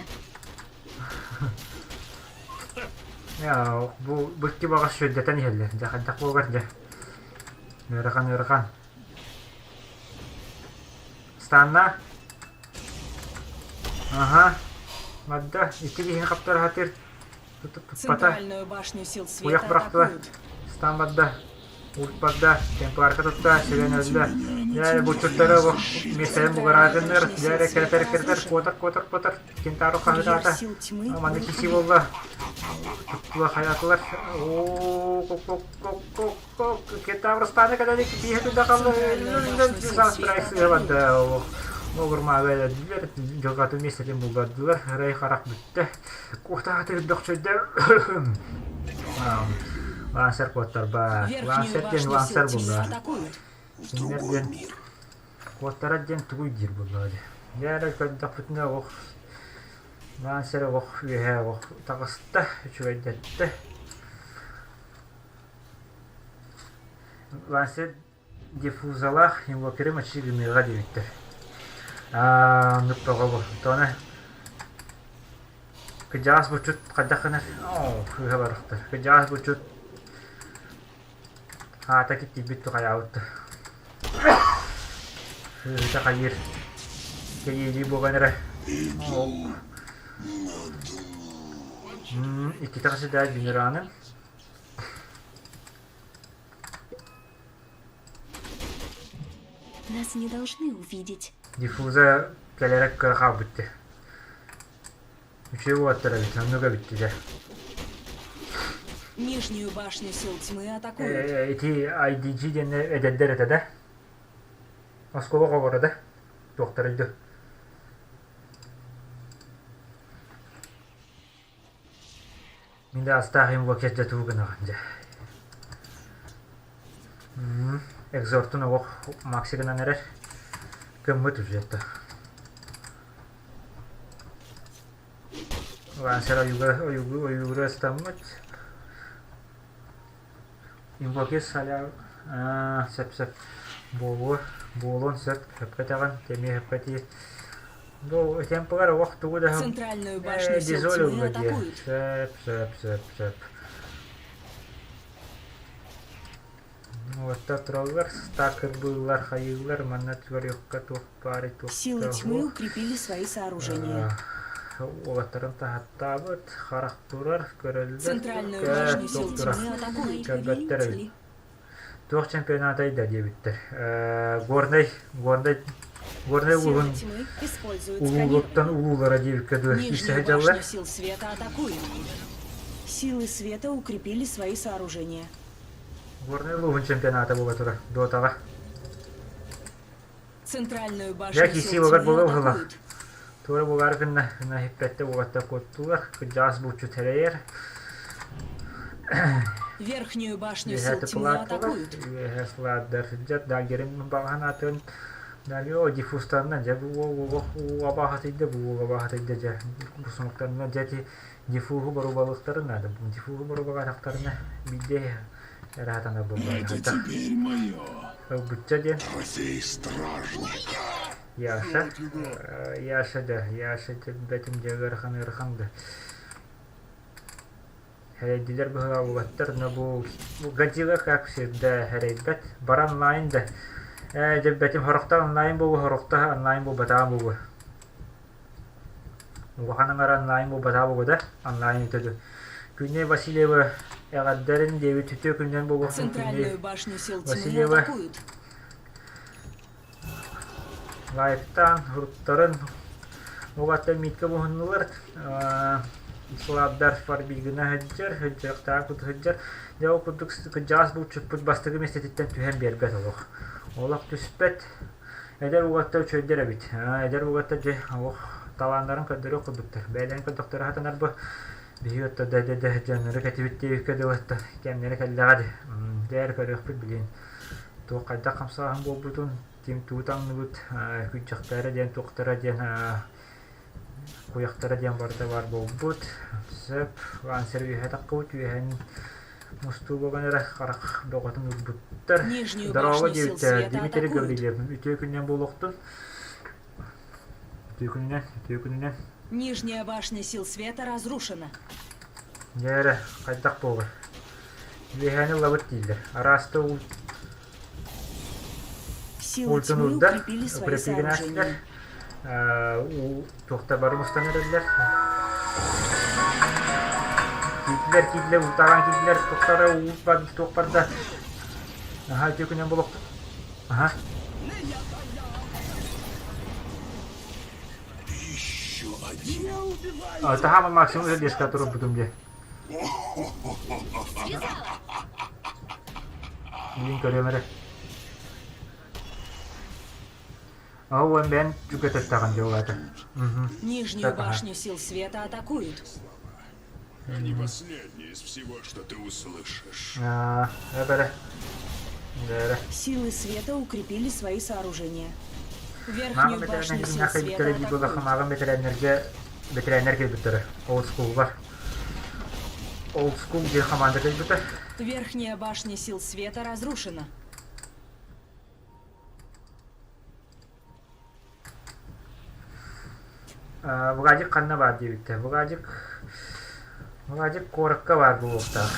Я, бу быкки баҕас сүрдэтэн иһэллэр. Дьэ, хайдах буолар дьэ. Ыарахан, ыарахан. Станна. Ага. Мадда, икки киһини хаптара сатыыр. Туппата. Центральную башню сил света Уйах бырахтылар. атакуют. Стан барда. Урт барда. Темпларка тутта. Сирен өллө. Дьэ, булчуттары миэстэлэрин бугараатыннар. Дьэ, эрэ кэрэтэр кэрэтэр. Куотар, куотар, куотар. Кентавр Барьер хаһыытаата. сил тьмы Манна киси рухнул. буолла. Туттула хайаатылар. Оо, кок кок кок кок кок. Кентавр станы кэлэн бииһэ туда қалла. Центральную башню сил света атакуют. Огурмаага дьылҕатын миэстэтин буллардылар. Рэй харах бүттэ. Куотааты бөхчөйдө. Лансер куоттарба. Верхнюю Лансер диэн башню сил лансер тьмы булла. атакуют. В Кинилэр другой диэн мир. куоттара диэн тугуй диир буолла дии. Дьэ эрэ көрдөхпүтүнэ ох лансер ох үөһэ ох таҕыста үчүгэйдэттэ. Лансер диффузалаах инвокеры маччы гыныаҕа диэбиттэр. Аа, оннук тоҕо бу. Тоҕо Кыдьаас булчут хайдах гынар? Оо, кыыһа барахтар. Кыдьаас булчут аата киттийбит тухайаабыт. Кыыһыта хайыыр. Кэйиэлии буолан эрэ. Иккитэ хасыдаа генераны. Нас не должны увидеть. Диффуза кэлэрэ кыра хаалбыт дии. Үчүгэй уолаттар эбит, оннук эбит дии. Нижнюю башню сил тьмы атакуют. Э, ити IDG диэн эдэрдэр этэ да? Оскуола оҕолоро да? Туохтарый дуу? Мин да астаах инвокер дьэ тугу гынаҕын дьэ. Экзортун олох макси гынан эрэр. Кыммыт уже это. Лансер ойуга ойугу ойуура ыстаммыт. Инвокер саля сөп сөп буолуо буолуон сөп сөпкө тэҕин тэмиэ сөпкө тиир Бу темпыгар олох тугу да Центральную башню сил дизоль тьмы ылла диэ. атакуют. Сөп, сөп, сөп, сөп. Уоттар тураллар, стак кырбыыллар, хайыыллар, манна түгэр туох баарый туох Силы тьмы укрепили свои сооружения. Уолаттарын таһаттаабыт, харах турар, көрөллөр, Центральную башню сил туох турар, тьмы атакуют. көрбөттөр эбит. Туох чемпионатай да диэбиттэр. Горнай, Горнай, Горнай Силы улууһун тьмы используют улуулуттан сканирование. улуулара диэбиккэ дылы Нижнюю сылдьаллар. башню сил света атакуют. Силы света укрепили свои сооружения. Горнай улууһун чемпионата буола турар Дотаҕа. Центральную Дьэ башню киирсии сил буолар тьмы буола уһула. атакуют. Туора буолаары гынна, гына иһиппэттэ уолаттар куоттулар, кырдьаҕас булчут эрэйэр. Верхнюю башню Үөһэ сил тьмы тыпылаатылар, атакуют. үөһэ сылаардар сылдьар, дагерин баҕаһын атын Далее диффузтарынан дьэ бу уол абааһытыйда, бу уол абааһытыйда дьэ бу сумуктарынан дьэ ити диффуһу боруобалыахтарын наада. Диффуһу боруобалаатахтарына биирдэ эрэ сатанар буоллаҕа. Это теперь мое. Ылбычча диэн Трофей стражника. Яша, Яша да, Яша бэтим дьэ ыарахан ыарахан да. Эрэйдилэр быһылаабаттар, но бу Годзилла как всегда эрэйбэт. Бар онлайн да. Ээ дьэ бэтим сорохтор онлайн буолуо, сорохтор онлайн буолбатаҕа буолуо. Улахан аҥара онлайн буолбатаҕа буолуо да, онлайн үтө Күннэй Васильева эҕэрдэрин диэбит үтүө күнүнэн буолуохтун Күннэй Центральную башню сил тьмы Васильева атакуют. Лайктаан, суруктарын угаттан мииккэ буһуннулар. Слабдар фарбигына сылдьар, сылдьыахтаах курдук сылдьар. Дьэ ол курдук кырдьаҕас булчуппут бастакы миэстэтиттэн түһэн биэрбэт олох. Олох түспэт. Эдэр уолаттар үчүгэйдэр эбит. Эдэр уолаттар дьэ олох талааннарын көрдөрүөх курдуктар. Бэйэлэрин көрдөхтөрө сатанар бу. Биһиги отто да да да дьоннору кэтибит диэбиккэ дылы кэмнэрэ кэллэҕэ дии. Дьэ эрэ көрүөхпүт билигин. Туох хайдах хамсааһын буолбутун, ким тугу таҥныбыт, күнчэхтэрэ диэн туохтара диэн куйахтара диэн барыта баар буолбут. Сөп, лансер үөһэ таххыбыт, үөһэн мустуу буолан эрэ харах бөҕөтүн ылбыттар. Нижнюю Здорово башню сил диэбиттэр, света Дмитрий атакуют. Гаврильев, үтүө күнүнэн буолуохтун. Үтүө күнүнэн, үтүө күнүнэн. Нижняя башня сил света разрушена. Дьэ эрэ, хайдах буолар? Үөһэни ылабыт дииллэр. Араста Силы Ультун тьмы урда, укрепили свои укрепигинастар, сооружения. уу туохта бары мустан эрэллэр. Киирдилэр, киирдилэр, ултаҕан киирдилэр, туохтара уу барда, туох барда. Аһа, үтүө күнэн булук. Аһа. Еще один. Таһаама максимум задержка турбутум дии. Билин көрүөм эрэ. Ол бэйэн түгэтэттэҕин дьыллаата. Нижнюю башню сил света атакуют. Они последние из всего, что ты услышишь. Силы света укрепили свои сооружения. Верхнюю башню сил света атакуют. Мааҕын бэтэрээннэргэ бэтэрээннэр кэлбиттэрэ. Old school'лар. Old school диэн хамаанда кэлбитэ. Верхняя башня сил света разрушена. Владик ханна баар диэбиттэр. Владик Владик куоракка баар буолуохтаах.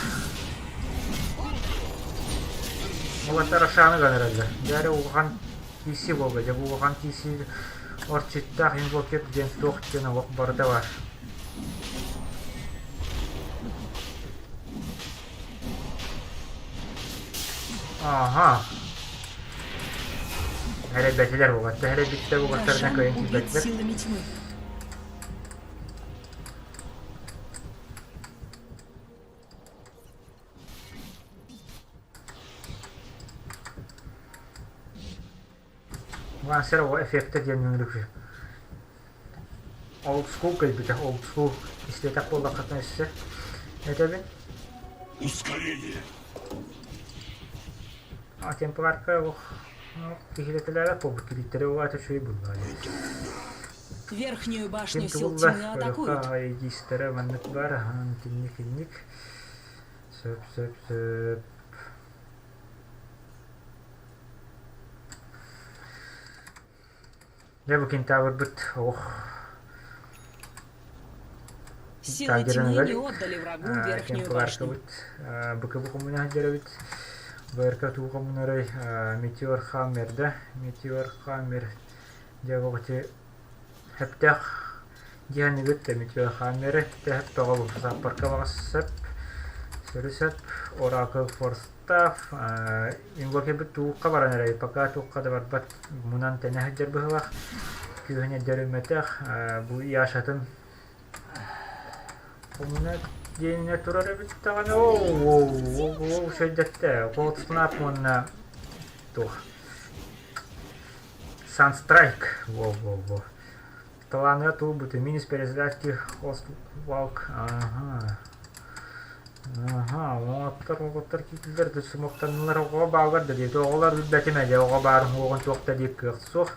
Уолаттар Рошаны гынараллар. Дьэ улахан киирсии буолла. Дьэ бу улахан киирсии орчиттаах инвокер диэн туох диэн олох барыта баар. Ааһа. Эрэйбэтилэр уолаттар, эрэйбиттэр уолаттарынан Рошан кыайан убит киирбэтилэр. силами тьмы. Лансер оҕо эффекта диэн үҥүлүк Old school кэлбитэ, old school истиэтэх буоллаххытына өссө этэбин. Ускорение. А темпларка ох киһилэтилэрэ буолбут килииттэрэ угаата үчүгэй булла. Верхнюю Ким башню сил тулла тьмы атакуют. айдистара маннык бар, ахан кинник кинник. Сөп сөп сөп. Дьэ бу кентаврбыт ох Силы тьмы не отдали врагу верхнюю башню. БКБ хомуна сылдьар БРК туу хомунарай Метеор Хаммер да Метеор Хаммер дьэ бу хэптэх диэхэнигит да Метеор Хаммеры тэһэп тоҕо саппарка баҕас сөп сөрү сөп Oracle Force Инвокербит туукка баран эрэй пока туукка да барбат мунан тэнэ сылдьар быһыылаах күүһүн эрдэрүммэтэх бу Яшатын Хомуна диэнинэ турар эбит даҕаны оо үчүгэйдэттэ Cold Snap уонна туох Sunstrike во-во-во Талааныга туолбут минус перезарядки Walk аха Аха, оҥоттор оҕоттор киирдилэр да сумуктаннылар оҕо бааллар да диэки оҕолор билбэтим ээ оҕо баарын уоҕун туох да диир кыах суох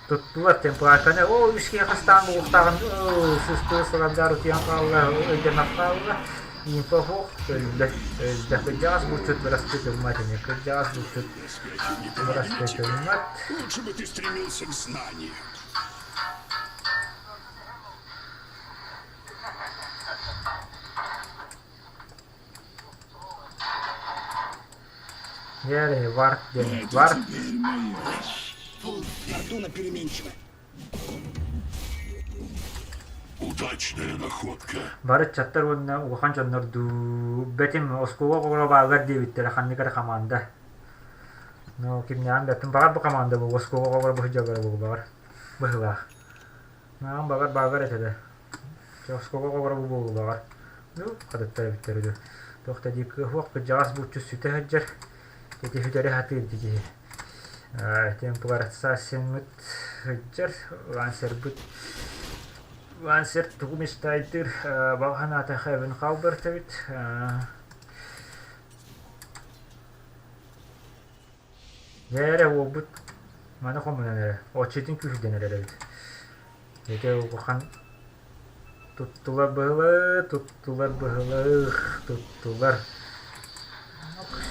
Туттулар темпларканы оо үс киһи хастаан буолуохтааҕын сыстыы сылангаар утуйан хаалла өйдөмөх хаалла инфо суох өллө өллө кырдьаҕас булчут бырастыы гыммат ини кырдьаҕас булчут бырастыы гыммат Лучше бы ты стремился к знаниям. Дьэ, вард диэн вард Фортуна переменчива. Удачная находка. Бары ыччаттар уонна улахан дьоннор дуу бэтим оскуола оҕолоро бааллар диэбиттэрэ ханнык эрэ хамаанда. Но кимнээҕин бэттим баҕар бу хамаанда бу оскуола оҕолоро бу сылдьаллара буолуо баҕар быһыылаах. Наҕан баҕар бааллар этэ да. Чэ оскуола оҕолоро бу буолуо баҕар. Ну хатыттар эбиттэр үһү. Туох да дии кыах кырдьаҕас булчут сүтэ сылдьар. Ити сүтэри сатыыр ити киһи. Темплар Ассасиммыт сылдьар, Лансербыт Лансер тугу мечтайдыыр баҕа санаата эбин хаалбарт эбит. Дьэ эрэ уолбут маны хомунан эрэ, оччотун күүһүрдэн эрэр эбит. Ити улахан туттулар быһылы, туттулар быһылы, туттулар.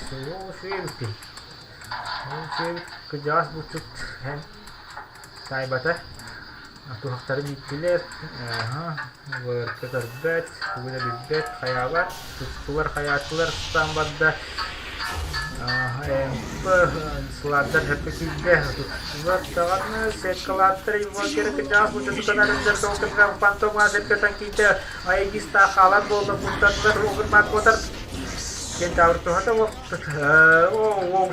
Үчүгэй Үчүгэй кырдьаҕас булчут эн таайбата. Туһахтарын ииттилэр, Врт көрбөт, тугу да билбэт, хайаабат, туттулар, хайаатылар, сатаан барда. МП сылаардар сөпкө киирдэ, туттулар даҕаны, сеткалааттар Ивокеры кырдьаҕас булчуту канарындар толкуннар фантомҥа сеткатан киирдэ, Аегистаах хаалар буолла, куттаннар, Огурмат куотар. Кентавр туһата Оо,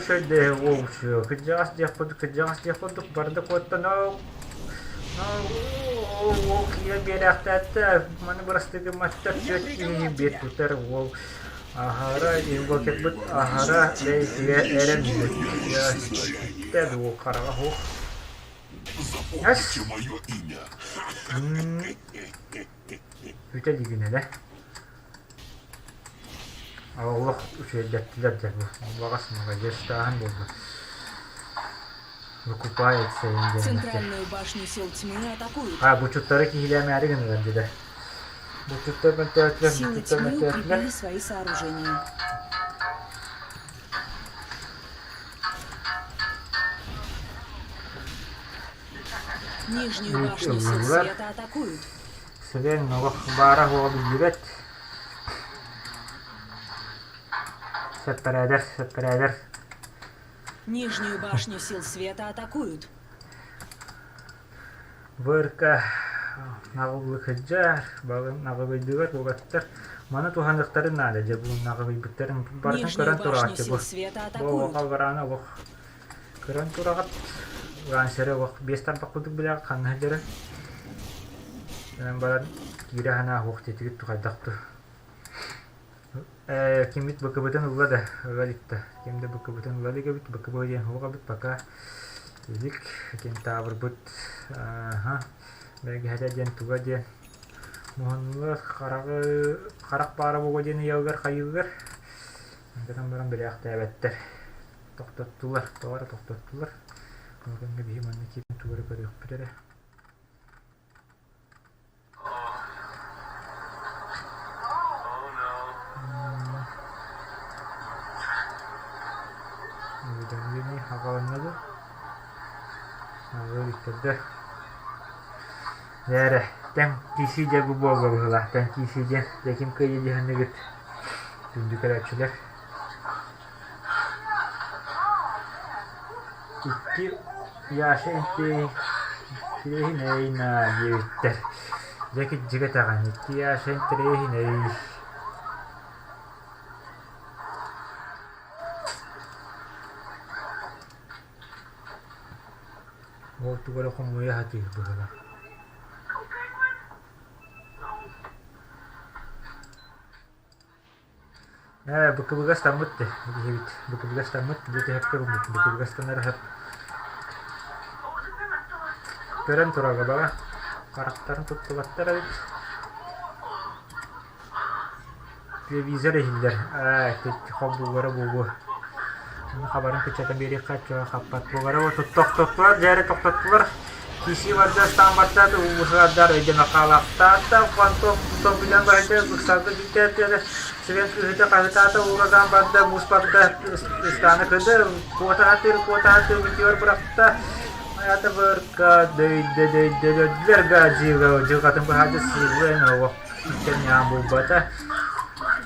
шөйдө, оо, кырдьаҕас диэх курдук, кырдьаҕас диэх курдук, барда куоттан, оо, Уол киирэн биэрээхтээттэ, маны бырастыы гымматтар, түөрт киһини биир тутар уол аһара инвокербыт аһара бэйэтигэр эрэммит. Дьэ дуу хараҕа суох. Запомните мое имя. Бүтэ илигинэ Олох үчүгэйдэттилэр дьэ бу. Баҕас маладьыастааһын буолбут. Выкупается диэн Центральную башню сил тьмы атакуют. А, бучуттары киһилээмээри гыннылар дьэ. Бучуттар мөлтөөтүлэр, Силы бучуттар тьмы мөлтөөтүлэр. укрепили свои сооружения. Нижнюю башню сил Ыллылар. света атакуют. Сэлэн олох баара суоҕа биллибэт. Сэппэрээдэр, сэппэрээдэр. Нижнюю башню сил света атакуют. ВРК наҕыллыкыдьар, балын наҕылыйдыгар угаттар. Маны туһаныахтарын наада дьэ бу наҕылыйбыттарын барытын Нижнюю көрөн башню турааччы сил бу. света Бу атакуют. олох олох көрөн тураҕыт. Лансеры олох биэс тарбах курдук билэҕит ханна сылдьарын. Онон баран киирэ санаа суох диэтигит хайдах дуу. Ээ, киммит БКБ-тын ылла да, ыла илик да. Ким да БКБ-тын ыла илик эбит, БКБ диэн суох эбит пока. Илик, кентаврбыт, аха, бэргэһэтэ диэн туга диэн. Муһуннулар хараҕы, харах баара буолуо диэн ыйаллар хайыыллар. Гынан баран билээхтээбэттэр. Тохтоттулар, тоҕо эрэ тохтоттулар. Ол кэмҥэ биһи манна киирэн тугу эрэ көрүөхпүт эрэ. Уведомление аҕалынна дуо? Аҕыы иттэрдэ. Дьэ эрэ, тэҥ киирсии дьэ бу буолла быһыылаах. Тэҥ киирсии диэн, дьэ ким кыайда диэхиннигит күндү көрөөччүлэр. Икки Яша интэриэһинэй наа диэбиттэр. Дьэ кирдьик этэҕин, икки Яша интэриэһинэй. Ол тугу эрэ хомуйа сатыыр быһыылаах. Ээ, БКБ-га ыстаммыт дии, киһибит. БКБ-га ыстаммыт, дьэ түһэккэ гыммыт. БКБ-га ыстанар ыһыт. Көрөн турарга баҕа. Харахтарын туттубаттар эбит. Телевизор иһиллэр. Ээ, холбууллара буолуо. Хабарын кыччатан биэриэххэ чуо хаппат буолара. Тохтоттулар, дьэ эрэ тохтоттулар. Киси барда, стан барда, уһугардар өйдөмө хаалаахтаата, фантом тутан билэн барда, ыксалга бүтээтэ, сирэн кыыһыта хаһытаата, ураган барда, муус барда, ыстаана кыды, куота хатыр, куота хатыр, метеор бырахта, аята бырка, дөйдө, дөйдө, дөйдүлэр гаджига, дьылҕатын быһаады сыыллыан оҕо, иккэн булбата.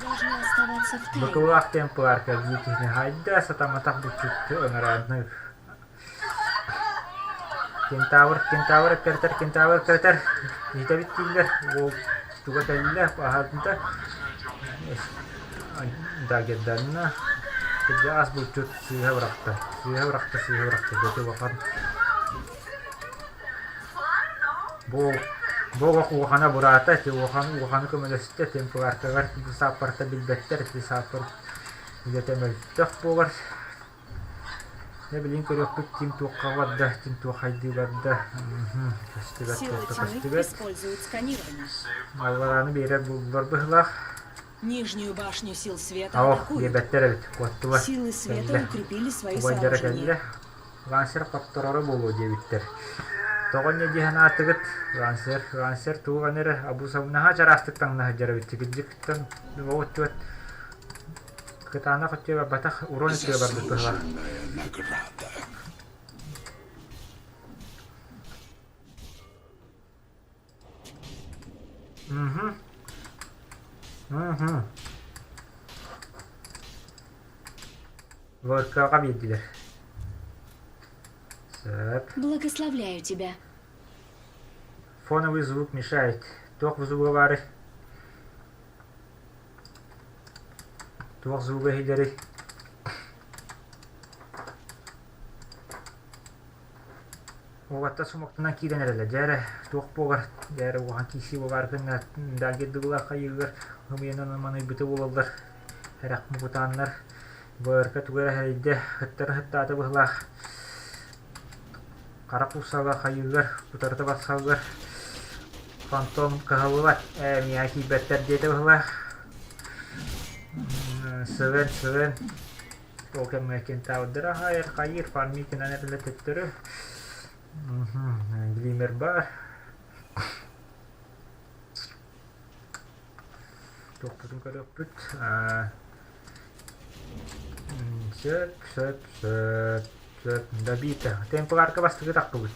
Должны оставаться в тайне. Быкылаах темпларка дии киһини хайда, сатаматах буччутту ыҥыраадны Кентавр, кентавр эккирэтэр, кентавр эккирэтэр. Иитэбит дииллэр. Уол туга кэллэ, аһаатынта. Дагерданна. Кырдьаҕас булчут сыыһа бырахта. Сыыһа бырахта, сыыһа бырахта. Дьэ улахан. Бу бу олох улахана бураата, ити улахан улаханы көмөлөстө, темпларкалар сааппарта билбэттэр, ити сааппар үлэтэ мөлтөх буолар. Дьэ билигин көрүөхпүт ким туохха барда, ким туох хайдыы барда. Көстүбэт, Силы туох да тьмы көстүбэт. используют сканирование. Алларааны биэрэр буллар быһыылаах. Нижнюю башню сил света Ох, атакуют. диэбэттэр эбит, куоттулар. Силы света Кэллэ. укрепили свои Убайдара сооружения. кэллэ. Лансер хоттороро буолуо диэбиттэр. Тоҕо инньэ дии санаатыгыт? Лансер, Лансер тугу гына эрэ абусабынаһа чараастык таҥнаһа дьар эбит. Кырдьыктан оҕоччуот кытаанах өттүө барбатах, урон өттүө барбыт быһыылаах. Заслуженная награда. Угу. Угу. ВК-ҕа биэрдилэр. Сөп. Благословляю тебя. Фоновый звук мешает. Туох звуга баарый? Туох звуга иһиллэрий? Уолаттар сумуктанан киирэн эрэллэр. Дьэ эрэ, туох буолар, дьэ эрэ улахан киирсии буолаары гынна, дагердыылаах хайыыгар ымыйанан ыманыйбыты буолаллар. Эрэх мукутааннар ВРК тугу эрэ эрэйдэ, ыттарын ыттаата быһыылаах. Хара куусала хайыыгар, утарыта барсаллар. Фантом кыһаллыбат, ээ миэхэ киирбэттэр диэтэ быһыылаах. Сывен, сывен. Ол кэмҥэ кентаврдара хайыр хайыр фармикинан эрэлэ төттөрү. Глимер бар. Туохпутун көрүөхпүт. Сөп, сөп, сөп, сөп. Добито. Темпларка бастакы тахпыбыт.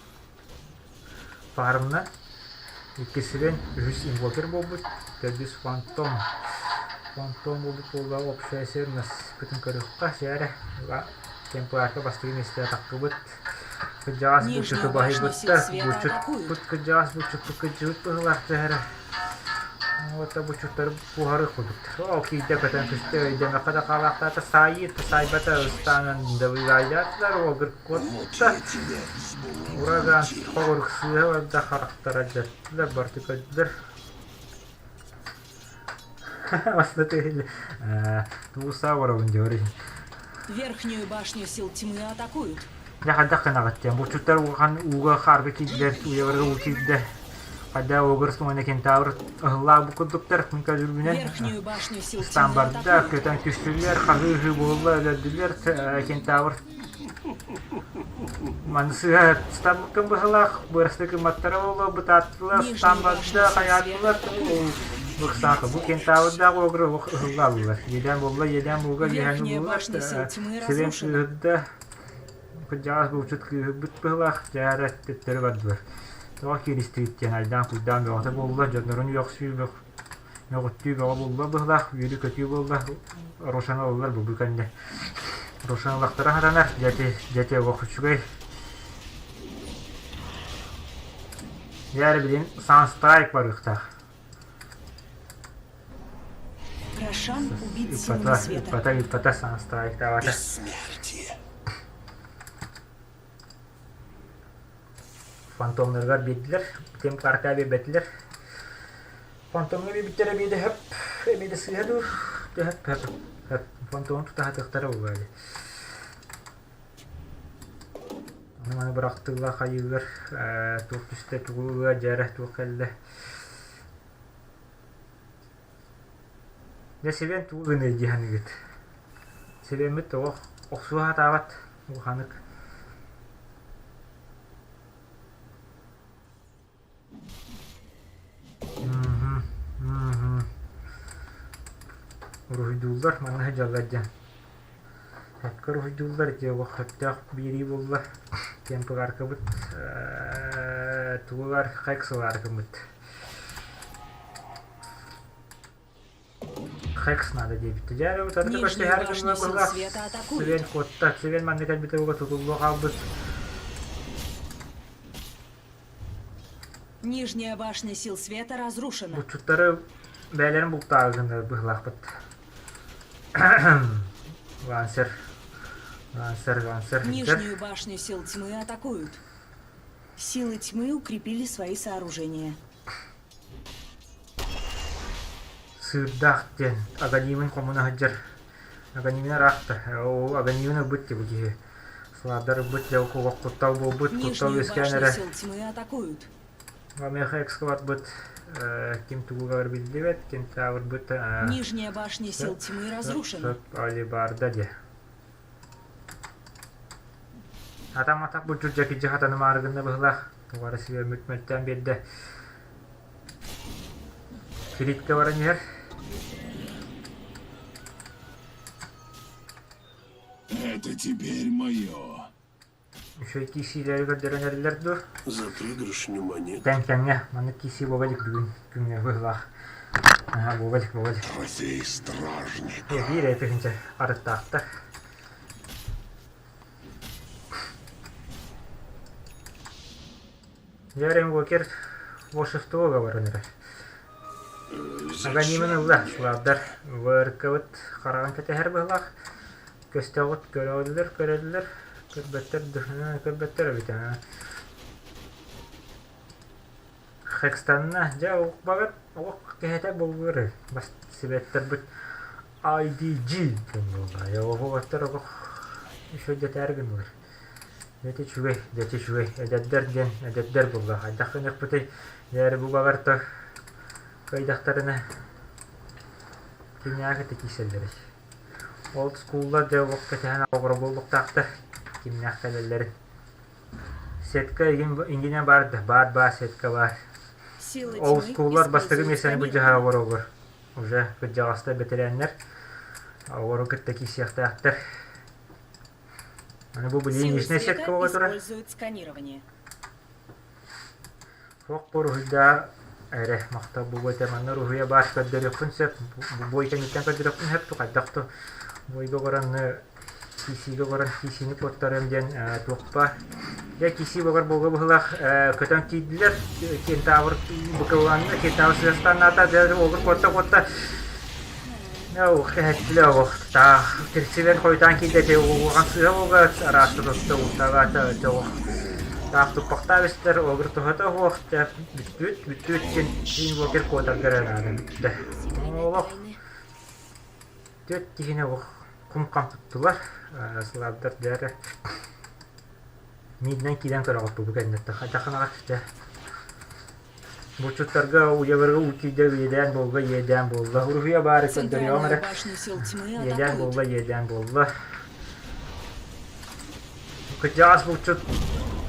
Фармна иккисинэн үһүс инвокер буолбут, төрдүс фантом. Фантом буолбут буолла общая сырнаспытын көрүөххэ сээрэ. Темпларка бастакы миэстэҕэ таххыбыт. Кырдьаҕас Нижнюю булчуту башню сил баһыйбыттар. света Булчут атакуют. бут кырдьаҕас булчуппут кырдьыбыт быһыылаах түһэрэ. Вот булчуттары буһары курдуктар. Ол киирдэ көтөн түстэ өйдөмөххө да хаалаахтаата саайыы саайбата ыстаанан дабыгаайдаатылар уолгыр Вот куотта. я тебя Ураган разбудил. хоҕурук сыыһа барда харахтара дьэттилэр барты көрдүлэр. Баста тыһылла. Туусаа барабын дьори. Верхнюю башню сил тьмы атакуют. Дьэ хайдах гынаҕыт диэн булчуттар улахан ууга хаарга киирдилэр, уйаларга уу киирдэ. Хайда огр уонна кентавр ыһыллаах бу курдуктар мин көрүүбүнэн Верхнюю башню сил тьмы ыстаан барда, атакуют. көтөн түстүлэр, хаһыы-ыһыы буолла, өлөрдүлэр кентавр Маны сыыһа ыстаммыккын быһыылаах, бырастыы гымматтара буолуо, бытааттылар, Нижнюю ыстаан башню барда, сил света хайаатылар, атакуют. Быксаахы бу кентаврдаах огры олох ыһылла аллылар. Иэдээн буолла, иэдээн булга үөһэни Верхняя буллар, башня сил тьмы сирин разрушена. кыыһырда, кырдьаҕас булчут кыыһырбыт быһыылаах, дьээрэ төттөрү бардылар. Тоҕо кииристибит диэн айдаан-куйдаан бөҕөтө буолла, дьоннорун үөхсүү бөх мөҕүттүү бөҕө буолла быһыылаах, үөрүү-көтүү буолла, Рошаны ыллар бу бу кэннэ. Рошаны ыллахтара хатанар, дьэ дьэ олох үчүгэй. Дьэ эрэ билигин Санстрайк барыахтаах. Рошан убит силами Ыппата, света. ыппата, ыппата Санстрайктаабата. Бессмертие. Фантомнарыгар биэрдилэр, Темпларка биэрбэтилэр. Фантомҥа биэрбиттэрэ эмиэ да сөп, эмиэ да сыыһа дуу, сөп, сөп, сөп. Фантому тута сатыахтара буолуо дии. Аны маны бырахтыллар хайыылар, туох түстэ, тугу ылыа, дьээрэ, туох кэллэ. Дьэ Сибэн тугу гыныай дии саныыгыт? Сибэммит тоҕо охсуһа сатаабат улаханнык. Мм мм Уруһуйдууллар, манна сылдьаллар диэн. Сөпкө уруһуйдууллар ити олох сөптөөх биэрии буолла. Темпыларкабыт тугугар хайк сылааргыммыт. Хекс надо диэбиттэ. Дьэ эрэ утарыта Нижнюю көрсүһэр башню гынна сил быһыылаах. света атакуют. Сибиэн куотта. Сибиэн манна кэлбитэ буга тутуллуо хаалбыт. Нижняя башня сил света разрушена. Буччуттары бэйэлэрин бултаары гыннар быһыылаахпыт. Лансер. Лансер, лансер, Нижнюю башню сил тьмы атакуют. Силы тьмы укрепили свои сооружения. Сыырдаах диэн Аганимын хомуна сылдьар. Аганимын араахта. Оо, Аганимын ылбыт дии бу киһи. Слабдар ылбыт дьэ кугах куттал буолбут, куттал Нижнюю үөскээн башню эрэ. сил тьмы атакуют. Маныаха экскаватбыт ким тугугар биллибэт, кентаврбыт Нижняя башня сил тьмы разрушена. сөп алибарда диэ. Атам-атах бу дьүрдьэкидьи хатанымаары гынна быһылаах. Тугара сибэ мүт-мөлтөөн биэрдэ. Кириткэ баран иһэр. Это теперь мое. Үчүгэй киирсиилэри көрдөрөн эрэллэр дуо? За пригоршню монет. Тэҥ-тэҥҥэ маннык киирсии буола илик бүгүн күҥҥэ быһыылаах. Аһа, буола илик, буола илик. Трофей стражника. Биир эрэ тыһыынча арыттаахтар. Ярем Уокер волшебство баран эрэр. Аганимын ылла, славдар. ВРК-быт хараҕын кэтэһэр быһылаах. Көстөөҕүт көрөллөр, көрөллөр, көрбөттөр, көрбөттөр эбит аа. Хекстанна, дьэ баҕар олох кэһэтэ буолуор бас сибэттэрбит IDG диэн буолла. Оҕоттор олох үчүгэйдэтээр гыннылар. Дьэ үчүгэй, дьэ үчүгэй. Эдэрдэр диэн эдэрдэр буолла. Хайдах гыныахпытый? Дьэ бу баҕар то кыайдахтарына кимнээх ити киирсэллэрий? Ол скуллар дьэ олох кэтэһэн оҕоро буолуохтаахтар кимнээх кэлэллэрин. Сетка иҥинэ баар да, баар баар сетка баар. Силы Ол тьмы скуллар бастакы используют миэстэни сканирование. былдьаһа олороллор. Уже кырдьаҕастар бэтэрээннэр оҕолору кытта киирсиэхтээхтэр. Аны бу билигин Силы нижняя света сетка буола турар. используют сканирование. Суох буруһуйдаа эрэ махтал буолуо этэ манна уруһуйа баар көрдөрүөхпүн сөп бу бой кэнниттэн көрдөрүөхпүн сөп хайдах да бойга баран киисиигэ баран киисиини куоттарыам диэн туохпа дьэ киисии буолар буолга быһыылаах көтөн киирдилэр кентавр быкылланна кентавр сыастаннаата дьэ олгур куотта куотта кэһэттилэр олох таах тирсибэн хойутаан киирдэ ити улахан сыыһа буолга араasta тутта ултаабаата ити олох таах туппахтаах истэр огур туһата суох дьэ бүттүбүт бүттүбүт диэн киин блогер куотарга эрэ наада бүттэ олох түөрт киһини олох кум-хам туттулар славдар дьэ эрэ миинэн киирэн көрөҕүт бу кэнниттэн хайдах гынаҕыт дьэ Булчуттарга уйаларга уу киирдэ иэдээн буолла, иэдээн буолла. Уруһуйа баар көрдөрүөҕүм Центральную эрэ. башню сил тьмы Иэдээн атакуют. буолла, иэдээн буолла. Кырдьаҕас булчут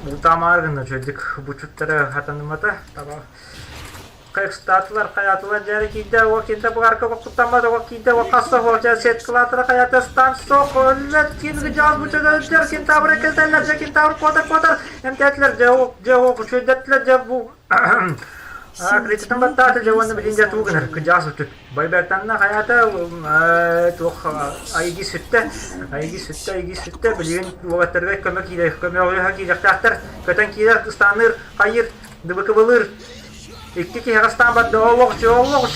бултаамаары гынна үчүгэйдик булчуттары хатаныммата. Таба Кайкстаатылар, хайаатылар дьээри киирдэ, уо киирдэ бугарка куттаммат, уо киирдэ, уо хасса хуоча сеткалаатыра хайаата стан сох, өллөр, киин кырдьаҕас булчут өллөр, кентавры кэлтэллэр, дьэ кентавр куотар куотар, эмтээтилэр, дьэ дьэ үчүгэйдэттилэр, дьэ бу Критикатын баттаата дьэ уонна билин дьэ тугу гынар кыдьаас үтүт. Байбертанна хайаата туох айги сүттэ, айги сүттэ, айги сүттэ билигин уолаттарга көмө киирэр, көмөҕө киирэхтээхтэр, көтөн киирэр, ыстаанныыр, хайыр, дыбыкыбылыыр. Икки киһи ыстаан барда, олох олох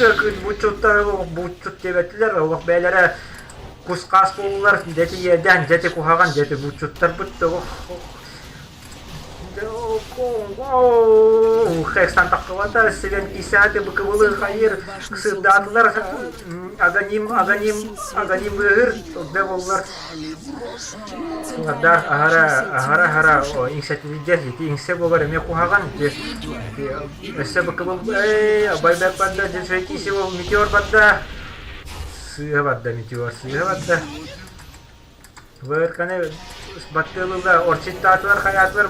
буччуттар, буччут диэбэтилэр, олох бэйэлэрэ кус-хаас буоллулар, дьэти иэдээн, дьэти куһаҕан, дьэти буччуттарбыт олох Хэкстан таххыбата силэн кисааты быкыбылы хайыр сырдаатылар аганим аганим аганим быыһыр тогда боллар Сылардаах аһара аһара аһара иҥсэтилдьэр ити иҥсэ буолар эмиэ куһаҕан өссө быкыбыл эй байбек барда дьэ киси ол метеор барда сыыһа барда метеор сыыһа барда ВРК-ны баттыылыга орчиттаатылар хайаатылар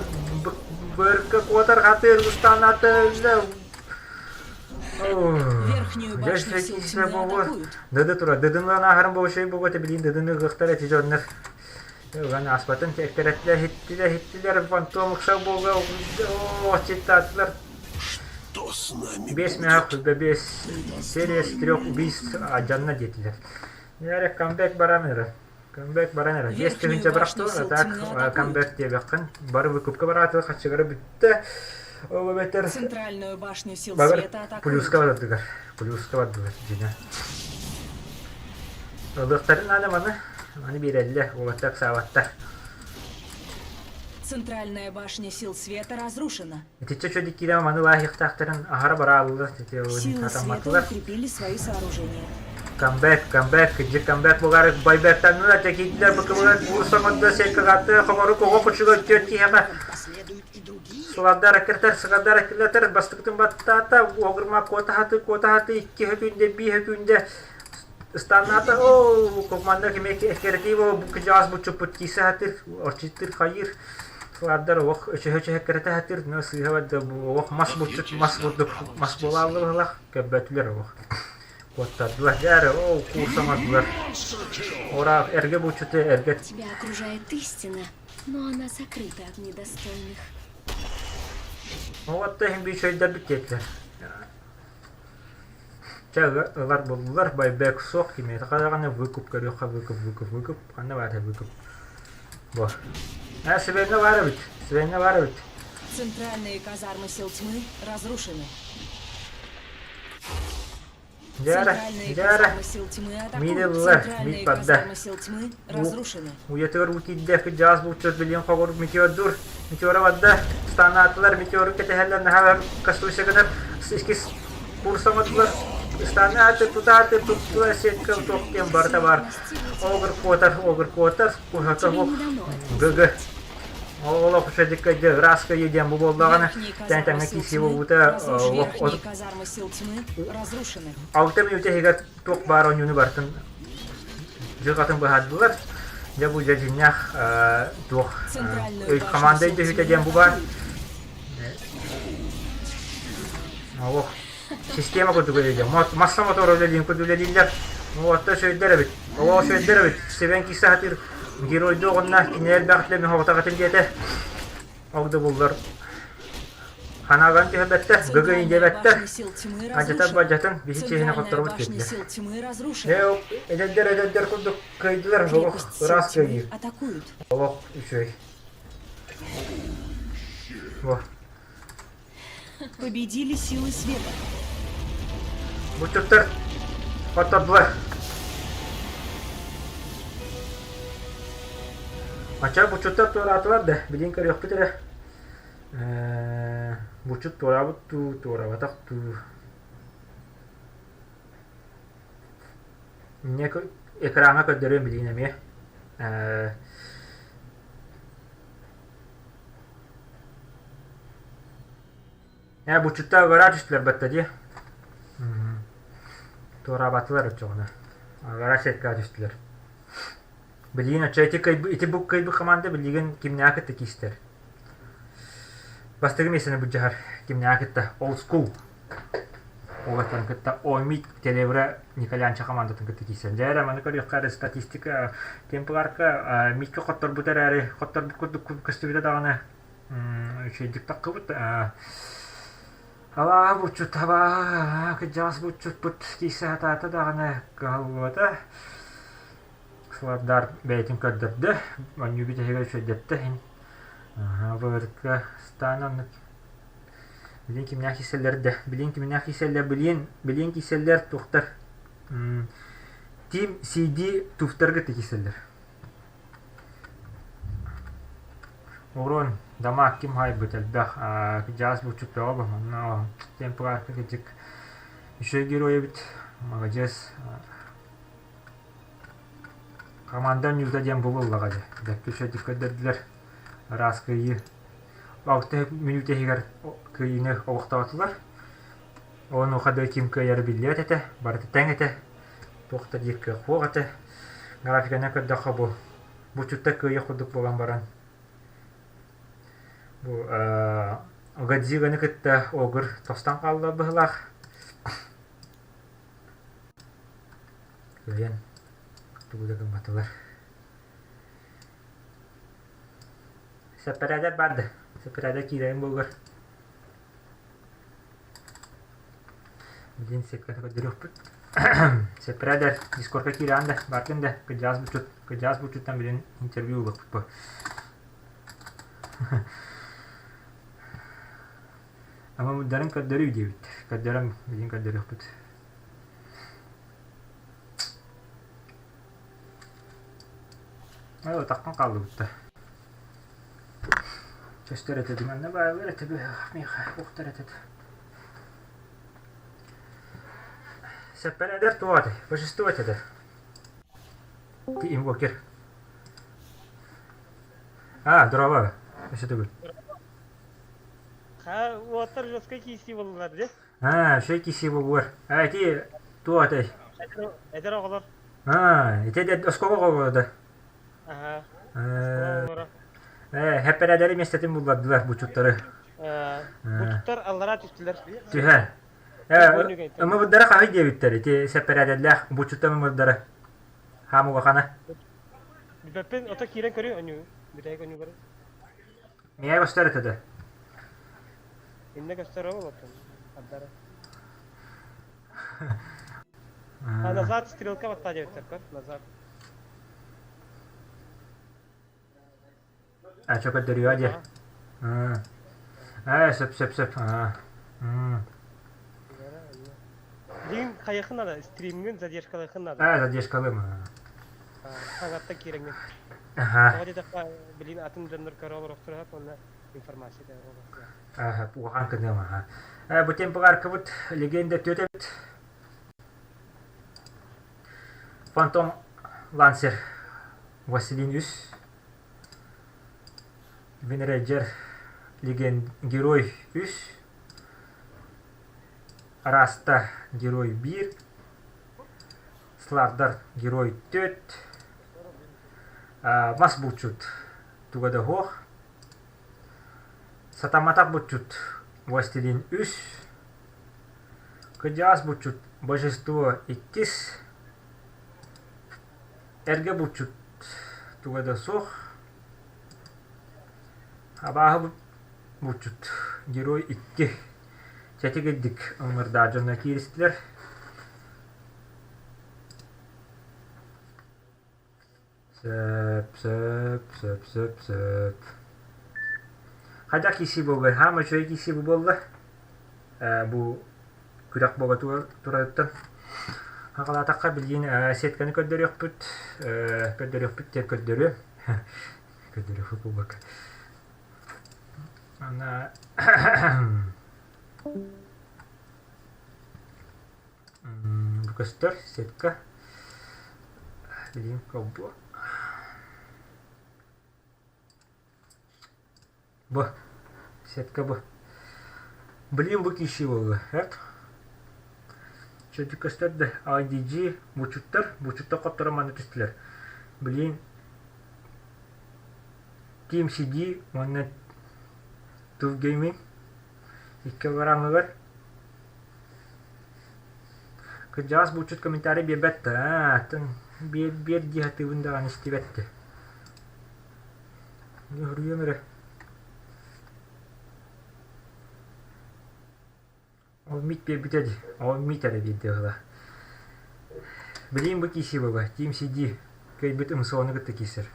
ВРК куотар хатыыр ыстанаата Верхнюю башню сил тьмы атакуют. Дыды тура, дыдынлан ааһарын буолуо буолуо билин дыдыны ыгыахтар эти дьоннор. Ыган ааспатын эккирэттилэр, иһиттилэр, иһиттилэр, фантом ыксал буолга орчиттаатылар. Что с нами Биэс будет? мөһөх, биэс серия с трех убийств адьанна диэтилэр. Ярик камбэк баран эрэ. Камбэк баран эрэ. Биэс Верхнюю тыһыынча башню бырахтылар, а сил так тьмы атакуют. камбэк диэбэххин. Бары выкупка бараатылар, хаччыгара бүттэ. Ол эбэтэр Центральную башню сил багар света атакуют. плюска бардылар. Плюска бардылар дьиҥэ. Ылыахтарын наада маны. Маны биэрэллэр, уолаттар ыксаабаттар. Центральная башня сил света разрушена. Итиччэ үчүгэйдик киирэн маны лааһыахтаахтарын аһара барааллар, Силы света сатамматылар. укрепили свои сооружения. Камбэк, камбэк, кырдьык камбэк буолаары байбэктаннылар, дьэ киирдилэр бу кыбылар курс оҥордо сеткаҕа хоҥорук оҕо кучуга түөрт киһиэхэ Сылардар эккирэтэр, сыгардар эккирэтэр, бастакытын баттаата, уогурма куотаһаты, куотаһаты, икки хөкүүндэ, биир хөкүүндэ ыстааннаата, оо, команда кими эккирэтии бу кыдьаҕас буччуппут киирсэ сатыыр, орчиттыр хайыыр. Сылардар олох өчөһө-өчөһө эккирэтэ сатыыр, но сыыһа барда, олох мас буччут, мас курдук мас буолааллар быһылаах, көрбөтүлэр олох. Куоттардылар, дьэ эрэ, оо, курса оҥордулар. Ура, эргэ буччуты эргэ Тебя окружает истина, но она закрыта от недостойных. Оҕотто иһин биир диэтилэр. Чэ ылар буллулар, байбек суох кимиэхэ даҕаны выкуп көрүөххэ выкуп выкуп выкуп ханна баар выкуп Бу. Ээ Свеҥҥэ баар эбит. Свеҥҥэ баар эбит. Центральные казармы сил тьмы разрушены. Дьээрэ, Центральные дьээрэ. казармы сил тьмы Миин атакуют. ыллылар, миит Центральные барда. казармы сил тьмы разрушены. Уйатыгар уу киирдэ, кырдьаҕас булчут билигин хоҕур метеордуур. Метеора барда, ыстаанаатылар, метеору кэтэһэллэр, наһаа кастуся гынар, иккис курс оҥордулар. Ыстаанааты, тутааты, туттулар, сетка, туох диэн барыта баар. Огр куотар, огр куотар, куһата Тебе суох. не дано этого ГГ. знать. Ол охшадикка дьэ ыраас кыайыы диэн бу буоллаҕына, Верхние тэҥ казармы тэҥҥэ сил киирсии тьмы буолбута разрушены. олох Верхние казармы сил тьмы разрушены. Алта мүнүүтэ иһигэр туох баар оонньууну барытын дьылҕатын быһаардылар. Дьэ бу дьэ дьиҥнээх туох Центральную башню команда сил өйдөһүүтэ тьмы диэн бу баар. атакуют. Олох система курдук үлэлиир. Масса мотор үлэлиин курдук үлэлииллэр. Уоттар сөйдөр эбит. Оҕо сөйдөр эбит. Сибэн киирсэ сатыыр геройдуу оҕонно кинилэр элбэх үлэ мөһоҕутаҕытын диэтэ. Ол да буллар Ханааларын түһэрбэттэр, гыгы Центральная диэбэттэр, башня сил тьмы алдьатар разрушена. бадьатын биһи чиэһинэ Центральная хотторбут башня киирдилэр. сил тьмы разрушена. Ээ, эдэрдэр эдэрдэр курдук кыайдылар, олох Крепость сил ыраас тьмы кыайыы. атакуют. Олох үчүгэй. Во. Победили силы света. Бутюттар хоттордулар. Ача бучуттар туораатылар да, билин көрүөхпүт эрэ. Бучут туораабыт дуу, туораабатах дуу. Инньэ экраҥҥа көрдөрүөм билигин эмиэ. Ээ, буччуттар ыгара түстүлэр батта дии. Туораабатылар оччоҕуна. Ыгара сеткаҕа түстүлэр. Билигин оччо ити кыайбы ити бу кыайбыт команда билигин кимнээҕи кытта киистэр? Бастакы миэстэни былдьаһар кимнээҕи кытта? Old School уолаттарын кытта Омид Телебра Николянча командатын кытта киирсэн. Дьэ эрэ маны көрүөххэ эрэ статистика темпларка Микка хотторбута эрээри хотторбут курдук көстүбүтэ даҕаны үчүгэйдик таххыбыт. Алааһы булчут абааһы кырдьаҕас булчуппут киирсэ сатаата даҕаны кыһаллыбата. Слардар бэйэтин көрдөрдө, оонньуу бүтэһигэр үчүгэйдэттэ иһин. Былыргы стан оннук билин кимнээх киирсэллэр да, билин кимнээх киирсэллэр, билин, билин киирсэллэр туохтар Team CD туфтарга киирсэллэр. Урон, дамаг ким хаайбыт элбэх, кырдьаҕас булчут бөҕө бу, онно темпларка кырдьык үчүгэй герой эбит, маладьыас. Команда Ньюта диэн булуллаҕа дии, бэркэ үчүгэйдик көрдөрдүлэр, ыраас кыайыы. Алта мүнүүтэ иһигэр кыайыыны олохтоотулар. Онуоха да ким кыайара биллибэт этэ, барыта тэҥ этэ, туох да диир кыах суох этэ. Графиканан көрдөххө бу буччуттар кыайыах курдук буолан баран бу Годзилланы кытта Огр тостон хаалла быһыылаах. Кыайан тугу да гымматылар. Сэппэрээдэр баар да, сэппэрээдэр киирэрин буолуор. Билин сетката көрдөрүөхпүт. Сэппэрээдэр дискордка киирэҕин да, бардын да, кырдьаҕас булчут, кырдьаҕас булчуттан билин интервью ылыахпыт бу. Ама муддарын көрдөрүү диэбиттэр. Көрдөрөн билин көрдөрүөхпүт. Ой, отахтан хааллыбыт да. Көстөр этэ диманна баалар этэ быһах миэхэ ухтар этэ. Сэппэрээдэр туох этэй? Божество этэ да? Ти инвокер. А, здорово. Өссө төгүл. Ха, уоттар жесткай киирсии буоллулар дии. А, үчүгэй киирсии буолуор. А, ити туох этэй? Эдэр оҕолор. А, ити эдэр оскуола оҕолоро да? Аха. Оскуола оҕолоро. Э, хэппэрээдэри миэстэтин буллардылар бучуттары. Бучуттар аллараа түстүлэр. Түһэ. Э, ымыбыддара хаһый диэбиттэр ити сэппэрээдэллээх бучуттан ымырдара. Хаам улахана. Бүппүн ото киирэн көрү онньуу. Бүтэһик онньуулары. Миэ көстөр этэ да. Иннэ көстөр ол оттон. Ардара. А назад стрелка баттаа диэбиттэр көр, назад. А чо көрдөрүө диэ. Ээ, сөп сөп сөп. Дин хайахын надо, стримҥин задержкалыахын надо. Ээ, задержкалыым. Хаҥаттан киирэҥҥин. Аха. Тоҕо диэтэххэ, билин атын дьоннор көрө олорохторо уонна информация Аха, улахан кыныам аха. Ээ, бу темпыгаркабыт легенда түөт эбит. Фантом Лансер Василин үс Винреджер леген герой үс Раста герой биир Слардар герой төрт Мас булчут туга да суох Сатамматах булчут Властелин үс Кыдьаас булчут Божество иккис Эргэ булчут туга да суох Абааһы булчут Герой икки Чэтигирдик ыҥырдаах дьоно кииристилэр Сөп, сөп, сөп, сөп, сөп. Хайдах киирсии буолуой? Хаама үчүгэй киирсии бу буолла. Ээ, бу күрэх буола турарыттан хаҕалаатахха билигин сетканы көрдөрүөхпүт. Ээ, көрдөрүөхпүт диэн көрдөрүөм. Көрдөрүөхпүт буолбакка. Ана Бу көстөр сетка. Билигин холбуо. Бу сетка бу. Блин бу киши буолла. Эт. Чөтүк көстөр да IDG бучуттар, бучуттар хотторо манна түстүлэр. Блин Team CD уонна Tough Gaming икки бараҥыгар Кырдьаҕас булчут комментарий биэрбэт да, атын биэр, биэр дии сатыыбын даҕаны истибэт да. Суруйуом эрэ. Ол мит биэрбитэ дии. Ол мит эрэ биэрдэ ыла. Билигин бу киирсии буолла. Team CD кыайбыт МСО-ну кытта киирсэр.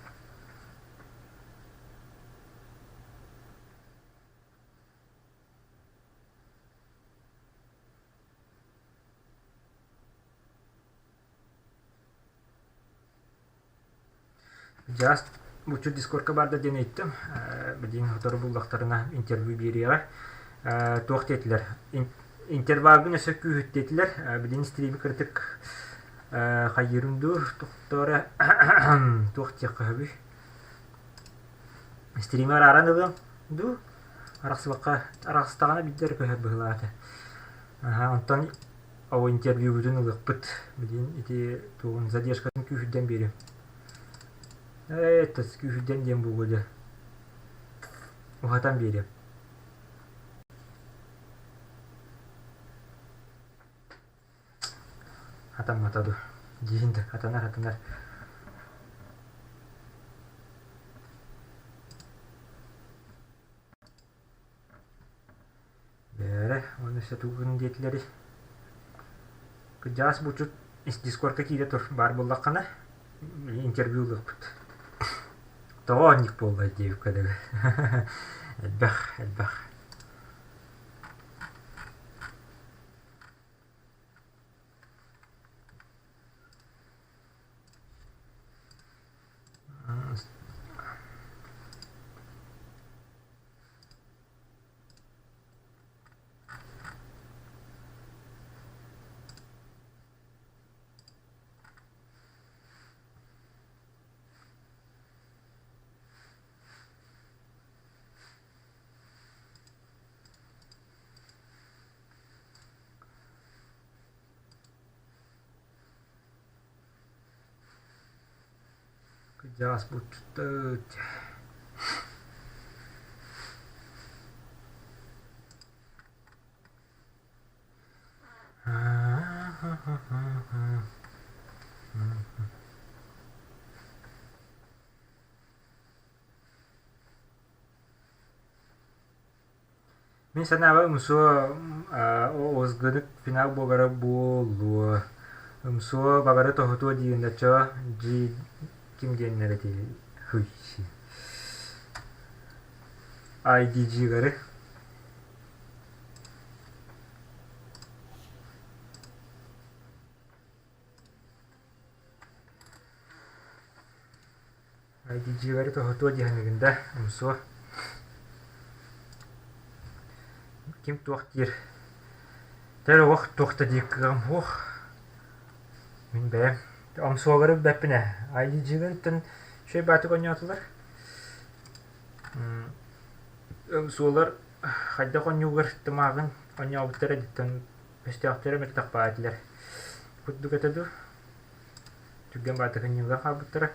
Just бучу Дискордка баар да диэн ыйыттым. Билигин сотору буллахтарына интервью биэриэҕэ. Туох диэтилэр? Интервалгын өссө күүһүттэтилэр. Билигин стрими кырдьык хайыырым дуу, тохтоо туох диэххэ сөбүй? Стрими арааран ылыам дуу? Арахсыбакка арахсыстаҕына биирдэ эрэ көһөр быһыылаах этэ. Онтон ол интервьюбутун ылыахпыт. Билигин ити тугун задержкатын күүһүрдэн биэриэм. Ээ, тас күүһүрдэн диэн буолуо дьэ. Уһатан биэриэм. Хатаммата дуу. Диин да хатанар хатанар. Бээрэ, уонна өссө тугун диэтилэрий? Кырдьаҕас булчут Дискордка киирэ тур, баар буоллаххына интервью ылыахпыт. Тоҕо оннук буолла диэбиккэ дылы. Элбэх, элбэх. Кырдьаҕас булчуттар Мин санаабар ымсуо ОСГ-нык финал буолара буолуо. Ымсуо баҕары тоһутуо диэн оччо G ким диэннэр эти Хуй IDG-лары IDG-лары тоһутуо диэхинигин да ымсуо Ким туох диир Тэр ох туох да диир кыаҕым суох Мин бэйэм омсуолары билбэппин ээ IDG-лэриттэн үчүгэй баатык оонньоотулар Омсуолар хайдах оонньуугар тымааҕын оонньообуттара эдиттэн өстөөхтөрө мөлтөх баа этилэр курдук этэ дуу Түргэн баатык анньыылар хаалбыттара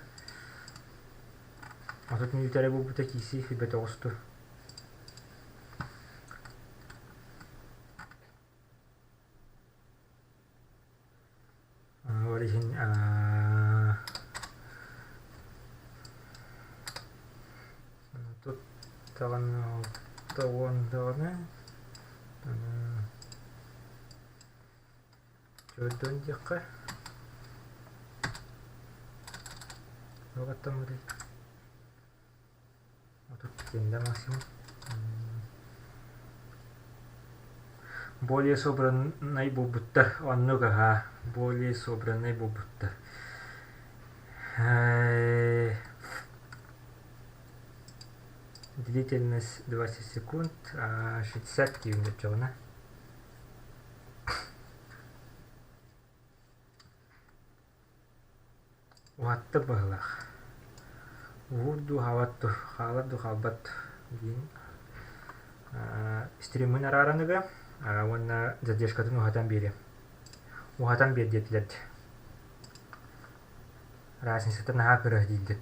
30 мүнүүтэ эрэ буолбута киирсии сүүрбэтэ оҕусту Ол иһин тут даҕаны 60 даҕаны Төрдүөн диэххэ Туох 37 да максимум. Более собраннай буолбуттар. Оннук аһаа. Более собраннай буолбуттар. Длительность 20 секунд, 60 диэн оччоҕуна. Уһатта быһыылаах. Уһуур дуу, хаалар дуу, хаалар дуу, хаалбат дуу диэн стриммын арааран ыга уонна задержкатын уһатан биэриэм. Уһатан биэр диэтилэр. Разницата наһаа кыра дииллэр.